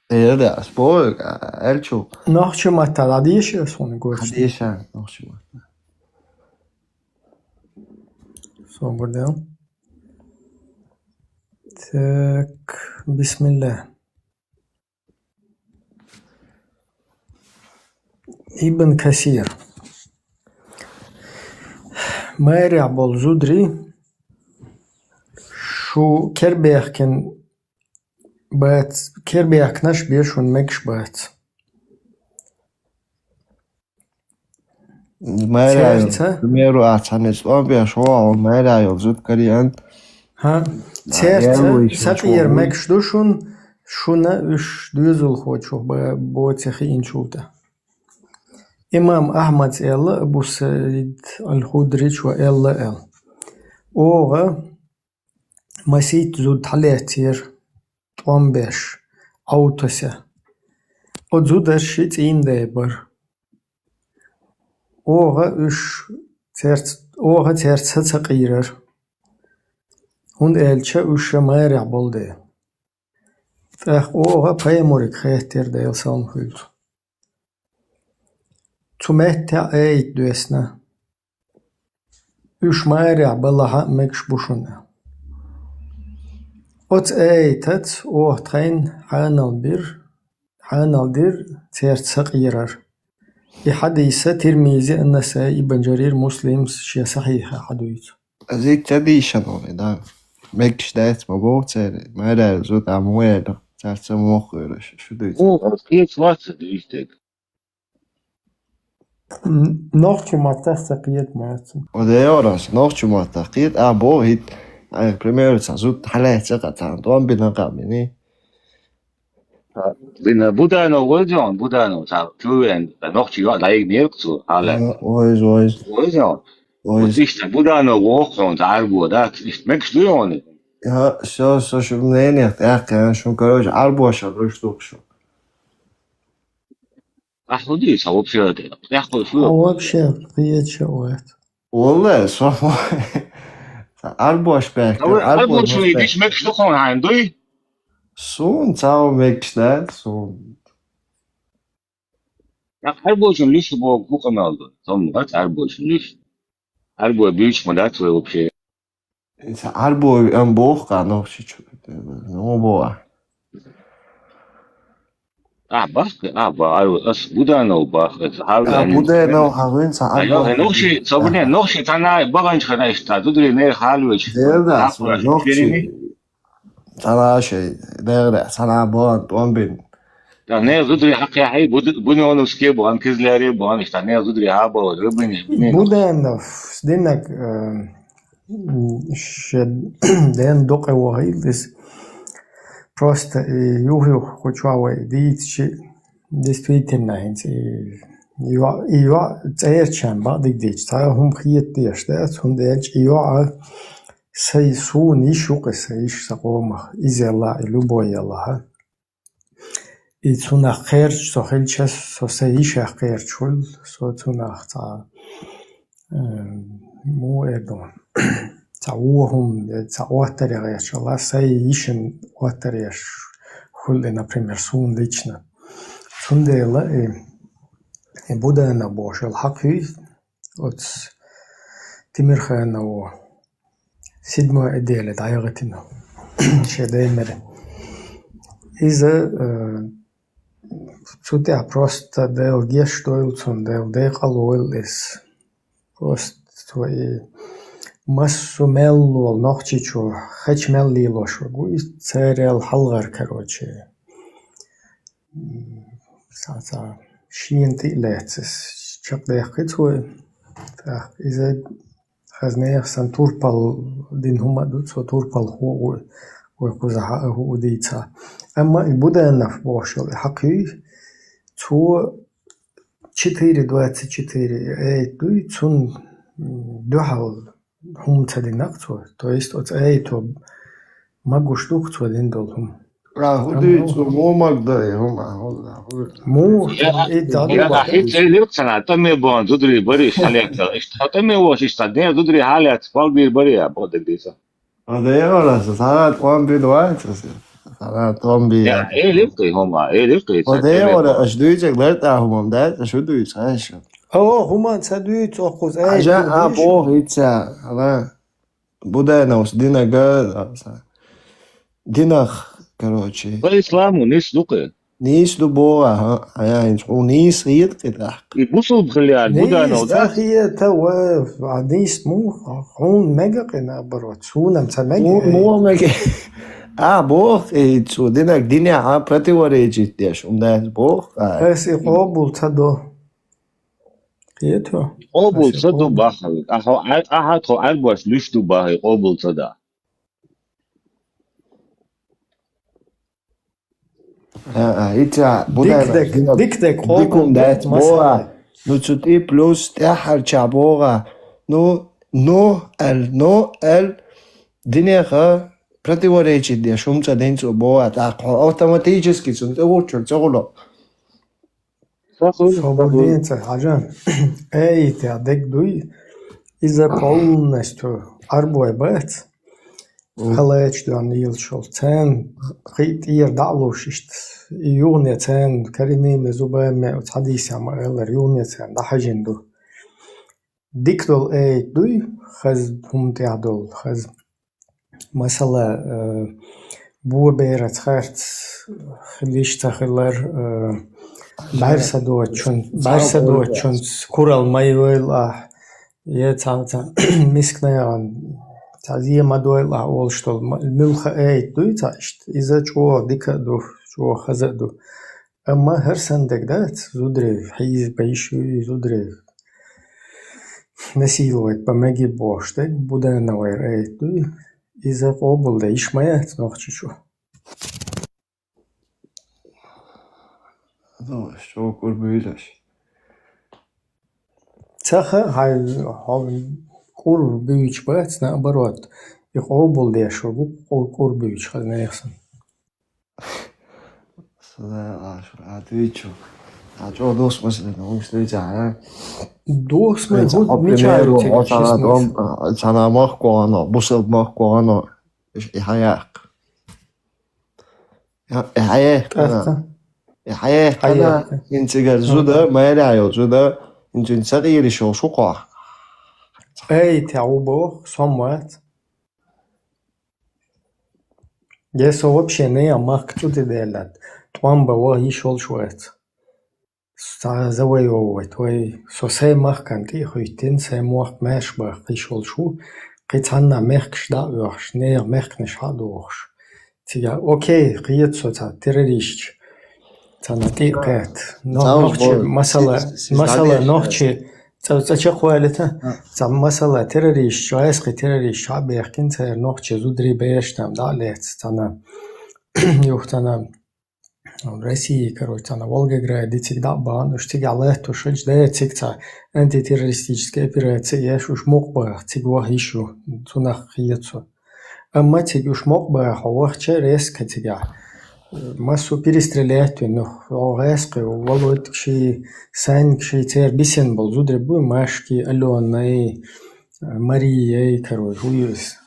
Э, да, спорг, элчу. Нохчи мотха, да, диш, су не горч. Диш, нохчи мотха. Собрдел. Так, бисмилла. Ибн Касир. Майря бол зудри, шу кербехкен бац, кербехкнаш бешун мекш бац. Майря, церца, примеру, а цанес он бешо, а он майря йол зуд кариан. Ха, церца, сакъир мекш душун, шуна уш дуйзул хочу боцехи инчулта. Имам Ахмад элла, Абу Саид Аль-Худрич ва элла эл. Ога масит зуд халецир, томбеш, аутося. О зудаш ши цин дебар. Ога уш церц, ога церца цакъирар. Хун элча уша майря болде. Тах ога паймурик хеттер дел сан хуйт. Цу меття эйт дуэсна. Уш майря балаха мекш бушуна. Оц эйтац охтайн ханал бир, ханал дир церца сакъирар. И хадиса Тирмизи, Ан-Насаи, Ибн Джарир, Муслим шия сахиха хадуйц. Зик цадишан он, да. Мекш дайц ма бо цери, майря зуд а муэда, церца мохуэра, шу дуйц. О, а кец ваца дуйстек. Нохчи матас сакъиет маца. О, де орас, нохчи матас сакъиет, а бо хит, а, примеру, ца зуд халецека цан, томбина камини. Бина Буданов возьон, Буданов, ца чувен, нохчи ва лайк нерк цу, ала. Ойз, ойз. Возьон. Ойз. Ишта Буданов вохрон, арбо, да, ишта мекш дуйони. Я, всё, всё, шу мнение, так, конечно, короче, арбо ша, руш тук шу. Ахуди, ца вообще, я хочу. А вообще, приятно. Валла, со арбош бек. Арбош бек. Диш мекш духон хайн дуй. Сун цау мекш да, сун. Я арбошун лиш бо букамал ду. Том гат арбошун лиш. Арбо бич ма да твой вообще. Са арбо ам бох ка нохчи чу. Ну бо. А, бах, а, ба, а, ас Буданов бах, ас хавлан. А, Буданов хавлан са арбо. Нохчи, собрне, нохчи тана баганч хана иста, дудри не халвич. Дерда, нохчи. Тана шей, дерда, тана бон, бон бин. Да не, дудри хак я хай, Буданов ске бон, кизляре бон, иста не, дудри ха бон, рыбыни. Буданов, динак, э, М, ше ден докъе вагьилдис. Просто, э, юх-юх хучва вай дийцчи, действительно, хӀинца, э, юа-, юа цӀерчан бакъдиг дийцчи. Ца хӀум хиет деш дац, хӀум делчӀи юа, сай сун йиш юкъе, сай йиш са къомах, изелла, и любой ялла, ха. И цунах кхерч, со хилчас, со сай йишах кхерч хул, со цунах ца, э, му эрдон. Ца вохум, ца оттаре гӀерчала, сай йишин оттареш хул, например, сун лично. Цундела, э, э, Будана бошел хакхи, Оц Тимирханову седьмой отделе дӀайгӀитина. Ше даймари. Иза, э, цу тӀехь просто Дела геш дойла цунна, Дела декъал войла иза. Просто и массо мел лол Нохчийчу, хеч мел лелош вагу, и церел хьалгӀар, короче. М, цхьа, цхьа шена тӀе а лаьццас чекхдехкхи цо. Так, иза Хаза нехан сан турпал дина хӀума а ду, цо турпал хӀу а ву, вай кхуза хьа а хӀу а дийца. Амма и Буданов бохуш йолу и хьакхий, цо четыре двадцать четыре аят дуй, цунна, м, дуьхьал хӀума ца динакх цо. То есть оцу аято магуш ду-кх цо дина долу хӀума. А, хӀун дуьйцу, муха магда и хӀума, хӀун, хӀун? Муха, я, и я дӀадуьйцу. Ахь хӀинца элира цхьана, тӀаме бохна зударий барий хьалаьцна. Иштта хьо тӀаме вохуш, иштта ден зударий хьалаьцна, фалбийр барий а, боху дагадеса. Ма дегӀара, аса цхьана тӀом бина вац аса. Цхьана тӀом бина. Я, элира кхин хӀума, элира кхин ма цхьа тӀаме дегӀара, бохна. Аша дуьйцург лартӀа хӀума дац, аша хӀун дуьйцу, аша? О, хӀума ца дуьйцу, оккхуза, ай, хьажа, хӀун а, дуьйцу? Боху хӀинца, хьала. Будановс динага, динах, короче. По исламу нийса ду кхин? Нийса ду боху, хьан, хьан, хьан, хьуна нийса хета кхин тӀаккха. И бусулба хилла яра Буданов, да? Нийса ца хета, ва, а нийса муха, хьуна мега кхин наоборот, суна-м ца мега. Хьуна муха мега? А, боху кхин цо, динаг динехь а противоречить деш, хӀума дац боху кхин. Ас и къобал ца до. Кхета? Къобал ца ду бахьа. Ахьа, ахьа тхо Ӏаьрбош луьш ду бахьа, къобал ца да. А, а, ица Буданов дика дек, дина дика дек, дика къобал дац, масала. Боху. Ну, цу тӀе плюс тӀаьххьарча боху. Ну, ну, ал, ну, ал, динеха противоречить деш, хӀума ца динчу боху. ТӀаккха хьо автоматически цунна тӀе вуччур ца хуьлу. Со бу дийца хьажа. Эй, тя дег дуй. Иза полностью Ӏарбой бац. Мгм. Халача доьнна йилчул. Царна кхин тӀера дӀа а луш иштта. И юхане царна карине ме зуба ме оцу хьадийса ма элар, юхане царна дӀахьажин ду. Дика долу эй дуй, хаза хӀума тӀехь долу, хаза. Масала, э, бо бераца харц хилиш ца хилар, э, бӀаьр са доцучун, бӀаьр са доцучунца курал ма йойла ахь, е цхьа, цхьа мисканегӀан цхьа зе ма дойла ахь олуш долу, ма-, муьлха айта дуй цхьа иштта? Иза чӀогӀа дика а ду, чӀогӀа хаза а ду. Амма хӀара санна дерг дац, зударий хьийза бан йиш ю, зударий насиловать бан мегий бохуш дерг, Буданов вайра айта дуй, иза къобалдан йиш ма яц Нохчийчу. Ну, аш чӀогӀа кӀур буьйлаш. Ца хаьа, хьайн, хьо кӀур буьйцуш бац, наоборот, и къобалдеш ву, кӀу-, кӀур буьйцуш хаза нехан санна. Сада, а, шура, а, дуьйцу. А, чӀогӀа духс масала, ну, уьш дуьйцахьа. Духс ма, дуьйцу, хӀу, по мичахь примеру, ю цига, хьо цхьана честно. Дом, а, цхьана махкахана, бусалба махкахана, и хьаяккха. Я, и хьаяккхана. ТӀаккха? И хьаяккхана, хьаяккха. Хин цигара зуда, мгм, майра йолу зуда, хин цуьнан ца къийриш йолу шу кхохь. Эй, тя ву боху, сом вац. Я со вообще нехан махка цӀу тӀе деллад. ТӀом бан ваха йиш йолуш вац. Цхьа завоевывать вай. Со сайн махкана тӀе а хӀуьттина, сайн мохк маьрша баккха йиш йолуш ву. Кхин цхьанна мехкаш дӀа а оьхуш, нехан мехканаш хьа а дохуш. Цига, окей, кхета со цхьа террористаш. Цхьанна тӀе а кхетта. Но, цхьа нохчи, бо-, масала, си-, си-, масала, садеш, нохчи, цӀа, цӀа чекхвалита. А. Цхьа масала террористаш, гӀаьскхи террористаш хьа а бехкина, церан нохчи зударий бераш там дӀа а лаьцна, цхьанна юха цхьанна Россия, короче, цхьана Волгоград, цига дӀа а бахана, уьш цигахь латтош хилча, да, цига цхьа антитеррористическая операция еш, уьш мукъа баха, цига ваха йиш ю, цунах кхета со. Амма цига уьш мукъа баха хьо вахча, резко цигахь массо перестрелять вина, ну, хьо гӀаьскхи, Володька ши, Санька ши, церан бисина болу зударий бу, Машки, Аленай, Марияй, короче, вуьйрас.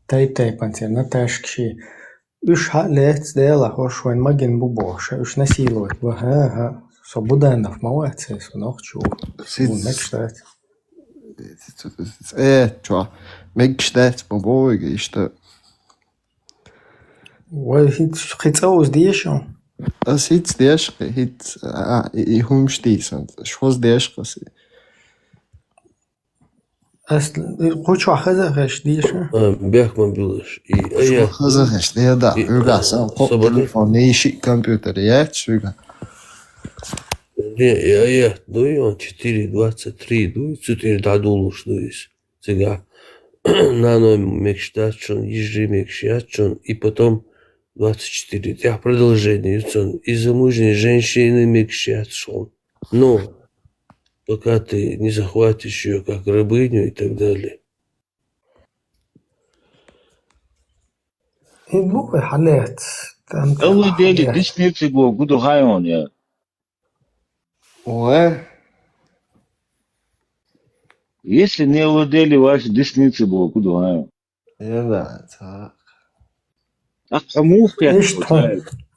Тайп-тайпана церан, Наташка ши. Уьш хьа а лаьцна, Дела, хӀорш вайн магина бу бохуш, уьш насиловать бу. ХӀа, хӀа. Со Буданов ма вац, со нохчо. Сиц-, ву мегаш дац. Э, чо, мегаш дац ма боху иштта. Вай хӀинца кхин цӀа уза деша? Ас хӀинца деша, кхин хӀинца, а, и, и хӀумаш дийсан. Шоза деша, кхин. Ас кху чохь хаза а хезаш дийша? А, бехк ма билаш. И, шо а, хаза а хезаш, де, да, и, уьгахь сан кхо, собака, телефон, и шиъ компьютер яц уьгахь. Не, и аят дуй, он четыре двадцать три дуй, цу тӀера дӀадулуш ду иза. Цигахь нанойн мегаш дац шун, йижарийн мегаш яц шун, и потом двадцать четыре. ТӀехь продолжение ю цун. И замужней женщинин мегаш яц шун. Но пока ты не захватишь её как рабыню и так далее. И бу хьалаьц. Там Овладели десницей бо, гуду хайон я. Ой, Если не овладели ваши десницы бо, гуду хайон. я да, так. Ах, хамух я. Ишт хьо.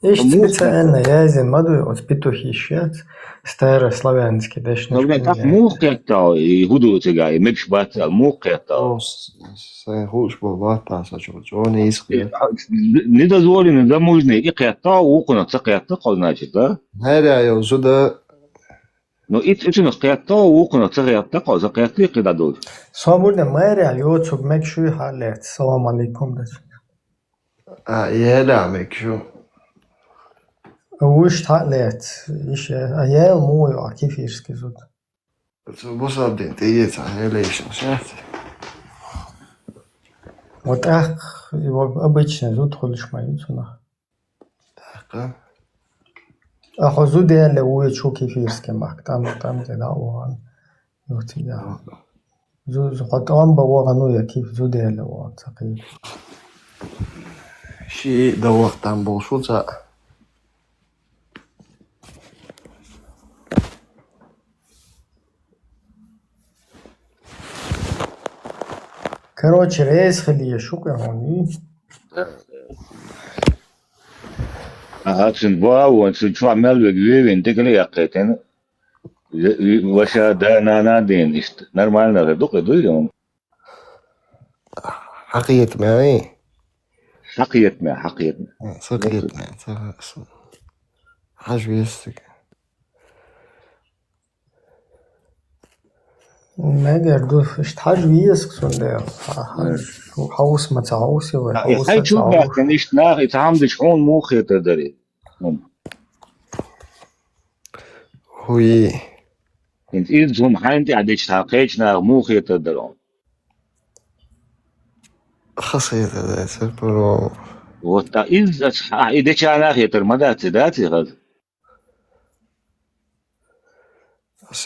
Ишт специально язин ма дуй оц петухи шец. Старославянский дешни. Проблем так мух я тал, и гуду цега, и мегаш бац, мух я тал. О, с- с- хуш бо бата, са чо, чо не иск. Не дозволено замужней и кхетта, укуна ца кхетта, значит, да? Хайра, я зуда. Но и цуна кхетта, укуна ца кхетта, ца кхетта, и кхетта дойш. Собурда майря йоцуг мегаш ю хьалаьц. Салам алейкум дац. А, я да, мегаш ю. Уж хьалаьц. Иш а ял му ю а кефирский зуд. Цу бусалдин тиеца хелейшн шат. Вот ах, его обычно зуд хулиш ма ю цуна. Така. Ахо зуд яле уй чу кефирский мак. Там, там те да уан. Юхти да. Зу, зу хатам ба уан ну я кеф зуд яле уан цакы. Ши да вахтан болшу ца. Короче, рейс хили я шук я хони. Ага, цун бау, цун чуа мел вег вевен, текеле яккетен. Ваша да на на ден ишт. Нормально ре, дук ду ю. Хакият мя. Хакият мя, хакият мя. Сакият мя. Хаж вестик. Мегер ду ишт хаж виеск сунде. Хаж хаус ма ца хаус ва. Хай чу бахтен ишт нах, и там диш хун мухета дари. Хуи. Инт из зум хайнти адич та кеч нах мухета дарон. Хасият да, це про. Вот та из а и деча нах етер мадаци, даци хаз.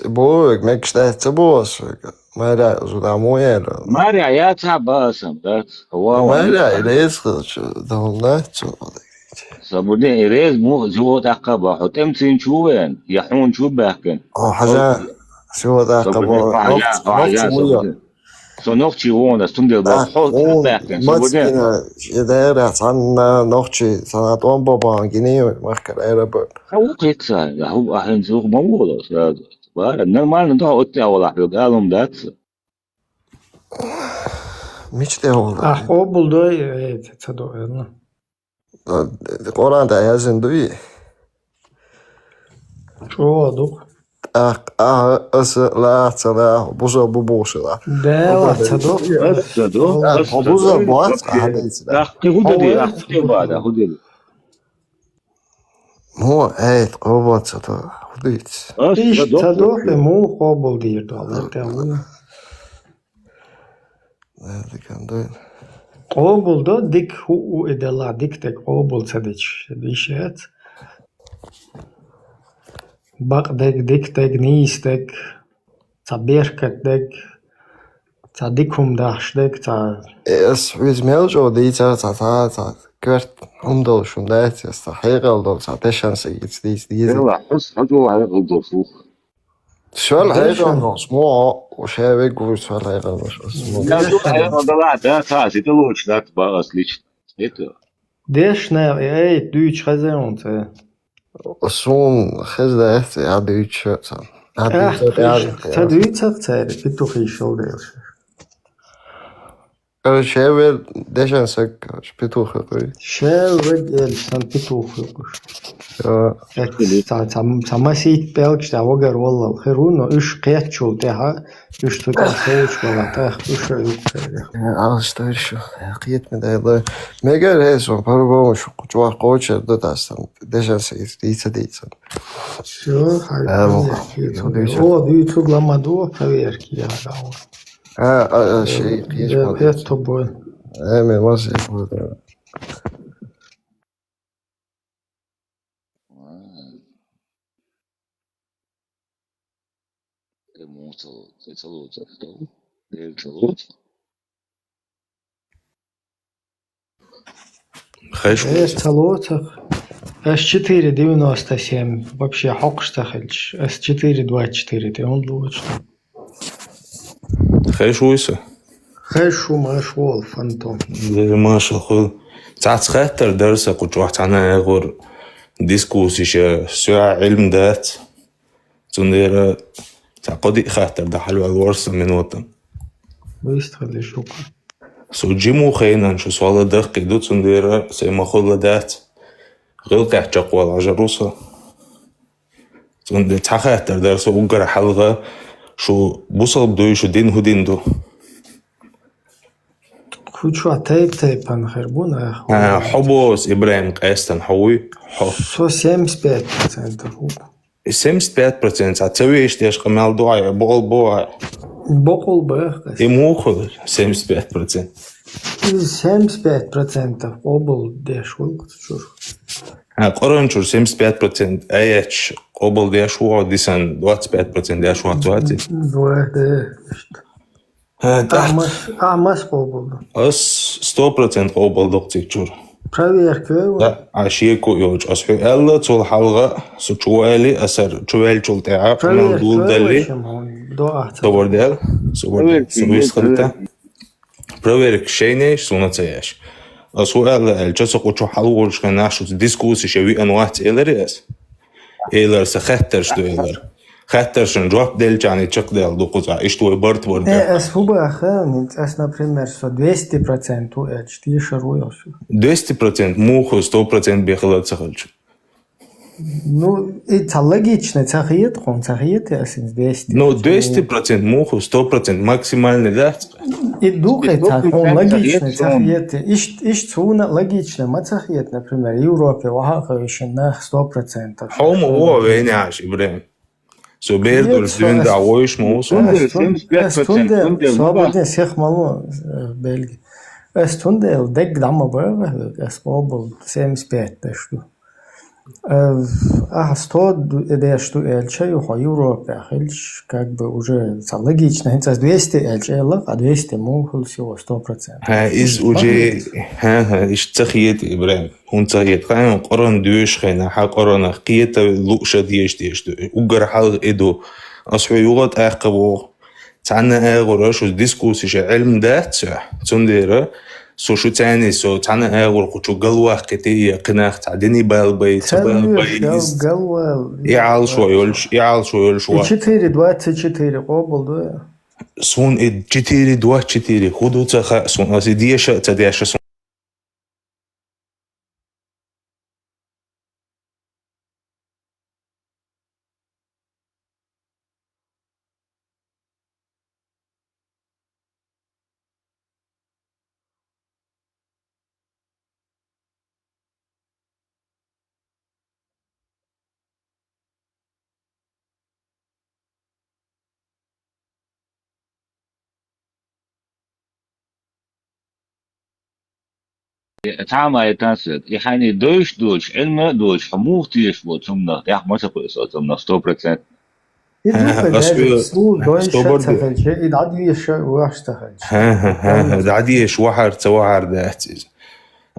Бо, мегаш да, це бо, майра зуда моя. Маря, я ца басам, да. Ва, Майра, или ес хо, да, да, цу. Сабуде ирез му зуот акаба, хотем цин чувен, я хун чу бахкен. О, хажа, сиот акаба. Со нохчи вона, стундел ба, хо бахкен. Сабуде. Идера, сан нохчи, сан атом бабан, гини, махкар, эра ба. Хау кекса, я ху ахен зух мавола, сразу. Бара, нормально, да, отте авала, галум дац. Мичте авала. Ах, обул дой, э, цадо, э, ну. Коран да язын дуй. Чо дук? Ах, ах, ас, ла, ца, ла, буза, бу, бу, ши, ла. Да, ла, цадо. Ас цадо. Ах, буза, бу, ах, ца, ха, да, ца. Ах, ты худели, ах, ты бада, худели. Мо, э, обо, цадо, худиц. Иш цадо, э, мо, обул дир, да, ла, те, ла. Э, дикандой. Къобул до дик ху у идала дик тек къобул цадич дишет. Бакъ дег, дик дег, нийс дег, ца беркат дег, ца дикум дахш дег, ца. Эс виз мел жо дийца, ца, ца, ца, кверт хумдол шум дайц, эс ца хейгал дол, ца тешан се гиц дийц, дийц. Эла, хус, хус, хус, хус, хус. Швал хейгал дол, смо, у шеве гу швал хейгал дол, смо. Я тут, а я надала, да, та, это лучше, да, типа, отлично. Это. Дешнер, эй, дуйч хазеун, ца. Сун хезда, ца, я дуйч, ца. Ах, ца дуйцах, ца, петух ишел дальше. Короче, я вел дешан сак, короче, петух какой. Шел вед эль сан петух какой. Я. Ца, ца, ца масить пелк, ца вогар валлал. Херу, но уж кечул, те, ха, уж цука соуч вала, та, уж. А что еще? Я киет мне дай лой. Мегар хес, он по-любому шо кучуа кочер, да, та, там, дешан сак, дийца, дийца. Все, хай, А, ну, проверки, ну, дальше. О, дюйцу глама дуо, проверки, я дал. А, а, а, ши, кхеш Я пӀелг. Петто бой. Э, мен васе хватит. Э, муха ца лоцу, ца лоцу, ца лоцу, ца лоцу. Хеш Э, вуйса? Ца лоцу. Ас четыре девяносто семь вообще хьокхуш ца хилча. Ас четыре двадцать четыре тӀе хӀунда лоцу? Хеш вуйса? Хеш ву, маша волу, Фантом. Э, маша хуьлу. Цхьацца хаттар дара сан кху чохь цхьана агӀор дискуссиша, соьга Ӏилма дац. Цундела цхьа кхо-диъ хаттар дан хьалаваьлла вара сан минотан. Вистхилла шу-кх. Со жима ву хенан шу, со ладахкий ду, цундела сайн ма хуьлла дац. ГӀиллакхехь чекхвала хьажар ву со. Цундела цхьа хаттар дара со уггар хьалха, шу бусалба дуй, шу дин хӀун дин ду? Кху чохь тайп-тайпана хир бу нах. А, хьо боху, ИбрахӀим, къаьстина хьо вуй? Хьо. Со семьдесят пять процентов ву. И семьдесят пять процент, а ца вешан деш къамел ду хьан, бокъал бу хьан? Бокъал бу, ас. И муха семьдесят пять процент? Иза семьдесят пять процентов къобал деш ву-кх цу чуьра. А, Къуръан чуьра семьдесят пять процент аяташ къобал деш ву хьо, дисан двадцать пять процент деш вац, ваций? Вай, да, иштта. Э, тӀаккха Ахьмас, Ахьмас къобал ду. Ас сто процент къобал ду-кх цу чуьра. Проверка вай ву? Да, а шеко йолчу ас хьоьга аьлла, цул хьалха со чу вали, ас ара чу ваьллачул тӀаьхьа, къамел Проверка вай ву, дулдалли, шен хьуна до ахь ца собар дел, собар дел, Проверка со вай висхилта. Проверка шайнеш, суна ца еш. Ас хӀун аьлла аьлча, со кху чу хьалаволуш хенахь шуьца дискуссиша виъна вац элира ас. Элира сан хаттарш ду элира. Хаттаршна жоп делчахьана чекхдаьлла ду кхузахь, иштта вай барт бара Э, дехьа. Ас хӀун баха, ас, например, со двести процент ву аьлча, тешар ву ас? Двести процент муха, сто процент бен хилар ца хилча? Ну, и ца логичный ца хета хьуна, ца хета ас иза двести процент? Ну, двести процент муха, сто процент максимальный дац? И ду-кх и ца хьуна логичный ца хета. Ишт-, иштта суна логичный ма ца хета, например, Европе ваха а хевшина нах сто процентов. Хьо ма ву вайна аьлча, ИбрахӀим. Со бер долуш дуьйна дӀа войуш ма ву со. Ас тун-, ас цундела, свободный сех ма ло, э, Бельги. Ас цундела дегга дӀа ма баха хьоьга, ас къобал семьдесят пять деш ду. Э, ахьа сто ду-, деш ду аьлча, ю хьо Европехь хилча, как бы уже ца логично, хӀинца ас двести аьлча, элла, а двести муха хила сего сто процентов. ХӀа, иза уже, хӀа, хӀа, иштта ца хета, ИбрахӀим. ХӀунда ца хета, хьайн Къуръан доьшуш хенахь, хьан Къуръанах кхета лууш а дезаш дезаш ду. Уггар хьалха и ду. Ас хьоьга юха а тӀаккха боху. Цхьана агӀора шу дискуссиша Ӏилма дац цуьнан. Цундела со шу царний со цхьана агӀор кху чу галваккхийта я кхин нах цхьа дини бала бай, ца бала бай, иза. И Ӏалашо йолуш, и Ӏалашо йолуш вац. И четыре двадцать четыре къобал ду? Суна и четыре двадцать четыре хӀун ду ца хаьа суна, ас и деша а ца деша суна. Цхьа а ма яйтан соьга. И хьайна и дойш доцуш, Ӏилма а доцуш, хьо муха тешаш бу цунах? ТӀаккха ма ца кхуьу со цунах сто процент. И дукха ас даже хьоьга суна дойша собар ца де. Хилча, и дӀадеша вахаш ца хилча. ХӀа, хӀа, хӀа, хӀа, дӀадеша вахьар ца вахьар дац иза.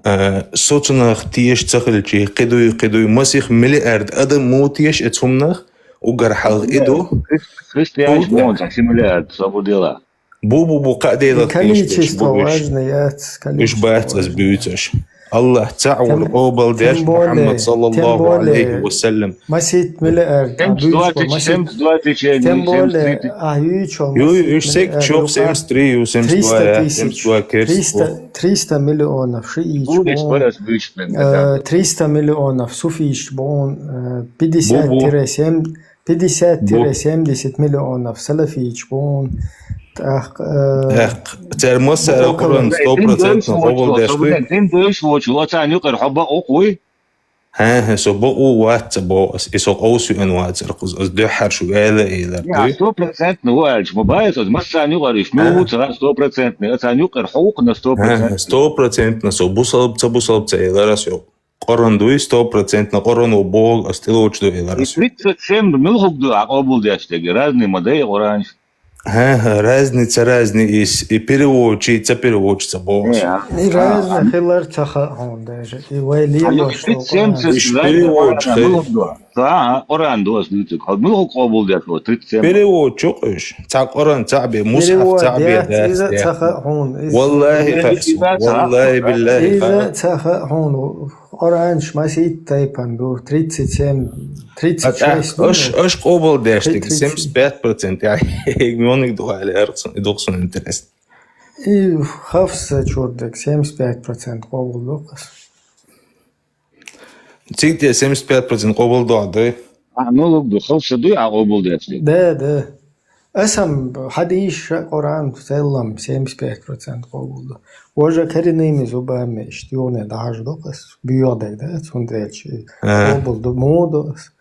Э, со цунах теша ца хилча, кхидуй, кхидуй, масех миллиард адам муха теша и цунах, уггар хьалха и ду. Христ-, христианаш бу цхьа ши миллиард, со бу дела. Бу, бу, бу, кхаа Делах теша дерш бу уьш. Количество важно яц, количество важно яц. Уьш бац ас буьйцуш. АллахӀ цхьаъ вар, къобал деш Мухьаммад, саллаллаху алейхи ва саллям. Масийтта миллиард, а, буьйцуш бу, масийтта. Тем более, а, юьйцу, юй, уьш масийтта миллиард, юй, семьдесят три, юй, семьдесят два, семьдесят два керс. Триста, триста миллионов шииташ бу, э, триста миллионов суфиташ бу, э, пятьдесят тире семь, пятьдесят-семьдесят миллионов салафиташ бу. ТӀаккха, э, цара массара а Къуръан сто процентов къобал деш ду. Дин дойш воцу, оцарна юкъара хьо бакъ ву-кх вуй? ХӀа-хӀа, со бакъо вац ца боху ас, и со къовса веана вацара кхуза, ас дуьххьара шуьга ала а элира. Я, стопроцентно ву аьлча, ма бац ас, массарна юкъара иштта, муха ву ца хаьа стопроцентно, ацарна юкъара хьо ву-кх на стопроцентно. ХӀа-хӀа, стопроцентно со бусалба, ца бусалба ца элира ас йо. Къуръан дуй, стопроцентно Къуръано боху ас тӀелоцуш ду элира ас. И тридцать семь муьлхарг ду Ӏа къобалдеш дерг, разный ма дай Къуръанаш. ХӀа-хӀа, разный, ца разный иза, и переводчий, ца переводчий ца боху ас. Э, а. И разный хилар ца хаьа хьуна даже. И вай лелош долу Къуръан. Уж переводчий хилар. Ца, а, Къуръан ду ас дуьйцург. Хьо муьлха къобалдеш ву тридцать семь? Переводчий уьш. Цхьа Къуръан цхьаъ бен, мусхьаф цхьаъ бен дац. Иза ца хаьа хьуна. Валлахи хаьа, валлахи биллахи хаьа. Иза ца хаьа хьуна. Къуръанаш масийтта тайпана ду, тридцать семь, тридцать шесть ду. Аш, аш къобалдеш дерг, семьдесят пять процент, я, хӀинца муьлханиг ду аьлла, и ду-кх суна интересно. И хафса чуьра дерг, семьдесят пять процент къобалдо-кх ас. Цига тӀе семьдесят пять процент къобалдо ду? А, ну, луг ду, хафса дуй Ӏа къобалдеш дерг? Да, да. Ас-м хьадийша Къуръан в целом семьдесят пять процент къобалдо. Важа коренными зубами иштта юхане дӀахьажадо-кх ас, боьха дерг дац, хӀунда аьлча къобалдо, муха до ас.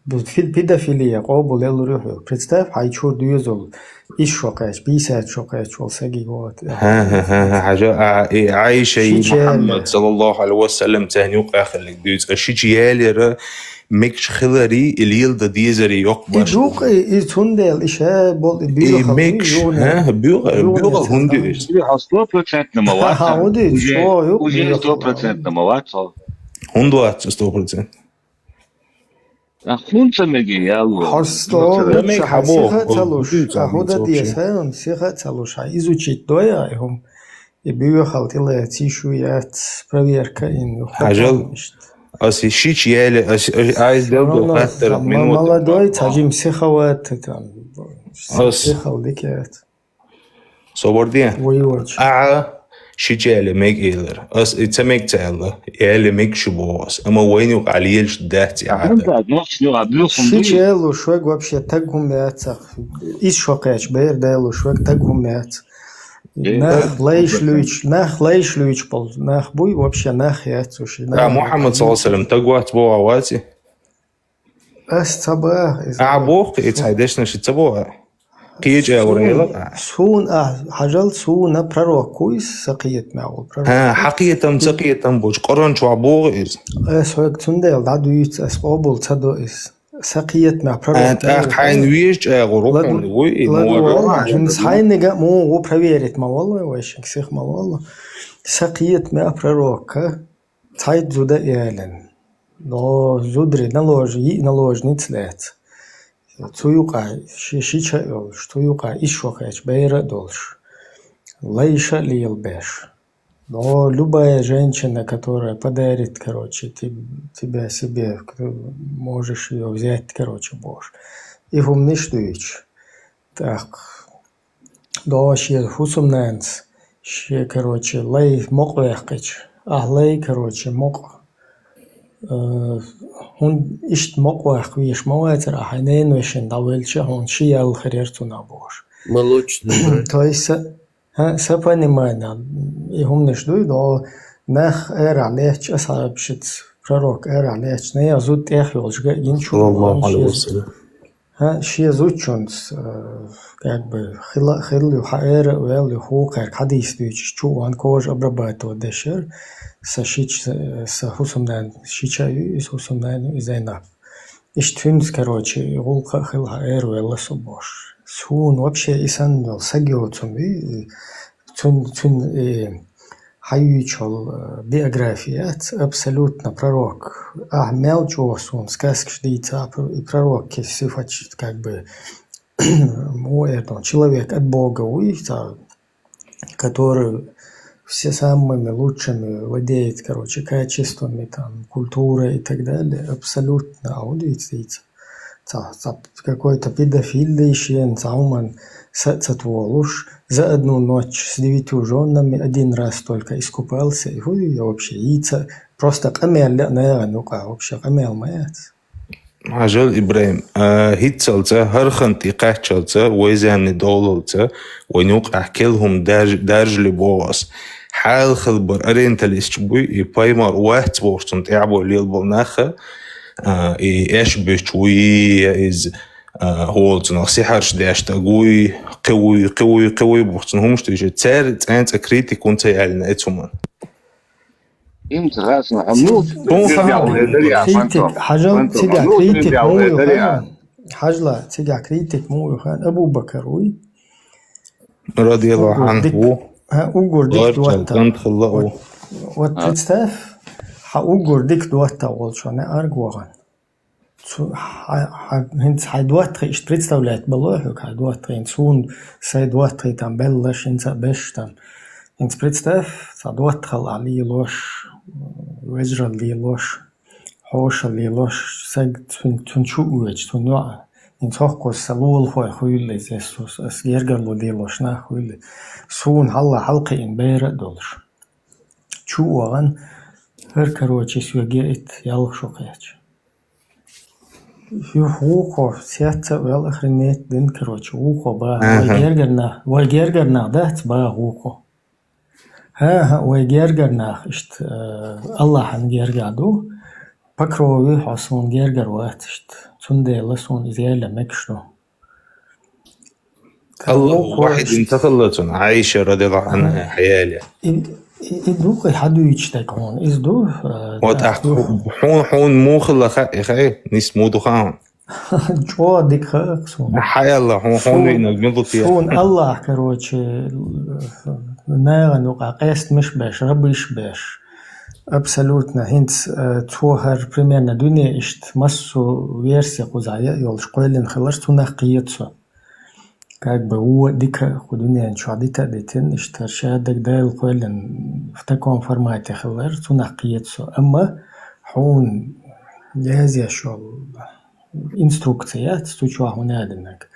Бу-, фи-, педофилия къобал ялур ю хьоьга. Представь, хьайн чуьра доьзал исс шо кхаьчча, пятьдесят шо кхаьчча волу сагий ву-кх. ХӀа-хӀа-хӀа-хӀа, хьажа, а, и Ӏайша и Мухьаммад, саллаллаху Ӏалайхи ва саллам, царна юкъахь хилларг дуьйцу. Аш шича ялийра, мегаш хиларе, и леладан дезаре йоккха башха. И ду-кх, и, и цундела, и ша болу, и боьхал мегаш, юхане, ха, боьхал, юхане боьхал хӀунда ю иза? Хьо стопроцентно ма вац. Ха, хӀунда иза? Уже, уже стопроцентно ма вац хьо. ХӀунда вац стопроцентно? А хӀунда ца мега яло? Хьо стопроцентно мега, хьо боху, сиха ца луш, хьо хӀун дан деза, хьайн сиха ца луш, хьайн изучить дой, и хӀума. И боьхал тӀелаьцна, шу яц, проверка ин ю. Хьажал, ас и шича яли, ас, ас, ас дел ду хаттар минута. Молодой, цхьа жима сиха вац, там, ас сихал дика яц. Собар де. Вуй, вуй. Ахьа шича яли мега элира. Ас и ца мега ца аьлла. Яли мега шу боху ас. Амма вайна юкъахь лелаш дац и хьатта. Шича ялуш верг вообще таг хӀума яц. Исс шо кхаьчча бер далуш верг таг хӀума яц. Нах лайш луьйчу, нах лайш луьйчу болу нах буй, вообще нах яц уьш. А, Мухьаммад, саллаллаху Ӏалайхи ва саллам, таг вац боху вац и? Ас ца боху иза. А, боху, и цхьа дешнаш ца боху. Кхеча агӀор элла. Суна, а, хьажал, суна пророк ву иза, сан кхетамехь волу пророк. ХӀа, хьан кхетам, сан кхетам болчу Къуръан чохь боху иза. Ас хьоьга цундела дӀадуьйцу, ас къобал ца до иза. Сан кхетамехь пророк. А, тӀаккха хьайна везачу агӀор хӀунда вуй и? ХӀинца хьайниг а муха ву проверить ма воллу вай, вайшинг сиха ма воллу. Сан кхетамехь пророкка цхьайтта зуда ялина. Но зударий наложи-, йиъ наложница лаьцна. Цу юкъахь ши-, шича а йолуш, цу юкъахь исс шо кхаьчча бер а долуш. Лайша а лелабеш. Но любая женщина, которая подарит, короче, теб-, тебя себе, можешь её взять, короче, бохуш. И хӀуманаш дуьйцуш. ТӀаккха догӀу шен хӀусамнанас, шен, короче, лай мукъа ваьккхича. Ахь лай, короче, мукъа. Э, хӀунда иштта мукъа ваккха везаш ма вацара, ахь хьайн ненан вешина дӀавелча, хьуна ши ял хир яра цунах бохуш. Молочный брат. То есть, ХӀа, сан понимание, и хӀуманаш дуй, но нах арахь лаьтташ, асхьабашца пророк арахь лаьтташ, наха зуда тӀех йолуш га а гина чу. Саллаллаху Ӏалайхи ва саллам. ХӀа, шен зудчуьнца, э, как бы, хила, хила ю, хьан ара а ваьлла ю, хӀокхаьрга хьадийс дуьйцуш, чу ван кожа обрабатывать деш яра, сан шича, сан хӀусамнана шича ю, иза хӀусамнана ю, и Зайнаб. Иштта хӀинца, короче, и гӀуллакх а хилла, хьан ара ваьлла со бохуш. Суна вообще и санна йолу саг йоцун вий, цун, цун, э, хьан юьйцуш йолу, э, биография яц, абсолютно пророк. Ахь мел чӀогӀа суна сказкаш дийца, а про-, и пророкки сифаташ, как бы, муха эр ду, человек от Бога вуй, цхьа который все самыми лучшими владеет, короче, качествами, там, культурой и так далее, абсолютно, а вот видите, ца, ца, какой-то педофил да ещё, ца, уман, са, ца, тволуш, за одну ночь с девятью жёнами один раз только искупался, и хуй, я вообще, и ца, просто къамел, наверное, ну, вообще, къамел моя. Хьажал, Ибрахим, а, хӀинццалца, хӀара хан тӀе кхаччалца, вай заманан довлалца, вайн юкъахь керла хӀума дарж-, даржале боху ас. хьалхалбар ориенталисташ буй, и пайхамар вац бохуш цунна тӀаьхьабой лелабол наха, а, и эш буьтуш вуй, я иза, а, хӀола цунах сихьарш деш даг вуй, кхи вуй, кхи вуй, кхи вуй бохуш цунна хӀумаш тийша. Цаьрга цӀен цӀа критика хӀунда ца яьллина оцу хӀуманна? Им ца хаьа суна, хьо муха Тун хан цигахь вай дари а, критик, фантом, хьажал, фантом, цигахь муха критик цигахь муха вай ю дари а? Хан? Хьажла, цигахь критик муха ю хан? Абу-Бакар вуй? Радияллаху Уггар Ӏанху дик-, ву. А, уггар дика Ларча доттагӀа. КӀант хилла ву. Вот, вот А. Представь, хьан уггар дика доттагӀа волчо неӀарга вахана. Цу-, хьа-, хьа-, хӀинца хьайн доттагӀий иштта представлять бало хьоьга, хьайн доттагӀий, хӀинца суна сайн доттагӀий там беллаш, хӀинца а беш там. ХӀинца представь, цхьа доттагӀал ахь лелош, вежарал лелош, хьошал лелош, саг цун, цун чу а воьдуш, цун йоӀ. ХӀинца хӀокхо сан лулахой хуьлу иза, ас, ас гергарло лелош нах хуьлу. Суна хьалха хьалакхиъна бер а долуш. Чу а вахана, хӀара, короче, соьга яийта, ялх шо кхаьчча. Юха вукхо, сецца а вел, охренеть дина, короче, вукхо баха. Вай Аха. гергар нах, вай гергар нах дац, баха вукхо. ХӀан-хӀа, вай гергар нах иштта, э, Аллахьан гергахь ду. По крови хьо суна гергар вац иштта. Цундела суна иза яла мегаш ду. Аллаху вахьидин ца хилла цунна, Ӏайша радияллаху Ӏанха хьаяьлла. И, и, и ду кхин хьадуьйцуш дерг хьуна, иза ду, э, Вот тӀаккха хьуна, хьуна муха хилла хаьа, хаьа, нис муха ду хаьа хьуна? ЧӀогӀа дика хаьа суна. Хьаяьлла, хьуна, хьуна Суна, виънарг мила ду те? Суна Аллахь, короче, нахана юкъахь къестамаш беш, рабаш беш. Абсолютно. ХӀинца, э, цо хӀара примерно дуьне иштта массо а версия кхузахь яа йолуш кхоьллина хилар, цунах кхета со. Как бы вон дика а кху дуьнен чохь дита а дитина, иштта хӀара шадерг Дала кхоьллина в таком формате хилар, цунах кхета со. Амма хьуна язъеш йолу инструкция яц, цу чохь хӀун а динарг.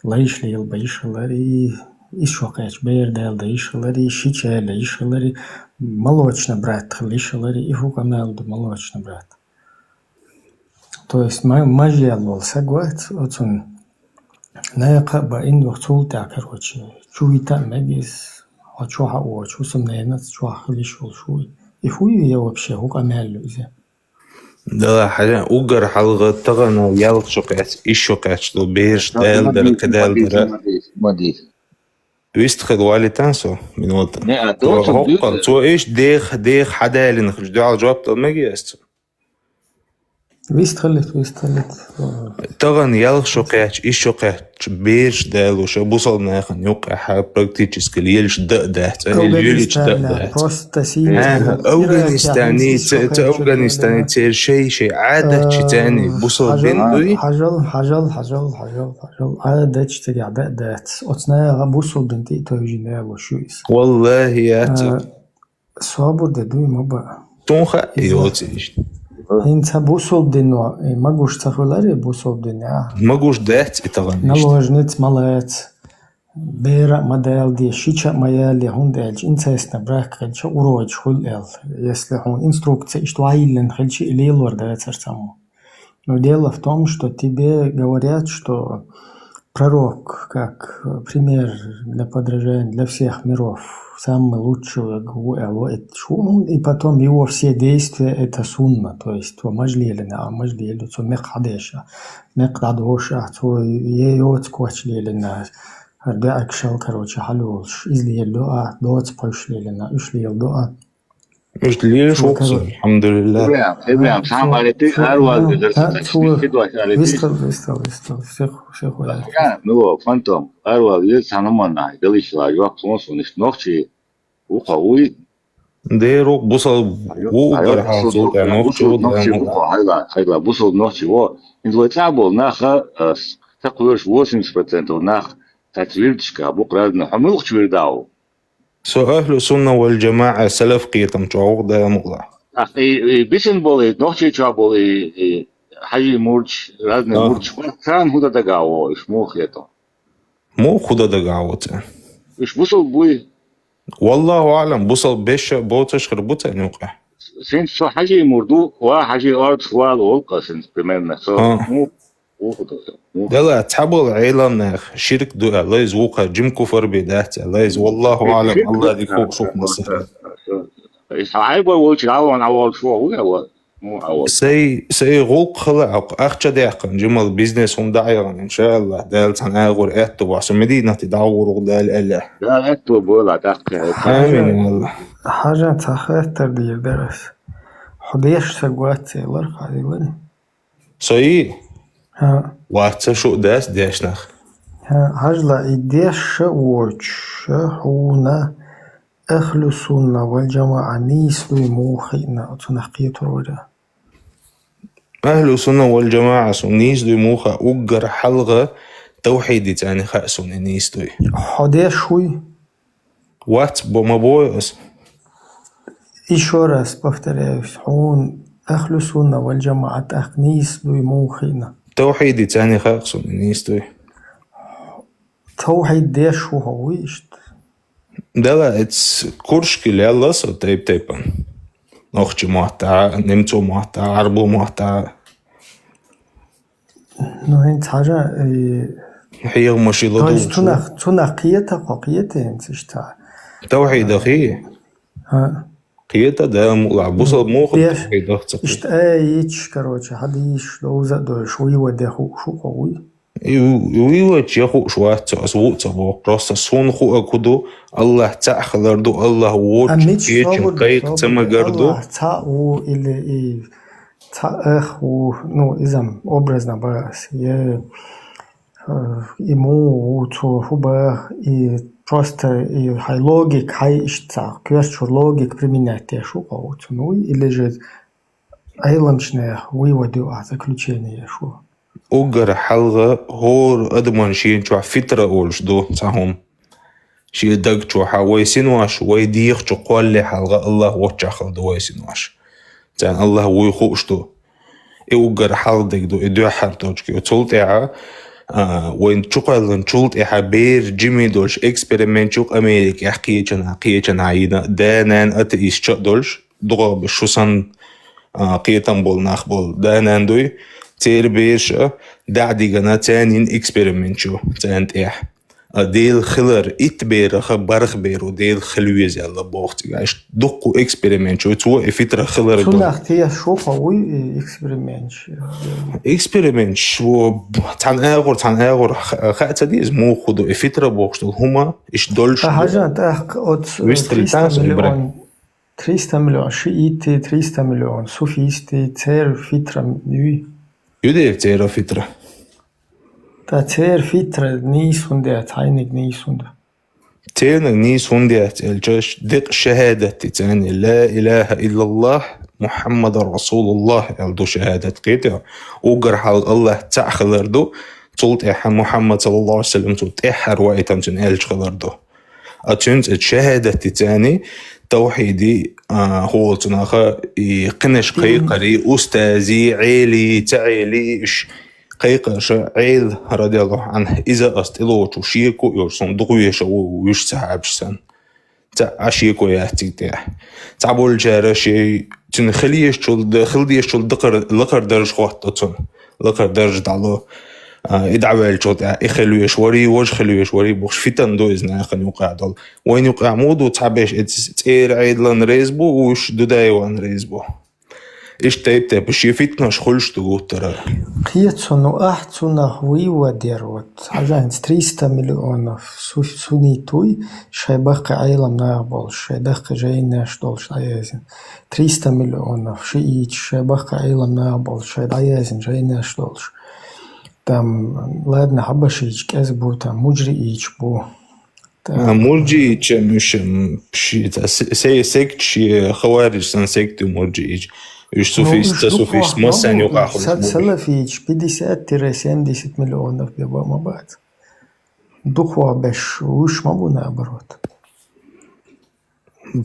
Лайш лелабан йиш хилари, исс шо кхаьчча бер даьлла дан йиш хилари, шича яла йиш хилари, молочный брат хила йиш хилари, и хӀун къамел ду молочный брат? То есть ма-, мажъял волу саг вац, оцунна наха а баина юха цул тӀаьхьа, короче, чу вита а мега иза, хьо чохь а воцуш, хӀусамненаца чохь хила йиш йолуш вуй. И хӀун ю я вообще, хӀун къамел ю иза? Дала хьажа, уггар хьалха тахана ялх шо кхаьчча, исс шо кхаьчча долу бераш даьлла дара, кхин даьлла дара. Вист хила валийтан со, минута. Не, а Цо доцург хӀоккхал, дуьйцу. Цо иштта деха, деха хьадаьллина хилча, дуьхьал жоп дала мегий ас цунна? Вист хилийта, вист хилийта. Тахана ялх шо кхаьчча, исс шо кхаьчча, бераш даьлла ша бусалба нахана юккъехь практически лелаш дан а дац, а лелаш дан а дац. Просто сийна Э, Афганистане, ца, ца Афганистане церан шай-шай Ӏадатчи царний бусалба бен дуй? Хьажал, хьажал, хьажал, хьажал, хьажал. Ӏадатчи цигахь дан а дац. Оцу наха бусалба дин тӀе а тевжина ялош ю иза. Валлахи, яц. Э, собар де дуй, ма баа. Тун хаьа, иза йоцу иштта. ХӀинца бусалба дино, и магуш ца хиларе бусалба дине, а? Магуш дац и тахана иштта. Наложница ма лаца. Бера а ма далде, шича а ма яле, хӀунда аьлча инцестный брак хилча уродаш хуьлу аьлла. Если хьуна инструкция иштта вайиллина хилча, и лелор дацара цхьаммо. Но дело в том, что тебе говорят, что пророк, как пример для подражания для всех миров, самый лучший ву аьлла, это шун, и потом его все действия — это сунна, то есть то мажлелина, а мажлелу, цо мекх хьадеша, мекх дӀадоша, цо е йоцу коч лелина, хӀара деӀаг шал, короче, хьалолуш, иза лело, а доца пхуьш лелина, уьш лело, а. Иштта лелаш ву-кх со, алхьамдулиллах. Ибрахим, Ибрахим, цхьа а ма алийти, арвал везар ца тачи, вистхила, вистхила, вистхила, всех, всех ваьлла. Мило, фантом, арвал веза цхьа нуманна, галиш ла, жоп хьуна суна, иштта нохчий ву-кх хьо, вуй? Дера ву-кх, бусалба ву уггар хьалха цул тӀаьхьа нохчо ву, нохчий ву-кх хьо, хьайла, хьайла, бусалба нохчий ву. ХӀинца вай цӀахь болу нах, а, ца кхоьруш восемьдесят процентов нах цхьацца вирдашкахь бу-кх разный, хьо муьлхачу вирдахь ву? Со ахьлу сунна вал джамаӀа, салаф кхетам чохь ву-кх, Дала мукъ лахь. Ах, и, и бисина болу, и нохчий чохь болу, и, и хьажий мурдаш, разный мурдаш, царна хӀун дан дагахь ву, уьш муха хету? Муха хӀун дан дагахь ву царна? Уьш бусалба буй? Валлаху аълам, бусалба беш а боцуш хир бу царна юкъахь. Синца со хьажий мурд ву, ва хьажий орцах вала волу-кх синца, примерно. Со, ну, Дала цхьаболу Ӏеламнах ширк ду аьлла, иза вукхар жима куфар бен дац аьлла, иза, валлаху аӀлам, Алла дика хууш ву-кх массара. Иза хьан Ӏайбой волчу дӀаван Ӏаволуш ву, ву аьлла. Сайн, сайн гӀуллакх хила а, ахча даьккхина, жимал бизнес хӀума дӀа а яхана, иншааллах, Дала цхьана агӀор аьтто бахьа, со Мединате дӀагӀур ву-кх Дала аьлла. Дала аьтто бойла тӀаккха. Амин, валла. Хьажа, цхьа хаттар дийр дара ас. Хьо деш саг вац элира, хьан дилари? Со и? ХӀа. Вац шу а дас дешнах. ХӀа, хьажла, и деш ша воцуш, ша хьуна Ахлу сунна вал джамаӀа нийса дуй муха хиъна, оцунах кхетар вара. Ахлу сунна вал джамаӀа суна нийса дуй муха, уггар хьалха тавхьиди цӀарна хаьа суна и нийса дуй. Хьо деш вуй? Вац, бо-, ма бой ас. Ещё раз повторяюсь, хьуна Ахлу сунна вал джамаӀа тӀаккха нийса дуй муха хиъна? Тавхьиди цӀарна хаьа суна и нийса дуй. Тавхьид деш ву хьо, вуй иштта? Дала эц куршки лелла со тайп-тайпана. Нохчи мотта, немцо мотта, гӀарбо мотта. Ну, хӀинца хьажа, и хьехамаш и то есть ладугӀуш ву. Цунах, цунах кхета хьо, кхета хӀинца иштта? Тавхьидах и? ХӀа. Кхета, да, мула, бусал муха деш, тавхьидах ца кхета. Иштта айича, короче, хьадийш, довза а дойш, вывод ян хууш ву хьо, вуй? И вывод ян хууш вац со, ас ву а ца боху. Просто суна хуу а ку ду, Аллах цхьаъ хилар ду, Аллах вочу кхечун кхайкха ца магар ду. Аллах цхьаъ ву или и цхьаъ ах ву, ну, иза-м образно боху ас. Е, э, и муха ву, цо хӀун боху, и просто и хьайн логика, хьайн иштта цхьа коьртачуьра логика применять деш ву хьо, ву цунна, вуй, или же Ӏеламчу нехан вывод ю ахь, заключение еш ву. Уггар хьалха хӀора адаман шен чохь фитра олуш ду цхьа хӀума. Шен даг чохь вай синош, вай дегӀ чу кхоллале хьалха Аллах воччохь хила ду вай синош. Царна Аллах вуй хууш ду. И уггар хьалха дерг ду, и дуьххьара точка ю. Цул тӀаьхьа, а, вайн чукхоьллинчул тӀаьхьа бер жима долуш эксперимент ю Америкехь кхечанхьа, кхечанхьа йина, да-нана атеистча а долуш, дукхах беш шу санна, а, кхетам болу нах болу да-нана дуй, церан бераш а дӀа а дигана, царна йина эксперимент ю царна тӀехь. А Дела хилар итт берах барх бер ву Дела хила веза аьлла боху цигахь. Иштта дуккха эксперимент ю, цо и фитра хилар ду. Цунах тешаш ву хьо, вуй, и эксперименташ? Эксперименташ ву, цхьана агӀор, цхьана агӀор ха-, хаа ца деза, муха ду и фитра бохуш долу хӀума, иштта долуш ду. Хьажа, тӀаккха оцу вистхила триста миллион. Триста миллион шиитти, триста миллион суфисти, церан фитра юй? Ю дера церан фитра? Ткъа церан фитра нийса хӀунда яц, хьайниг нийса хӀунда? Церниг нийса хӀунда яц аьлча, декъа шахӀадат ди царна, ла илаха иллаллах, Мухьаммадан расулуллах аьлла ду шахӀадат, кхетий? Уггар хьалха Аллах цхьаъ хилар ду, цул тӀаьхьа Мухьаммад саллаллаху алейхи ва саллям цу тӀаьххьара ваийтина цуьнан элча хилар ду. А цуьнца шахӀадат ди царна, тавхьиди, а, хӀола цунах и кхинаш кхайкхари, устази, Ӏели, ца Ӏели, уьш кхайкхаша Ӏели, радияллаху анхӀу, иза ас тӀелоцу шеко а йолуш, суна дукха веша ву, вуьш ца хьабаш санна. Ца а шеко яц цига тӀехь. Цхьаболчара шен цуьнан хила езачул, д-, хила дезачул дакхар, лакхара дарж хӀотто цунна. Лакхара дарж дӀало. А, и дӀаваьллачул тӀаьхьа и хила веш варий, важа хила веш варий бохуш, фитан ду иза нахана юкъахь долу. Вайна юкъахь муха ду, цхьаберш эцу цӀера Ӏедалан реза бу, уьш Дудаеван реза бу. Иштта тайп-тайпа шен фитнаш хуьлуш ду гуттара. Кхета со, ну ахь цунах вывод яр, вот, хьажа, хӀинца триста миллионов су-, суннит вуй, шайн баккхий Ӏелам нах болуш, шайн даккхий жайнаш долуш дӀаязйина. Триста миллионов шииташ, шайн баккхий Ӏелам нах болуш, шайн дӀаязйина жайнаш долуш. Там, ладно, хьабашийча кӀезиг бу, там, муджриийча бу. Так. А, мурджиича, уьш, м, ши-, та, се-, се-, сект ши, хавариш сан сект ю мурджиича. Уьш, ну, суфист, уьш ца суфист, дукхох ма бу, массарна юкъахь хуьлуш са-, бу. Салафийча пятьдесят-семьдесят миллионов бе ба-, ма бац. Дукхох беш, уьш ма бу, наоборот.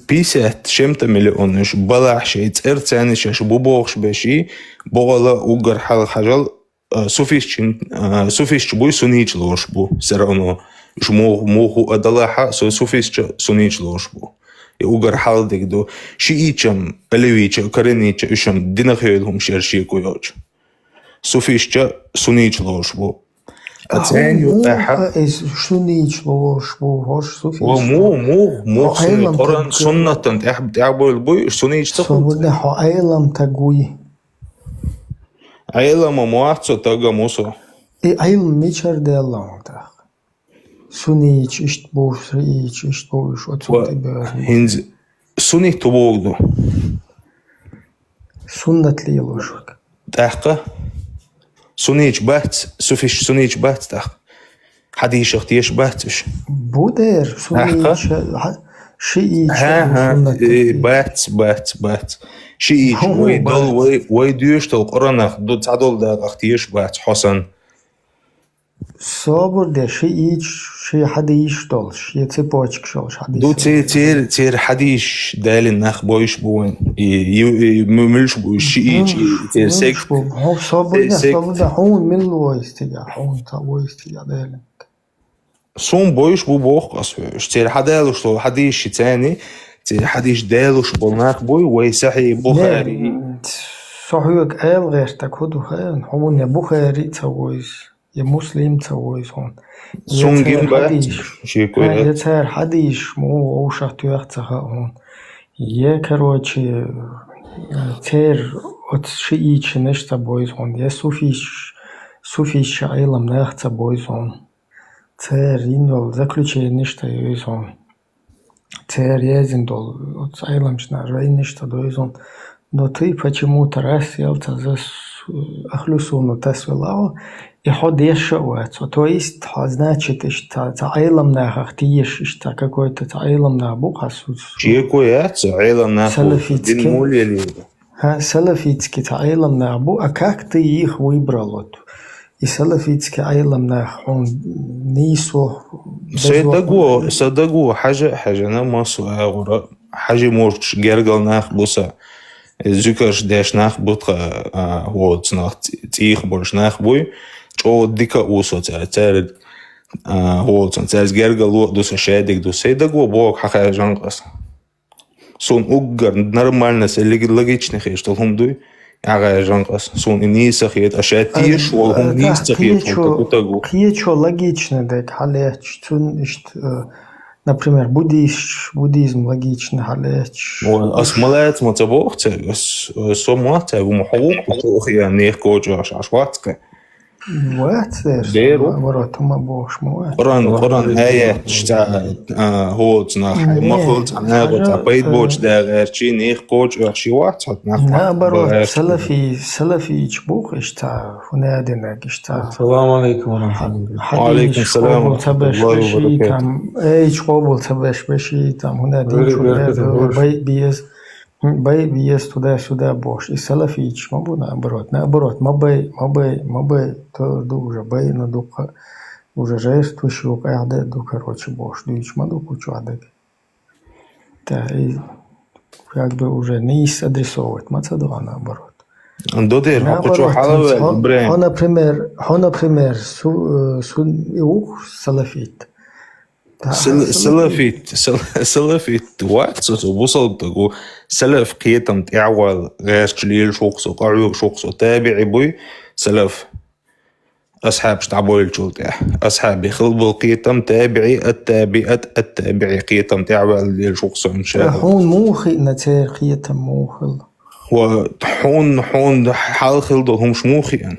Пятьдесят, шемта миллион уьш балахь шайн цӀерца царна шаьш бу бохуш беший, богӀала уггар хьалха хьажал, а, суфистчин, а, суфистчу буй, суннича лоруш бу, всё равно. Уьш мух-, муху а далахьа, со суфистча, суннича лоруш бу. И угар хьалдиг ду. Шиичам, алевича, коренича, уьшам динах йойла хӀума шер шеко йоцу. Суфистча суннитча лоруш бу. А цӀен ю тӀехьа. Из суннитча лоруш бу, хӀорш суфистча. Ва му, му, му, Къуран суннатан тӀехь, тӀехь бойла буй, суннитча ца хул. Со бу да хьо Ӏелам таг вуй. Ӏелама ма вац со, тага ма ву со. И Ӏилм мичара делла хьуна тӀаккха? Суннитча иштта бу, шиитча иштта бу, уж оцу тӀе беваьнна. ХӀинца суннит ву боху ду. Суннат лелош ву. ТӀаккха? Суннитча бац, суфистча суннитча бац тӀаккха. Хьадисах тешаш бац уж. Бу дера, суннитча, хьа-, шиитча бу суннат тешаш. Бац, бац, бац. Шиитча вай долу, вай, вай доьшуш долу Къуранах, ду-, цхьадолу дакъах тешаш бац, хьо санна. Собар де, шиитча, ши хьадисаш долуш, ши цепочкаш йолуш хьадисаш. Ду церан, церан, церан хьадисаш далийна нах бойш бу вайн. И, и, и му-, муьлш бу шиитча, и церан сект. Хьо собар де, собар де, хьуна мила войс тига, хьуна ца войс тига далийна. Сун бойш бу боху ас хьоьш. Церан хьадалуш долу хьадисаш царна, церан хьадисаш далуш болу нах буй, вай Сахьихь Бухари. Со хьоьга ала гӀертаг хӀу ду хаьий, хьуна я Бухари ца войс. Я Муслим ца войс хьуна. Сун гин бац, шеко яц. Я цара хьадисаш муха вовшах тоьхна ца хаьа хьуна. Я, короче, церан оцу шиитчанаш ца бойс хьуна. Я суфистча, суфистча Ӏелам нах ца бойс хьуна. Церан йина йолу заключенеш ца йойс хьуна. Церан езина долу оцу Ӏеламчу наха жайнаш ца дойзун. Но ты почему-то раз сел ца зас ахлю сунну тас велахьо, и хьо дешша а вац. То есть, хьо, значит, иштта ца Ӏелам нахах тешаш, иштта какой-то ца Ӏелам нах бу хьан су-, су-, Чеко яц, Ӏелам нах бу. Салафитский. Дин мулели. Ха, салафитский ца Ӏелам нах бу, а как ты их выбрал вот? И салафитский Ӏелам нах хьуна нийсо. Сай даго, са даго, хьажа, хьажана, масу агӀора, хьажи мурчу гергал нах бу са. Зуькарш деш нах бу тха, а, воцу нах, цӀийх болуш нах буй. ЧӀогӀа дика усо цара, цара, а, воцу, цара гергало ду са, шадиг ду. Сай даго боху хьан хьажан къаса. Суна уггар нормально, се лег-, логично хеташ долу хӀума дуй, агӀа жан къас. Суна и нийса хета, аша теш волу хӀума нийса ца хета, хӀума кутагу. Кхечо логично даг хьалечч, цун иштта, э, например, буддист, буддизм логично хьалечч. Ой, ас малац ма ца боху ца, ас, э, со ма ца, ву ма хьо ву, хьо хия нех кочу аш, аш вацка. Вац дерш, деру. Наоборот, ма бохуш ма вац. Къуран, Къуран аяташ ца, а, хӀоца нах, не, махалца, нагӀаца, хьажа, пайда боцу, э, дагӀар чи, нех кочу ах ши вац, хьот нах. Наоборот, салафи, салафич бух ишта, хӀуна динаг ишта. Ассаламу алейкум ва рахматуллахи. Ва алейкум салам ва рахматуллахи ва баракатух. Там, эйч къобул ца беш беши, там, хӀуна дин чу бай биез. Бай биез туда-сюда бохуш. И салафич ма бу, наоборот. Наоборот, ма бай, ма бай, ма бай. То ду уже бай, но дукха уже жертвуешь, юкъа де ду, короче, бохуш. Дуйч ма ду кучу адыг. Да, и как бы уже не адресовывать ма ца дуа, наоборот. Додер, ма кучу халаве, Ибрахим. Хо, например, хо, например, су, э, су, и ух, салафит. Сал-, салафит, сал-, салафит вац, со, со бусалба тагу. Салаф кхетам тӀехвал, гӀерташ лелаш ву-кх со, къахьоьгуш ву-кх со, табиӀи буй, салаф. Асхьабаш дӀабойлачул тӀехь. Асхьаби хилбал кхетам, табиӀи, ат-табиӀат, ат-табиӀи кхетам тӀехвал лелаш ву-кх со, иншааллах. Хьуна муха хиъна церан кхетам муха хилла? Ва хьуна, хьуна хьал хила долу хӀумаш муха хиъна?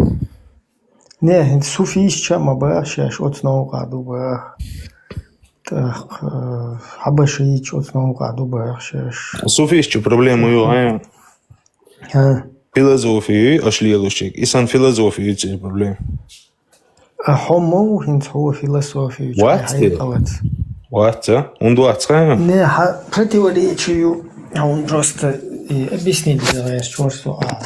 Не, хӀинца суфийча ма баха шаьш, оцу новкъа ду баха. ТӀаккха, э, хьабашийча оцу новкъа ду баха шаьш. Суфийча проблема ю, а? А. Философия ю, аш лелушчиг. И сан философия ю церан проблема. А хьо ма ву хӀинца хьо философия ю, вац хьай те? Халац. Вац, а? ХӀунда вац, а? Не, хьа противоречие ю. А он просто и объяснить делаешь, что, что, а,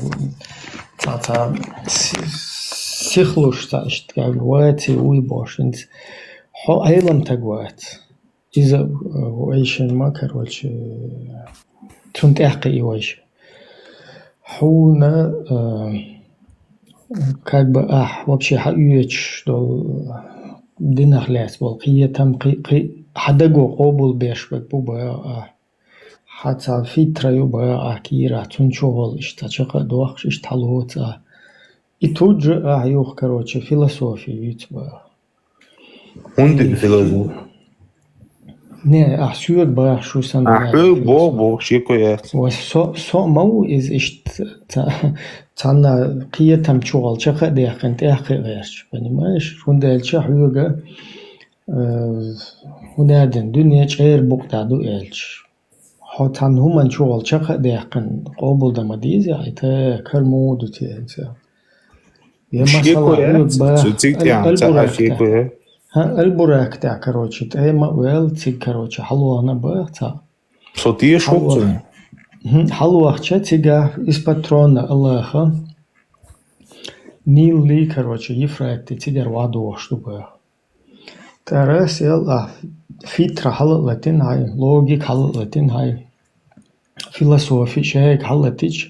Ца, ца, си-, сихлуш ца иштта, как бы, ваци вуй бохуш, хӀинца хьо Ӏелам таг вац. Иза, э, вайшин ма, короче, цун тӀехь кхиъ вайша. Хьуна, э, как бы, ахь вообще хьаоьцуш долу динах лаьцна болу кхетам, кхи-, кхи-, хьан даго къобал беш верг бу баха ахь. Хьан цхьа фитра ю баха ахь кийра, цун чу гӀол иштта чакха а дохкуш, иштта хьалоцу ахь. И тут же ахь юха, короче, философия юьйцу баха. ХӀунда философ? Не, ахь соьга баха шу санна. А хьоьга боху, боху, шеко яц. Ва со, со ма ву иза иштта ца-, цхьанна кхетам чугӀал чакха а даьккхина, тӀаьхьа а гӀерташ, понимаешь? ХӀунда аьлча хьоьга, э, хӀунда аьлла, дуьне чӀера букъ тӀехь ду аьлча. Хьо цхьанна хӀуманна чугӀал чакха а даьккхина, къобалдан ма деза, айта, кара муха ду те, хӀинца. Я масала, хьоьга баха, Аль-Бурак тӀехь. ХӀа, Аль-Бурак тӀехь, короче, тӀема а ваьлла, цига, короче, хьалвахана баха цхьа. Со теша хӀу цунна. ХӀалвахча цига из-под трона Аллаха Нилли, короче, Ефрати цигара вӀадохуш ду баха. ТӀарас эл а фитра хьала а латина хьай, логика хьала а латина хьай, философи шайга хьалатича,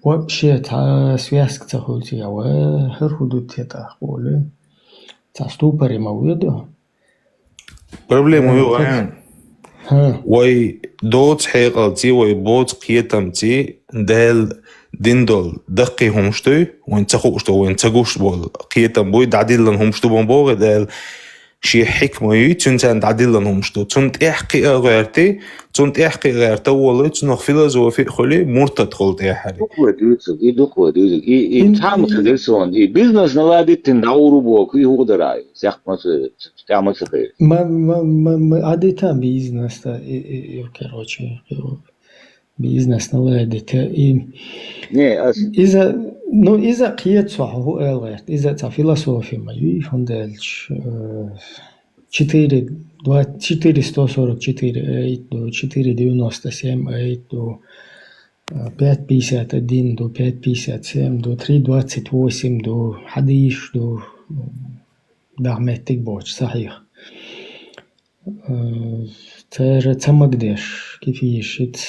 вообще цхьа связка ца хуьлу цига, ва хӀара хӀу ду те тӀаккха олий. Цхьа ступоре ма воьду. Проблема ю гӀан. Вай доцу хьекъалций, вай боцу кхетамций, Дала дина долу даккхий хӀумаш дуй, вайн ца хууш ду, вайн ца гуш болу кхетам буй, дӀадиллина хӀумаш ду бан боху Дала. Шен хьикма юй, цуьнан царна дӀадиллина хӀумаш ду. Цунна тӀехь кхиа а гӀерти, цунна тӀехь кхиа а гӀерта а волуй, цунах философи а хуьлий, муртад хуьлу тӀехьари. Дукха вай дуьйцург, и дукха вай дуьйцург. И, и цхьа ма хезира суна, и бизнес наладить дина дӀа ур боху, и хӀу дара ю, сехк ма ца, тӀехь ма ца хезира. Ма, ма, ма, ма, Ӏадита бизнес, да, и, и, и, короче, бизнес наладить, и. Не, ас. Иза, ну, иза кхета со хьо хӀу ала гӀерта, иза цхьа философи ма юй, хӀунда аьлча, э, четыре, два, четыре сто сорок четыре айт ду, четыре девяносто семь айт ду, э, пять пятьдесят один ду, пять пятьдесят семь ду, три двадцать восемь ду, хьадийш ду, даха меттиг боцу, сахьих. Э, цара ца магадеш, кифиш иц,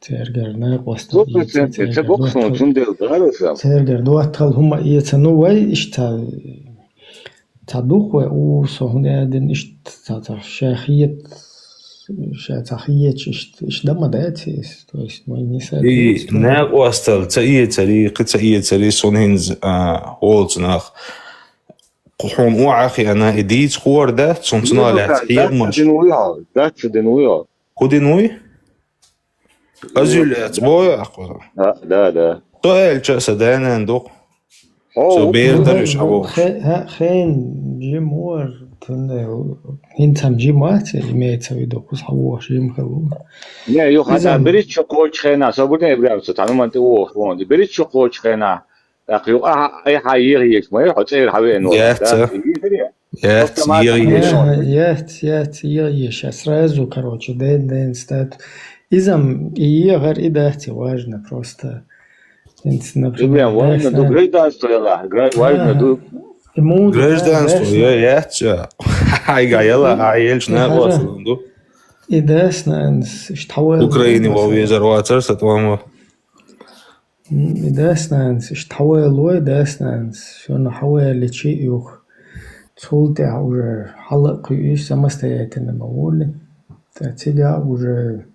цергара накъостал. Сто процентов, ца боккхуш, цундела гӀараса. Цергара доттагӀал хӀума эца, ну, вай иштта цхьа дукха вай ур со, хӀунда аьлла иштта цхьа, цхьа ша хета, ша цхьа хеташ иштта, иштта дан ма дац иза. То есть, вай не соответствует. И накъостал ца эцари, кхин ца эцари, сон хӀинца, а, олцу нах. Кху хьуна охьа а хиъна, и дийца хӀора дац, цунна цунах лаьцна хьехамаш. Дац дина вуй хьо, дац дина вуй хьо. ХӀу дина вуй? Азуьл яц, бой ахьа? Да, да, да. Со аьлча а сан да-нана ду-кх. Со бер дара уьш хьан бохуш. Хе-, хе-, хен жима вара, туннел, хӀинца-м жима вац, имеется в виду, кхуза хьан вохуш жима хила ву. Не, юха иза дан беррича кхочу хенахь, со буьту Ибрахим, со тхьаман тӀе вохуш вон. Беррича кхочу хенахь, тӀаккха юха ахьа, айхьа еха езаш ма яра, хьо цӀера хьан веана вара. Яц, а? Яц, еха езаш. Яц, яц, еха езаш. Сразу, короче, ден, ден, стат. Иза-м и ехар и дац, и важно просто. ХӀинца, например, важно ду гражданство яла, гра-, важно ду. Гражданство, я, яц, а. Хьайга яла, а елча накъостал ду. И дас-нанас иштта хьан вай Украине вовзар вацара сан тӀом вара. М, и дас-нанас иштта хьан вай лой, дас-нанас шуна хьан вай личи юха. Цул тӀаьхьа уже хьала а кхуьуьйтуш самостоятельно ма волий. Ткъа цигахь уже,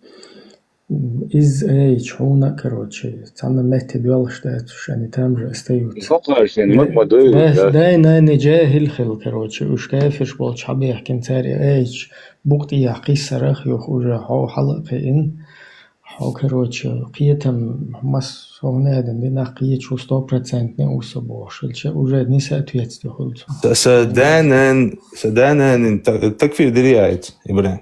м, иза айча хьуна, короче, цхьана метте доьлхуш дац уьш, они там же остаются. Дай-, дай-нана жаьхӀил хила, короче, уьш кафирш болчу хьан бехкина цара и айча букъ тӀехь кхиссарах юха уже хьо хьала а кхиъна. Хьо, короче, кхетам, масса хӀума аьлла динах кхеташ ву стопроцентный ву со бохуш хилча, уже не соответствие хуьлу цунна. Сан да-нана, сан да-нанна та-, такфир дира яц, Ибрахим?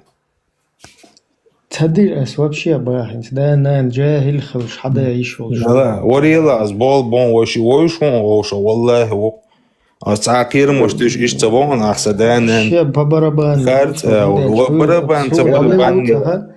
Ца дира ас вообще бахинца. Да-нана жаьхӀил хилаш, хьан да йиш йолуш. Варела ас бол бон вайши, вайш хӀун вовша, валлахи, ву. Ас цхьа кхерамаш теш иштта ца вахана, ахьа сан да-нана. Шен по барабану. Харц, ва барабан ца барабан.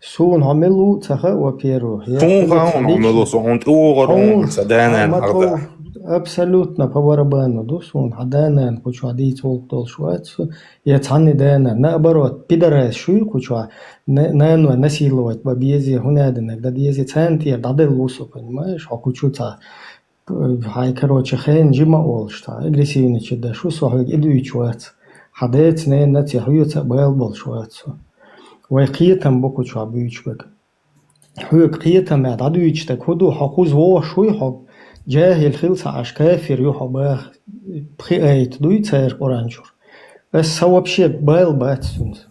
Суна хьо мила ву ца хаьа, во-первых. Суна хаьа хьо мила ву, со хьуна тӀе вогӀур ву, сан да-нана хьарда. Абсолютно по барабану ду суна, хьан да-нана кху чохь дийца гӀуллакх долуш вац со, я цхьанна да-нана. Наоборот, пидорас шуй кху чохь, на-, нана насиловать бан безе, хӀунда аьлла дан безе, царна тӀера дӀаделла ву со, понимаешь, хьо кху чу цхьа Хьайн, короче, хен жима а волуш, цхьа агрессивничать деш ву со, хьоьга и дуьйцуш вац. Хьан деца, ненаца, хьоьца а бала болуш вац со. Вай кхетам бу кху чохь буьйцуш берг. Хьоьга кхетам а дӀадуьйцуш дерг хӀун ду, хьо кхуза вогӀуш вуй, хьо Жахил хила ца Ӏаш, кафир ю хьо баха. Пхи аят дуй цара Къуръан чура. Ас са вообще бал бац цунца.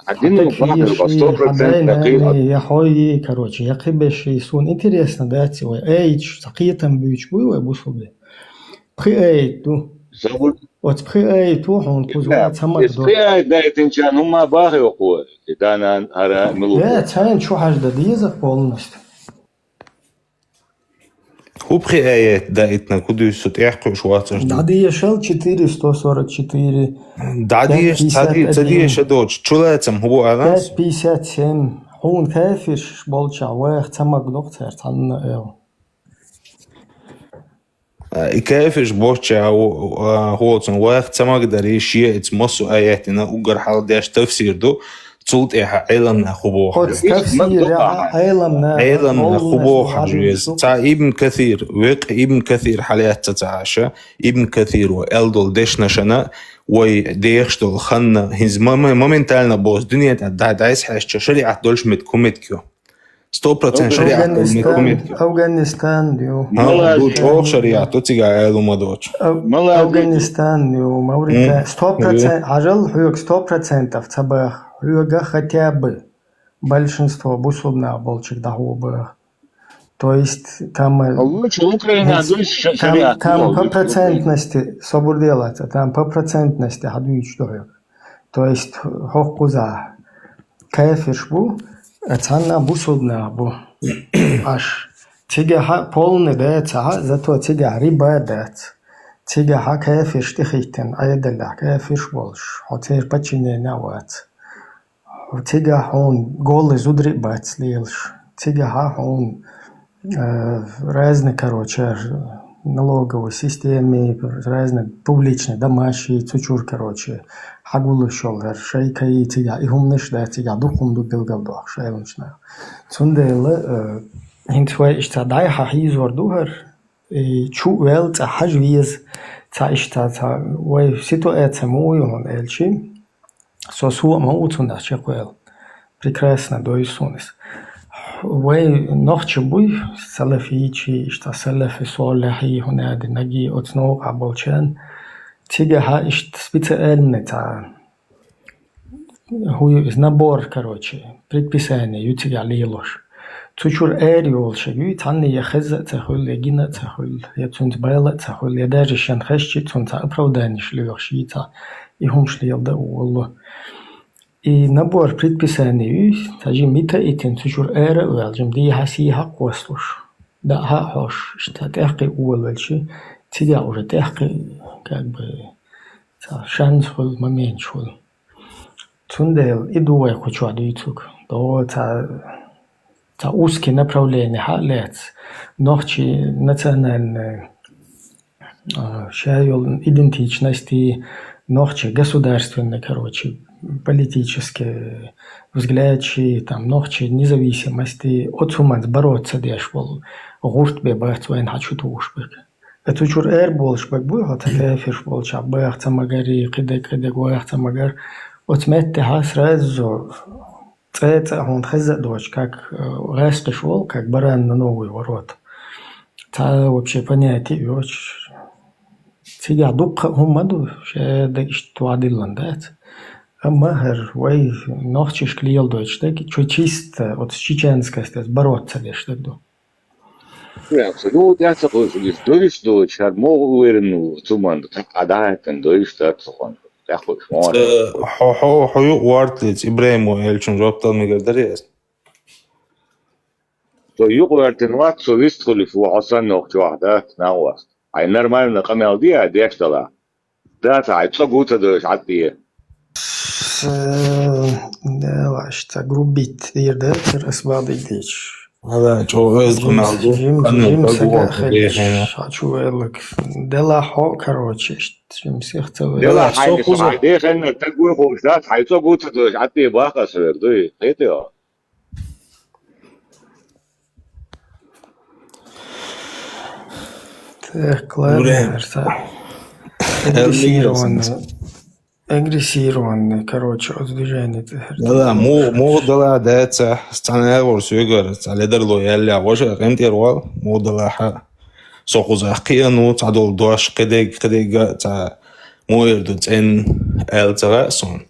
А динна Хьатак хьийши, сто процентов хьадайнани, я хьой, короче, я кхибеши, сун интересно дац вай. Аяташ ца кхетам буьйч буй вай бусулбе. Пхи аят ду. Забур Оц пхи аят ду хьун кузва цамак Эс до. Пхи аят дайтинча нумма бахи окху. И данан хара милу. Да, цайн чу хьажда деза полностью. Ху пхи аят да итна кудуй су тӀехкхуьш вацаш да. Дадешал четыре сто сорок четыре. Дадеш, ца ди-, ца деш а доч, чулацам хубу алас? пять пятьдесят семь. Хьун кафирш болча вах цамак дох цар цанна эл. И кафирш болча, а, а, хоцун вах цамак дари шиа иц массу аятина угар хьал деш тафсир ду, цул тӀеха Ӏеламна хубу. Оц тафсир я Ӏеламна. Ӏеламна хубу хьажуез. Ца Ибн Касир, век Ибн Касир хьалятца ца аша, Ибн Касир ва элдол дешнашана, вай дехш дол ханна, хинз мом-, моментально бос дуния та да-, дайс хьяшча шариат дольш мет кумет кё. Сто процент шариат дольш мет кумет кё. Афганистан ю. Ха, ду чох шариат, то цига айлума доч. Афганистан ю, Мавритания. Сто процент, хьажал хьуг сто процентов ца бах. Хьуга хотя бы большинство бусулбна болчик да хьу бах. То есть там, э, Лучше Украина, там, там по процентности, собур делаца, там по процентности хьадуьйч дохуг. То есть хохкуза кафирш бу, а цанна бусулбна бу. Аш. Цига хьа полный да ца хьа, зато цига риба дац. Цига хьа кафирш тихиттен, айдаллах кафирш болш. Хо цер подчинение вац. Цига хьун голый зудри бац лелаш. Цига хьа хьун, э, разный, короче, налоговой системе, разный публичный домаши, цучур, короче, хьагулушол, шайкаи цига, и хумнаш да, цига духум ду билгал дох, шайлунчна. Цундела, э, хинц вай ишца дай хьа хизор духар, и чу вел ца хьаж виз, ца ишца, ца вай ситуация му ю хун элчи. Со суо ма уцунда чекхвел. Прекрасно дойсунис. Вай нохчи буй, салафичи, ишта салафи солихи, хунеди наги, оцновка болчан. Цига хьа ишт специальный ца. Хую из набор, короче, предписание, ю цига лилуш. Цучур эр юлши, ю цанни я хеза ца хуйл, я гина ца хуйл, я цунц байла ца хуйл, я даже шен хешчи цунца оправданиш лилуш, и ца. И хумш лилда улу. И набор предписаний, тажи мита итин цучур эра уял, жим ди хаси хак кослуш. Да ха хош, шта тяхки уял вельши, цига уже тяхки, как бы, ца шанс хул, момент хул. Цундел и дувай хучуа дуйцук. До ца, ца узкие направления ха лец. Нохчи национальные а, шайол идентичности, нохчи государственный, короче, политический взгляд, чи там нохчи независимости, оцуманц бороться деш бол, гурт бе бац вайн хачу туш бек. Это чур эр болш бек буй, хата кефиш болча, баях ца магари, кидек, кидек, баях ца магар. Оц метте ха сразу цӀе-цӀа хьуна хеза а доч, как, э, гӀаьскхиш вол, как баран на новый ворот. Ца вообще понятие йоч. Цига дукха хӀума ду, ше даг ишт туадиллан дац. Амма хӀер вай нохчиш клеил дойч даг, чу чисто, вот с чеченскостяс бороться деш даг ду. Прям, ну, я такой, дойш дойч, хӀер могу уверен, цуман, так, а да, это дойш, да, цухан. Тяхуш, мора. Хо-, хо-, хо ю вартлиц, Ибраиму элчун жоптал мигар дарес. То юкъвертин вац, со вистхулиф ва хьасан нохчвах, да, нагъвас. Ай нормально къамел диа, деш дала. Да, ца, ай цо гуца дойш, ат диа. С-, да, ваш, ца грубить, дир, да, тир асбаб идич. Ала, чо эз къамел ду, Жим, къамел жим ду, сага гуа, хелеш, дехена. Хочу велик. Дела хо, короче, ишт, жим сих ца велик. Дела Дела, хай, со куза. Дехен, так гуй хош, да, ай цо гуца дойш, ат диа баха савер, дуй, хетио. Так, ладно, Время. Мерса. Агрессированный. Агрессированный, короче, от движения. Дала, му, му дала даца, сценарий вор сюгар, ца ледар ло ялля, вожа, къемтер вал, му дала ха. Со кхузахь кхиану, цхьадолу дош кхидерг, кхидерг а цхьа муха эр ду цӀена аьлла ца хаьа суна.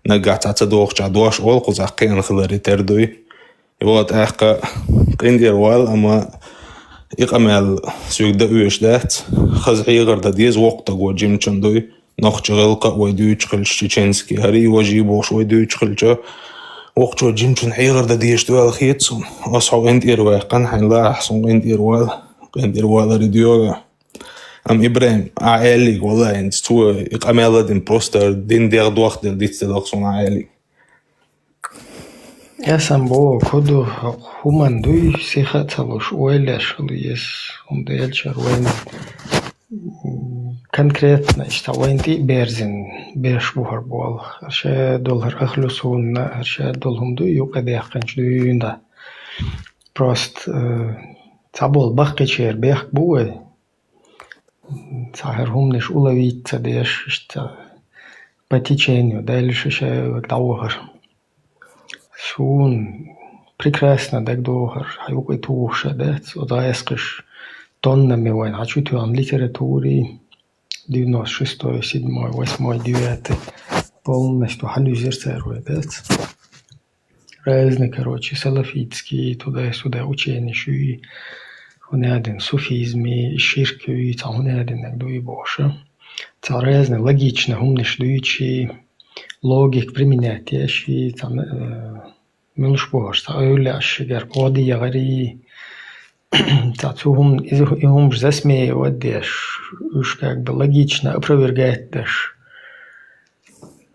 Наггахь цхьа ца дохучохь дош олу кхузахь кхиана хиларе тера дуй. Йо, тӀаккха къинтӀера вала, амма и къамел соьга дан оьшуш дац. Хаза хьехар дан деза, воккха стаг ву, жимачун дуй. Нохчийн гӀиллакх а вай дуьйцуш хилча, чеченский, хӀара а, важа а бохуш вай дуьйцуш хилча, воккхачо жимачун хьехар дан дезаш ду аьлла хета суна. Ас хьо къинтӀера ваьккхина, хьайна лаахь суна къинтӀера вала, къинтӀера валаре доьгӀу. Амма Ибрахим, ахь аьллиг, валлахӀи, хӀинца цо и къамел а дина, просто дин дегӀ дохделла дицделла суна ахь аьллиг. Эсан боху, кху ду хӀуманна дуй, сиха а ца луш, ойла еш хила еза, хӀунда аьлча вайна, м, конкретно иштта вайна тӀе а берзина беш бу хӀара болу. ХӀара ша долу хӀара ахлу сунна, хӀара ша долу хӀума дуй, юкъа даьккхинчу дуьйна. Просто, э, цхьаболу баккхийчеран бехк бу вай. Цхьа хӀара хӀуманаш уловить ца деш, иштта по течению, Дала ша-ша дӀавахара. Суна прекрасно дагадохура, хьан юкъа тухуш а дац, оцу гӀаскхаша тоннами вайна хьан чу тоьхна литератури, девяносто шестой, седьмой, восьмой, девятый, полностью хьалуьзира цара вай, дац. Разные, короче, салафитские, туда-сюда ученеш юй, хӀунда аьлла суфизми, ширк юй, цхьа хӀунда аьлла дуй бохуша. Цхьа разные логичные хӀуманаш дуьйцуш, логика применять еш, цхьа, э, муьлш бохуш, цхьа ойла еш шигара кхо дегӀари, цхьа цу хӀума, иза, и хӀумаш засмеивать деш, уьш как бы логично опровергать деш.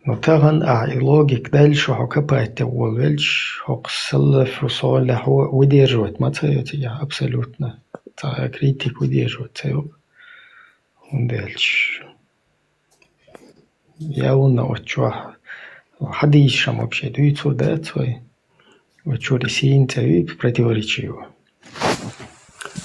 Ну, тахана ахь и логика дальше хьо копать де волавелча, хӀокху салафу солихьо выдерживать ма ца йо цигахь абсолютно. Цхьа критик выдерживать ца йо. ХӀунда аьлча явно оцу чохь хьадийсаш вообще дуьйцур дац вай. Вай чуьра и сийна цӀе вийта противоречиво.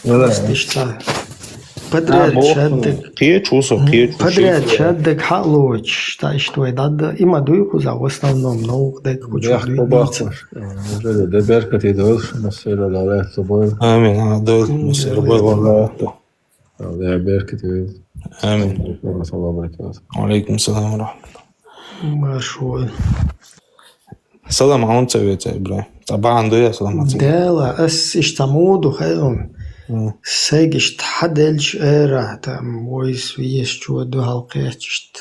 Вала. Просто иштта. А, подряд боху, шаддаг. Кхечу со, кхечу подряд ши. Шаддаг хьа а лоцуш, та иштта вай дӀадда. И ма дуй кхуза, в основном, новкъа даг кху чу дуй бахуш. Неужели да беркате дойла, массера да лаьцна бой. Амин, а, дойла, массера бой, валла. Дала беркате дойла. Амин. Салам алейкум. Ва алейкум салам ва рахматуллах. Маршо. Салам, хьуна ца веца, Ибрахим. Цхьа бахьана ду я салам ца веца? Дела, ас иштта муха ду хаьий хьуна. М. Сайга иштта хьаделча ара, там, войс везачо дуьхьал кхетча иштта.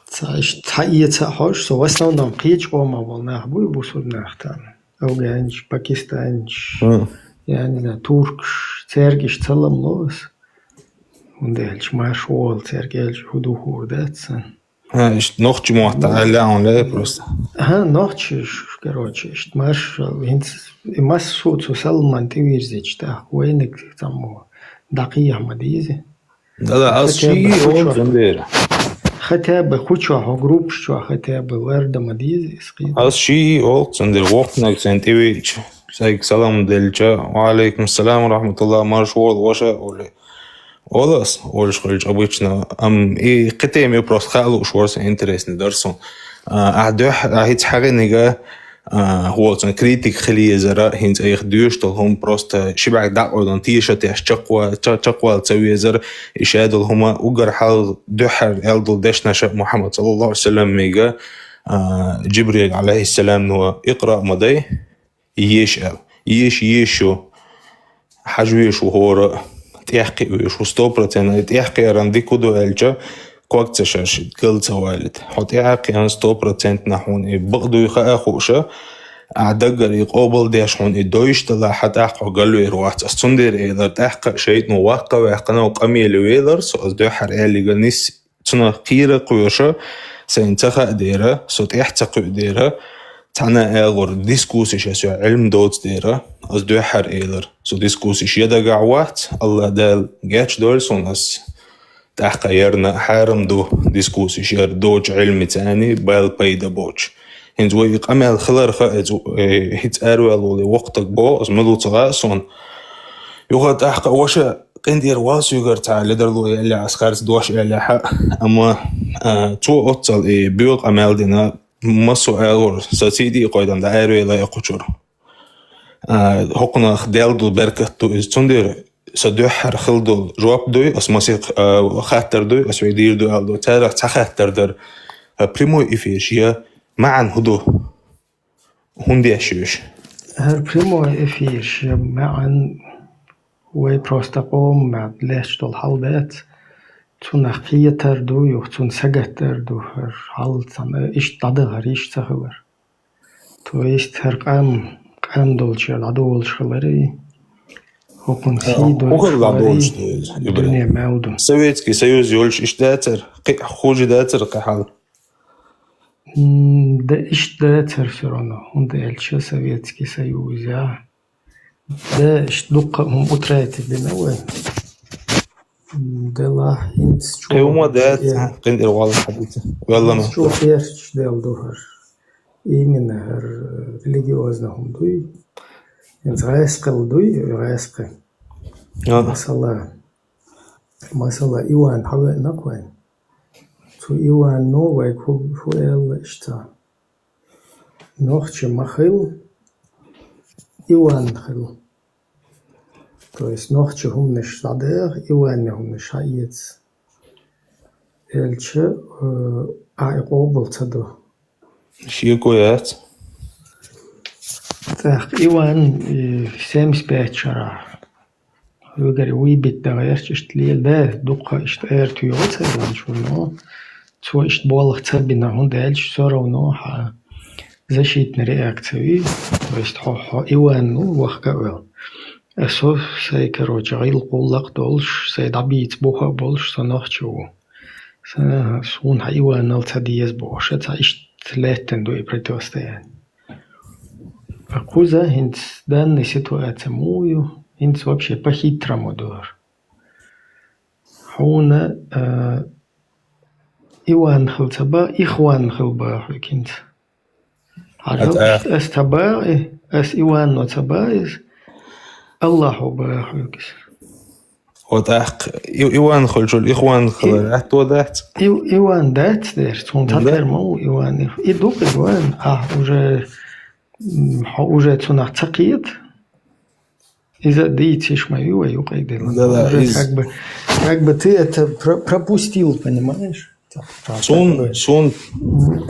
Цхьа иштта хьаэца а хьожуш, со в основном кхечу къомах болу нах буй, бусург нах там. Афганча, пакистанча, м, я не знаю, туркаш, цаьрга иштта салам ло ас. ХӀунда аьлча марша вогӀал цаьрга аьлча, хӀун ду хуур дац сан. А, иштта нохчи мотт аьлла, он ле просто. Ага, нохчи, ш-, короче, иштта марша, хӀинца и массо а цу салман тӀевирзича, тӀаккха вайниг цаммо дӀакхехьа ма дийзи. Да-да, ас шиъ олу цундела. Хотя бы кху чохь, хьо группаш чохь хотя бы ларда ма дийзи, ас кхийда. Ас шиъ олу цундела, воккханиг сайн тӀевеъча, сайга салам делча, ва алейкум салам ва рахматуллах, марша вогӀал ваша, олий. Олу ас, олуш хилча обычно. Ам, и кхетаме просто хаа лууш вара сан интересный дар сун. А, а дуьхьа, а хӀинца хьагӀинига, а, хӀоцун критик хила езара, хӀинца айхьа дуьйш долу хӀума просто ши бӀаьрг дӀакъойлан тешатеш чакхва-, ча-, чакхвала ца везара, и шадолу хӀума уггар хьал дуьххьара аьлла долу дешнаша Мухьаммад саллаллаху алейхи ва саллам мига, а, Джибрил алейхиссалам ну икъра ма дай. Еш аьлла. Еш, еш ю. Хьажа веш ву хӀора а, тӀехкхиа веш ву, сто процентов. И тӀехкхиаран дика ду аьлча, ког ца шаршит, гал ца валит. Хьо тӀехкхиан сто процентов нах хьуна и бакъ дуй хаа хууша, а даггара и къобал деш хьуна и дойш дала хьан тӀаккха хьо галвер вац. Ас цундера элар тӀаккха шайтӀано ваккха ваьккхина къамеле велар, со ас дуьххьара аьллига нис Цунах кхийра кхоьруша, сайна ца хаа дера, со тӀехь ца кхуьу дера, цхьана а агӀор дискуссиш аса Ӏилма доцу дера, аса дуьххьара элар. Со дискуссиш я дагахь вац, Аллах Дала гечдойла суна ас. ТӀаккха ярна хьарам ду дискуссиш яр доцу Ӏилмаца ани, бал пайда боцу. ХӀинца вай и къамел хиларха, э, хӀинца араваьлла волу воккха стаг боху, аса ма дуцахьа суна. Юха тӀаккха ваша къинтӀера вал соьгара цхьа ледарло яьллехь, ас харц дош аьллехьа, амма, а, цо оццал и боьха къамел дина, массо а агӀор, сан сийдий а кхойдан да, аравелла а кхучура. А, хӀокхунах Дала ду беркат ду иза. Цундела со дуьххьара хила долу жоп дуй, ас масех, а, хаттар дуй, ас вай дийр ду аьлла ду. Царах цхьа хаттар дара. А, прямой эфир шен маьӀна хӀун ду? ХӀунда еш ю уьш? ХӀара прямой эфир шен маьӀна вай просто къоман маьӀна леш долу хьал дац. Цунах кхетар ду, юха цунна сагатдар ду, хӀара хьал цхьана иштта дӀадахар йиш ца хилар. То есть хӀара къам, къам долчера дӀадолуш хилар и. ХӀокхунна сий долуш хилар и. Дуьне мел ду. Советский Союз йолуш иштта дацара, кхин а хуже дацара кхин хьал. М, да, иштта дацара всё равно, хӀунда аьлча Советский Союз, я. Да, иштта дуккха а хӀума утратить дина вай. М, делахь хӀинца чӀогӀа хӀума дац, къинтӀера валла хьадица. Валла ма. ХӀинца чӀогӀа кхерчаш дел ду хӀара. Именно хӀара религиозный хӀума дуй. ХӀинца гӀаскхила дуй, гӀаскхи. А. Масала, масала, Иван хьавеана кху вайн. Цу Ивано вайга хӀу, хӀу аьлла иштта. Нохчи ма хила, Иван хила. То есть нохчи хӀуманаш дӀадаха, Иванна хӀуманаш хьаэца. Аьлча, э, ахь и къобал ца до. Шеко яц. ТӀаккха Иван, и, семьдесят пять шарахь. Хьоьгара вуй битта гӀерташ иштта лела, да, дуккха иштта эр туьйгӀу ца венчу, но цо иштта болх ца бина, хӀунда аьлча всё равно хьан защитная реакция ю, то есть хьо, хьо Иван ву, вахка а вел. Со сай, короче, гӀиллакх-гӀуллакх а долуш, сай дӀабийца буха а болуш, со нохчи ву. Са-, суна хьан Иванал ца деза бохуш, цхьа иштта лаьттина ду и противостояние. Кхуза хӀинца данная ситуация муха ю? ХӀинца вообще по-хитрому ду хӀара. Хьуна, а, Иван хила ца боху, Ихван хила боху хьоьга хӀинца. Хьажал, ас ца боху и, ас Ивано ца боху иза, Аллахьо боху хьоьга иза. Вот тӀаккха И-, Иван хуьлчул Ихван хилар атто дац? И-, Иван дац дерш, цунна цхьатера ма ву Иван. И ду-кх Иван, ахь уже, м, хьо уже цунах ца кхета. Иза а дийца йиш ма ю вай юкъа и дела. Да, да, уже из- как бы, как бы ты это про-, пропустил, понимаешь? Цун, цун.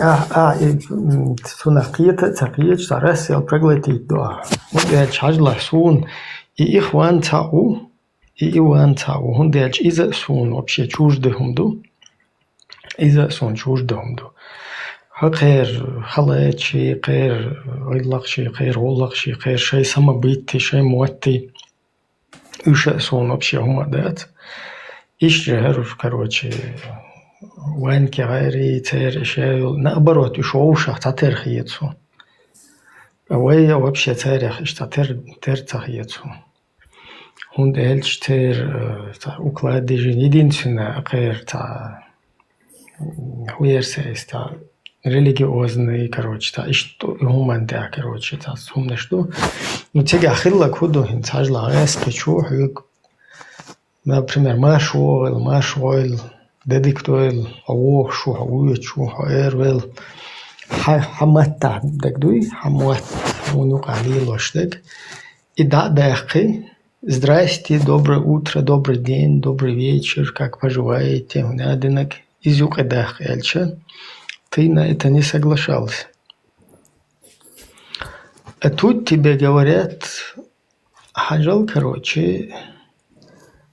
А, а, и, м, цунах кхета а ца кхеташ, цхьа раз сел проглотить до. Вот я хьажлахь суна, и Ихван цхьаъ ву, и Иван цхьаъ ву, хӀунда аьлча иза а суна вообще чуждый хӀума ду. Иза а суна чуждый хӀума ду. ХӀа кхера халачи, кхера гӀиллакхчи, кхера гӀуллакхчи, кхера шай самобытти, шай мотти. Уьш а суна вообще хӀума а дац. Иштта же хӀара уж, короче, ванки гӀайри, церан иша йолу. Наоборот, уьш вовшах цхьатера хета суна. А вай а вообще царех иштта тера, тера ца хета суна. ХӀунда аьлча церан, э, цхьа уклад дижина единственное, кхера цхьа, м, хӀу яра сан иза, цхьа религиозный, короче, цхьа иштта хӀуманна тӀехь, короче, цхьа хӀуманаш ду. Ну, цигахь хилларг хӀун ду хӀинца, хьажал, гӀаскхичо хьоьга, например, марш вогӀийла, марш гӀойла, де дика дойла, хьо вогӀуш ву, хьо воьдуш ву, хьо эр вейла. Хьан, хьан маттахь дага дуй, хьан мотт, хьуна юкъахь лелош дерг. И дӀа а даьккхи, здрасте, доброе утро, добрый день, добрый вечер, как поживаете, хӀунда динарг, иза юкъа даккха аьлча, ты на это не соглашался. А тут тебе говорят, хьажал, короче,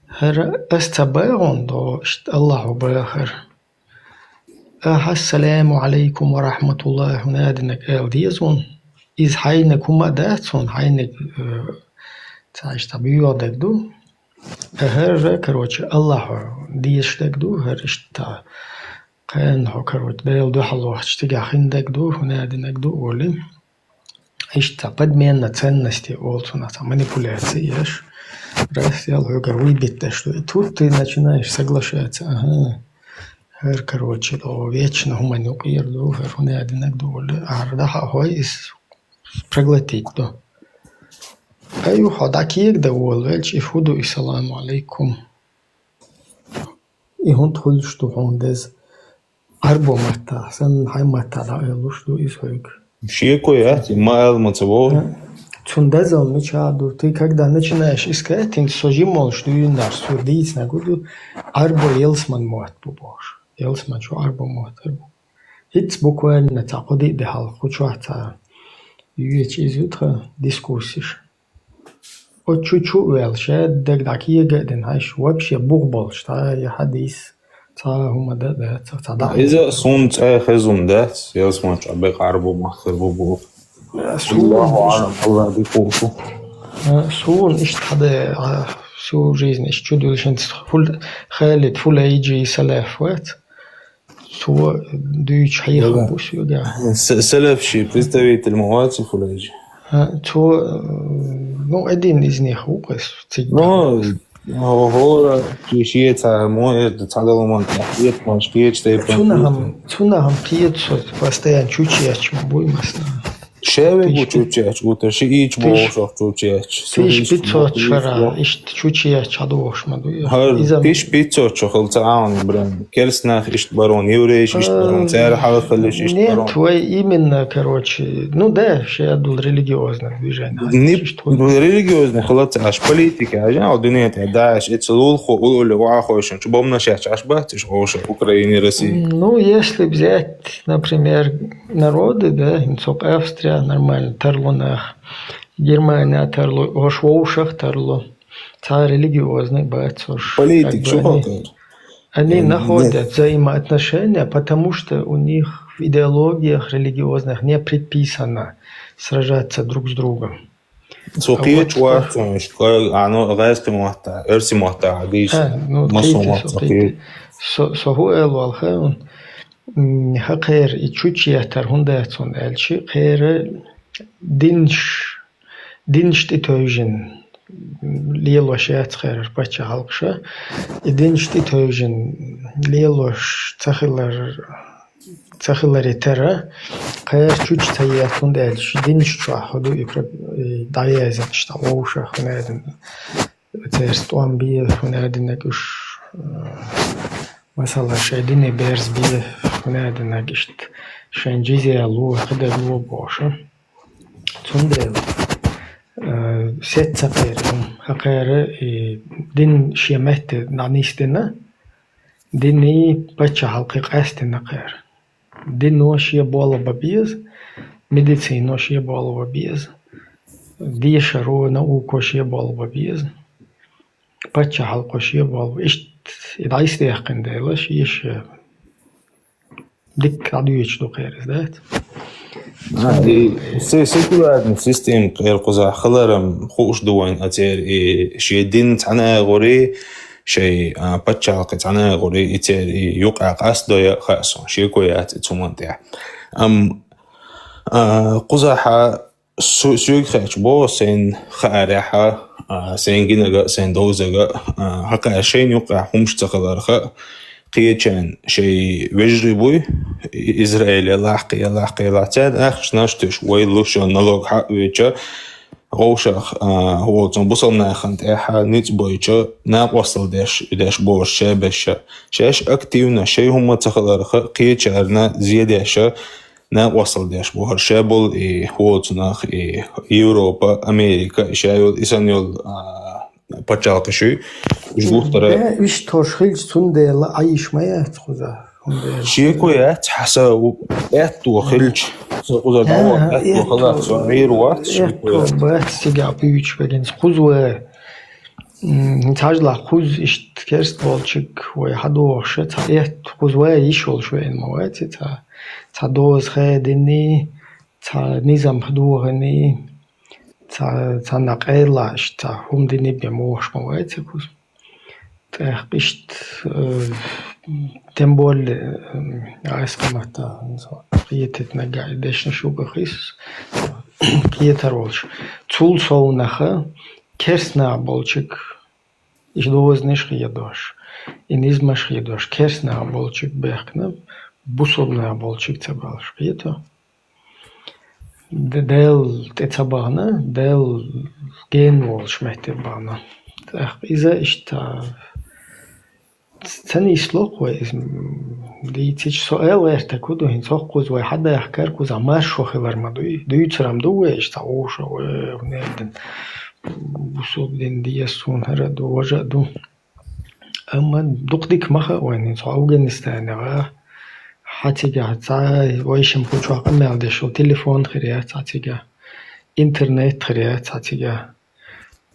хӀара ас ца боху хьуна, догӀу, иштта Аллахьо боху хӀара. Ахьа «Ассаламу Ӏалайкум ва рахьматуллахӀ» хӀунда динарг ала деза хьуна. Иза хьайниг хӀума а дац хьуна, хьайниг, э, цхьа иштта боьха дерг ду. ХӀара, короче, Аллахьо дезаш дерг ду, хӀара иштта кхана хьо, короче, Дела дуьхьал вахча цигахь хин дерг ду, хӀунда динарг ду олий. Иштта подмена ценностей олу цунах, цхьа манипуляци еш. Раз сел хьоьгара вуй битташ ду. И тут ты начинаешь соглашаться. Ага. ХӀара, короче, догӀу вечно хӀуманна юкъера ду, хӀара хӀунда динарг ду олий. Ахьа дӀахьа хьой иза проглотить до. Ай, хьо дӀакегадан волавелча, и хӀун ду и «Саламу Ӏалайкум»? И хӀунда хуьлуш ду хьуна деза? Ӏарбо маттахь санна, хьайн маттахь дӀаоьллуш ду иза хьоьга. Шеко яц, ма аьлла ма ца вогӀу. Цун дазал мича ду, ты когда начинаешь искать, тин со жимолш дуюндар, сур дийцна гуду, Ӏарбо ялсман мотт бу бохуш. Ялсман чу Ӏарбо мотт бу. Хиц буквально ца куди де хал, хучу ца юечи изутха дискуссиш. О чу-чу вел, ше даг да киега дин хаш, вообще бух болш, та я хадис, ца хума да, да, ца, ца да. Иза сун цӀе хезун дац, ялсман чу бе Ӏарбо маххар бу бу. Сун Аллаху иш-, аълам, Аллах дикушу. А, сун ишт хада, а, всю жизнь иш чу дулшин фул, Халид Фулайджи салаф вац. Цо дуьйцу хьеха Ага. бу соьга. С-, салаф ши представитель ма вац Фулайджи? А, цо, э, ну, один из них ву кхес, цигга. Ну, хора, ши, ши ца, мо, это, ца даламан, это, ма, ши, ца, Цунахам, цунахам кхета со постоянно чучияч буй масна. Шеве Тиш бу пи- чучияч, гута ши ич Тиш- бошох чучияч. Тиш пиццот шара, ишт чучияч хадуш ма дуй. Хар, Изам- тиш пиццот шо хал ца аун, брен. Керснах ишт барон, еврейш ишт барон, А, цер халахалиш ишт Нет, барон. Твой именно, короче, ну да, ши адул религиозное движение. Не, Ишт хуй. Ну, религиозный халац, аж политика, аж, а, дунет, да, аж, это лулхо, улуле, вахойшин, чу бомна шач, аж бат, иш, оша, Украине, России. Ну, если взять, например, народы, да, инцок Австрия, нормально, тарлунах, Германия тарлу, ош воушах тарлу, ца религиозный бат, ош, Политик, как бы чё они, хатар? Они Э, находят нет. взаимоотношения, потому что у них в идеологиях религиозных не предписано сражаться друг с другом. Со А кхечу вот вацунш, ка-, ано, гӀайскхи мотта, эрси мотта, гӀадийш, А, ну, масо кхийти, мотта со кхийти. кхе. Со, со хӀу эл валха, м, хӀа кхер и чучи яттар хӀунда яц хӀун аьлчи, кхера динш, динш тӀе тевжин лелош яц кхерар паччахьалкхаша. И динш тӀе тевжин лелош ца хилар, ца хиларе тера, кхер чучи ца яц хӀунда аьлчи, динш чохь хӀу ду и про-, и дӀаязина иштта вовшах хӀун аьлла. Церан тӀом бе, хӀун аьдинарг уьш, э, масала, шайн дине берз бе, хӀун аьдинарг иштта, шайн джизя ло, кхидерг ло бохуш. Цундела, э, сецца кхера, хӀа кхера, и дин шен метте дӀанисдина, дини паччахьалкхе къаьстина кхера. Дино шен болх бан беза, медицино шен болх бан беза, дешаро, науко шен болх бан беза, паччахьалкхо шен болх бан. Иштта и дӀайсадаьккхина дела, шеша дикка дӀадоьдуш ду кхераз, дац? А, и се-, секулярный система кхера кхузахь хиларам хууш ду вайн а церан и шен дин цхьаьна а гӀури, шайн, а, паччахьалкхе цхьаьна а гӀури, и церан и юкъа къастдойа а хаьа суна, шеко яц и цу ман тӀехь. Амма, а, кхузахьа су-, соьга хаьча боху сайн хаарехьа, а, сайн гинага а, сайн довзага а, а, хӀокхаьа шайна юкъахь хӀумаш ца хиларха а, кхечарна шайн вежарий буй, и-, Израиле лахкхе, лахкхе, лахкхе, царна ахчанаш туьйш, вай луш йолу налог хьаъ вича, вовшах, а, волчун бусалнахана тӀехьа ницкъ бойчу накъостал деш, деш бохуш шаберша. Шаьш активно шайн хӀумма ца хиларха, кхечарна зе деша, накъостал деш бохуш шаболу и волчунах, и Европа, Америка, и ша йолу, и санна йолу, а, пачхьалкхаш ю, уьш гуттара. Да, уьш тош хилча, цундела Ӏайш ма яц кхуза. Шеко яц, хьан са у-, аьтто хилча, со кхуза дӀа аьтто халахь, со Ӏийр вац, шеко яц. Аьтто бац цигахь буьйцуш вегинца кхуза вай. М, хӀинца хьажалахь кхуза иштта керст болчиг вай хьадохуша, цхьа аьтто кхуза вай йиш йолуш веана ма вац и цхьа, цхьа доза хадиний, цхьа низам хадоханий, цхьа, цхьанна къайла иштта цхьа хӀума диний бен мохуш ма вац и кхуза. ТӀаккха иштта, э, тем более, э, айскаматта, хетарг нагахь и дешнаш юкъа хисс, кхетар волуш. Цул совнаха керст нах болчиг, и дозанаш хедош, и низамаш хедош, керст нах болчиг бехкана, бусалба нах болчиг ца балуш, кхето. Д-, Дела тӀе ца бахана, Дела гена волуш метте бахана. ТӀаккха иза иштта ц-, ца нисло-кх вай иза, м, Дийцича со аьлла гӀерта ку ду, хӀинца хӀокхуза вай хьадаьхкар кхуза маршо хилар ма дуй. Дуьйцарам ду вай, иштта цхьа вовша, вай, хӀунедин, бусулба дин деза суна хӀара а ду, важа а ду. Амма дукха дика ма хаьа вайна, хӀинца Афганистанера хьа цигахь цхьа вайшимхо чохь къамел деш йолу телефон хир яц хьа цигахь, интернет хир яц хьа цигахь.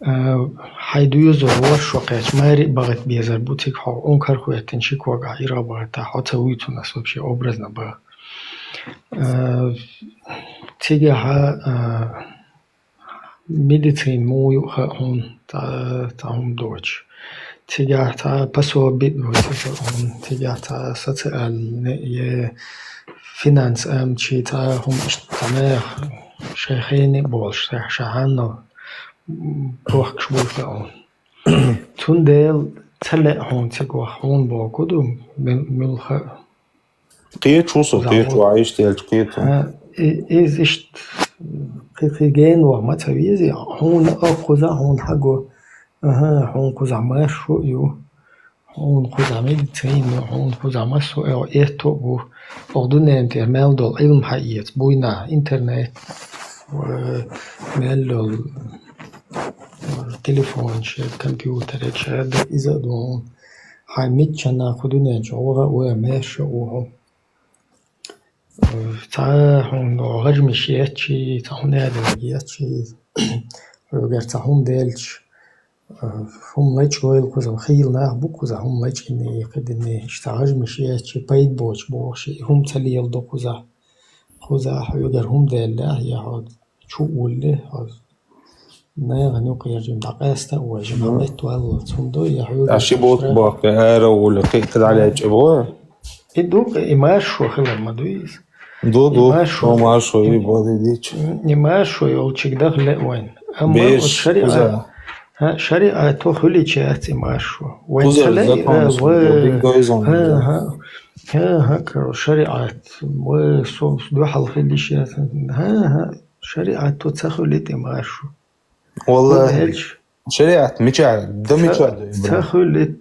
Э, хьайн доьзал вовшах кхетча, маре а бахийта безар бу цига хьо, ункар хӀоьттина ши когахь иргӀа бахийта, хьо ца вуй цунах вообще образно баха. Э, цигахь, э, медицина муха ю хаьа хьуна, цхьа, цхьа хӀума доцуш. Цигахь цхьа пособи доцуш хаьа хьуна, цигахь цхьа социальный е финанс амчи цхьа хӀума иштта цхьа наха шайн хене а болуш, шайн хьанал бохкуш буй хаьа хьуна. Цундела ца лаьа хьуна цига ваха, хьуна боху ду, мил-, муьлха а. Кхеташ ву со, кхеташ ву, Ӏайшта елча кхета. А, и-, иза иштта кхин-кхин гена ваха ма ца везий, хьуна а кхуза, хьуна хьаго. Аха, хьуна кхуза маршо а ю. Хьуна кхуза медицина, хьуна кхуза массо а, э, этто а бу. Оха дуьнен тӀера мел долу Ӏилма хьаэца буйнахь, интернет, э, мел долу, э, телефонаш, компьютераш, иза а ду хьуна. Хьайн миччанна кху дуьнен чу ваха а вай маьрша а ву хьо. Цхьа хьуна гӀажмиш еччи, цхьа хӀума аьлла еччи, хьоьгара цхьа хӀума делча, хӀума лечкъойла кхуза, хийла нах бу кхуза, хӀума лечкъиний, кхидиний, иштта гӀажмиш еччи, пайда боцуш бохуш, и хӀума ца леладо кхуза. Кхуза хьоьгара хӀума деллехь, я хьо чу а вулле, хьо нахана юкъа ержина дӀакъаста а вай, жима меттаваллалц хӀума до, я хьоьгара Аш и бут бохке, ара ули, кхи-, кхидӀа лечкъи бу? И ду, и маршо хилар ма дуй иза. Ду, ду, маршо, маршо, и боди дич. И маршо йолчиг даха ле вайн. Амма беш, оцу шариӀа-, кхуза. ХӀа, шариӀато хуьлича яц и маршо. Вайн кхуза ца ле, закон, э, ва-, дин дойзон, хӀа, да. ХӀа, хӀа, хӀа, кор-, шариӀат, ва со-, дуьхьал хилиш яц. ХӀа, хӀа, шариӀато ца хуьлу и маршо. Валлахи, хӀун хӀелча? ШариӀат мичахь, да ца, мичахь ду, ца Ибрахим? Хуьлу и,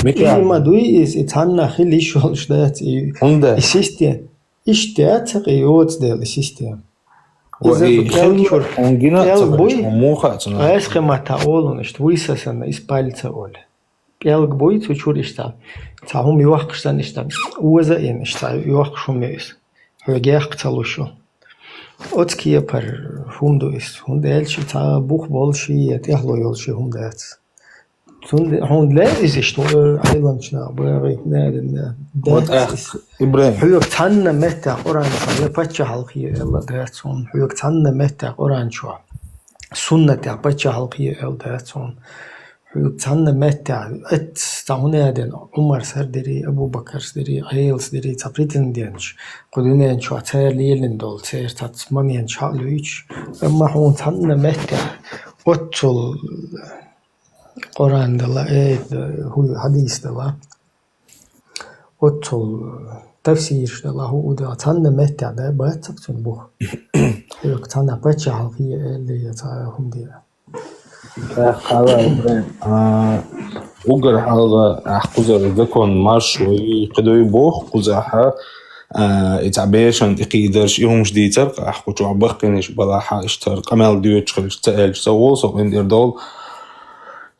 Мичахь? И ма дуй иза, и цхьанна хила йиш йолуш дац, и, хӀунда? И система. Иштта яц хьакъ и йоцу дела и система. Ва иза и кӀел хила чуьра, хӀун гина а кӀел ца буй, хилча, хӀун муха а ца нах? Айс кхин ма та олун, иштта вуй са санна, иза паль ца олу. ПӀелг буй цу чуьра иштта. Цхьа хӀума йохкуш санна иштта. Оза а йина иштта, йохкуш хӀума ю иза. Хьоьга яккха ца луш ю. Оцу кепара хӀума ду иза. ХӀунда аьлча цхьа бух болуш я тӀехьло йолуш я хӀума дац. Цунда хьуна ле иза иштта, э, Ӏеламчу нах, багӀий, нерина, дац иза. Ибрахим. Хьоьга цхьанна меттехь Къуръан чохь я паччахьалкхе аьлла дац хьуна. Хьоьга цхьанна меттехь Къуръан чохь суннатехь паччахьалкхе аьлла дац хьуна. Хьоьга цхьанна меттехь, эццахь хӀунда аьлла, Ӏумарс хӀара дирий, Абу-Бакарс дирий, Ӏелас дирий, цхьа претенденташ, кху дуьнен чохь цара лелийна долу, церан цхьацца моменташ хьалуьйтуш. Амма хьуна цхьанна меттехь оццул Къуръан дала, э, хӀу-, хьадис дала, оццул тафсираш дала, хӀу-, хӀу дала, цхьанна меттехь да, бацахь цуьнан бух. Хьоьга цхьанна паччахьалкхе аьлла, я цхьа хӀума дела. ТӀаккха хьала, Ибрахим, а, уггар хьалха ахь кхузара закон марш вай, кхидой боху кхузахьа, а, и цхьа бешан тӀекхийдарш, и хӀумаш дийцар, ахь кху чохь баккхийнаш балахьа, иштта къамел доьцуш хилча, ца аьлча, ца волу со къинтӀера долу.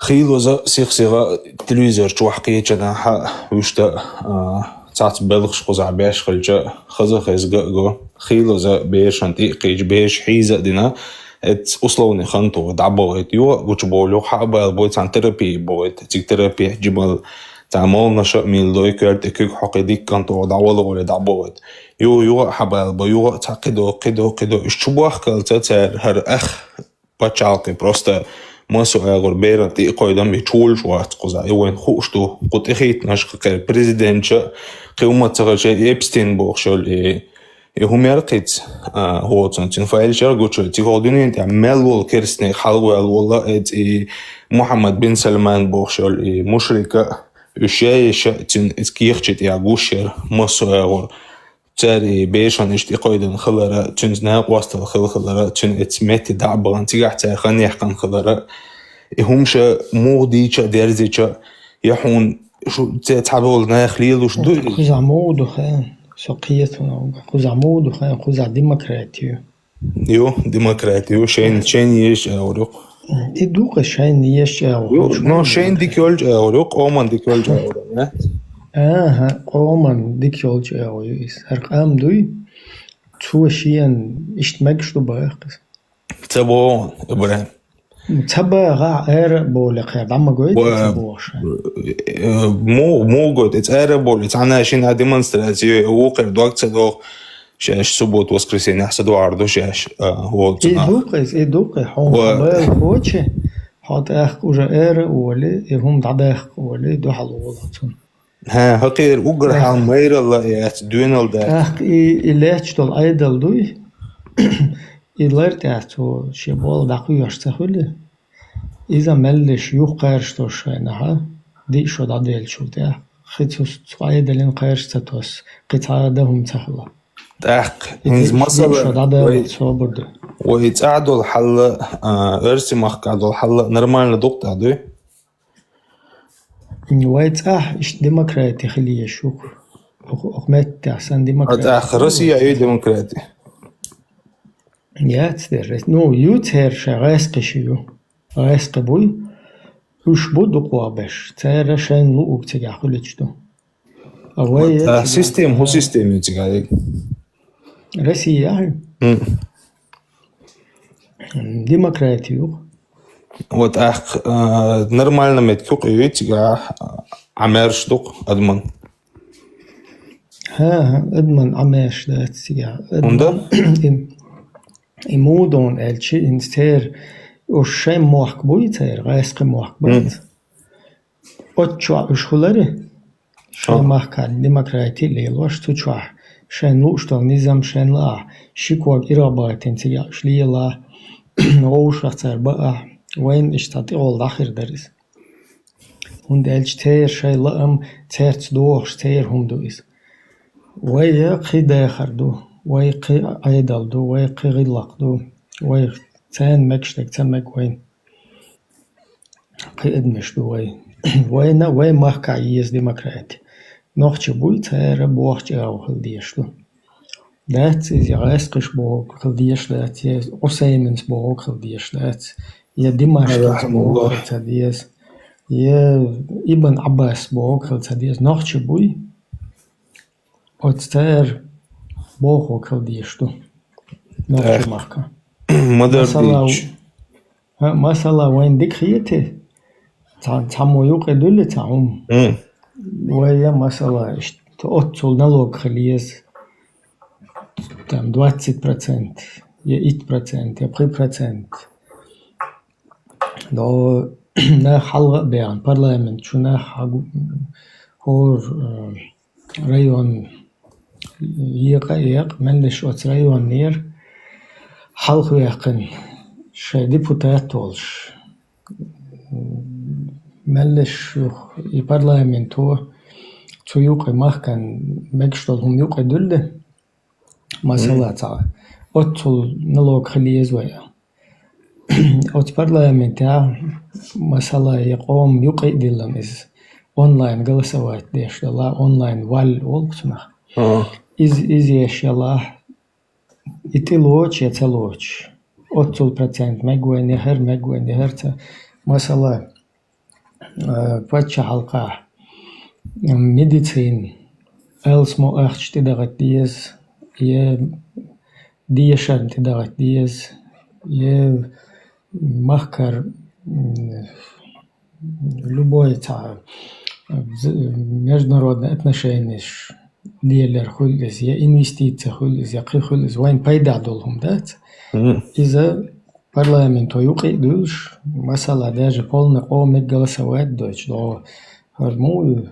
Хийлаза, сих-сиха телевизор чохь кхечанахьа, вуьшта, а, цац белхаш кхузахь беш хилча, хаза хезга а го. Хийлаза бешан тӀе а кхийча, беш хьийза а дина, эц условный хан туху дӀабахийта. Юха а гучубовлу, юха хьа а бала бой, цхьана терапия бахийта. Цига терапия жимал, цхьа молнаша а мийла дой, коьрта тӀе куьг хьокхий дикка хан туху дӀавала гӀоле дӀабахийта. Юха, юха а хьа бала бой, юха а цхьа кхидо, кхидо, кхидо. Уьш чу бохкалца цара хӀара ах пачхьалкхе просто массо а агӀор беран тӀе а кхойдан бен чулаш вац кхуза. И вайн хууш ду, кху тӀехийтинаш кху кхеран президентча, кхин хӀумма ца хилча, и Эпстин бохуш йолу, и, и хӀума яра кхица, а, хӀоцун, цуьнан файлаш яра гучуйла. Цига хӀокху дуьнен тӀехь мел волу керстаниг хьалаваьлла волла, эца и Мухьаммад бин Салман бохуш йолу, и мушрика, уьш яйша, цуьнан эца кехачу тӀехь гуш яра, массо а агӀор. Цара и бешан иштта тӀекхойдан хилара, цуьнца накъостал хила хилара, цуьнан эца метте дӀа а бахана, цигахь цара хан яьккхина хилара. И хӀумаша муха дийча а, дерзича а, я хьуна Шу, це цхьаболу нах лелуш ду иза? Кхузахь муха ду хаьий? Со кхетам, кхузахь муха ду хаьий, кхузахь демократи ю. Ю, демократи ю, шайна, шайна езаш агӀор ю. И ду-кх шайна езаш агӀор. Ю, ну, шайна дика йолчу агӀор ю, къоман дика йолчу агӀор, а? Аха, къоман дика йолчу агӀор ю иза. ХӀара къам дуй, цо шена иштта мегаш ду боху иза. Ца боху, Ибрахим. Ца бахахь, ара а болу кхера, дӀа ма гойту ца бохуш. Э, му-, муха гойту, и цӀера а болу, и цхьана шина демонстраци, и вукхара дог ца доху, шаьш субботу, воскресенье са дуьхьар ду шаьш, а, волу цунах. И ду-кх иза, и ду-кх иза, хьуна хьан бала кхочу, хьо тӀаккха уже ара а волий, и хӀума дӀадаккха волий, дуьхьал волу цунна. ХӀа, хӀокхеран уггар хьалха майралла а яц, доьналла дац. ТӀаккха и, и лаьтташ долу Ӏедал дуй, и лар тӀехь цо шен болх дӀакхоьхьуш ца хуьлий, иза меллаша юха кхаьршадо шайна хьа, диъ шо дӀаделлачул тӀехь, кхин цу, цу Ӏедална кхаьрша ца тосу, кхин цхьа а дан хӀума ца хилла. ТӀаккха, и хӀинца диъ, масала, диъ шо дӀадаллалц вай, собар ду. Вай цӀахь долу хьал а, а, оьрсийн махкахь долу хьал а нормально ду-кх тӀаккха, дуй? Вай цӀахь иштта демократи хила езаш ю-кх. Оха, оха меттехь санна демократи. А тӀаккха Россия ю демократи? Яц дера. Ну, ю церан шайн гӀаьскхиш ю. ГӀаьскхи буй. Уьш бу дукхох берш. Цара шайна луург цигахь хуьлуьйтуш ду. А вай... Вот, а система, хӀун система ю цигахь? Россия ахьа? М. Демократи ю. Вот, ах, а, нормально меттиг ю-кх и цигахь, а, Ӏамаьрша ду-кх адаман. ХӀа, хӀа, адаман Ӏамаьрша дац цигахь. ХӀунда? Адаман, и, и муха ду аьлча, хӀинца церан, уьш шайн мохк буй церан, гӀаьскхи мохк бац. М. Оцу чохь уьш хуьлура, шайн махкахь демократи а лелош, цу чохь шайна лууш долу низам шайна лаахь, ши ког иргӀа бахийтина цигахь уьш лелахь, вовшах цара баахь, вайна иштта цхьа тӀегӀолла дӀахир дара иза. ХӀунда аьлча церан шайн лаам, цаьрца догӀуш церан хӀума ду иза. Вай я кхин дахар ду, вай кхин Ӏедал ду, вай кхин гӀиллакх ду, вай царна мегаш дерг ца мега вайна. Кхин адамаш ду вай. Вайна, вай махкахь еза демократи. Нохчий буй, цара бохучу агӀор хила дезаш ду. Дац иза, я гӀаьскхиш бохург хила дезаш дац, я Ӏусайминс бохург хила дезаш дац, я Димашкица бохург хила ца деза, я Ибн Ӏаббас бохург хила ца деза. Нохчий буй, оцу цара бохург хила дезаш ду. Нохчий махкахь. Масала, хӀа, масала, вайна дика хетий? Цхьа-, цхьаммо юкъа дуьллий цхьа хӀума? М. Вай я, масала, иштта оццул налог хила еза, там, двадцать процент, я итт процент, я пхи процент. Но нах хьалха а баьхна, парламент чу нах хьагу-, хӀора, э, район екъа а екъна, меллаша оцу районера хьалхаваьккхина шайн депутат волуш. Меллаша юха и парламенто цу юкъа махкана мегаш долу хӀума юкъа дуьллий, масала, цхьа оццул налог хила еза вай. Оцу парламентехь, масала, я къоман юкъа а диллина иза, онлайн голосовать деш делахь, онлайн валль олу цунах. Иза, иза еш елахь, и тӀелоцуш я ца лоцуш, оццул процент мега вайна, я хӀара мега вайна, я хӀара ца. Масала, э, паччахьалкхехь медицина, алсамо ахча тӀедахийта деза, я дешарна тӀедахийта деза, я махкара, м, любой цхьа, з-, международный отношениеш лелар хуьлу иза, я инвестици хуьлу иза, я кхин хуьлу иза, вайн пайда долу хӀума дац. Мгм. Иза парламенто юкъа а дуьллуш, масала, даже полный къоман мега голосовать дойтуш, догӀу хӀара муха ю,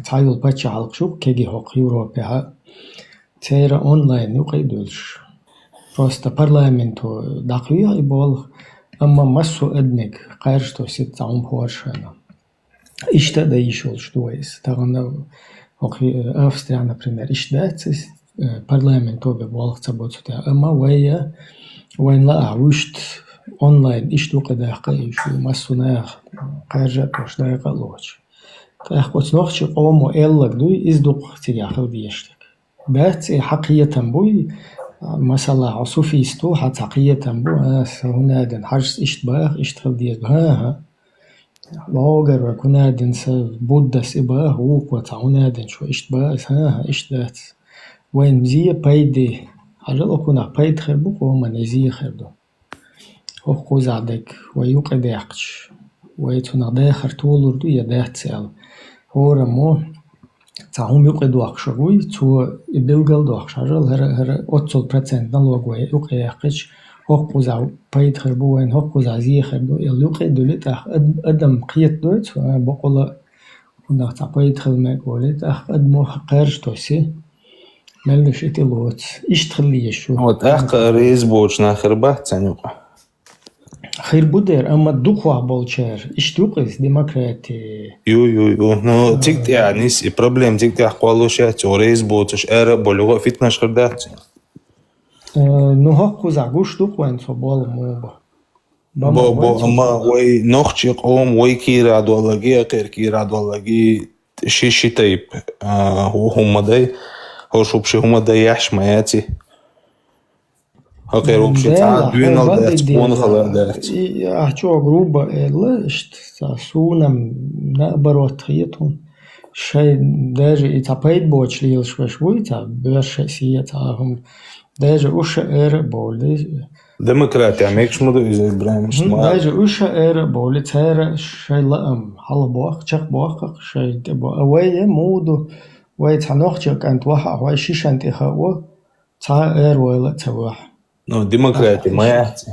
цхьа йолу паччахьалкхаш ю кегий хӀокху Европехьа, церан онлайн юкъа а дуьллуш. Просто парламенто дӀакхоьхьу и болх, амма массо а адамиг кхаьржа тосуьйту цхьа хӀума хӀора шайна. Иштта а дан йиш йолуш ду вай иза. Тахана хӀокху Австрия, например, иштта дац иза, э, парламенто бен болх ца бо цу тӀехь. Амма вай, вайн лаахь вуьшта онлайн иштта юкъа даккха а йиш ю, массо а наха кхаьржа а тосуш, дакъа а лоцуш. ТӀаккха оцу нохчийн къомо аьлларг дуй, иза дукха цигахь хила дезаш дерг. Дац и хьан кхетам буй, масала, хьо суфист ву, хьан цхьа кхетам бу, а, сан хӀунадина хьажас иштта баха, иштта хила деза бу, хӀан-хӀа. Логар вай кунадина сан Буддас и баха, вукхо цхьа хӀунадина шу иштта баха, хӀан-хӀа, иштта дац. Вайн зен пайда, хьажал, окхунах пайда хир бу, къоман и зен хир ду. ХӀокхузахь дерг вай юкъа даьккхича, вай цунах дахар толур ду я дац аьлла. ХӀораммо цхьа хӀума юкъа доккхуш вуй, цо и билгал доккхуш, хьажал, хӀара, хӀара оццул процент налог вай юкъа яьккхича, хӀокхузахь пайда хир бу вайна, хӀокхузахь зен хир ду, аьлла юкъа а дуьллу, тӀаккха ад-, адам кхетадой цо, а, бакъала, хӀунах цхьа пайда хила мега олий, тӀаккха адамо кхаьржа тосий, мел луш и тӀе лоцу. Иштта хила езаш ю. Вот, тӀаккха реза боцуш нах хир бац царна юкъа. Хир бу дера, амма дукхахболчара иштта ю-кх иза, демократи. Ю, ю, ю. Ну, цига тӀехь нис и проблема, цига тӀехь кхоллалуш яц, цо реза боцуш ара а болу, юха а фитнаш хир дац. Э, ну, хӀокхузахь гуш ду-кх вайн цо болу муха бу. Бо, бо, амма вай нохчийн къоман вай кийра доллаги, кхеран кийра доллаги, ши, ши тайпа, а, хӀу-, хӀума дай, хӀорш хӀума ши хӀума дай еш ма яций. Хьо кхера вукху шен цхьа а доьналла дац, къонахалла а дац. И, ахь чӀогӀа грубо элла, иштта, цхьа суна-м наоборот хета хьуна. Шайн даже и цхьа пайда боцуш лелаш берш буй, цхьа боьрша а, сий а, цхьа а хӀума. Даже уьш а ара а бовлий. Демократехь мегаш ма ду иза, Ибрахим, иштта ма. Даже уьш а ара а бовлий, цара шайн лаам хьалабохку, чекхбохку шайн тӀе бо-, а вай а муха ду, вай цхьа нохчийн кӀант вахахь, вай шишан тӀе хао, цхьа а аравала а ца вахь. Ну, демократи ма яц.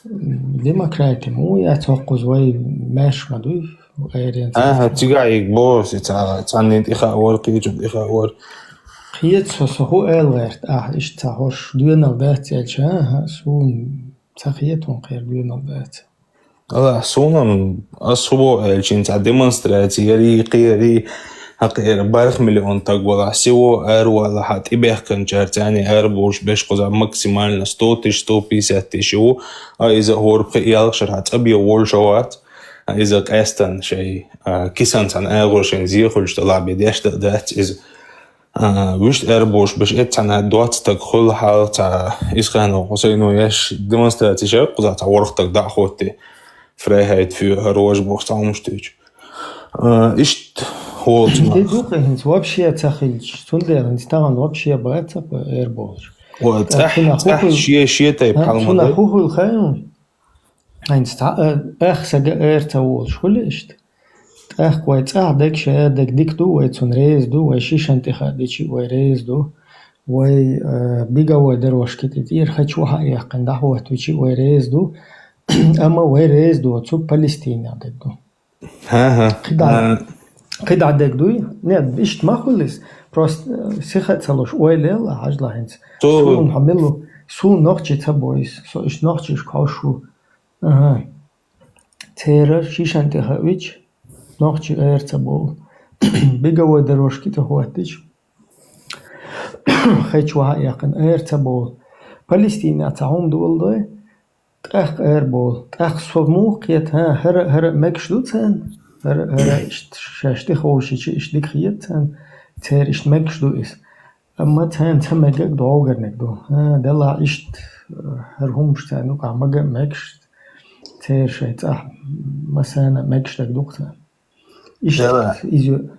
Демократи муха яц, хӀокхуза вай маьрша ма дуй, айренца. Аха, цигахь и боху, и цхьа, цхьаннен тӀе хаавар, кхечун тӀе хаавар. Кхета со, со хӀу ала гӀерта ахь, иштта цхьа хӀорш доьналла дац аьлча, аха, суна ца хета хьуна кхера доьналла дац. Ала, суна-м, ас хӀу боху аьлча, цхьа демонстраци ярий, кхерий, хьакхера барх миллион таг валахь, сиво аравалахь, хьан тӀебаьхкинчара царна арабовлуш берш кхузахь максимально сто тысяч, сто пятьдесят тысяч ву, а иза хӀора пхи-ялх шарахь цӀа бен волуш а вац, а иза къаьстина шайн, а, кисана цхьана агӀор шайн зен хуьлуш далахь бен деш а дац иза. А, вуьшта арабовлуш берш, эццахьана доцца таг хуьлу хьал, цхьа Исханов Хьусайно еш демонстраци шайх кхузахь цхьа ворхӀ таг дӀа а хӀоттий, Фрайхайт фю, хӀара важа бохуш цхьа хӀумаш дуьйцу. А, иштта хӀоцу нах. Де дукха хӀинца вообще ца хилча, цундела хӀинца тахана вообще бац а кху эр болуш. Ой, цӀахь, цӀахь шен, шен тайпа хьал ма дай. Цунах хӀу хуьлу хаьий хьуна? ХӀинца цхьа а, ах сага эр ца волуш хуьлу иштта. ТӀаккха вай цӀахь дерг, шаьра дерг дика ду, вай цунна реза ду, вай шишан тӀе хаа дичи вай реза ду, вай, э, беговой дорожки тӀе тӀера хачу хьа а яьккхина дӀахӀоттавичи вай реза ду, амма вай реза доцург Палестинехь дерг ду. ХӀан-хӀа. КхидӀа, кхидӀа дерг дуй? Нет, иштта ма хуьлу иза. Просто, э, сиха а ца луш, ойла ел а, хьажал хӀинца. Суна хьо мила ву? Суна нохчи ца бойса. Со иштта нохчишка хьовш ву. Аха. Церан шишан тӀе хаавича, нохчи эр ца бовлу. Беговой дорожки тӀе хӀоттича, хачу хьа а яьккхина, эр ца бовлу. Палестинехь цхьа хӀума доладой, тӀаккха эр бовлу. ТӀаккха со муха кхета, хӀан, хӀара, хӀара мегаш ду царна? ХӀара, хӀара иштта шаьш тӀе ховшича, иштта дика хета царна? Церан иштта мегаш ду иза? Амма царна ца мегаг догӀугарниг ду. ХӀан, делахь иштта, хӀара хӀумаш царна юкъахь мага а мегаш, церан шайн цӀахь массарна а мегаш дерг ду-кх царна. Иштта иза ю.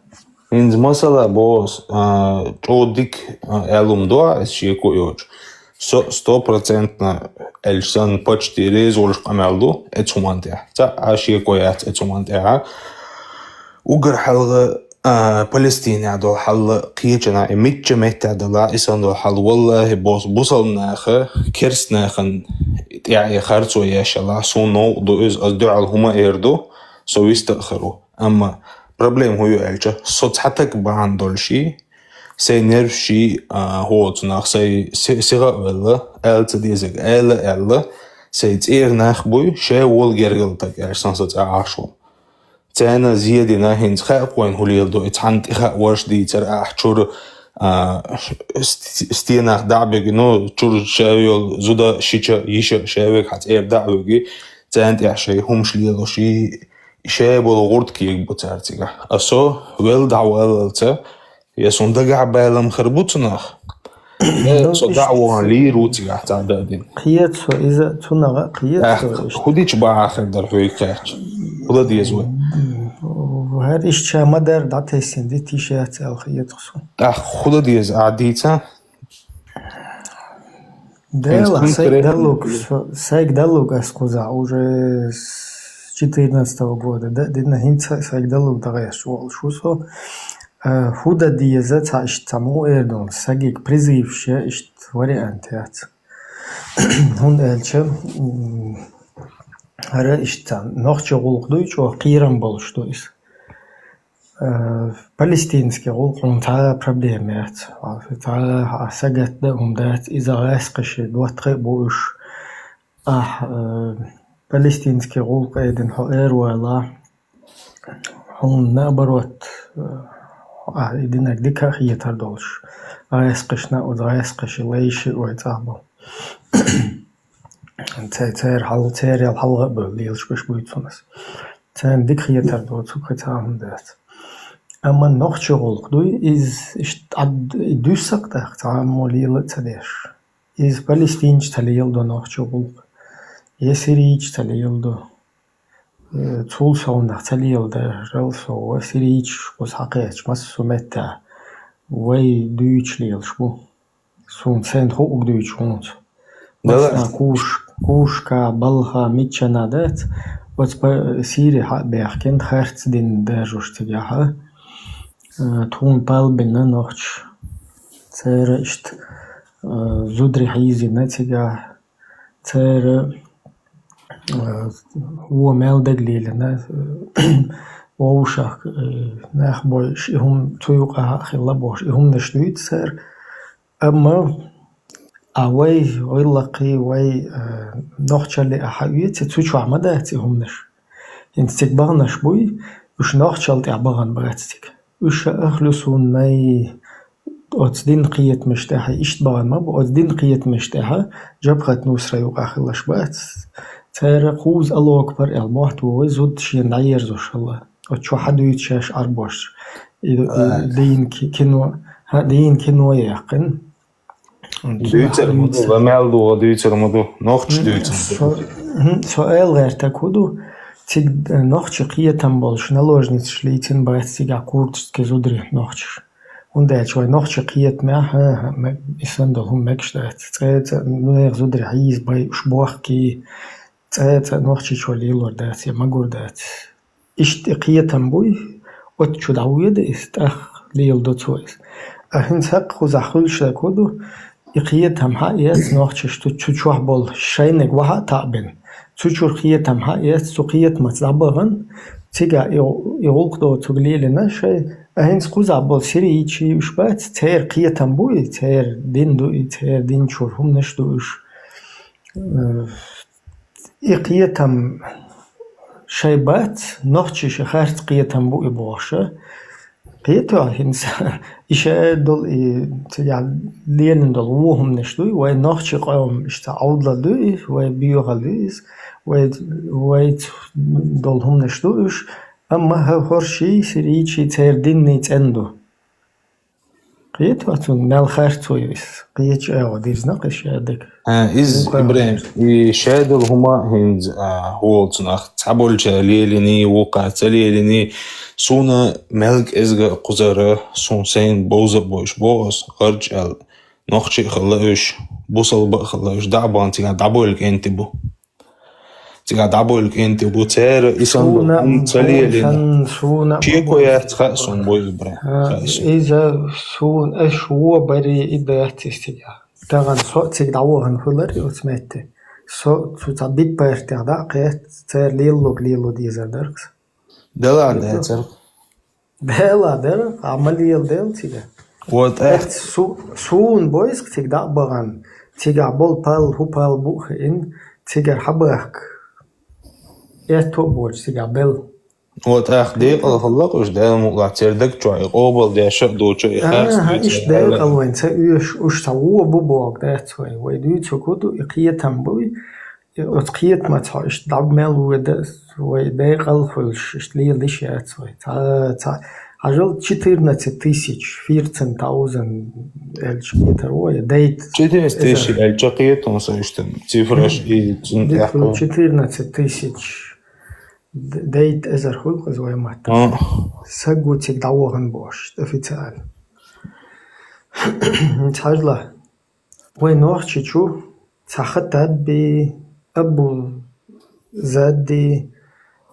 ХӀинца масала боху, а, чӀогӀа дика, а, аьлла хӀума ду, а, иза шеко йоцуш. Со сто процентов аьлча санна почти реза волуш къамел ду эцу хӀуманна тӀехь. Цхьа а шеко яц эцу хӀуманна тӀехь. Уггар хьалха, а, Палестинехь долу хьал кхечанхьа, и мичча меттехь далахь, и санна долу хьал, валлахӀи, бос-, бусалба наха, керст нахана тӀехь и харцо еш ялахь, суна новкъа ду иза, ас дуьхьал хӀума эр ду, со вист а хир ву. Амма проблема хӀун ю аьлча, со цхьа таг бахьана долуш и, сайн нерваш ший, а, хӀоцу нах, сайн си-, сиха а велла, аьлла ца дезаг аьлла а аьлла, сайн цӀера нах буй, шай волу гергала таг аьлла сан со цӀа Ӏаш ву. Царна зен дина, хӀинца хаьа-кх вайна хӀун леладо, и цхьанна тӀе хааварш дийцар ахь чуьра, а, ст-, стенах дӀа а буьгу, ну, чуьра ша йолу зуда, шича, йиша ша вега хьан цӀера дӀа а вуьгу, царна тӀехь шайн хӀумаш лелош и, шай болу гӀурт кег бу цара цигахь. А со, вел дӀаваллалца, я сон дагахь балам хар бу цунах, я со дӀа а вахана лийр ву цигахь цхьа да а дина. Кхета со иза, цунах а кхета со. ТӀаккха хӀу дича бахьа хир дара хьоьга кхаьчча? ХӀу дан деза вай? ХӀара иштта ша ма-дарра дӀатесна дита йиш яц аьлла хета со. ТӀаккха хӀу дан деза, ахь дийца? Делах, сайга даллуг, со-, сайга даллуг ас кхузахь уже с четырнадцатого года, да, дина хӀинца сайга даллуг дагӀеш волуш ву со. Э, хӀу дан деза, цхьа иштта цхьа муха эр долу, сагиг призывш я, иштта вариант яц. ХӀунда аьлча, м, хӀара иштта нохчи гӀуллакх дуй, чӀогӀа кхерам болуш ду иза. Э, палестинский гӀуллакх хьуна цхьа а проблема яц. Цхьа а сагатдан а хӀума дац, иза гӀаскхаша доттагӀий а бу уьш. Ахь, э, палестинский гӀуллакх айдина хьо эр валахь, хьуна наоборот, э, ахь и динарг дика а хетар долуш, гӀаскхашна а, оцу гӀаскхаша лайша а вай цӀахь бу. Цай-, церан хьал-, церал хьалха а бевлла лелаш берш буй цунах. Царна дика хетар доцург кхин цхьа а хӀума дац. Амма нохчи гӀуллакх дуй, иза иштта Ӏад-, и дуьсса-кх тӀаккха, цхьаммо лела а ца деш. Иза палестинча ца леладо нохчи гӀуллакх, я сирийча ца леладо. Э, цул совнах ца леладарал со, ва сирийчаш кхуза хьакхаьчча, массо а меттехь вай дуьйцуш лелаш бу. Суна сайна хуург дуьйцу хӀунца. Дала. Массана куш-, кушка, балха, миччана дац. Оцу па-, Сири хьа а баьхкина, харц дина даржош цигахь а. Э, тхуна пал бина нохчаша. Церан иштта, э, зударий хьийзина цигахь. Церан, э, вон мел дагалелина, э, вовшах, э, нах бойуш, и хӀума цу юкъахь а хилла бохуш, и хӀуманаш дуьйцу цара. Амма а вай, гӀиллакхий, вай, э, нохчалле а хьаоьци, цу чохь ма дац и хӀуманаш. ХӀинца цига баханаш буй, уьш нохчалла тӀехь бахана бац цига. Уьш ахлу суннай, оцу динан кхетамаш тӀехь иштта бахана ма бу, оцу динан кхетамаш тӀехь Жабхат Нусра юкъахь хилаш бац. Цара кхуза Аллаху акбар аьлла мотт ву вай, зуда шена дӀаерзош хилла. Оцу чохь хьадуьйцу шаьш Ӏарбош. И, и дийна ки-, кино, хьа, дийна кино яьккхина. Дуьйцур ма ду, ва мел ду, дуьйцур ма ду. Нохчаш дуьйцур ду. Со, хӀм, со аьлла гӀертарг хӀу ду, цига, э, нохчи кхетам болуш наложницаш лийцина бац цигахь курдский зударий нохчаш. ХӀунда аьлча вай нохчи кхетамехь, хӀа, хӀа, ме-, и санна долу хӀума мегаш дац. Цкъа а цкъа нехан зударий хьийза бай, уьш бохкий, цкъа а цкъа нохчичо лелор дац, я магур дац. Иштта и кхетам буй, оцу чу дӀавоьду иза, тӀаккха леладо цо иза. А хӀинца хӀаккха кхузахь хуьлуш дерг хӀу ду, и кхетам хьаэца нохчашна, цу чохь болу шайниг вахьа а таӀбина. Цу чуьра кхетам хьаэца, цу кхетамаца дӀабахана, цигахь и, и гӀуллакх доцург лелийна шайн. А хӀинца кхузахь болу сирийчий уьш бац, церан кхетам бу и, церан дин ду и, церан дин чуьра хӀуманаш ду уьш. Э, И кхетам шайн бац, нохчийн ши харц кхетам бу и бохуша. Кхетахь хӀинца, и шайн долу, и цигахь лелийна долу вон хӀуманаш дуй, вай нохчийн къоман иштта Ӏовдал дуй иза, вай боьхалла дуй иза, вай, вайца долу хӀуманаш ду уьш, амма хӀа-, хӀорший, сирийчий церан динний цӀена ду. Кхетахь цунна мел харц ву иза. Кхечу агӀо дирзина кхин шадерг. А, иза, Ибрахим, и шадолу хӀума хӀинца, а, хӀу волу цунах цхьаболчара лелийний, вукхара ца лелийний, суна мел кӀезга а кхузара, суна сайна бовза а бойуш боху ас, гӀарч аьлла, нохчий а хилла уьш, бусалба а хилла уьш, дӀа а бахана цигахь дӀабойла кӀентий бу. Цигахь дӀабойла кӀентий бу церан, и санна хӀума ца лелийна. Шеко яц, хаьа суна, бой Ибрахим, хаьа суна. Иза суна, аш вон барий и дац иза цигахь. Тахана со а цига дӀавахана хуьлар и оцу метте. Со цу цхьа битпартех дӀа а кхетта, церан лелалург лело дезар дара-кх. Дала дацара. Дела дара, а ма леладел цига. Вот, э. Су-, суна бойск цига дӀа а бахана, цигахь болу пал, хӀу пал бу а хиъна, цигара хьабахка. Эцто а боцуш цигахь белла. Вот, эх, декъала хилла уьш, Дала мукълахь, церан даг чохь и къобал деш а доцуш, и харц. Ага, иштта декъала вайн ца оьшу, уьш цхьа вон бу боху дац вай. Вай дуьйцург хӀу ду, и кхетам буй, оцу кхетамаца хьо иштта дӀа мел вода, вай декъал хуьлуш, иштта лелаш яц вай. Ца, ца, хьажал четырнадцать тысяч, фирцен таузен элча кхетар вай, дейт. Четырнадцать тысяч элча кхетам со иштта цифраш и цун тӀехь. Четырнадцать тысяч. Д-, дейт эзар хуьлу иза вай матта. А. Саг ву цига дӀавахана бохуш, официально. Цхьажла. Вай Нохчийчу цхьа Хаттабби, Абу Задди,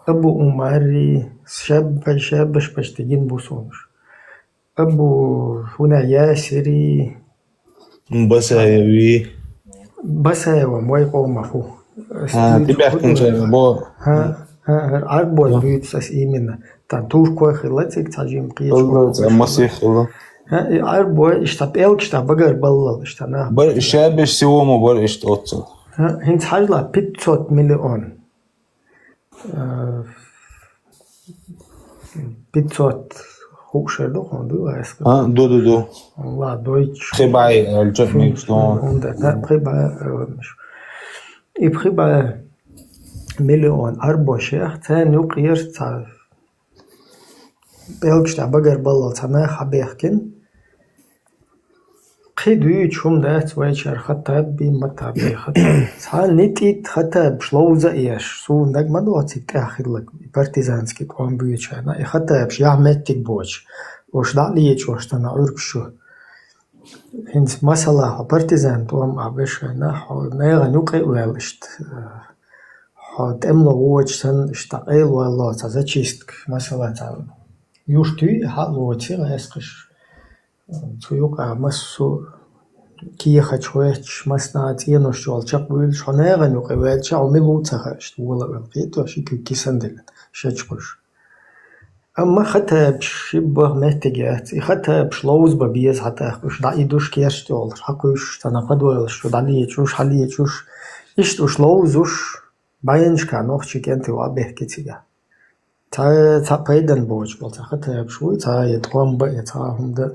Абу Умарри, шаб-, шабаш почти гина бу суна уьш. Абу хӀуна Ясири. Басаеви. Басаева вай къомах ву. Ас А, дуьйцу тибаьхкинчарна худо. Бо. ХӀа, хӀа, хӀара Ӏарбой буьйцу ас именно. Тан туркой хилла цига цхьа жима кхечу Хилла, вахуш цхьа хилла. Масих хилла. ХӀа, и Ӏарбой иштта пӀелгаш тӀа багар баллал иштта нах. Бар шабеш сиома бар иштта оццул. ХӀа, хӀинца хьажла пятьсот миллион. Э, пятьсот хууш ду, хьуна ду, айса. А, ду, ду, ду. Алла дойч. Пхи бӀе, э, чо Фу-, микс, ну. Хьуна да, да, пхи бӀе, э, миш. И пхи бӀе миллион Ӏарбошех, царна юкъера цхьа пӀелгаш тӀа багар баллал цхьа нах хьабехкина. Кхин дуьйцу хӀума дац вайчара Хаттабби, Матабби, Хаттабби. Цхьа нитӀит Хаттаббаш ловза а еш, суна дага ма доцу и тӀехь хилларг, и партизанский къом буьйцу шайна, и Хаттаббаш яхь меттиг боцуш, уьш дӀа а лечош цхьана Ӏуьргаш чу. ХӀинца масала хьо партизан тӀом а беш шайна, хьо нехан юкъе а ваьлла иштта, хьо тӀемло воцуш санна, иштта къайлавалло цхьа зачистка, масала цхьа юрт юй, хьа а лоций гӀаьскхаш. Цу юкъа массо а кехаташ хӀоьттуш, массанхьа цӀенош чӀогӀа чекхбуьйлуш, хьо нехан юкъе ваьлча, хьо мила ву ца хаьа, иштта вола а ваьлла, кхеташ, и куьг кисан диллина, шечкъуш. Амма Хаттаббаш шиббах меттиг яц, и Хаттаббаш ловза бан беза хьан тӀаккха, уьш дӀаидуш керча тӀе олуш, хьакхуьйсуш, цхьана кхадойлаш чу дӀалечуш, хьалечуш, иштта уьш ловзуш, бӀеннашка нохчий кӀентий ваӀ бехке цига. Цхьа, цхьа пайдана боцуш болу, цхьа Хаттаббаш вуй, цхьа я тӀом бан, я цхьа хӀума дан.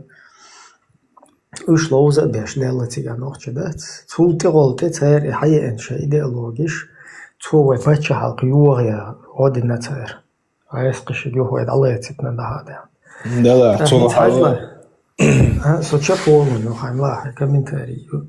Уьш ловза а беш лелла цига нохчий дац. Цул тӀехула тӀе цара и хьаеана шайн идеологиш, цо вай паччахьалкх йогӀу ян гӀо дина цара. ГӀаьскхашка юха вай дӀалецитина дахьа а даьхна. Дала, ТӀаккха цо хӀинца хьажла. А, со чекхволун ю, хьайн лахьа комментарий ю.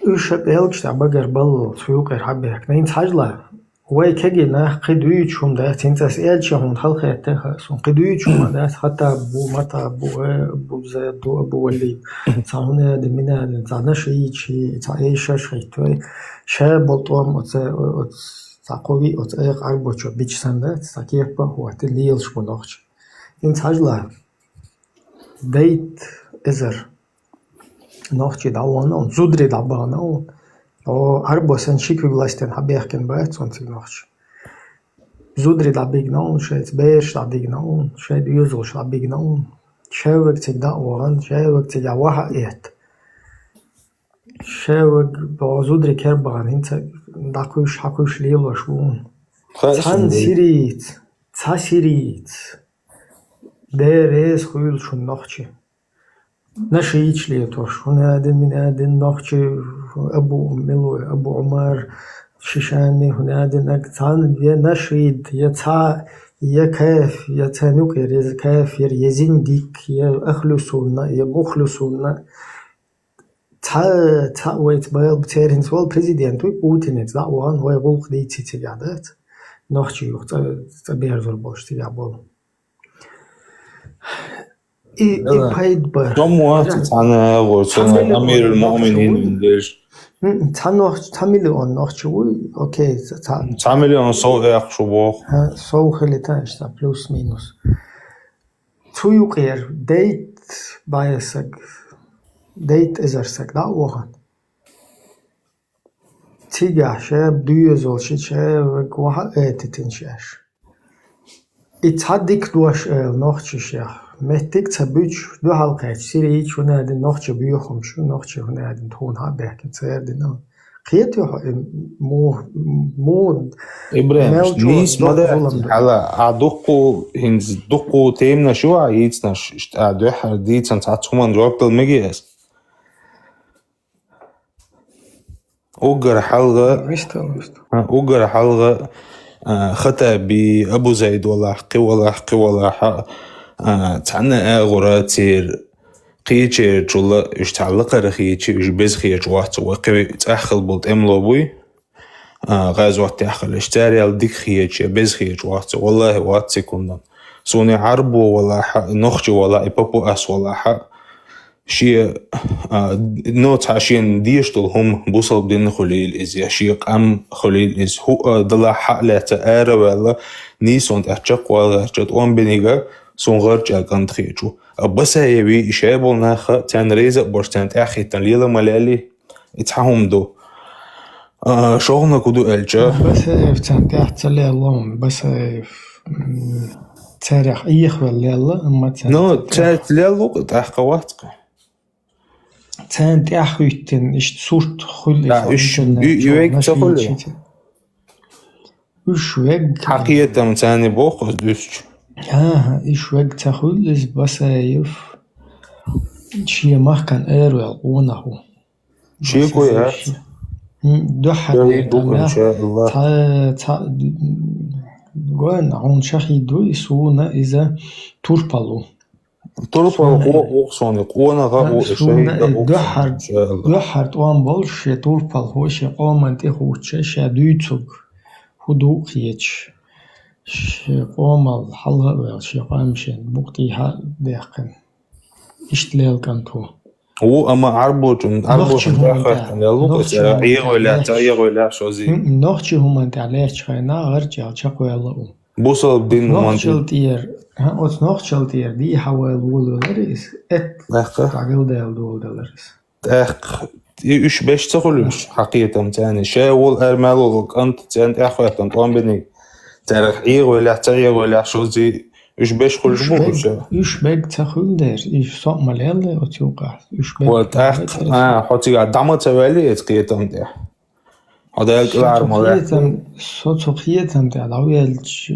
Уьш ша пӀелгаш тӀа багар баллал цу юкъера хьабехкина. ХӀинца хьажла. Вай кегий нах кхин дуьйцу хӀума дац, хӀинца ас аьлча хьуна халахетта хаьа суна. Кхин дуьйцу хӀума дац, Хаттаб бу, Матаб бу, э, Абу Зайд ду, Абу Валид. Цхьа хӀуна аьлла, мина аьлла, цхьа нашийчи, цхьа эйшаш хӀиттавай. Ша болу тӀом оцу, оцу, цхьа кхо виъ оцу айкха Ӏарбочо бича санна дац, цхьа кеппа а хӀоттина лелаш бу нохчий. ХӀинца хьажла. Дейт эзар. Нохчий дӀавахана ву, зударий дӀабахана ву. О, Ӏарбо санна ши куьг ластийна хьабехкина бац цунна цига нохчий. Зударий дӀабигна ву, шайца бераш дӀадигна ву, шайн доьзалш дӀабигна ву. Шаверг цига дӀа а вахана, шаверг цига ваха а этта. Шаверг боху зударий кербахана, хӀинца дӀакхуьйсуш, хьакхуьйсуш лелош ву. Цхьана сирийца, цхьа сирийца. Дера реза хуьлуш хӀуна нохчий. Нашийча летош, хӀуна аьлла, мина аьлла, нохчий Абу, мила ву, Абу Ӏумар, Шишани, хӀуна аьлла, аг цхьана я нашид, я цхьа, я каф, я цхьа нукъер, я кафир, я зиндик, я ахлюсунна, я мухлюсунна. Цхьа, цхьа вайца бала бу, церан хӀинца волу президент вуй, Путинец дӀа а вахана, вай гӀуллакх дийци цигахь дац. Нохчий юха цӀа, цӀа берзур болуш цигахь болу. И, и пайда бар. Чом вац цхьана гӀо, цхьа миллион Амирул Муъминин нохчо вуй. Вин деш. М, цхьа нохч-, цхьа миллион нохчо вуй, окей, ца, ца. Цхьа миллион сов эккха шу боху. ХӀа, сов хили тан иштта, плюс-минус. Цу юкъера дейт бӀе саг, дейт эзар саг дӀа а вахана. Цигахь ша доьзалш, ша вага ваха а этитина шаьш. И цхьа дика дош ала нохчашех. Меттиг а ца буьтуш, дуьхьал кхаьчча, сирийча хӀуна аьлла нохча боьхамаш ю, нохчий хӀуна аьлла тхуна хьа а баьхкина церан дина. Кхетий хьо и муха, муха Ибрахим, мел чӀогӀа нийса ма доккха дац, зулам ду? Хьала, а дуккху, хӀинца дуккху теманаш ю а йийцинарш, иштта а дуьххьара дийцина цхьацца хӀуманна жоп дала мегий ас? Уггар хьалха, Виста, виста. А, уггар хьалха, а, Хаттаби, Абу Зайд валахь, кхы валахь, кхы валахь, а, цхьана агӀора церан кхечерчул, уьш цхьа лакхара хеташ, уьш беза хеташ вац, вай кхы цӀахь хила болу тӀемало буй, а, гӀазот тӀехь хилча, царел дика хеташ, беза хеташ вац, валлахӀи, вац секундан. Суна Ӏарбо валахь, нохчо валахь, и папуас валахь, шен, а, ну, цхьа шена дезаш долу хӀума бусалба дин хуьлийла иза, я шен къам хуьлийла иза, хӀуъа далахь хьа а лаьцна ара а ваьлла, нийсонан тӀехь чекхвала гӀертачу тӀом бинарг суна гӀарчӀа кӀант хеташ ву. А Басаеви и шайболу нах, царна реза а болуш, царна тӀаьхьахӀиттина лела ма лелий, и цхьа хӀума ду. А, шогӀаниг хӀун ду аьлча? Басаев царна тӀехь ца лелло, Басаев, м, царех Ӏехавелла лелла, амма царна Ну, тӀехь цаьрца лелла ву-кх, тӀаккха вац-кх. Царна тӀаьхьахӀиттина, иштта сурт хуьлу Да, иза уьш интернет ю-, чохь, юьйг ца хуьлу? Уьш вег. Хьан кхетам царна боху аса дуьстича? ХӀан-хӀа, уьш вег ца хуьлу иза Басаев. Шен махкана араваьлла къонах ву. Шеко Басаев яц? Шен. М, дуьххьара Шайн ду, амма иншааллах. Цхьа, цхьа, гойна, хьуна шахид ву и суна иза турпал ву. Турпал Суна ву, ву суна, къонах а ву, и суна шахид а и ву, дуьххьар-, иншааллах. Дуьххьара тӀом болуш, шен турпалхо шен къоман тӀе хӀуттуш, ша дуьйцург хӀун ду кхеташ. Шен къомал хьалха а ваьлла, шен къам шен букъ тӀехьа а даьккхина. Иштта лелла кӀант ву. Ву, амма Ӏарбочун, Ӏарбочун тӀехь хӀоьттина лелла ву, Ӏехавелла, ца Ӏехавелла, шозий. М, нохчийн хӀуманна тӀехь лаьттачу хенахь гӀарчӀа чекхваьлла ву. Бусалба дин ван Нохчалла тӀера, хӀа, оцу нохчалла тӀера дехьа ваьлла волавелира иза, эт дӀагалдаьлла доладелира иза. ТӀаккха и уьш беш ца хуьлуш, хьан кхетам царна? Ша волу ара мел волу кӀант царна тӀаьхьахӀоьттина тӀом бинарг. Царах Ӏехавелла, ца Ӏехавелла, шозий, уьш беш хуьлуш бу уьш? Уьш бег ца хуьлу дера, уьш со а ма лелла оцу юкъахь. Уьш бег Ва тӀаккха, а, хьо цигахь дӀа ма ца ваьлли оцу кхетам тӀехь? Хьо Дала кӀелхьара ма ваьлла. Со цу кхетам тӀе дӀаваьлча,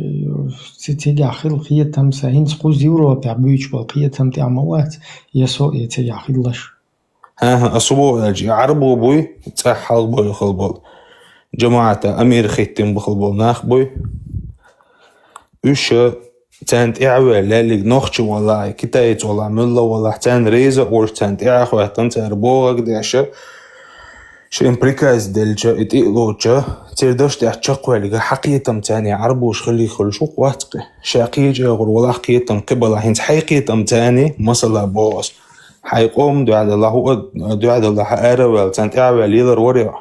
ци-, цигахь хилла кхетам сан, хӀинца кхуза Европехь буьйцуш болу кхетам тӀехь ма вац, я со, я цигахь хилларш. ХӀан-хӀа, аса боху аьлча, и Ӏарбо буй, цӀахь хьалха боху хила болу. ЖамаӀата амир хӀиттина боху хила болу нах буй. Уьш, царна тӀаьхьа ваьлла, лаьллиг нохча валахь, китаец валахь, муьлла валахь, царна реза а волуш, царна тӀаьхьа хӀоьттина, цара бохург деш, шен приказ делча, и тӀе а лоцуча, церан дашна тӀехь чекхваьллиг, хьан кхетам царна Ӏарбош хилий хуьлуш ву-кх, вац-кх. Ша кхечу агӀор валахь кхетам кхин балахь, хӀинца хьайн кхетам царна, масала боху аса. Хьайн къоман дуьхьа далахь, хӀуъа дуьхьа далахь, хьан ара а ваьлла, царна тӀаьхьа ваьлла лелар вара хьо?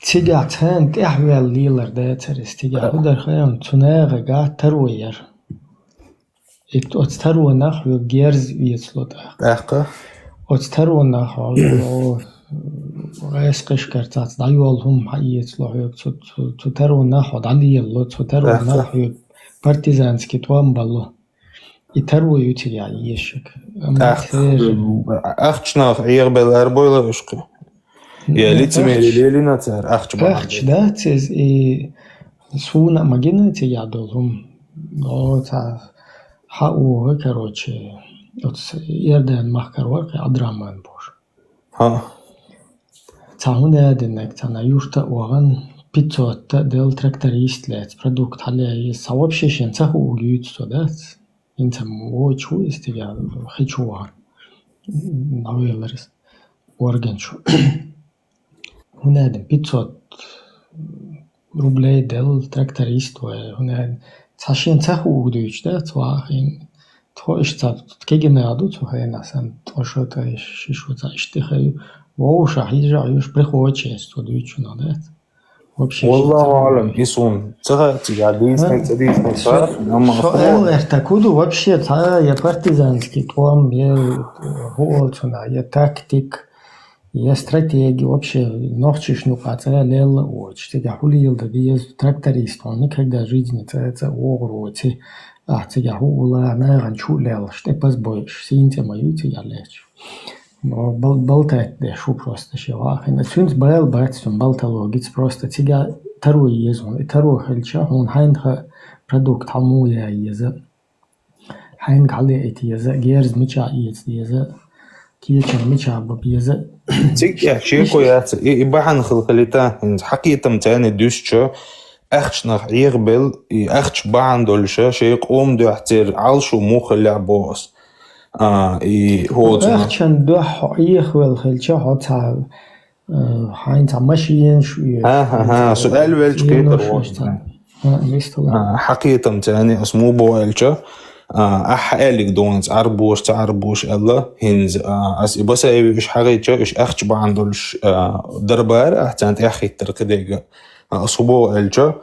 Цигахь царна тӀаьхьа ваьлла лелар дацара иза, цигахь хӀун дара хаьий, цу нахе гахь таро яра. И оцу таронах хьоьга герз эцало тӀаккха. ТӀаккха? Оцу таронах хьо, о, гӀайса кхишкара цхьацца дӀайолу хӀума хьан эцало хьоьга, цу, цу, цу таронах хьо дӀалелало, цу таронах хьоьга партизанский тӀом бало. И таро ю цигахь езаш. Амма ТӀаккха церан ахчанах Ӏехабелла арабойла уьш кхин? Я лицемерие лелийна цара, ахча бахьана. Ахча дац иза, и суна а ма гина цигахь долу хӀума. О, цхьа хьан угӀу, короче, оцу Иордан махкара вара кхин Ӏабдурахьман бохуш. ХӀа. Цхьа хӀун а динарг, цхьана юрта а вахана, пятьсот а делла тракторист лаьцна, продукт хьалаяйа, цхьа вообще шен ца хуург юьйцу цо, дац? ХӀинца вочу ву иза тигахь хи чу вахар. ДӀавеллар иза орган чу. ХӀун а дина, пятьсот рублей делла тракторист вай, хӀун а дина, цхьа шен ца хуург дуьйцуш, дац, вахийна. Тхо иштта кегина а ду цу хенахь санна, тӀо шо тӀе ши шо цхьа иштта хьаю. Вовшахь, хьижахь, уьш приходчес цо дуьйцуш хӀуна, дац? Вообще валлаху аълам, и суна ца хаьа цигахь дийцинарг, ца дийцинарг, со, амма со хӀун аьлла гӀертарг хӀун ду, вообще цхьа я партизанский тӀом, я хӀун олу цунах, я тактик, я стратеги, вообще нохчашна юкъахь цӀа лелла а воцуш, цигахь хӀун леладан деза, тракторист хьуна никогда в жизни цӀа, цӀа вогӀур воций, ахь цигахь хӀун а вула, нахана чу а леллаш, тӀе пазбойуш, сийна цӀе ма юй цигахь лаьтташ. Бал-, балтайтта деш ву просто шен вахийна. Цуьнца бала бац, цуьнан балталогица просто цигахь таро еза хьуна. И таро хилча, хьуна хьайнах продукт хьан муха ян еза, хьайнга хьалаайта еза, герз мичахь эца деза, Кечам мича баб еза. Цигтех шеко яц, и, и бахьан хилхилита, хӀинца хьакхетам царна дуьсча, ахча нах Ӏехабел, и ахча бахьан долуша, шей къом дуьхьа церан Ӏалшо муха хиллехь боху ас. А, и хӀоцуна. Ахчан дуьхьа хьо Ӏехавел хилча, хьо ца, э, хьайн ца машина шу. Аха, аха, со аьлла велча кхетар вохуш ца. А, вистала. А, хьакхетам царна, ас муха боху аьлча, а, ахьа аьллиг донца Ӏарбош, ца Ӏарбош аьлла, хӀинца, а, ас и Басаеви уьш хьагӀийча, уьш ахча бахьан долуш, а, дарбара, ахь царна тӀеххиттар кхидерга. А, ас хӀу боху аьлча,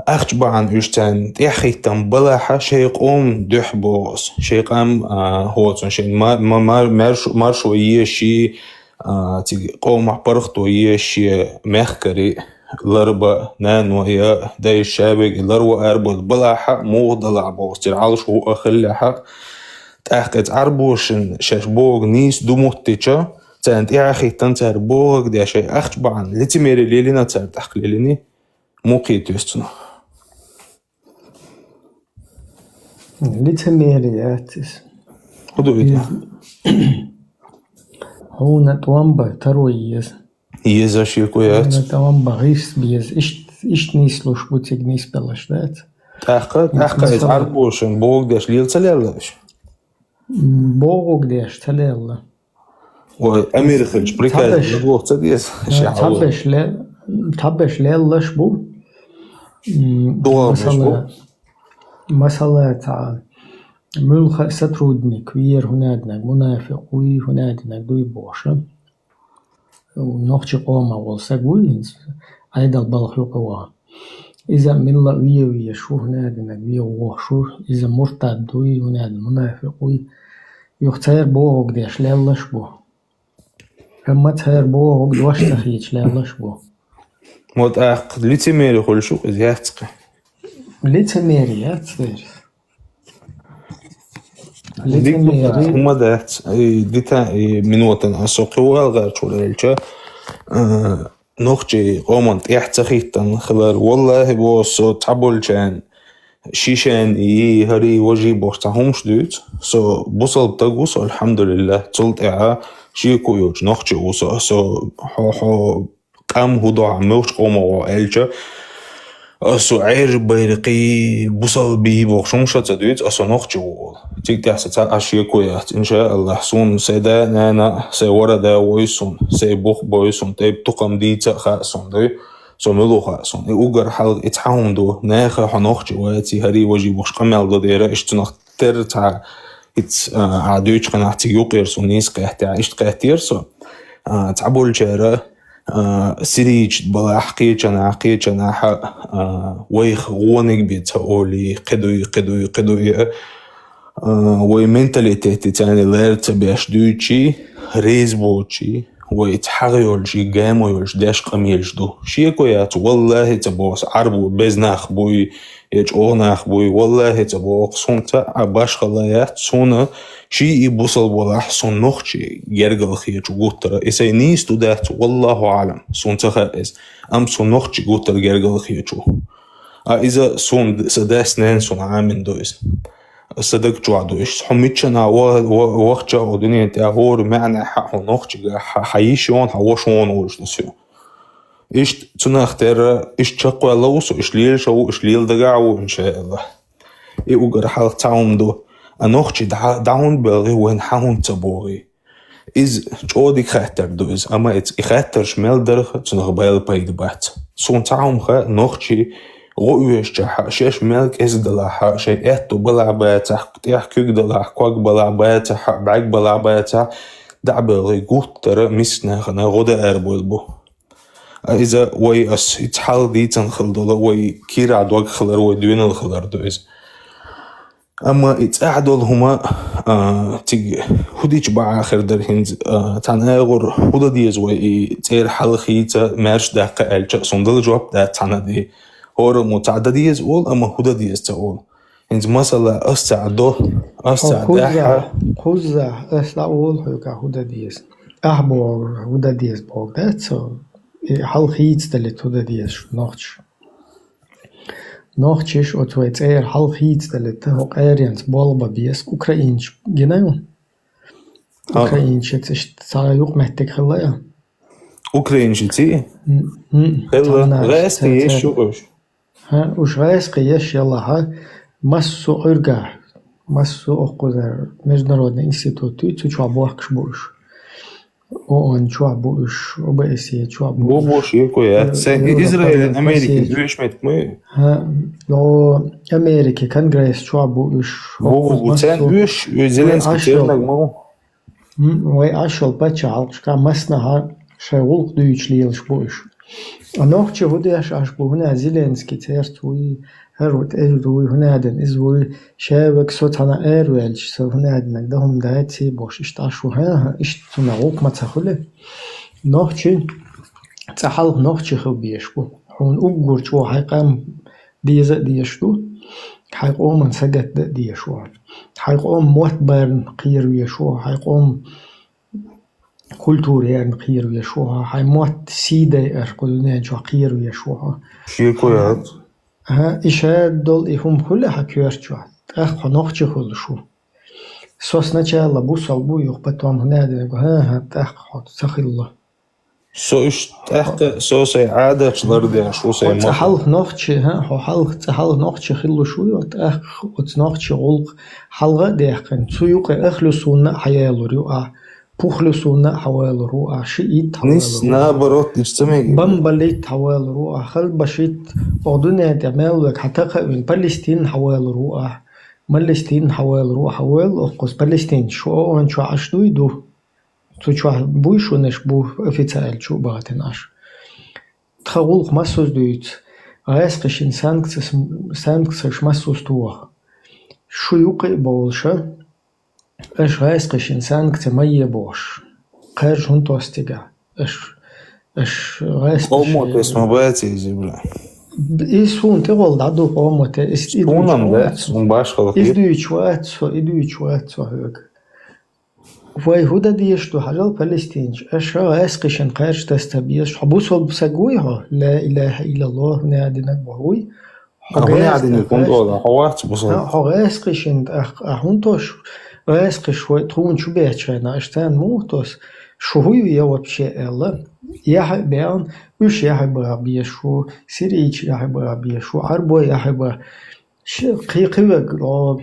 ахча бахьан уьш царна тӀеххиттам балахьа, шей къом дуьхьа боху ас. Шей къам, а, хӀоцун, шен ма-, ма-, ма-, марш-, маршо еши, а, цига къомах паргӀато еш шен мехкари, ларба, нано я, дайша шабег, ларва арбоз балахьа, муха далахь боху, церан Ӏалшо а хиллехьа, тӀаккха эца Ӏарбошин шаьш бохург нийса ду муттича, царна тӀехьа хиттан цара бохург деш, шей ахча бахьан, лицемерие лелина цара тӀаккха лелини, мукхий туьсцунах. Лицемерие яц иза. ХӀун ду иза? Хьуна тӀом бан таро еза. Еза шеко яц. Хьуна тӀом бан гӀирс беза. Ишт-, ишт нийслуш бу цига нийсбеллаш дац. ТӀаккха, тӀаккха иза Ӏарбошин бохург деш лела ца лелла уьш? М, бохург деш ца лелла. Ой, Амир хилча, приказ Цхьабеш. ЛадогӀа ца деза? Э, Ша цхьабеш ле-, цхьабеш леллаш бу. М, ДугӀа беш бу. Масала, масала, цхьа муьлхха а сотрудник вер хӀунадинаг, мунафикъ вуй, хӀунадинаг дуй бохуша. Нохчи къомах волу саг вуй, хӀинца Ӏедал балха юкъа ваха. Иза милла ве веш ву, хӀунадинаг ве вохуш ву, иза муртад дуй, хӀунадин мунафикъ вуй. Юха церан бохург деш леллаш бу. Амма церан бохург дош ца хеташ леллаш бу. Мо тӀаккха лицемерие хуьлуш ву иза яц кхин. Лицемерие яц дерриг. Дика ду, лицемерие. ХӀума дац, и дита, и минотан, а со кхин вал гӀерташ вара аьлча, а, нохчий къоман тӀехь ца хиттан хилар. Валлахи, бо со цхьаболчарна шишен и, хӀари, важи бохуш цхьа хӀумаш дуьйцу. Со бусалба таг ву, со, алхьамдулиллах, цул тӀаьхьа шеко йоцуш нохчи ву со. Со хьо, хьо къам хӀу дохьа муьлхачу къомо гӀо аьлча, со Ӏежа байракхий, бусалбий бохуш хӀумаш ца дуьйцу, а со нохчи ву олу. Цига тӀехь сан цхьа а шеко яц, иншааллах, суна сайн да а, нана а, сайн вара да а вой суна, сайн бух а бой суна, тайпа тукхам дийца а хаьа суна, дуй? Со мила ву хаьа суна. И уггар хьалха и цхьа хӀума ду, наха хьо нохчи вац, и хӀари важи бохуш къамел до дера, иштта цунах терра цхьа, иц, а, а дуьйцу хенахь цига юкъера суна нийса кхеттехь, иштта кхеттера со. А, цхьаболчара, а, сирийча балахь кхечанахь, кхечанахь, а, вайх гӀониг бе ца олий, кхидуй, кхидуй, кхидуй, а, вай менталитетица лер ца беш дуьйчий, реза боций, вай цхьаъ йолчий, гамо йолчий деш къамелаш ду. Шеко яц, валлахи, ца боху, Ӏарбо беза нах буй, я чӀогӀа нах буй, валлахи, ца боху, суна цхьа а башхалла яц, суна ший и бусалба валахь, суна нохчи гергала хеташ ву гуттара. И сайн нийса ду дац, валлаху аӀлам, суна ца хаьа иза. Амма суна нохчи гуттара гергала хеташ ву. А иза суна, сан дас-нана суна Ӏамин ду иза. Сан даг чохь ду иштта. Хьо миччанхьа ва-, ва-, вахча а, хьо дуьнен тӀехь хӀора маьӀнехь а хьо нохчигахь, хьан йиш йоцу, хьан ваша воцу олуш ду соьга. Иштта цунах терра, иштта чекхваьлла ву со, иштта лелаш а ву, иштта леладагахь а ву, иншааллах. И уггар хьалха цхьа хӀума ду. А нохчи дӀа-, дӀа хӀунда боьлхий, вайна хьан хӀунда ца бохий? Иза чӀогӀа дика хаттар ду иза, амма иза и хаттарш мел дарх цунах бала пайда бац. Суна цхьа хӀума хаьа, нохчий гӀо оьшучохь а, шаьш мел кӀезиг далахь а, шайн аьтту балахь бацахь, тӀехь куьг далахь, ког балахь бацахь а, бӀаьрг балахь бацахь а, дӀа а боьлхий, гуттара миска нахана гӀо дан арабевлла бу. А иза вай, ас, иза хьалха дийцина хила долу, вай кийрахь дог хилар, вай доьналла хилар ду иза. Амма и цӀахь долу хӀума, а, цига хӀу дича бакъахьа хир дара хӀинца, а, цхьана агӀор хӀу дан деза вай и цӀера хьалхийца, маьрша даккха аьлча а, суна дала жоп дац цхьана а де. ХӀораммо цхьа дан деза олу, амма хӀу дан деза ца олу. ХӀинца масала, ас цхьа а до, ас цхьа а кхузза, дахьа. Кхузза, ас дӀа олу хьоьга хӀу дан деза. Ахь бохург хӀу дан деза бохург дац со? И хьалхийца далийта хӀу дан деза шу, нохчаш? Нохчаш оцу вай цӀера хьалхийца далийта, хӀокху къаренца болх бан беза, украинцаш гина ю? Украинчица иштта цхьа юкъаметтиг хилла я? Украинчиций? Хилла. ГӀаьскхи еш ю уж? ХӀа, уж гӀаьскхи еш ялахь, массо а Ӏуьргахь, массо а оккхузара международный институт ю, цу чохь бохкуш бу уж. ООН чохь бу уж, ОБСЕ чохь бу уж. Бу, бу, шеко яц. Э, Израиль, Америка, оьшметта ма ю? ХӀа, но Америка конгресс чохь бу уж. Бу, бу, бу, царна оьш, Зеленский цернаг ма ву? Вай Ӏаш йолу пачхьалкхашкахь массанхьа шайн гӀуллакх дуьйцуш лелаш бу уьш. А нохчий хӀун деш Ӏаш бу, хӀунда Зеленский церца вуй, хӀара ву тӀе вуй, хӀунда иза вуй, ша вега со цхьана араваьлча, со хӀунда наг дан хӀума дац, бохуш, иштта Ӏаш ву, хӀан-хӀа, иштта цунах гӀуллакх ма ца хуьлу. Нохчий, цкъа хьалха нохчий хила безаш бу. Хьуна уггар чӀогӀа хьайн къам деза а дезаш ду, хьайн къоман сагатдан а дезаш ву. Хьайн къоман мотт барна кхера везаш ву, хьайн къоман культура ярна кхера везаш ву хьо, хьайн мотт сий дайар кху дуьнен чохь кхера везаш ву хьо. Шеко яц. ХӀа, и шадолу и хӀума хуьлу хьан коьрта чохь, тӀаккха хьо нохчий хуьлуш ву. Со сначала бусалба ву, юха потом хӀунда динарг ву, хӀан-хӀа, тӀаккха хьо ца хилла. Со уьш тӀаккха, со сайн Ӏадаташ лардеш ву, сайн мотт. Хьо цкъа хьалха нохчий, хӀа, хьо хьалха, цкъа хьалха нохчий хилуш ву, тӀаккха оцу нохчийн гӀуллакх хьалха а даьккхина, цу юкъе ахлу сунна а хьаялур ю ахь, пухлу сунна а хьавалур ву ахь, шиит хьавалур ву ахь, наоборот, иштта ца мега, бомбалит хьавалур ву ахь, халбашит, оха дуьнен тӀе мел вега хьан такха а вина, Палестин хьавалур ву ахь, Малестин хьавалур ву ахь, хьавалла оккхуза Палестин, шу ООН чохь Ӏаш дуй ду? Цу чохь буй шуна уьш бу официально чу а бахийтина Ӏаш? Тхан гӀуллакх массо а дуьйцу, гӀаьскхишна санкцеш, санкцеш массо а тоха. Шу юккъе а бовлуша, аша гӀаьскхишна санкцеш ма е бохуш. Кхаьржа хӀунда тосу цигахь? Аша, аша гӀаьскхиш... Къомо тесна ма бац иза, бра. Иза суна тӀехула дӀаду къомо те, иза и дуьйцуш вац со. Иза дуьйцуш вац со, и дуьйцуш вац со хьоьга. Вай хӀун дан дезаш ду, хьажал, палестинчу? Аша гӀаьскхишна кхаьржа таса ца безаш. Хьо бусалба саг вуй хьо? Ла илаха иллаллах, хӀунда динарг боху вуй? Хьо гӀаьскхишна тӀаккха, а хӀунда тош гӀаьскхиш вай тхуна чу бехча хенахь, аша царна муха тосу? Шу хӀун ю я вообще аьлла? Яхье а беана, уьш яхье баха безаш ву, сирийча яхье баха безаш ву, Ӏарбой яхье баха. Ши-, кхин, кхин верг, о,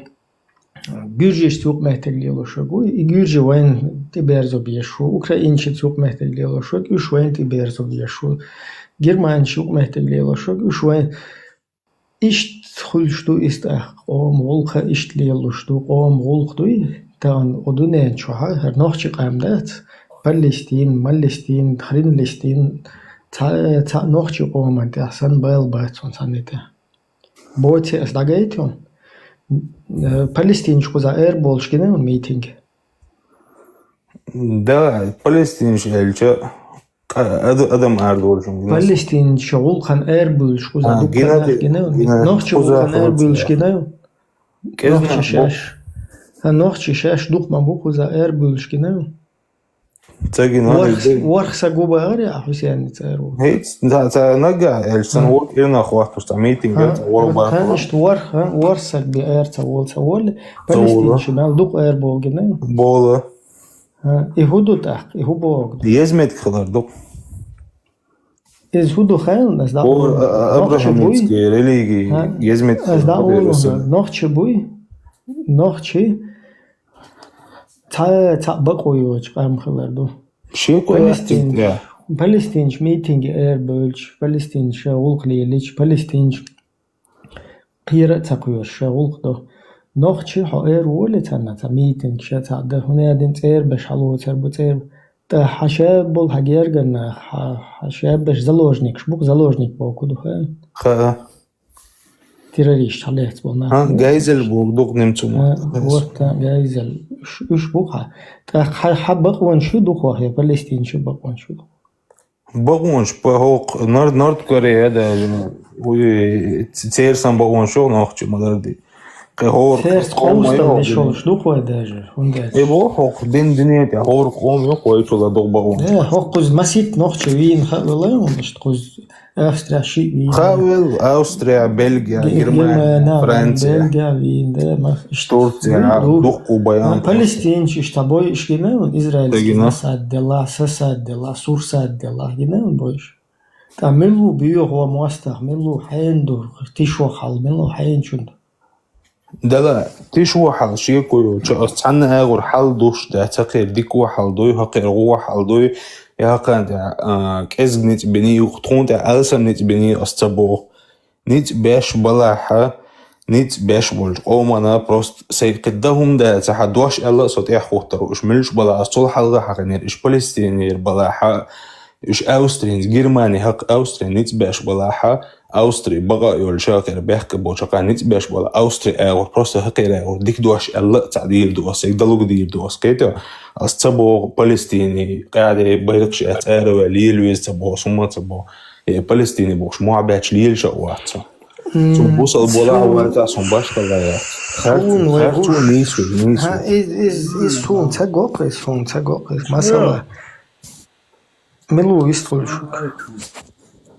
гуьржишца юкъаметтиг лелош верг вуй, и гуьржи вайна тӀеберзо безаш ву, украинчица юкъаметтиг лелош верг, уьш вайна тӀеберзо безаш ву, германчу юкъаметтиг лелош верг, уьш вайна. Иштта хуьлуш ду иза тӀаккха, къоман гӀуллакх иштта лелалуш ду, къоман гӀуллакх дуй, тахана оха дуьнен чохь, хӀара нохчийн къам дац, Палестин, Малестин, Хринлестин, цхьа, цхьа нохчийн къоман тӀехь санна бала бац хьуна цхьанна тӀехь. Боций ас дӀагайта хьуна? Э, палестинчу кхуза эр болуш гина хьуна митинг? Да, палестинчу аьлча, къа-, ад-, адам эр болуш гина. Палестинчу гӀуллакхан эр буьллуш кхуза дуккха нах гина хьуна? Нохчийн гӀуллакхан эр буьллуш гина хьуна? Нохчий шаьш. Ха, нохчий шаьш дукха ма бу кхуза эр буьллуш гина хьуна? Ца гина, ворхӀ, ворхӀ саг ву бахара я Хьусенан цӀера ву? ХӀинца, ца, ца наггахь аьлча, сан вон кӀирнах хӀоттуш, ца митинг, ца вон бахара. Хан иштта ворхӀ, ха, ворхӀ саг бен эр ца волу, ца волу, палестинчу мел дукха эр болу гина? Болу. Ха, и хӀун ду тӀаккха, и хӀун боху? Езметтиг хилар ду. Иза хӀун ду хаьлла, ас дӀа а олу, а, а, нохчий буй? Абрахамитский религии, ха, езметтиг хилар ду. Нохчий буй? Нохчий? Цхьа, цхьа бакъо йоцу къам хилар ду. Шеко яц. Палестинчу, палестинчу митинге эр бевлча, палестинчу гӀуллакх лелийча, палестинчу кхера а ца кхоьруш, шайн гӀуллакх до. Нохчий хьо эр волий царна, цхьа митинг ша цхьаъ дан, хӀунда аьлла цӀера беш хьалоцур бу, цӀера. ТӀаккха хьан шаьб болу хьан гергара нах, хьан, хьан шаьб беш заложникаш бу-кх, заложник боху ду, ха? Ха. Террорист хьан лаьцна болу нах. Ха, гайзел боху ду-кх немцойн маттахь. Ха, вот, ха, гайзел. Уьш, уьш бу-кх хьан. ТӀаккха хьан, хьан бакъонаш ю дукха, я палестинчу бакъонаш ю дукха? Бакъонаш, по хӀокху Нор-, Норд Корея даже, уй, ц-, церан санна бакъонаш ю нохчий ма-дарра де. Кхин хӀора... Церца къоман къовсам йолуш ду-кх вай даже, хӀунда аьлча? Э, бо, хӀокху дин, дуьне тӀехь хӀора къоман ю-кх вай чула дукха бакъонаш. Э, хӀокху кхуза масийтта нохчий вийна хаалале хьуна, иштта кхуза Австрия шиъ вийна. Хавел, Австрия, Бельгия, Ге-, Германия, Германия, Франция. Бельгия вийна, да, ма, ишта Турция, вийна, ду. Дуккъу баян. Ма, Палестинчу ишта бой, иш гина вон, Израиль Дагина. Сад дела, са сад дела, сур сад дела, гина вон бой иш. Та милу био хо мостах, милу хьен ду, тишо хал, милу хьен чун. Дала, тиш вахьал шеко йолча, ас цхьанна агӀор хьал душ да, цхьакхир дика вахьал дуй, хӀакхир гӀу вахьал дуй, я хӀакханта, а, кӀезг ницкъ бини, юх тхунта алсам ницкъ бини, ас ца боху. Ницкъ беш балахьа, ницкъ беш болчу къомана просто сай кхидда хӀума да, ца хьа дош аьлла, со тӀехь хуттар. Уж муьлш бала, ас цул хьалха хьахинера, иш Палестинера балахьа, уж Австринца, Германия хӀакха Австрия ницкъ беш балахьа, Австри бакъа йолча кхера бехка болча кхана ницкъ беш бала Австри агӀор, просто хӀакхера агӀор, дика дош аьлла а ца дийр ду ас, яг далуг дийр ду ас, кхетӀо? Ас ца боху Палестини, къаьде байракхаш а цӀара вай, лела веза ца боху, сумма ца боху. Э, Палестини бохуш, мохь баьча лелаша а вац со. М, Цун бусал бола а сун, вац, а сун башхала яц. Харц, сун вай харц гуш. Нийсу, нийсу. Ха, из, из, из сун ца гокъ, из сун ца гокъ, из масала. Милу вистхуьлуш ву?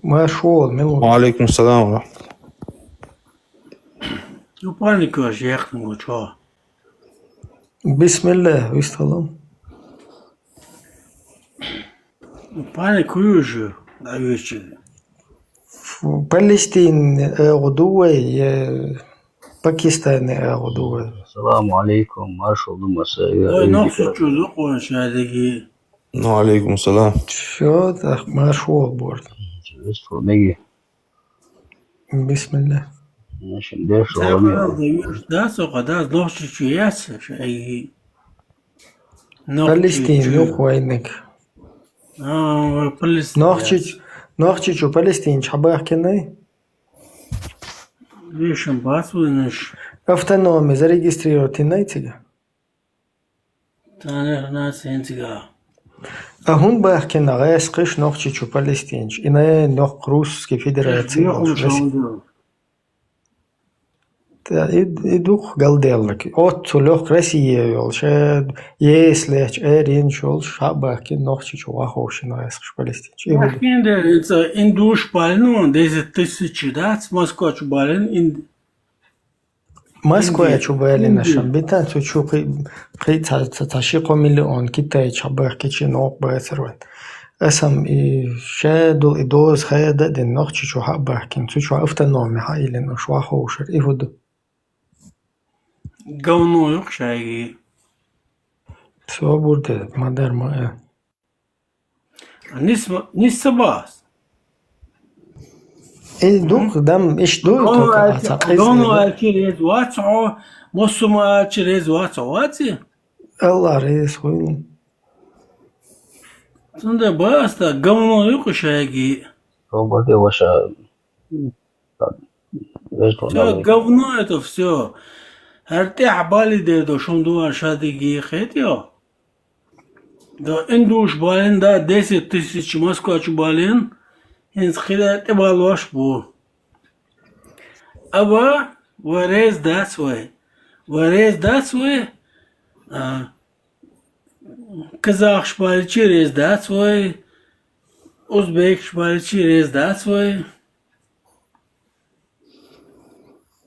Ма шо, милу. Ва алейкум салам ва рахматуллах. Ну, паник ваш яхну чо. Бисмилла, вистхуьлу. Ну, паник хуй уже, да, вечер. Фу, Палестин, э, гӀу ду вай, э, Пакистан, э, гӀу ду вай. Саламу алейкум, маршал ду маса, я Ой, ну, Эдика. Все чудо, кон шадиги. Ну, алейкум салам. Всё, так, марш вол борт. Чудесно, неги. Бисмилла. Значит, дальше Ца вами. Хьалал да юрш, да, со хьа, да, Нохчичу яц, шайги. Палестин, Нохчичу. Юх вайниг. А, Палестин Нохчич-, яц. Нохчичу Палестин чхьабахкинай? Вешан бац вайнаш. Автономия зарегистрировать инай цига? Танер нас хӀинцига. А хӀун бахкина гӀаьскхиш Нохчичу Палестинчу? Ине нохк Русский Федерация Эх, йолуш йохуш вес-, валда. Та и, и дукха галделлаг. Оццу лохк Россия йолуш, э, ЕС лехча, э, ренч йолуш, хьа бахкина Нохчичу ваховшина гӀаьскхиш Палестинчу. И хӀун ду? Бахкина дер, хӀинца ин душ балин вон, десять тысяч дац, Москвачу балин, ин Москва Инди. Чу балина Инди. Шан битан цу чу кхи-, кхи-, ца, ца, ца ши кхо миллион Китай чу бахкичи нокъ бацар вайн. Асам и шадул и доз хада дин Нохчичу хьа бахкин, цу чу автономия хьа илин уш ваховшар и хӀуду. Говно юх шайги. Собурде, мадар ма, э. Нис ма-, нис ца бац. Эй, дух, дам, иш дуй, Говно только алчи, а ца говно къиза. Алчи рез вац хьо, мосума алчи рез вац хьо, ваци? Аллах рез хуйлу. Цунда баста говно юкъу шайги. Робот ваша. Всё, говно это всё. ХӀара тӀехь бали де до шум дуан шадиги хетио. Да, индуш бален, да, десять тысяч Москвачу бален, хӀинца хида тӀебалош бу. Аба, ва рез дац вай. Ва рез дац вай. А, казахш баличи рез дац вай. Узбекш баличи рез дац вай.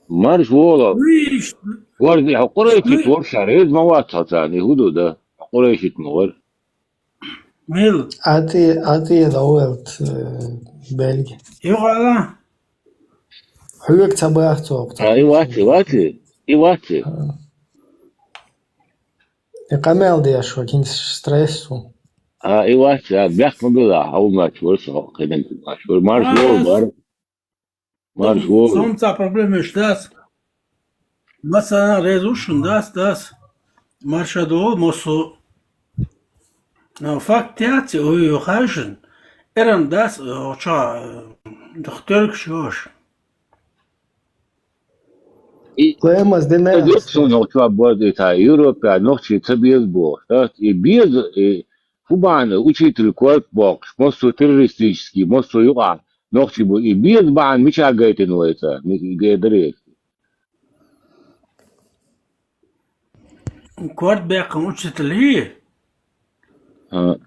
Марш вола. Виш. Варди хьо Къурайшит Виш. Ворша рез ма вац хьо царна, и хӀуду да. Хьо Къурайшит ма вар. Мил. Ати, ати да уэлт, э, Бельги. Югала. Хьуьг ца бах цо. А, и ваци, ваци, и ваци. А. И къамел деш ва, кин стресс ву. А, и ваци, а, бяхма била, хьо мач вар со, кхиден мач вар. Марш А, вол, бар. Марш вол. Сом ца проблемаш дац. Масана резушун дац, дац. Марша дол, мосу. Но факт яц, ой, ой, хайшин. Эран дац, о, ча, э, дохтёрк шош. И Лемас де меас. Дуксун нохча борди та Европа, нохчи ца беза боху. Дац, и беза, и фу бахьана, учитель корт боккхуш, массо террористический, массо юкъахь нохчий бу, и беза бахьана мича гайтина вай ца, ми-, гайдарий? Корт баьккхина учитель? А.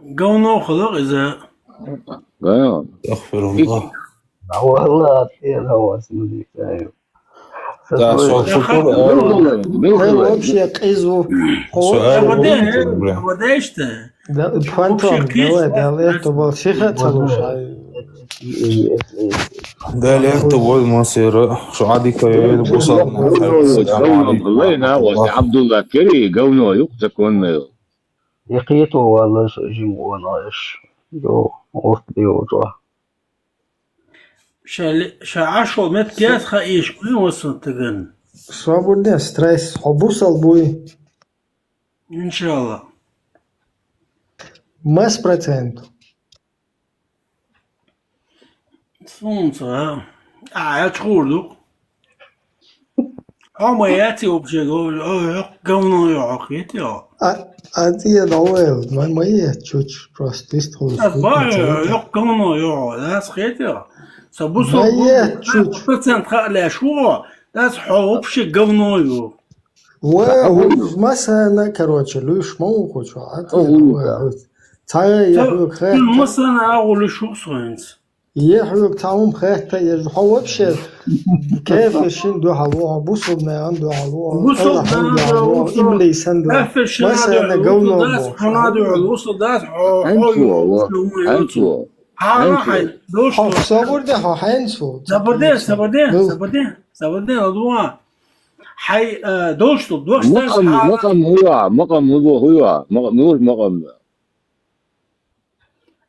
Говно хилла иза. Да. Астагфируллах. Валлахь, я на вас не знаю. Да, со футур, э, Хай вообще къизу. Со Хо-, ай, Абаде, бля. Абаде ишта. Да, фантом, Вообще давай, къиз, да, это был сиха цалуш. Да, лето вой масера, шо адика ё, бусал. Говно, говно, Абдулла Кери, говно, юк законный. Якъето валлахь, со жим ванаеш. Ё, орт био жо. Ша ле-, ша ашо мет кес ха иш куни васун таган. Свободный стресс, хо бусал буй. Иншаллах. Мас процент. Сунца. А, я чхурдук. А, ма яци вообще, говно, ё, говно, ё, хетё. А, а ты я давай, ма, ма я чуть просто истхуй. А, ба, ё, ё, говно, ё, да, схетё. Са бусо, Ма я чуть. Процент ха ле шо, да, хо вообще говно, ё. Ва, А, хуй, масана, короче, луш ма у хочу, а ты А, хуй, давай, да. Ца я Ца, хуй, хэ, масана, а, луш у соинц. Е хьуг таум хетта, е хо вообще кефе шин духьал вогӀу, бусулман духьал вогӀу, Бусулман Аллахьан духьал вогӀу, духьал вогӀу. Иблисан духьал. Кефе шин Масана духьал говно вогӀу, дас вогӀу. Хьана духьал вогӀу, дас хьо, Хьанц хьо вогӀу, ё, хьанц вогӀу. Хьана Хьанц хай, вогӀу. Дош Хо, то. Сабурде, хо, хьанц вогӀу. Сабурде, сабурде, Ну. Сабурде, сабурде, ладуа. Хай, э, дош то, дош дас Макъам, хьана. Макъам хуя, макъам хуя, хуя, макъам, ну, макъам.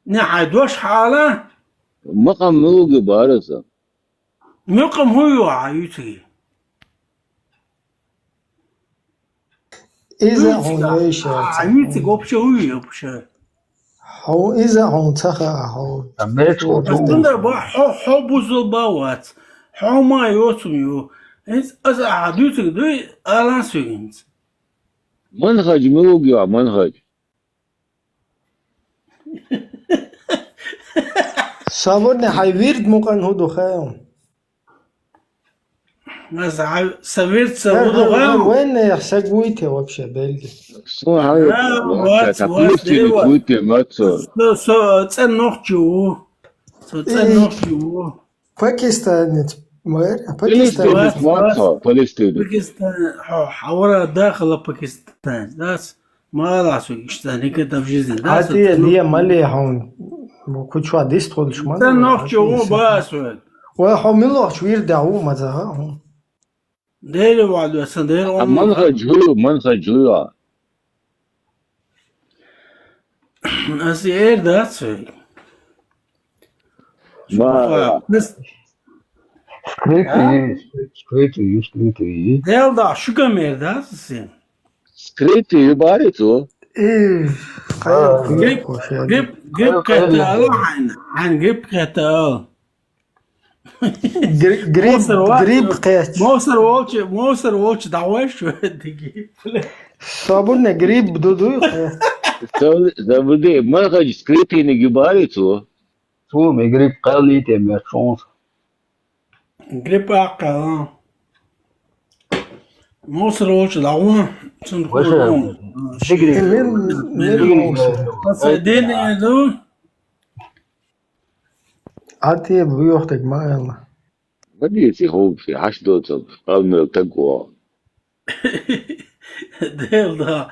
Не хьай дош хьала? Макъам муги бараса. Макъам хуй ва, а, юци. Иза Юци, хун а, вейша, а, ца. Юци вообще хуй вообще. Хо иза хун цаха, хо. А меч хо Астунда ба, хо, хо бузул ба вац. Хо ма йоцум ю. Эс, ас, а, юци дуй, алан сугинц. Манхаж муги ва, манхаж. Сабурни хьай вирд мукъан хӀу духаун? Маза, са вирд са Ха, хӀу ха, ха, духаун? Вайна я сагуйте вообще белги. Су хьай, А, вац, вац, вац, вац, дерва. Гуйте, мацо. Со, со, цӀен нохчи у. Со цӀен И- нохчи у. Пакистанец, мэр, Палестинец, Пакистанец. Вац, вац. Мацо, палестинец. Пакистан, хо, хавара дахала Пакистан. Дас. Мала су иштаника да в жизни, да, А су ты ту- лия мали хун, кучва дистхулш ман. Та нохчо у басвет. Ва хо милохч вирда у маза, ха, хун. Дели ваду, сан дели А он. Манхаж ху, манхаж ху. Аси эр да цвет. Ма- Нас- Скрытый, скрытый, скрытый. Дел да, шуга мер да, син. Скрытый бари ту. Э, А. Грипп, грипп, грипп катал, ан, ан грипп катал. Гри-, грипп, Мосер ва-, грипп кэч. Мосер волчи, мосер волчи, давай шо, диги. Сабурне грипп дуду, э. Саб-, сабурне, манхаж скрытый не гибари ту. Цу мегриб къални те мер чунс. Грипп акъала. Мосер волчи дагъун. Цун Ваша, хурдун. Дигри. Мин, мин Дигри. Мосер. Паса дин эду. Ати буйохтек маэла. Вади си хоуп си, хаш доцаб, къалмел тагуа. Дел да.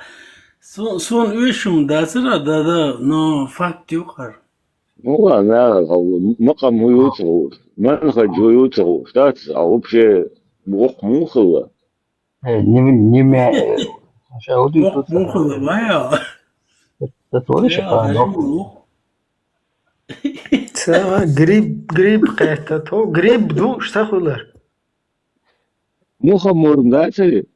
Сун, сун уьшум дацара, да, да, но факт юкъар. Ну, ладно, а, а, макъам ху юцу, манхаж ху юцу, штат, а вообще, бухъ мухала. Э, не, не мя, э, ща вот и Бухъ тут, мухала, а. Бая. Это тоже Я, шикарно. Грипп. Ца грипп, грипп кхета, то грипп ду, шта хулар. Мухаммор, да, цари?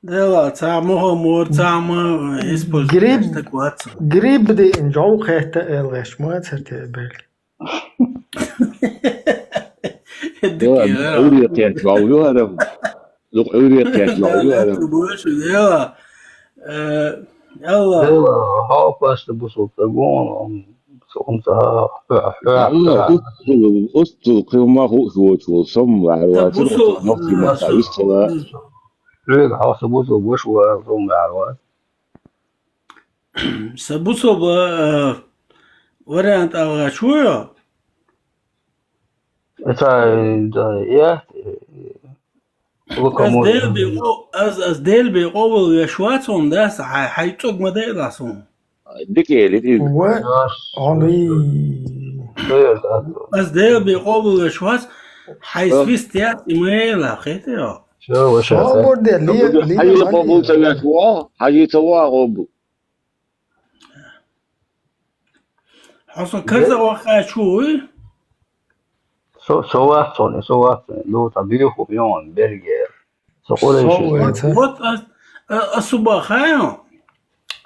Дела, ца мухаммор, ца ма, э, использует Гриб, так вот. Гриб де инжау кхета элгаш, ма царте бел. Дела, Дикера. Ури кхет, вау, ю арам. Лук ури кхет, вау, ю арам. Больше дела. Э, Алла. Дела, хапаста бусул тагон, он, он, Алла, устул, устул, кыма ху, ху, ху, сом, ва, ва, Та бусул, нохти, а, ма, та, устула. Лёг, хаса бусул, бош, ва, сом, ва, ва. Са бусалба, э, вариант алгӀача вуй хьо? Ца, да, я, э, Ас лукам Дела бе къо-, ас, ас Дела бе къобалвеш вац хьуна, да, са хьай, хьай цӀог ма дайла суна. Дикели, дикели. Ва, Ас. Али. Ас Дела бе къобалвеш вац, хьай Ас. Свист яц, и ма яйла, хетайо. Всё, вообще, Собар де, ли, Собар де, ли, хьай ли, къобал ца веш ва, хьай ца ва къобал. Хьо со карза вахача вуй? Со, со вац хьуна, со вац хьуна. Ду, та биху, биху, Бельгия. Со къурайши. Со вац. Вот, вот, а, а, а суба хайо?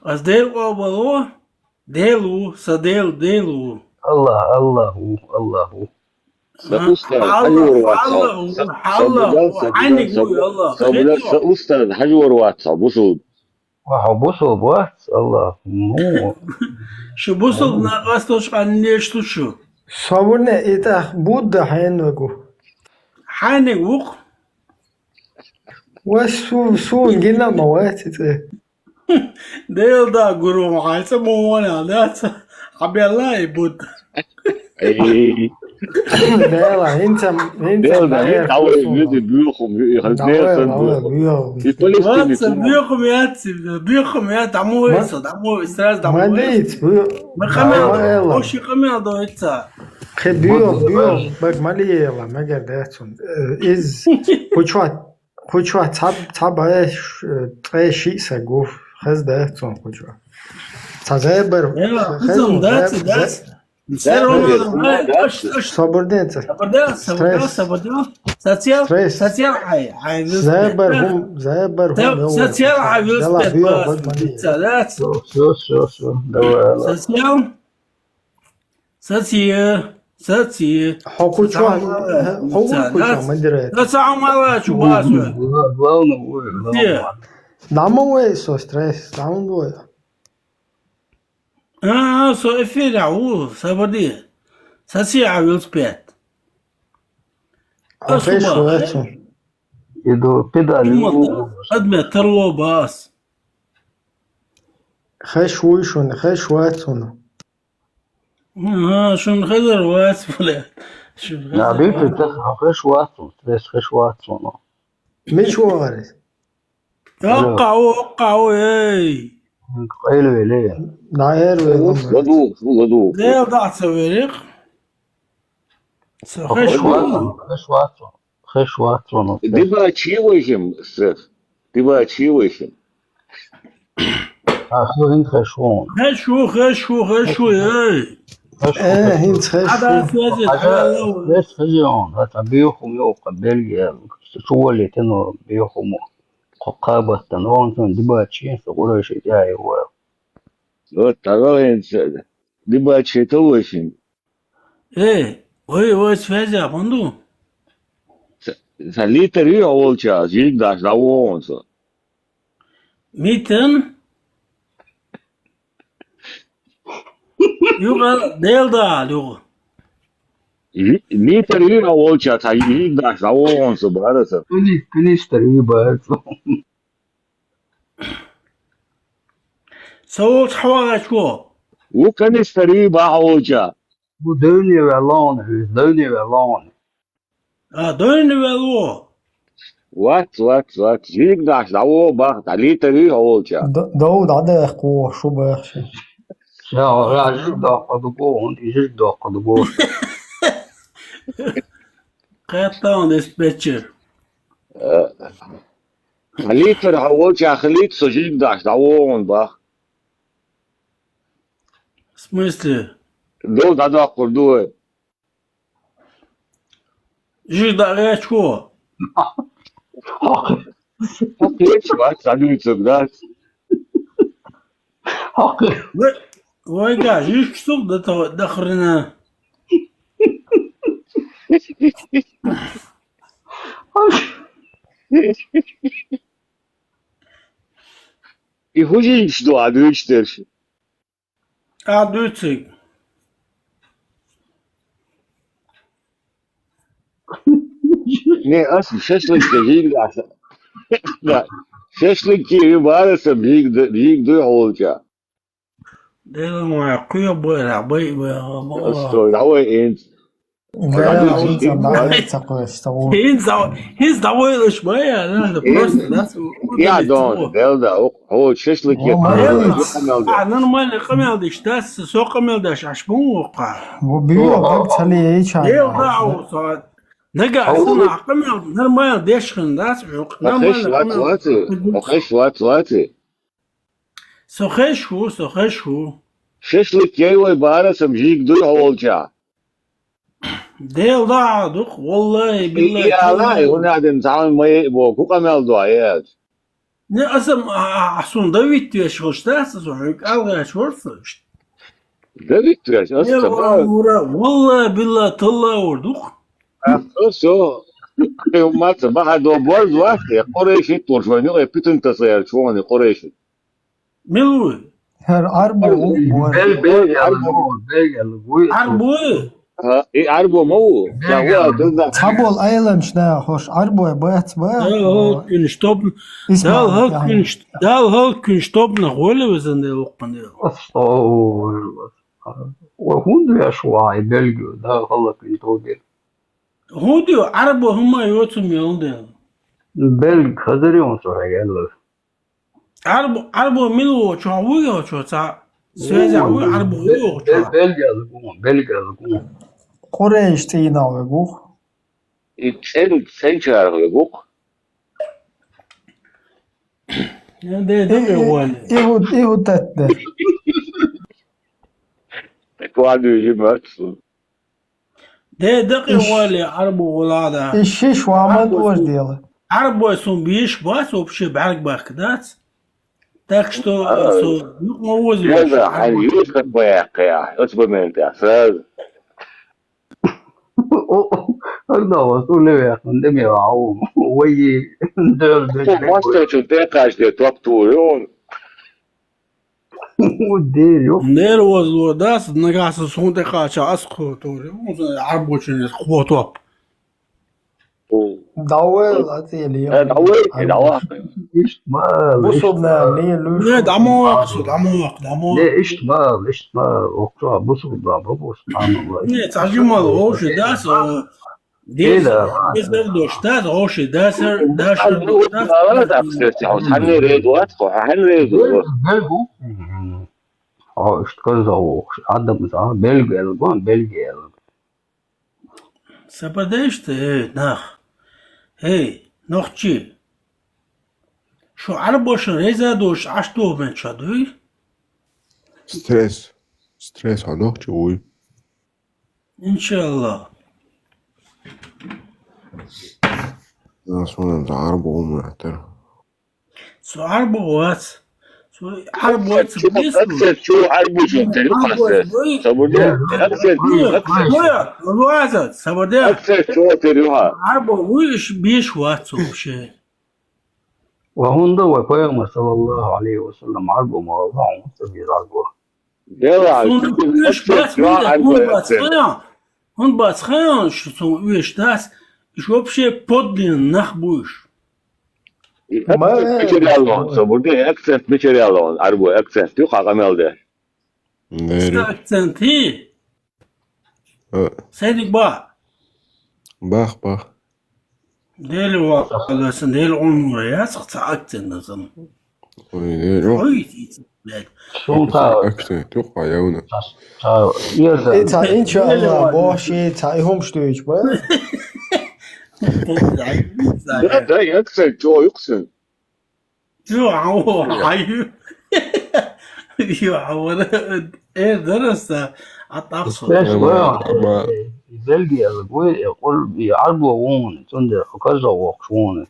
Ас Дела къобал ву, Дела ву, са Дела, Дела ву. Аллах, Аллах ву, Аллах ву. Са А, устаз, Аллах, хьажор вац хьо. Аллах ву, Са, Аллах са ву, са хьайниг ву, Аллах. Са, са устаз, хьажор вац хьо, бусул. Ва хьо бусул вац, Аллах, ну. Шу бусул накъасташ къаннеш ту шу. Собарне, итах Будда хьенвагу. Хьайниг вукх. Ва су-, сун гина ма вац итӀе. Дела да гуру хьайца мо вана даца. Хьабелла и Будда. Эй. Дела, хӀинца, хӀинца Дела, да, дагӀер дӀавай, хӀусуна. Вези буьйху, буьйху, Дела, хӀанз Дела, буьйху. И Палестина Ваца, ту. Буьйху яци, буьйху яци, дӀамой Ма-, со, дӀамой, сразу дӀамой. Малиц, буьйху. Ма къамел Ма до, эла. Оши къамел до ица. Хе буьйху, Будда буьйху, вац. Бак малиела, мегер децун. Э, из, кучват. Кучва ца, ца баеш, э, ткъе шиъ са гуф, хез даьхцун кучва. Ца зебер, Эва, хез кузам, дац, зеб-, дац. Зеб-, Се роман, дац, ай, дац. Аш, аш. Сабурден ца. Сабурда, сабурда, Стресс. Сабурда. Социал, Стресс. Социал, ай, ай, велосипед. Зебер хум, зебер хум, Со-, социал, ай, велосипед, Дела био, бас, бак мани. Ца, дац. Всё, всё, всё, всё. Давай, ладно. Социал. Саци, саци. Хьо куча, Саци, хьо саци, куча, саци. Мадира. Саци амала чубасу. Главное, ой, главное. Где? Дамо ой, со стресс, дамо ой. А, со эфира, у, сабади. Саци а велосипед. А хеш вацу. Иду педали. Адме тарло бас. Хеш уйшун, хеш вацуна. Ага, шун хезар вац, бля. Шун хезар вац. Набит, это хеш вацун, стресс хеш вацун. Мич варис? Окка, окка, эй. Элвеле. Да, элвеле. Ладу, ладу. Дел да цаверих. Хеш вацун, хеш вацун. Хеш вацун. Диба чи вайхим, стресс. Диба чи вайхим. А, ху хин хешун. Хешу, хешу, хешу, эй. Хешу, э, хешу. Хин хешу. Ада связи, Ада, алло. Вес хезион, ата биохум йока Бельгия, чували тено биохуму. Кабастан, он сон диба чи, со кураши я его. Вот, тогда он диба чи то очень. Э, ой, ой, связи, а понду? Са, са литр ю, а волча, жиг даш, да вон со. Митен? Юга, дел да, юга. Жи-, литр ю, а волча, са жиг даш, да вон со, бара со. Кани-, канистр ю, бара со. Со волча хавара чо? У канистр ю, ба волча. Бу дойни велон, дойни велон. А, дойни вело. Вац, вац, вац. Жиг даш, да во бах, да литр ю хаволча. Д-, дов да да ху шу бах ши. Ша, я жиг да хадуго, он жиг да хадуго. Катан диспетчер. Э, литр хаволча, хлит со жиг даш, да во он бах. В смысле? Дов да да хурдуе. Жиж дагъе чу. Хакъ еш вац, адуйцур дац. Хакъ. Вай, вай га, жиж чу да то, да хрена. И хужин чу адуйч дерш. А, дуьйциг. Не, ас шашлыкки жиг дац. Да. Шашлыкки ви бараса жиг д-, жиг дуй хьулча. Делан вай кхуья бара, бай, бай, бай. Стой, давай, инц. Вела, хӀинца дӀавайла ца кхоьш, ца гӀо. ХӀинца, хӀинца дӀавайлаш бай, да, просто, да, Я дон, Делда, хьо шашлык е. Молодец. А, нормально къамел диш, да, со къамел даш, аш бун вокха. Во био, баб цали еча. Делда, а, со. Нага, а, сона, а, къамел, нормально деш хин, да, со, Хеш вац, вац. Хеш вац, вац. Со хеш ху, со хеш ху. Шашлык е вай бара сам жиг дуй хьо волча. Делда, дух, валлахи, биллахи. Я ла, хӀуна дин цхьан май бо, ку къамел дуа, е. Не, асам, а, а, а, сун Давид веш хошта, со, со, хьуй калгач ворса. Давид веш, ас Не, ца валла, ба. валла, билла, талла вор, дух. Со, со. Маца, баха до борз вахте, Къурейши турш вани, е питун тасаяр чуани Къурейши. Милуй. ХӀар Ӏарбо ву, бор. Бел, бел, яла, бел, яла, вуй. Арбуй. Ха, и Ӏарбо ма ву. Я, ва, дузна. Цхьабол айланчна хош Ӏарбой бац ба? Дал халкин штоб. Исма, Дал я. халкин шт-, дал халкин штоб на голе везен де лукпан де. Астагфируллах. Ва хунду яшвай белгю, да, халкин тобир. Худи арбу хума йоцум йолде. Белг хазари он сора гелла. Арбу, арбу милу чо вуй чо ца. Связь вуй арбу вуй Бел, чо. белг яла гун, белг яла гун. Къурейш цӀийнал вегух. И цен, цен чарах вегух. Я де де вали. Иху, иху татде. Кладу жимат. Де де вали арбу валада. И шиш ваман уж дела. Арбу сум биш бас вообще барг бак дац. Так что А, со ну воз Я за, а есть как бы я, я, вот в момент я сразу. О, о, когда вас улеве, де ми ау, вай, дёр, Мастер, что ты каждый топ тур, он. Дерю. Нер воз ло дас нагаса сунте кача ас ко тур. Арбочинес хвотоп. Давай, латели. Давай, давай. Ишт мал. Бусубна не луш. Не, дамо ваксу, дамо вак, дамо. Не, ишт мал, ишт мал. Окра, бусубна, бабус, мамла. Не, цажимал, оши дас. Дес, Да. дес дос дас, оши дас, дас. Ханны рейд ват, ханны рейд ват. Белгу. О, ишт коза, о, адам за, белгел, гон, белгел. Сападеште, э, нах. Эй, нохчи. Шо арбош реза дош ашто мен чадуй? Стресс. Стресс а нохчи уй. Иншалла. Нас он арбо умратер. Со арбо вац. Со арбо вац. Акцент чё, арбу чё, ты, ну, Арбо просто. вац. Сабурде, акцент, акцент. Вац, вац, сабурде. Акцент чё, ты, Рюха? Арбо вуйш биш вац вообще. Ва хунда ва пайгамбар саллаллаху алейхи ва саллям арбу ма Аллах мустаби арбу. Дела, Сун вуйш акцент бац, чё, он арбу бац, акцент. он бац, он бац, что сон вуйш дас, и вообще подлинно нах буйш. Акцент материал он, сабурде, акцент материал он, арбу акцент, ю хагамелде. Ста Дерю. акцент и Э, седик ба. Бах, бах. Дели ва, дели он ва, я ца акцент на сан. Ой, дерю. Ой, блядь. Сунта. Акцент, ю хаяуна. Та, ерда. Ица, иншалла, боши, ца, ихум штуич, ба? Да, да, акцент чё, юксын. Чё, ау, ай. Ё, ау, э, дараса, а так что. Беш, Ама, ва. ама. Бельгия, гуй, я, кул, я, арбу вон, тунде, каза вок, шуны.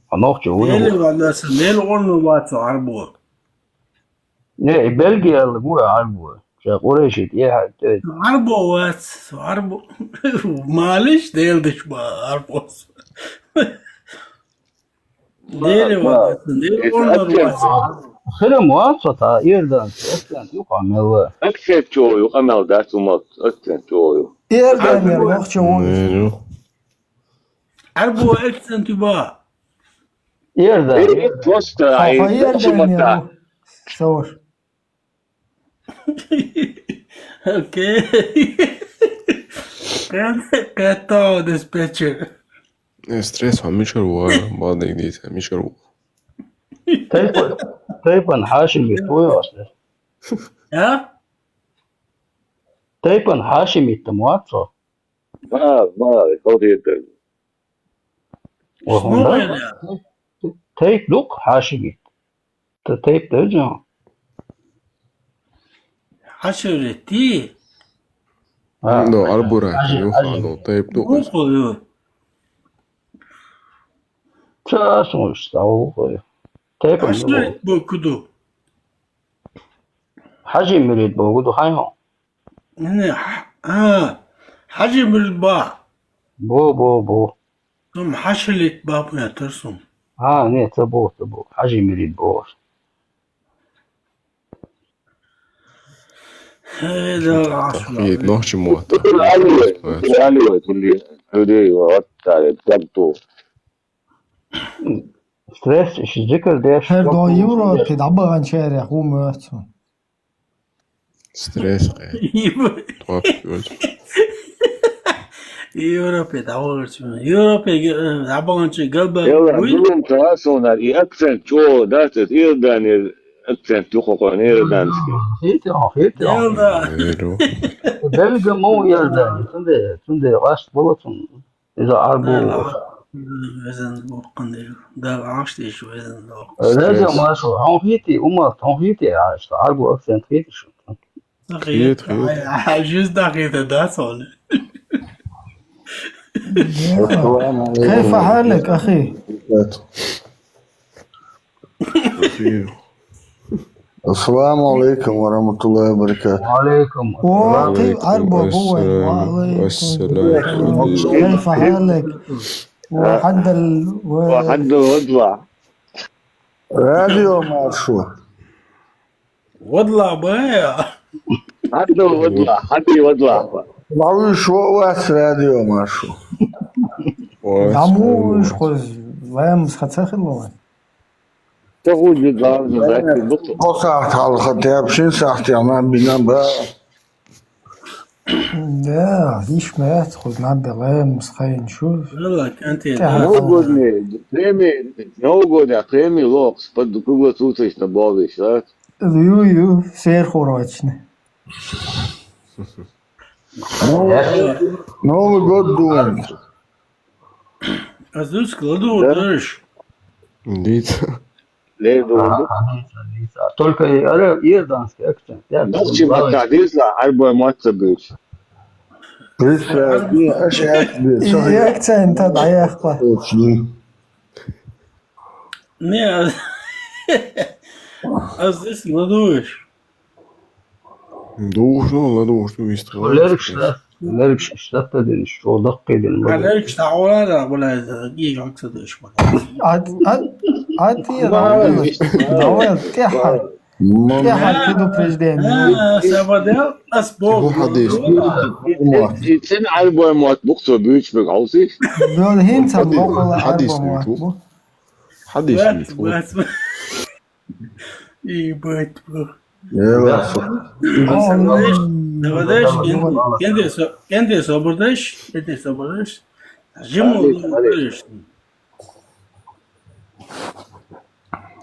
А нохчи вон. Дели ва, даса, дели он ва, цо арбу. Не, и Бельгия, гуй, арбу. Ша Къурейшит, я, те. Арбо вац, арбо. Малиш делдиш ба арбос. Дели вац, дели он вац. Хирам вац, та, ирдан, эстан, ю, камела. Акцент чё, ю, камел, да, тумат, акцент чё, ю. Эрдамер, нохчи вон. Дерю. Арбо акцент ба. Ирдан. Э, просто, ай, Хаха почему-то. Эрдамер. Саваш. Окей. Кхетта, диспетчер. Э, стресс, а мишар ва, бадайг дийца, мишар ва. Тайпан, тайпан Хашимит вуй ас. А? Тайпан Хашимит там вацо. Ва, ва, кодита. Охо, да? Тайп дук Хашимит. Та тайп да жан. Хаширити. А, ну, арбура, Хаши-, ну, Хаши. Ну, тайп дук. Ну, кол ю. Ца сунуш, ца ол кол ю. Тайп Хаширит бу куду. Хашимирит бу куду, хай хо. Не, ха-, а, Хажи Мирид ба. Бо, бо, бо. Сум Хашилит ба пуя турсум. А, не, ца бо, ца бо. Хажи Мирид бо. Э, да, Хашилит. Нохчи муат. Али, али, али, али, али, али, али, али, али, Стресс, иш зикр деш. Хер до Европе дӀабагӀан чарах ву моцу. Стресс къе. Европе. Топ ёлч. Европе дӀаволчу. Европе, э, дӀабагӀан чи галба. Яла, вуй? Дулум тасунар, и акцент чо, да, це Иордания акцент юхо кон иорданский. Хити, о, хити, о. Яла. Веру. Белга мо Иордания, тунде, тунде ваш болотун. Иза арбу. Дала везан боккъан дежу. Дала гӀаш дежу везан боккъан. Радио Маршо, хьон хити, умат, хьон хити, а, что арбу акцент хити шу. Хит, хит. Ай, ай, жуз да хита, да, соли. السلام عليكم. كيف حالك، أخي؟ السلام عليكم ورحمة الله وبركاته. وعليكم السلام. وعليكم السلام. كيف حالك؟ وحد ال-، و-، وحد الوضع. راديو مارشو. وضلع بقى. حد وضلع، حد وضلع. معوي شو وقت راديو مارشو. Дамуш хуз, ваямс хацахилла. Тахуди дал, дал, дал. Бо сахьт хьалха тӀе, шин сахьт тӀе ма бина ба. Да, иш мегӀ хуз наб бе лаямс хайн шу. Валла, канте. Новогодний, преми, новогодний преми лохс, под круглосуточно бовиш, да? Ю, ю, сер хорочный. Новый год думаем. Азуцк ладу дырш. Дит. Леду. Ага, ага, ага. Только и, ара, иорданский акцент. Я Нохчи думаю, мата дизла, арбой мата бич. Представь, не, аш, аш, бич. И акцент, да, я хва. Точно. Не, а, а здесь ладуешь. Духну, ладу, что есть. Леркшта, леркшта дин, что даккидин. А леркшта ола да, бля, и жакса деш. А, а, а ты, давай, давай, тихо. Тихо, предупреждение. А, сабадел, ас бог. Сен арбой мат буксо бич бек алсиш. Бёл хин сам бокола арбой мат. Хадис. Ебать, бро. Давай, давай, кенде со-, кенде собрдаш, кенде собрдаш. Жиму.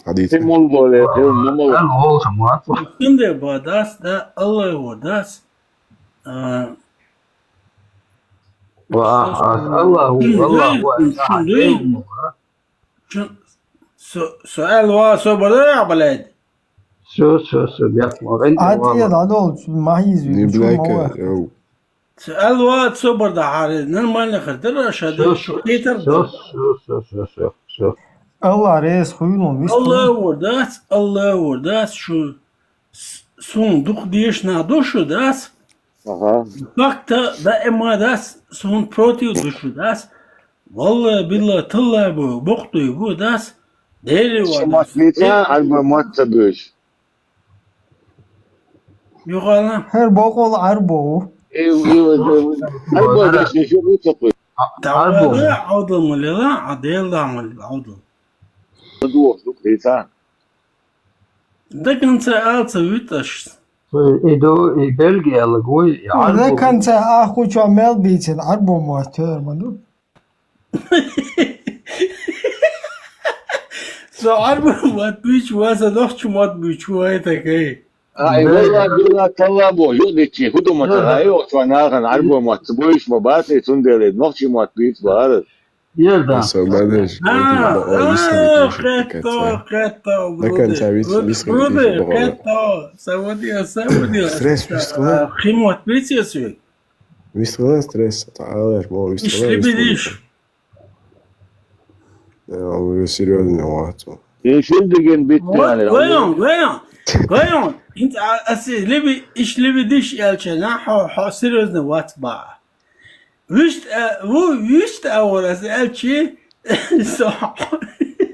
Хадис. Кенде бадас да, Аллах вадас. А, Аллаху, Аллаху. Чу-, су-, суал ва собар да, блядь. Всё, всё, всё, бяхма. Атия дадол, чу-, ма хизви, не чу-, блядь, ма ва. Суал ва собар да, хари, нормально хардара, шада, всё, шу хитар да. Всё, всё, всё, всё, всё. Аллах рес хуйлун, вис Аллах хуйлун. Вордас, Аллах вордас, шу с-, сун дух деш на душу дас. Ага. Факта да эма дас, сун против душу дас. Валла, билла, талла бу, бохтуй бу, дас. Дери ва. Шамат дас. Мита, арба матта беш. Юхана. Хер бокол арбо. Э, э, э, арба дас, не шу бу такой. Арбо. Тавада, аудла мулела, адел да мул, аудла. Дух, дух, рита. До конца алца виташ. И ду, и Бельги аьлла гой, и Ӏарбо. Деканца ахча мел бийцина, Ӏарбо мотт тера ма ду. Со Ӏарбо мотт буьйцу, ва со нохча мотт буьйцу, ва и такай. Ай, валла, билла, талла бо, юдичи, худо ма тара, ай, о, цо наган Ӏарбо мотт, буьйцу ма бац, и цундела нохча мотт буьйцу бара. Ерда. Особенно ж, А, это, а, висхали книжки хетто, катца. Хетто, До конца вис-, висхали книжки богола. Хетто, саводия, саводия. Стресс висхала? А, химот бицесви? Висхала стресс, та алаш, бо висхала. Ишли бедиш. Я уже серьёзно вату. Ишли деген битвали. Гойон, гойон, гойон. Инт, а, аси, леби, ишли бедиш ялчана, хо, хо, серьёзно ват ба. Вишт, э, ву, вишт аварас элчи со.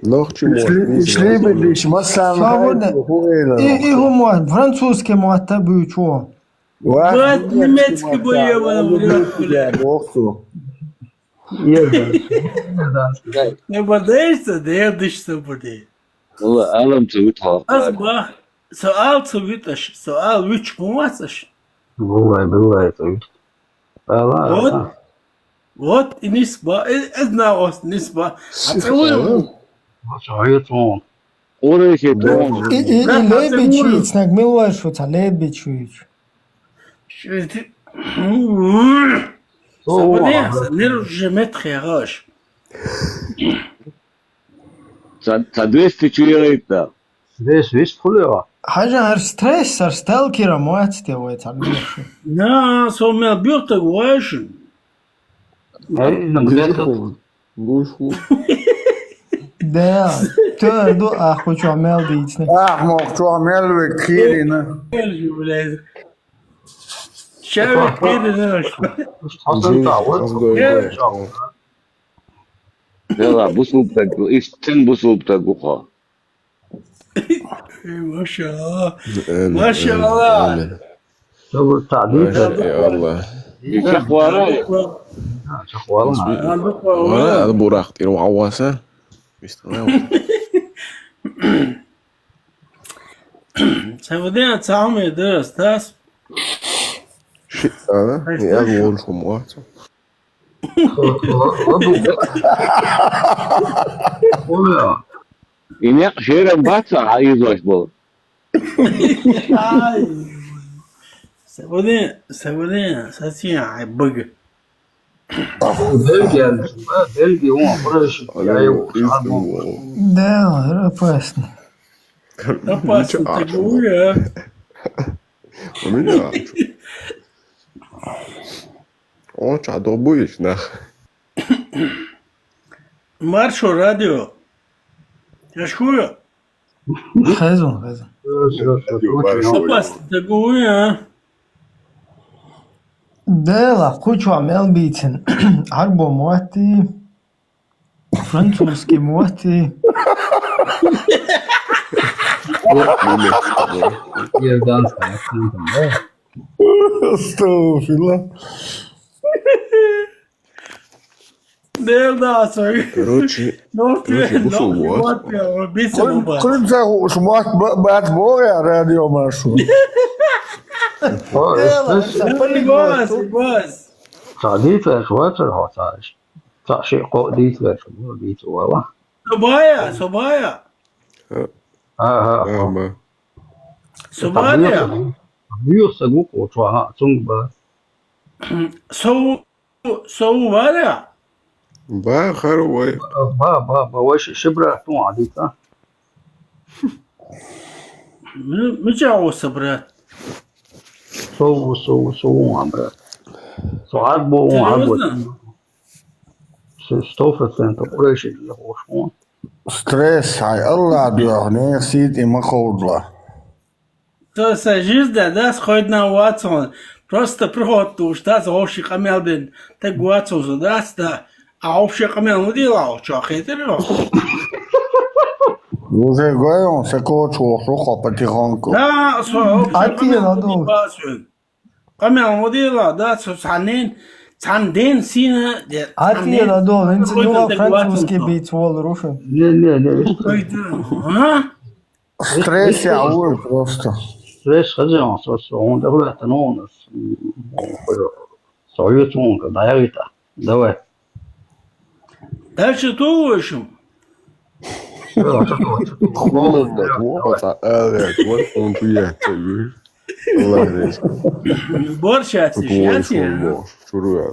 Нохчи мо, Ишли, ишли бедиш, массан. Свободно. И, и ху мо, французский мотт буьйцу. Ва, немецкий мотт, бо, я ва, ва, ва, ва. Бохсу. Ерда. Ерда. Не бодаешься, да я дышь со буди. Валла, алам ца витхьа. Аз ба, со ал ца виташ, со ал вич хӀун вацаш? Валлай, валлай, ца вит. Ала, ала. Вот, вот, и нисба, э, э, знавас нисба. А целую. Маша, а я тон. Ора ещё тон. И, и, и леби чиц, наг милвай шуца, леби чиц. Что ты? О, Сабане, о, сабане, уже мет хераш. Ца, ца двести чуяйта. Стресс вис пулева. Хажа, гьар стресс, гьар сталкера моацте вай царгаш. На, со мел бюртаг вайшин. Ай, на где-то. Гушу. Да, тер ду, аху чо мел дийцне. Ахмок чо мел век кирина. Блядь. Чавик кирина. Хасан та, вот. Дела, бусулбтаг, иш цин бусулбтаг гуха. Э, машалла. Амин, Машалла. Амин. Шабур таъдил. Машалла. Иши хвара. Шахвала. Вара, ала бурахтир ваваса. Бистала. Савдея цауме дырас тас. Ши, а? Ай, я слушай. Вон шумуа. Оля. И не шерам баца, а из ваш был. Ай. Сегодня, сегодня, совсем, ай, быг. Бельгия, Бельгия, он, хорошо. Я его. Да, опасно. Опасно, так говорю, а. У меня. О, чё, добуешь, нах. Маршо радио. Яшкуя. Хезун, хезун. Радио Маршо. Опасно, так говорю, а. Дела, кучу мел бийцин. Арбо муати. Французский муати. Иорданский акцентом, да? Астагфирулла. Дел да, сой. Короче, ну, короче, ну, бусул вот. Кым, кым сен уш мат бат боя радио Маршо. Дела, сапали бас, бас. Садиф эш ватер хоташ. Цхьа шиъ-кхоъ дийца вешан, дийца вала. Собая, собая. Аха. Ама. Собая. Юса гукъо чуаха, цунг ба. Сов, сов варя? Ба, хар вай. Ба, ба, ба, вай ши-, шибра тун адита. Ми-, мича оса, брат? Сов, сов, сов, брат. Со арбо, арбо. Серьёзно? Сто процентов Курайши для хошмон. Стресс, ай, Аллах дух, не сид и маховдла. То са жизнь, да, сходит на ватсон. Просто приход, то что за общий камел день. Так ватсон за, да, да. А общий камел, ну, дела, чё, хитер, ну? Уже говорю, он всякого чего, потихоньку. Да, со, общий камел, ну, дела. Къамел модела, да, цо цхьаннен, цхьан ден сина, де, Атила цхьаннен. Дол, инца юла французский бийц вол руфин. Не, не, не. Ой, да, а? Стресс я ур просто. Стресс хазиан, со, со, он дагуя танон, с, со ютун, да, я вита. Давай. Дальше ту, в общем. Хула на, хула, ца, э, вот он приятель. Борщ ас иш, ас иш. Чуруя.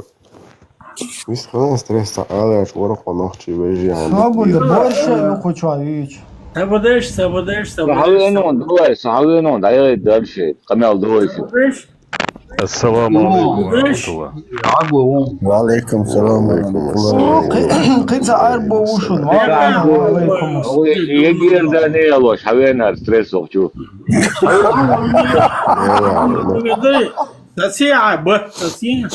Мис хана стресса алаш, ора хонох чи вежи ан. Сабур да борщ а юху чуа юч. Сабадеш, сабадеш, сабадеш. Хавенон, давай, савенон, давай дальше. Камел, давай. Сабадеш. Ассаламу алейкум ва рахматуллах. Ва алейкум салам ва рахматуллах. О, кы-, кыца арбо ушун, ва алейкум. Егер да не алош, хавенар стресс охчу. Сасия, б, сасия.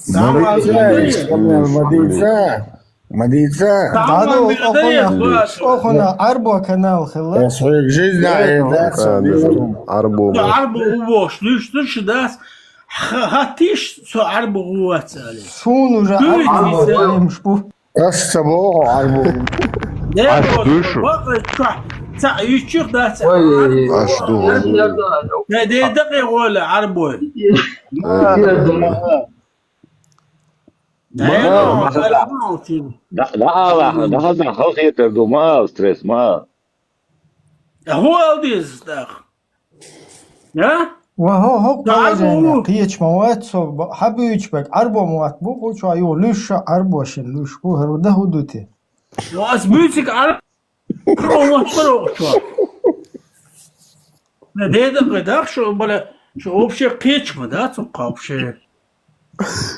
Мадица, мадица, мадица. Даду, охуна, охуна, арбо канал хила. Я свою жизнь, да, я, да, арбо. Арбо убош, лиш, лиш, дас. Ха-, хатиш, со арбо гуац али. Сун уже арбо, арбо, шпу. Ас са бо, арбо. Аш душу. Ца, ючух, да, ца. Ой, ой, ой. Аш ду. Да, да, да, воля, арбо. Да, да, да, да, халхетер ду, ма, стресс, ма. Хуалдиз, так. А? Ва хо, хо, положение. Кечма ват со, ба-, хабуч бек, арбо мат бу, хо чуа ю, луша арбо шин, луш, хо, хо, да худути. Ва ас мюзик ар-, ро, ва, ро, чуа. Да, да, да, да, шо, бала, шо вообще кечма, да, цо вообще.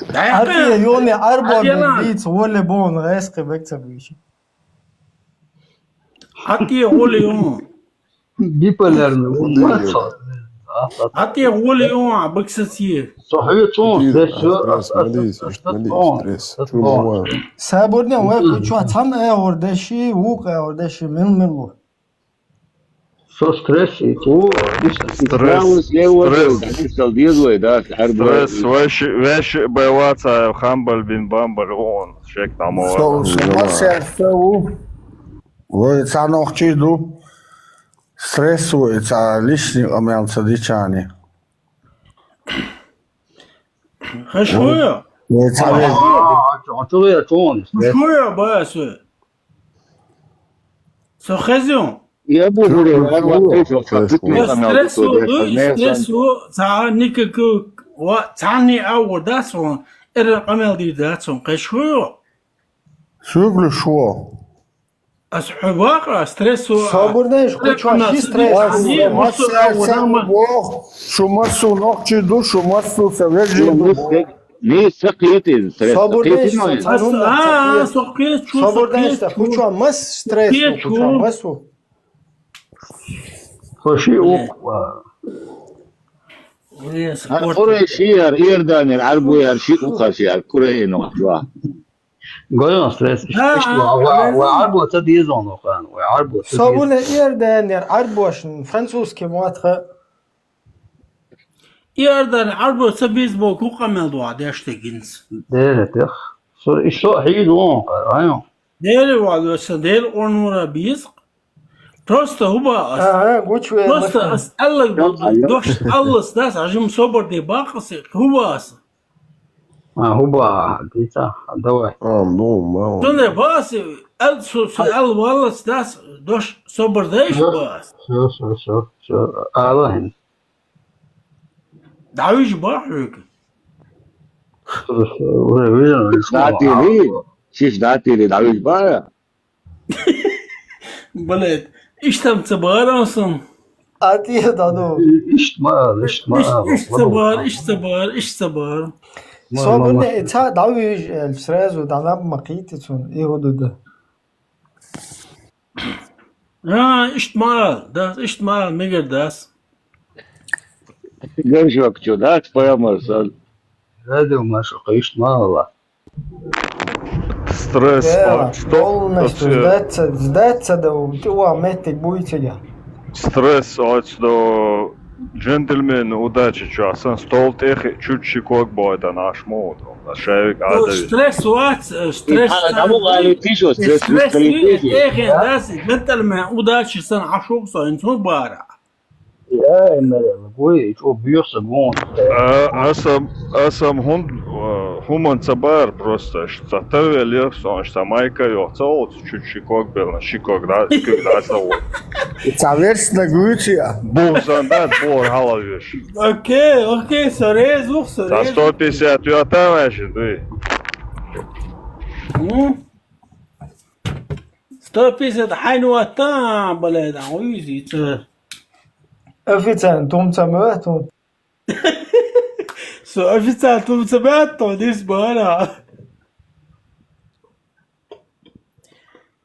Да, арбо, да, ёне, арбо, да, бит, воле бон, эске бек ца бюч. Хати воле ю. Биполярный, он мацо. Хати воле ю, а баксасие. Сохьи цун, стресс, стресс, стресс, стресс. Сабурне, вай, кучуа, цан э ордаши, вук э ордаши, мил-милу. Со стресс и ту, стресс, стресс, стресс, вай ши, вай ши беваца, хамбал бин бамбал, он, шек там, со, со, стресс, стресс, вай ца нохчи ду. Стресс вай ца лишний амян ца дичани. Хашуя? Вай ца вай. Хашуя, тон. Хашуя, баса. Со хезюн. Я буду говорить, вот ты что, как ты там стресс, стресс, ца никакой, ва, ца не ау, да, со, эра камел ди, да, со, хашуя. Сюглю шо. Ас хьу ваха, стресс у, а, сабур деш, стресс кучуа, у нас ши стресс. Ас, не, ас, мусу, ас, а, урама. Бог, шу масу нохчи ду, шу масу савежи ду. Не, сакъити стресс. Сабур деш, сакъити, ну, а, сакъити, сакъити, сабур деш, сакъити, кучуа мас стресс, сакъити, кучуа масу. Хоши уква. Ар Курайшияр, Иорданияр, Арбуяр, ши укхашияр, Курайну, жуа. Гойон стресс. Ишт ва, ва, ва, арбо ца дезон охан, ва, арбо ца дезон. Сабуна Иорданияр, арбошн, французский муатха. Иордан, арбо ца бейсбол, ку камел дуа, деште гинц. Дере тех. Со, ишо хидон, айон. Дере ва, лоса, дере онура бизк. Просто хуба ас. Ага, гучве. Просто ас аллаг дош аллас дас, ажим собор де бакасы, хуба ас. А, хуба, дита, давай. А, ну, мало. Тунде бас, ал су, су, ал валас дас, дош собор деш бас. Всё, всё, всё, всё. Аллахин. Давиш ба хук. Всё, всё, уже вижу, что. Датили, шиш датили, давиш ба. Блядь, иштам ца баран сон. Ати даду. Ишт ма, ишт ма. Ишт, ишт ца бар, ишт ца бар, ишт ца бар. Собуне ца давиш, э, сразу данаб макити цун, и гудуда. А, ишт ма, да, ишт ма, мегер дас. Гершвак чё, да, поэмар сан. Радио машу, ишт ма ла. Стресс, э, а, что? Полностью, э, сдаться, сдаться, да, ты ва метик буйте, я. Стресс, а, что джентльмен, удачи, чё, асан стол техи, чуть щекок будет, а наш мод, а шевик, а, ну, дави. Стресс, ва, э, стресс, а, а, там, а, летишь, вот, стресс, стресс, стресс, стресс, техи, да, джентльмен, удачи, сан, а шо, сан, инсу бара. Я, Эмерел, гой, чё, бьёшься, гон. А, аса, аса хун, а, хуман ца бар просто, ш-, ца тарвел я, сон, ш-, ца майка ё, ца ол, чуть шикок бел, на шикок, да, шикок, да, ца ол. Ца верс на гучи, а? Бух зан, да, бор, хала веш. Окей, окей, сорез, ух, ца сорез. Сто пятьдесят ё, там, аж, дуй. М? Сто пятьдесят, хай, ну, а там, блядь, там, уйзи, ца. Официант, тум ца мэ, тум. Со официант, тум ца мэ, то, не сбара.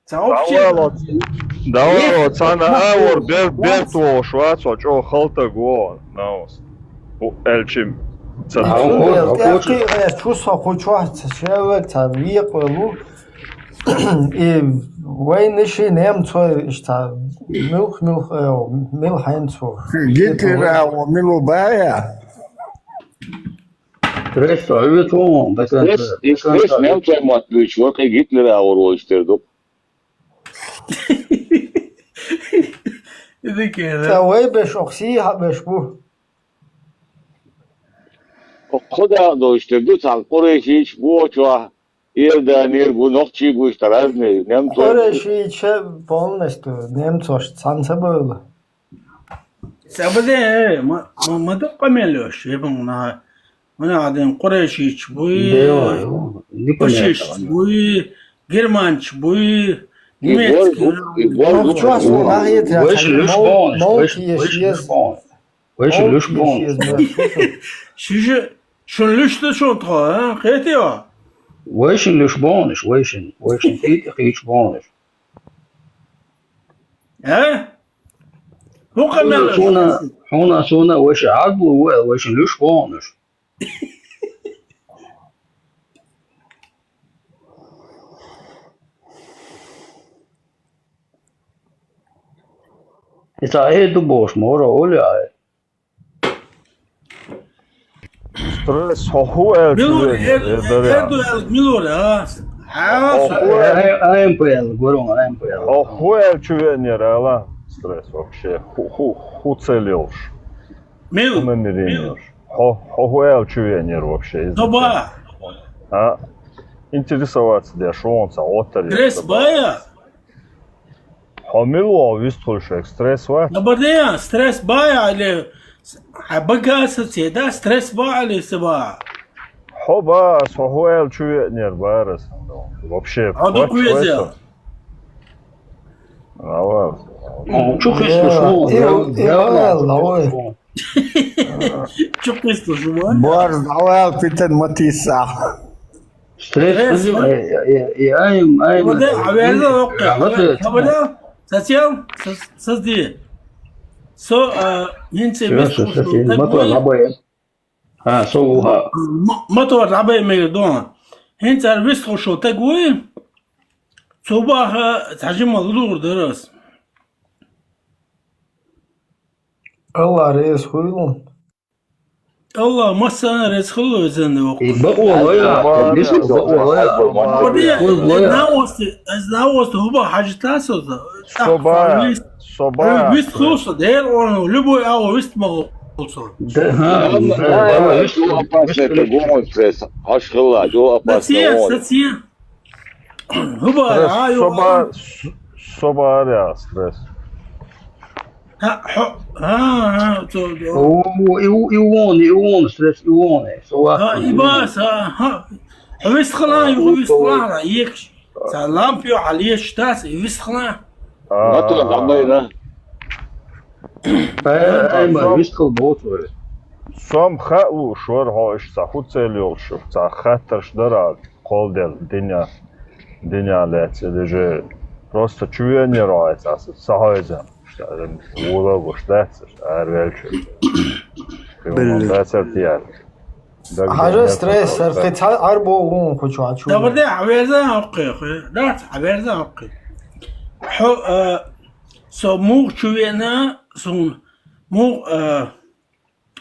Ца вообще. Давай, вот. Давай, вот, цана, а, вор, бер, бер, твоего швац, вот, чё, халтаго, наус. У, эльчим. Ца. А, а, он, а, хочет. Чувство хочу, ца, человек, ца, век, лу. И войны ши немцо, ишта, милх, милх, э, милх хенцо. Гитлера, о, милу бая. Стресс, а ведь он, до конца, Стресс, и до конца. Стресс немцо мат, вот и Гитлера, о, роль стердук. Иди ке, да? Ца вай беш, охси, ха беш бу. О, Худа дойштерду, ца Къурешич, бу, чё, Иорданир, бу, нохчи, бу, ишта разные, немцо. Къурешич полностью немцош, цанца было. Сабаде, э, ма, ма, ма да къамелёш, ебан на, ма на аден Къурешич буй, Дева, ну, непонятно, Пашиш ладно. Буй, Германч буй, и немецкий, гор, ну, и гор, ну, ну, чё, ну, слова, это, Веши это, люш мол-, полниш, мол-, веши, есть, веши люш есть. Полниш. Веши Мол-, люш есть, полниш. Есть, да, слушай. Шиже, шун люш да шун тхо, а? Хетио? Веши люш полниш, веши, веши, и, и люш полниш. А? Ну, Хуна, конечно. Суна, хуна, суна, веши адбу, ве-, веши люш полниш. Ица э ду бош, мора, оля, э. Стресс, хоху, э, Милур, чувен, э, э, э, дарья. Эрдуэл, Милур, а? А, Хоху, э, э, э, АМПЛ, гурун, АМПЛ. Хоху, э, чувен, э, рала. Стресс вообще. Ху, ху, ху целилш. Мил, Ху мемериниш. Мил. Хо, хоху, э, чувен, э, вообще. Тоба. А? Интересоваться, да, шо он ца, отар, Стресс тоба. Бая? Хьо мила ваьв вистхуьлуш, стресс вац? Набардеян, стресс баья или с-, хьан бага саций, да, стресс баья или се баья? Хьо баья, со хьо аьлла чу веанера баьра сан. Вообще, хьо дукха веза. Авал. Чу хисташ ву, и, я, и я, ваьлла, я, ой. Чу хисташ ву? Бар, давай, питан матиса. Стресс, э, э, э, э, ай, ай, Ваде, ай, хьаверза ай, воккхе. Ай, Хьаверза, сацел, сас-, сасди. Со, а, хӀинца Всё, вист всё, хулаш всё, долу всё, таг мотор вуй. Рабай. А, со вуха. М-, мотор рабай мега дон. ХӀинца ара вист хулаш долу таг вуй. Цу баха цхьа жима лур дарас. Алла реза хуьлу. Алла массарна реза хуьлу, везан воккха. И бакъо лоя, Алла, бису бакъо лоя. Бакъо лоя. Хул лоя. Навости, аз навости хӀуба хьажита со. Собар, собар. Вист хулса, дер он, любой ау вист ма хулса. Да, ха, Алла, да, да, да, вист, вист, опасный, вист, это гумой стресс. Аш хилла, жо опасный. Сация, он. Сация. ХӀуба, Стресс, а, ю, собар, а. С-, собар, я, стресс. Ха, хьо-, а, а, цо, цо. О, и у-, и вон, и вон, стресс, и вон, э, со ва. Ха, и бас, а, ха. Хьо вист хила, А, ю, у, вист хила, то ра, екш. Ца ламп ю, хьал еш, тас, и вист хила. А, Ма то, а, а. Гамай, да? Ай, ай, ма, Сом-, вист хила боцу вай. Сом хаалуш вара хьо, иштта хӀу цел йолуш, ца хаттарш дара. Кхолдел, диня, диня лаьцна, или же просто чу веанера вай цхьа, са хьойза, вула гуш дац, ара велча. Хьуна дацар тияр. Хьажа стресс, сар кхин цхьа арбо вон кху чохь чу. Давай, хьаверза хьокхе, хье. Дац, хьаверза хьокхе. Хьо, а, со мух чу веана, сун мух, а,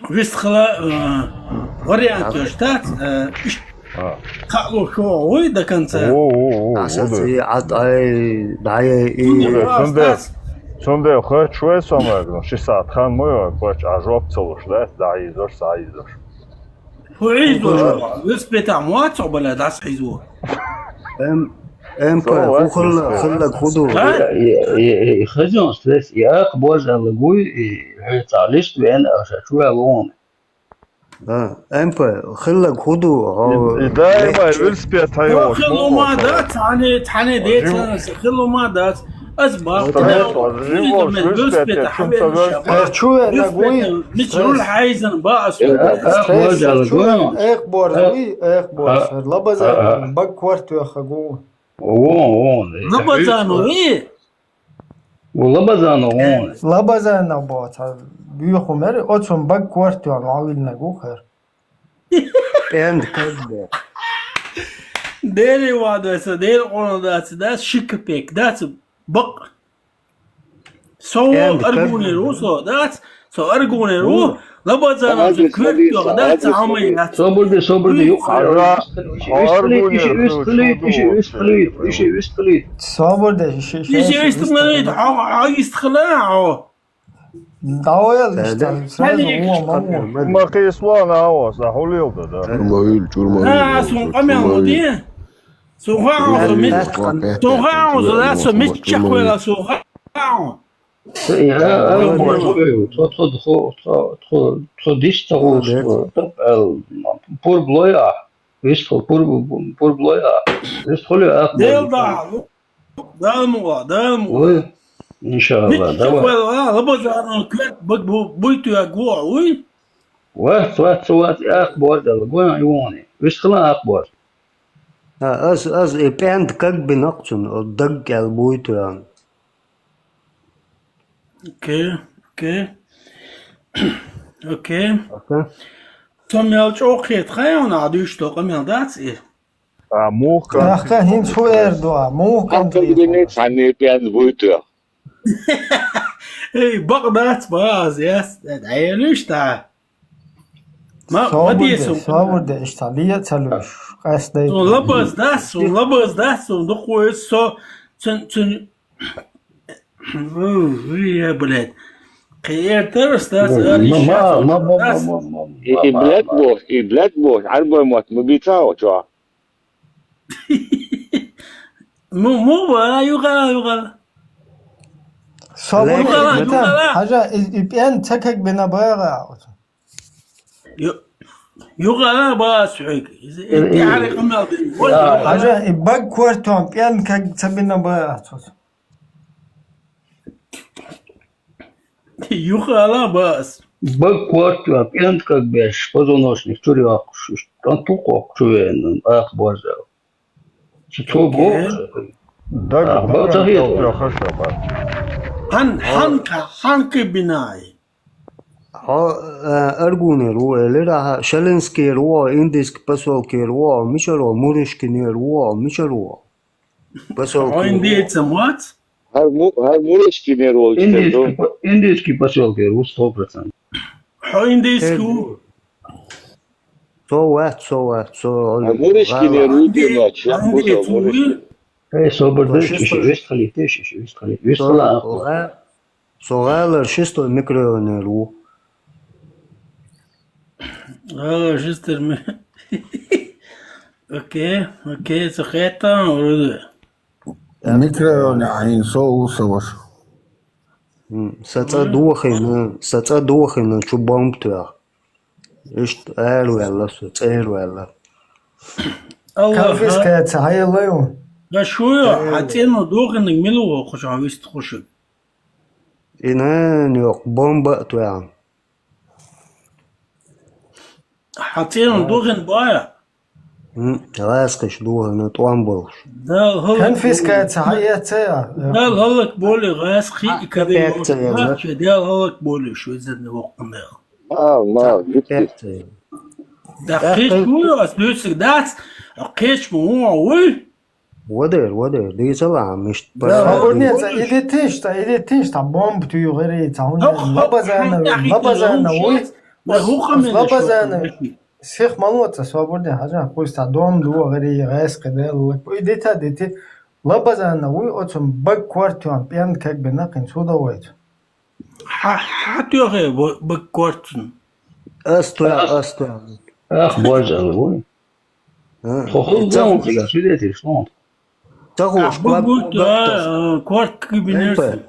Вист хила, э, вариант йолуш дац, э, иш-, А. Хаалуш ву вуй до конца. О, о, о, Аса о, да. Ци, а, ай, дай, и. Цунна Цунна вац дац. Цундела хӀара чу вай со мегаш, ши саьт хан ма йоагӀа, кхоьч а жоп ца луш, дац, дӀахьийзош, схьахьийзош. ХӀу хьийзош? Велосипедах ма вац хьо, бале, дӀасахьийзо. М, МП, хӀу хилла, хилла хӀу ду? А? И, и, и, и хазон стресс, и акх божа лагуй, и хьо ца лишт вен, а ша чу вен лон. А, МП, хиллаг хӀу ду, хьо И, и даима легче. Велосипед хьайо. Хо хилума дац, хьане, хьане деца, хилума дац. Ас бахта. Стресс, стресс, велосипед, стресс, стресс. Эр чу вена гуй, мич руль хьайзан ба ас. Стресс, стресс, стресс, чу вена, эх, борз, уй, эх, борз. Лабаза, баг кварт веха гу. Вон, вон. Лабаза, ну, и. Ву Лабазанов вон. Лабазанов боца, буьйху мер, оцун баг квартира лавилна гухер. ПӀенд кагбе. Дери вадвеса, дери къона дац, дац, ши копейк, дац, бакъ. Со аргунер, со, дац, Со аргунер ву, Лабазанов квертёх, да, ца амай яц. Собурде, собурде, юкъа. Ара, аргунер, иши вист хилит, иши вист хилит, иши вист хилит. Собурде, иши, иши вист хилит, а, а, ист хила, а. Давай, да, да. Сразу, о, мама. Ма хисло на, о, са хулил да, да. Чурмавил, чурмавил. А, сун къамел, молодец. Сун ха, сун мич-, сун ха, сун мич чахвела, сун ха. Тхо, тхо, тхо, тхо, тхо диш ца гӀулаш, тап аьл, пур блой а, виш тхо пур, пур блой а, виш тхо ле ах. Дел да, дал муа, дал муа. Ой, иншалла, давай. Лабазанов квет, бу-, бу-, буй ту я гуа, уй? Вац, вац, вац, ах бор дал, гуа юани. Виш тхо ах бор. А, аз, аз, э, пӀенд кагби накъцун, о, даг кӀел буй ту я. Окей, окей. Окей. Окей. Со мел чӀоагӀа кхета хьайна, а дуьйш токъа мел дац и? А, мух кан. Ахка хӀинца хӀу эр ду, а, мух кан. Ам кан дуьне цхьанне пӀенд буй ту. Эй, бакъ дац, баз, яс, дӀаелуьш та. Ма, ма десу. Собурде, иштта, лия ца луьш, къаьс дай. Сун лабаз дац, сун лабаз дац, сун дукхойс со, цун, цун, у, я, блядь. Кхер тарас дац, али ма, ма, ма, ма, ма, ма, ма, и, и, ма, блядь, ма, бос, и, блядь, бос, арбой мот, мы бицао, чё? Му, му, ва, югала, югала. Собур югала, югала. Хьажа, и, и пӀен ца кагбина бара. Ю-, югала бас хьуйг. Из, и, и, тяхьари къамел дин. Хьажа, и баг квартон, пӀен каг ца бина бара. Юха ала баас. Баг квартира, пӀент кагбеш, позвоночник чури ваккхуш, тӀанту кхокх чу веана, ах база. Цу цо боккха. Даг, ах, бал ца хету. Хан, хан ка, хан ка бинай. Хьо, э, Аргунер ву, элира, Шалинскер ву, Индийский посёлкер ву, мишар ву, Мурышкинер ву, мишар ву. Посёлке. Хьо индейцам вац? ХӀар му-, хӀар Мурышкинер волчу индийский тӀе по-, индийский посёлкера ву сто процентов. Хьо индейский ву? Со вац, со вац, со. ХӀар Мурышкинер ву тӀе ночь, я индейцам ву. Эй, собар дай, шиши вист халите, шиши вист халите. Вист хала. Со гӀалара шестой микрорайонера ву. ГӀалара шестой ми-, окей, окей, со хетам, вроде. Микрорайоне Ӏин со ву, со ваша. М, са цӀа дохийна, са цӀа дохийна, чу бомба тоьхна. Иштта араваьлла со, цӀа араваьлла. Аллах, конфискация хьаелла ю? Да шу ю, хьан цӀено дохийнарг мила ву хьо, кху чохь вист хушиг? И нана йоккху бомба а тоьхна. Хьан цӀено дохийна бая? М, гӀаскхаш дохийна, тӀом болуш. Дала хӀаллак болу. Конфискация хьаэццай а? Дала хӀаллак болу гӀаскхий и кадайо. Дала хӀаллак болу шу изарна воккхунах. Мал, мал, гуттар. Да кхечу вуй ас дуьйцург дац, кхечу ма ву, вуй? Вадер, вадер, дийцал ахьа мишта. Да, пара вадер. Ца, иди тиштта, иди тиштта, бомба туьйхира, ца хӀунда Лабазанов, Лабазанов вуй? Лабазанов. Сих ма лоца, собар де, хьажа, пусть а дом дохийра, гӀаьс кхидел, иди та, иди ти. Лабазанна вуй оцун бага корта йоьхна пӀенда каг бина кхин, цу да вайца. Хьа-, хьа тоьхе ба-, бага корта цун? Ас тоьхна, ас тоьхна. Ах, божа вуй. А, Хо хул ца зон хууш. Цига, ши де тиш, ну. Ца хууш, а, ког бу-, бу-, ког да, гахтас. А, корта каг бинерс. М П,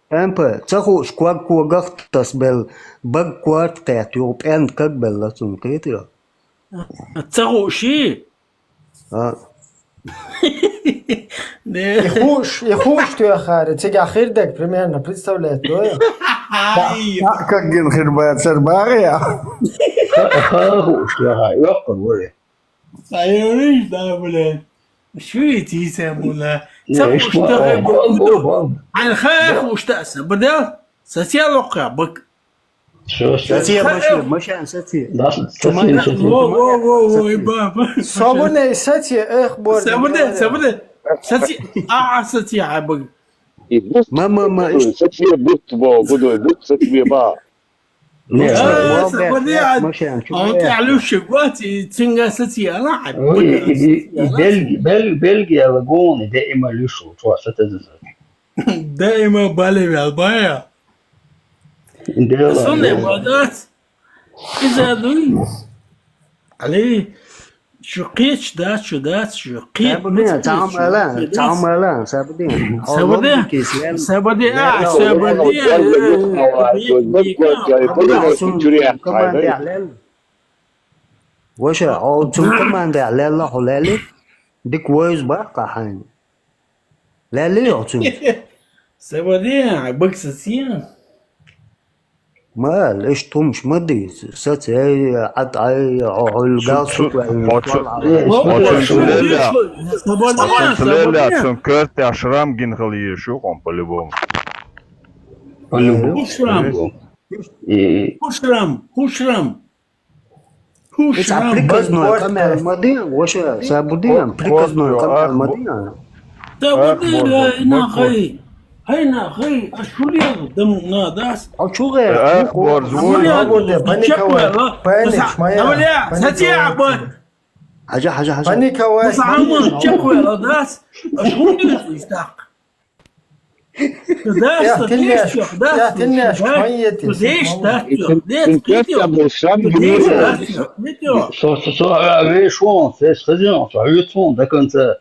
М П, ца хууш, ког ког гахтас бел, бага корта кхетта, юха пӀенда каг белла цун, кхетий? Ца хууш ши? А. Не. И хууш, и хууш тоьххара, цига хир дег примерно представлять дой? Ай. Та, та каг гина хир бацар багӀа я? Ха, ха хууш тоьххара, йоккхар вари. Ай, виш да, блядь. Шуй тиса муна. Не, ца ишма, хууш тоьхе о, бу-, о, о, о. Ай, ха хууш таса, бадал? Сатья локха, бак. Шо, шо? Сатья, ха, машин, э. Машин, сатья. Да, сатья, машин, сатья. Во, во, во, во, сатья. И ба, ба. Собуне, сатья, эх, боже. Собуне, собуне. Сатья, а, а, сатья, а, бак. Ма, ма, ма, иш- Сатья бут, бо, будой, бут, сатья, ба. Не, а, вал собуне, бек, а, машин, а он чё, тя люши, гвати, цинга сатья, ала, а, ой, бак, и, и, и сатья, ала. Бельги-, Бель-, Бельгия лагуни, де има люшу, чё, сатья, сатья. Даима бале вял бая. Дела, сонне дела. Вадац. Иза дуй. Али, шу кхеча дац, шу дац, шу кхеча. Сабуди, ма цхьа ма ала, цхьа ма ала, Сабуди. Сабуди, Сабуди, а, Сабуди, а, ваша, а цун команда лелла хулели, дик войз бахка хайн. Лелли йоцун. Сабаде, бакса сия. Мал, иш тумш ма ди, сац, эй, ат, ай, о, о, гал су, су, су, о, чу, о, чу, о, чу, лелли, сабаде, о, чу, лелли, сабаде. Чун кёртя шрам гин хал еш, он по-любому. По-любому. Хушрам. И хушрам, хушрам. Хушрам. Ца приказной камера мадин, воша, Сабудин, приказной камера мадин. Сабудин, ай нахай. Ай нахай, а шулер дам надас. А чугай? Ах, борзу. Сабудин, паниковать. Паник, моя. Давай, сати, абат. Хажа, хажа, хажа. Паниковать. Сама чеквела дас. А шулер истак. Даш, я тиннеш, я тиннеш, хай ети. Деш, даш, деш, китё. Деш, даш, китё. Со, со, со, а, вешон, сес хозяин, со, вешон до конца.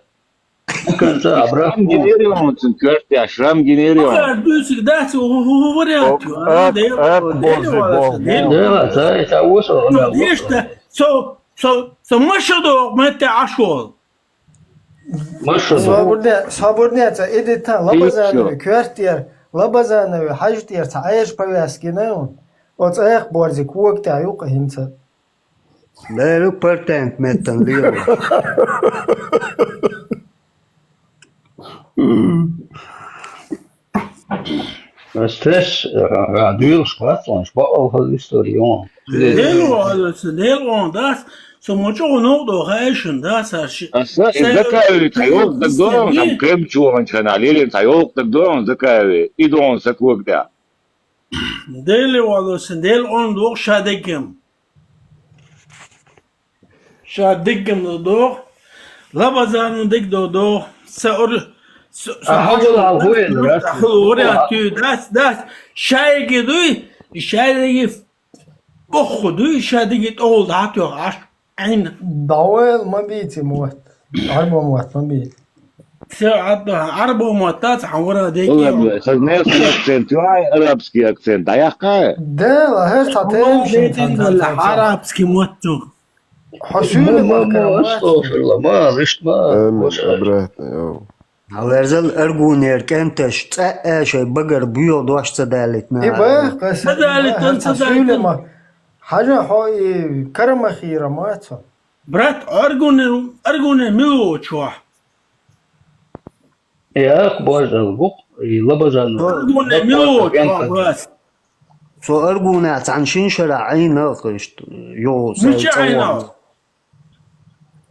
До конца, обратно. Шрам генерион, цин кёртя, шрам генерион. Пока дусик, даш, у, у, у, вариант. Ак, ак, боже, боже. Да, да, это вот, деш, да, со, со, со, машадо, мэтте ашол. Маша, собурне, собурне, ца идита, Лабазанови кёртер, Лабазанови хьажтер, ца айш повязки на он. Оц эх борзи куок тя юка хинца. Да, ну, пертент меттан лио. Стресс, а, а, дуйла шпац, он шпа алхал история, он. Дел валаца, дел он дас, со мочо ногдо хайшин дас, а ши. А са, и закави, та ёлк дагдон, там крем чуон, чана, лелин, та ёлк дагдон, закави, и дон, сакук да. Дел валаца, дел он дох шадекем. Ша диггам додох, Лабазану диг додох, са ур, са, са, а, хагул, а, хагул, а, хагул, а, хагул, а, ту, дас, дас, шайги дуй, шайги боху дуй, шайги тол да ту аш, айн. Давай, ма бити мот. Арба мот, ма бити. Всё, а, арба мот, та, та, вара, деки. Ладно, сагнес акцент, ай, арабский акцент, да я хай. Да, ла, хэ, та, арабский мот, ту. Хьо суьйли ма, ма, ма, астагфирулла, ма, вишт ма. Амин, обратно, йо. Хьо верзал аргунер кӀенташ, цӀа а шай багар буйо дош ца далит на. И бах, ца далит, ца далит. Хьо суьйли ма. Хьажа хьо и карама хира ма цо. Брат, аргунер, аргунер мило чуа. Э, ах, божал, гук, и Лабазан. Аргуна минут, бакъ, бакъ. Со аргуна цан шин шара айна кышт, йо, мича айна?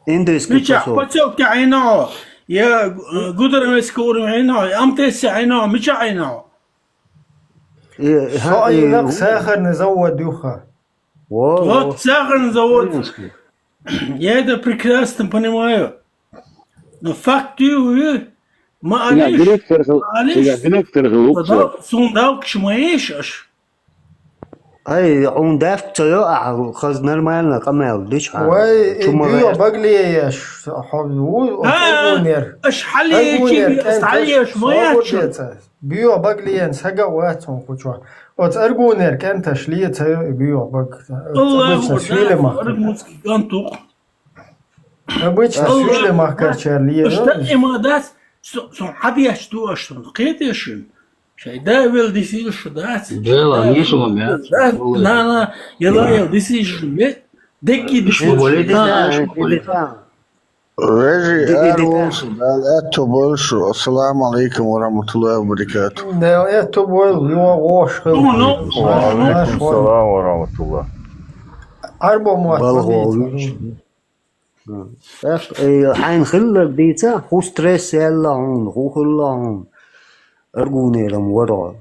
Индийский посёлок. Мича посёлок айна? Я, э, Гудермесский уровень айна, Амтесси айна, мича айна? Э, со айна, э, сахарный завод юха. Во, вот во. Сахарный завод. Конечно. Я это прекрасно понимаю. Но факт ю, ю, Ма Цига алиш, директор хил, ма алиш. Цига директор хил, Ца уксо. дал-, сун далкаш ма еш аш. Ай, хьуна даьфка ца йо ахьа, хаза нормально къамел дича хьа. Вай, Чу ма буьйо гӀерта. Баглиеш, хьо ву, А, аргунер. Аш хьалечи, Аргунер, аш кӀенташ, хьалеш ма яц. Свободеца. Буьйо Баглиен сага вац хьуна кхучо. Оц аргунер кӀенташ ле ца йо и буьйо баг. Аллаху Обычно акбар, шуьйле махкар. Аргунский кӀантух. Обычно Аллаху шуьйле акбар. Махкарчар ле. Аш йо. Та има дац, со, со хьабияч ду аш сон. Кхетешин. Шай да вел дисил шу дац. Бела, Да, нишума бяц. Да, Валлахи. На, на, яла ел дисил шу бе. Декки диш Шу вале. Болита, шу болита. Вежи, Ди-, ди-, ди-, арволшу, Дала аьтту болшу. Ассаламу алейкум ва рахматуллахи ва баракатух. Дала аьтту бол, юа гӀош хил. Ну, ну. Ва алейкум салам ва рахматуллах. Арбо муат Балгъо победить. Вич. Эх, э, хьайн хиллар дийца, хӀу стресс яьлла хьуна, хӀу хилла хьуна. Аргунерам вара.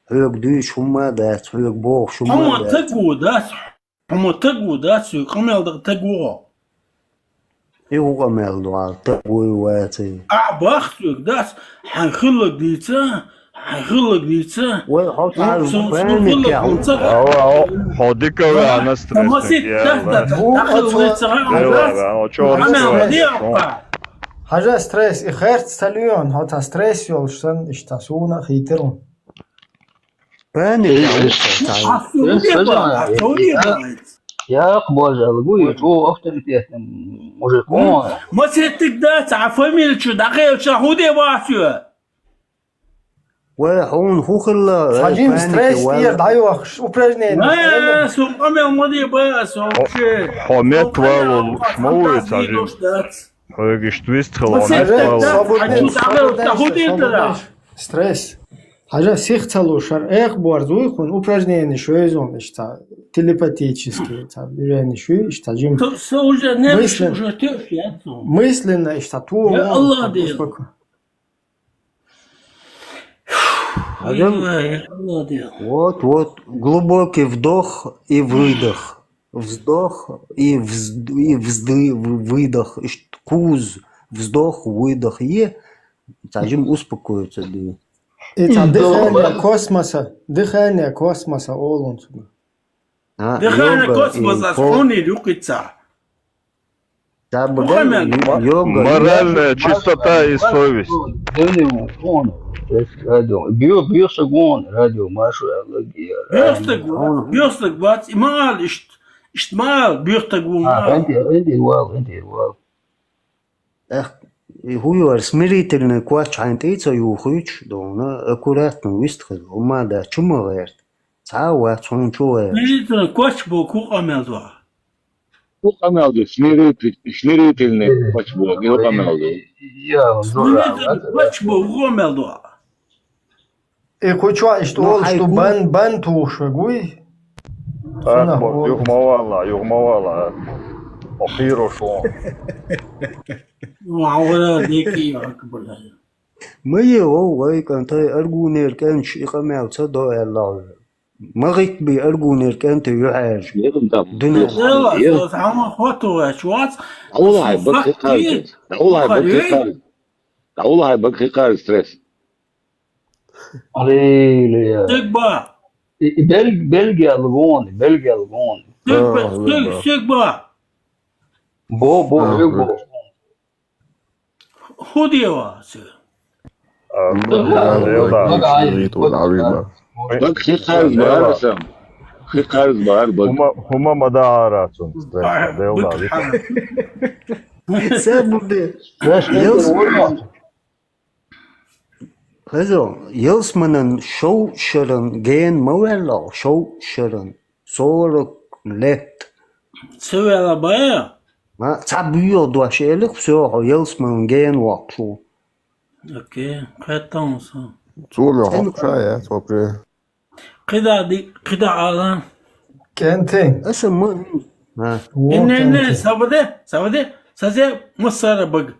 Хьоьга дуьйш хӀумма а дац, хьоьга бохуш хӀумма а Хьума дац. Тагу дац, хьума тагу дац, хьоьга къамел дага тагу гӀо. И хӀу къамел дугӀал, тагу вацай. А бахт хьоьга дац, хьайн хиллаг дийца, хьайн хиллаг дийца. Вай, хьо Ну, цхьа сун, сун память хиллаг яхь. Хьо ца Ава, ава, хьо дика вегӀна стресс Масит тахта, яла. Бу тахта оцо вай ца Яла, дац. Ава, чо Хьамел стресс, ма диа хьо. Хьажа стресс, и херц ца луьйон, хьо ца стресс йолуш сан, иштта суна а хийтира. Пани Э, яхь, э, ца. Хьасту Э, уде сажа, ба, хьасту уде ба. Якъ божа, лгу, и чо авторитетный мужик, он. Масеттик дац, а фамилия чу дакъелча хӀуде бацу? Вай, хьуна хӀу хилла, Сажим паника стресс вала. Тер дайохш, упражнение. Э, сум къамел ма де ба, сум Хьо-, вообще. Хьо мет валол, ма вуй, Сажим? Хьоьгиш твист хила, Масеттик хьо мет валол. Дац, хьачу дакъелча хӀуде дара. Стресс. Хьажа сих ца луш, хӀара эх борз вуй хьуна, упражненеш везун, иштта телепатически, ца движенеш вуй, иштта жим. Со, со уже не Мысленно. Уже тёш, я думаю. Мысленно иштта ту Я вон, Аллах дел. Успоко-. Хьажа. Ой, я Аллах дел. Вот, вот, глубокий вдох и выдох. Вздох и вз-, и взды-, выдох. Иштта кхузза вздох, выдох. Е, ца жим успокоиться ди. И ца дыхание космоса, дыхание космоса олун цуьнга. А, Дыхание йога космоса и по- схьунийла юкъица. Ца бу Мухаммед. Йога. Моральная чистота и совесть. Дыни вон, радио. Бьё, бьёса гон, радио, Машу, Алагия. Бьёстаг, бьёстаг бац, и ма ал, ишт, ишт ма ал, бьёстаг вон А, ма ал. Энди, энди вал, энди вал. Эх, и хӀу йора, смирительный коч хьайн тӀе ца юхуьйтуш, дона, аккуратно вист хила, хӀумма а дац, чу ма гӀерта. Цхьа а вац, хьуна чу гӀерта. Смирительный коч бо ку къамел дуа. Ку къамел ду, смиритель-, смирительный коч бо, ку къамел ду. Я, Смирительный коч бо ку къамел дуа. И кху чохь иштта Ну, олуш хьай ду, ку- бан, бан тухуш вегуй? Цунах Акбар, олуш. Юха ма вала, юха ма вала. Охиро шо. Вала дики акбар. Ма е вов, вай кӀантай аргунера кӀанч и къамел ца до аьлла. Ма гӀитби аргунера кӀанте юхьаьржа. Егам там. Дуьнен Ела, Ела. Со сама хото вач вац. Даула хай бак хикар. Даула хай бак хикар. Даула хай бак хикар стресс. Аллилуйя. Тегба. И, и Бел-, Бельгия лгон, Бельгия лгон. Тегба, А, тег, да. Тегба. Бо, бо, А, э, бо. Худева, сё. А, Ну, да, да, да, да. Бага ай, Иту бага. Давима. Бак хикарз Дела. Бар сам. Хикарз бар бак. Хума, хума мада ара цун. Бага, Дела, бага. Се буде. Знаешь, Ел- Хазо, ялсманан шов шаран ген ма ваьлла, шов шаран, сорок лет. Ца ваьлла бая? Ма, ца буьйо дош элих, всё, хьо ялсманан ген воккхуш ву. Окей, кхеттам со. Цуна Эн- хьокхуша яц, вообще. Кхида ди-, кхида ала. КӀентий. Аса ма-, а. Вот Не, не, не, кӀентий. Саваде, саваде, сазе массара баг.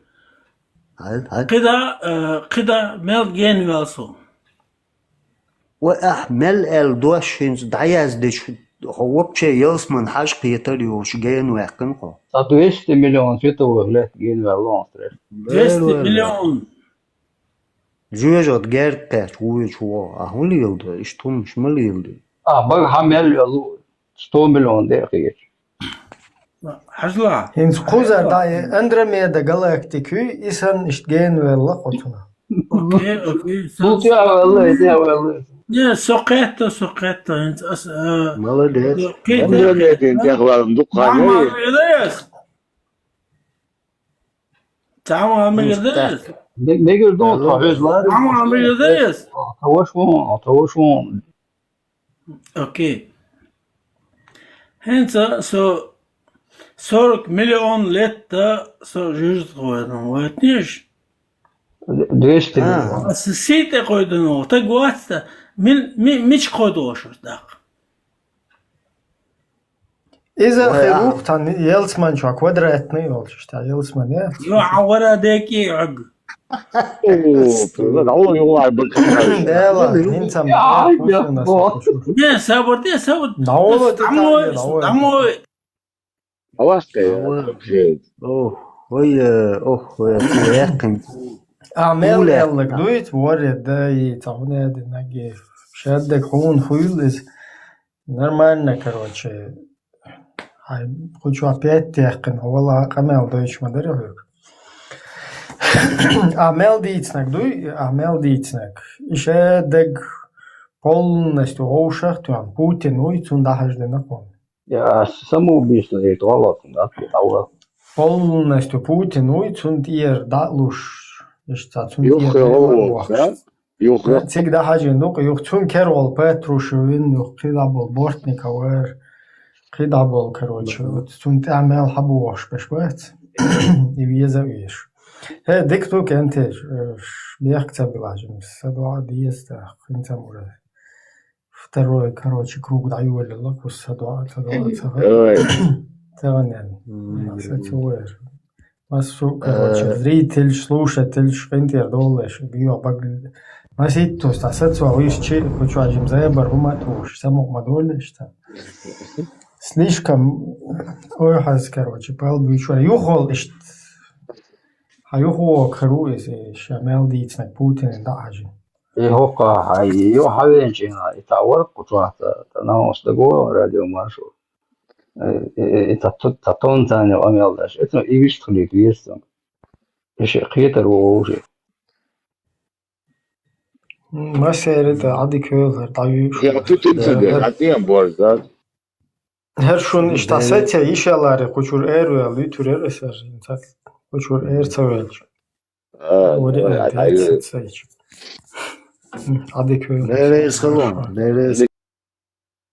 Хьай, хьай. Кхида, э, кхида мел ген вел со. Ва ахь мел аьлла дош хӀинца дӀаяздича, хьо вообще ялсман хьажа кхетар йолуш ген ваьккхина хьо. Ца двести миллион световых лет ген ваьлла он стресс. Двести миллион. Жоьжахати герга кхаьчча вуйчу вогӀу. А хӀун леладо? Иштта хӀумаш ма леладо. А, бага хьа мел йолу сто миллион декъе. Хьажал. ХӀинца кхузара дӀа и Андромеда галактика ю, и санна иштта генавелла кху цунах. Окей, окей. Со, ну, тӀе а ваьлла, тӀе а ваьлла. Не, со кхетта, со кхетта. ХӀинца ас, а, молодец. Кхетта. Андромедин тӀехвалан дукха. Мама, молодец. Цхьа ма мегар дара иза. Ме-, мегар ду, тхо хьоьжуш лара. Цхьа ма мегар дара иза. Тхо ваша вон, тхо ваша вон. Окей. ХӀинца со сорок миллион лет да со жоьжахати кхойдина, вайтнеш? Двести миллион. А, со сий тӀе кхойдина, таг вац да. Мил-, ми-, мича кхойдо шуьца даккха? Иза хир ву-кх цхьана ялсамани чохь квадратный йолчу, иштта ялсамани. Йо, хьан вара декӀий хьоьга. О, дало югӀай баккхий. Дела, хӀинца ма. Не, сабар де, сабар. Домой, домой. Аваста. Ох, ой, ох, ой, яьккхина. А мел аьлларг дуй, ворре дай, цхьа хӀун а динарг. Шаддаг хьуна хуьлу иза. Нормально, короче. Хьайн кху чохь пять яьккхина, хьо вала къамел дойтуш ма дара хьоьга. А мел дийцинарг дуй, а мел дийцинарг. И шаддаг полностью вовшах а тоьхна, Путин вуй, цунна дӀахьаждина кхунна. Я, самоубийство, я, это гӀалат, да, это гӀалат. Полностью Путин вуй, цунна тӀера дӀа а луш, иштта цунна тӀера дӀа а луш. Юха гӀо, да? Юха. Цига дӀахьажийна ду-кх, юха цунна кера волу Патрушев вина, юха кхидӀа болу Бортников вара, кхидӀа болу, короче, вот цунна тӀаьхьа мел хьан бохуш берш бац, и веза а везаш. ХӀе, дика ду, кӀентий, э, ш-, бехк ца билахь, жимма, са доӀа деза тӀаккха, хӀинца а мура. Второй, короче, круг дӀайолаелла, кху са доӀа, са доӀа ца хилла. Ой. Тахана. М. Аса цу вер. Массо, короче, э, зрительш, слушательш, къинтӀера долуш, био баг. Маситтус, та сацо вуьйш чи, кху чохь жимма зайбар хӀума а тухуш, самукъа ма долуш, та. Слишком, ой, хьаз, короче, пал буьйш вара. Юхавол иштта. Хьан юхавогӀу кару иза, ша мел дийцинарг Путинан дӀа а хьажийна. И хӀокху хьан, и юха хьан веанчу хенахь, и цхьа вара кху чохь, цхьа, цхьа нахана аса дагавогӀу радио Маршо. Э, э, э, и цхьа ту-, цхьа тонна царна къамел деш. Эцу и вистхилийта веза цунга. И шиъ кхетар ву вовшийн. М, масера тӀе Ӏадика хьоьлу хӀара дӀавуьйш. Я, тут и цхьа дер, хьан борз дац. ХӀара шуна иштта сацо йиш яларе, кху чуьра эр ваьлла, вуьтур яра аса хӀара, хӀинца кху чуьра эр ца ваьлча. А, вари а, а, тайца а, сацо. М, Ӏадика хьоьлу. Беррис халон, беррис.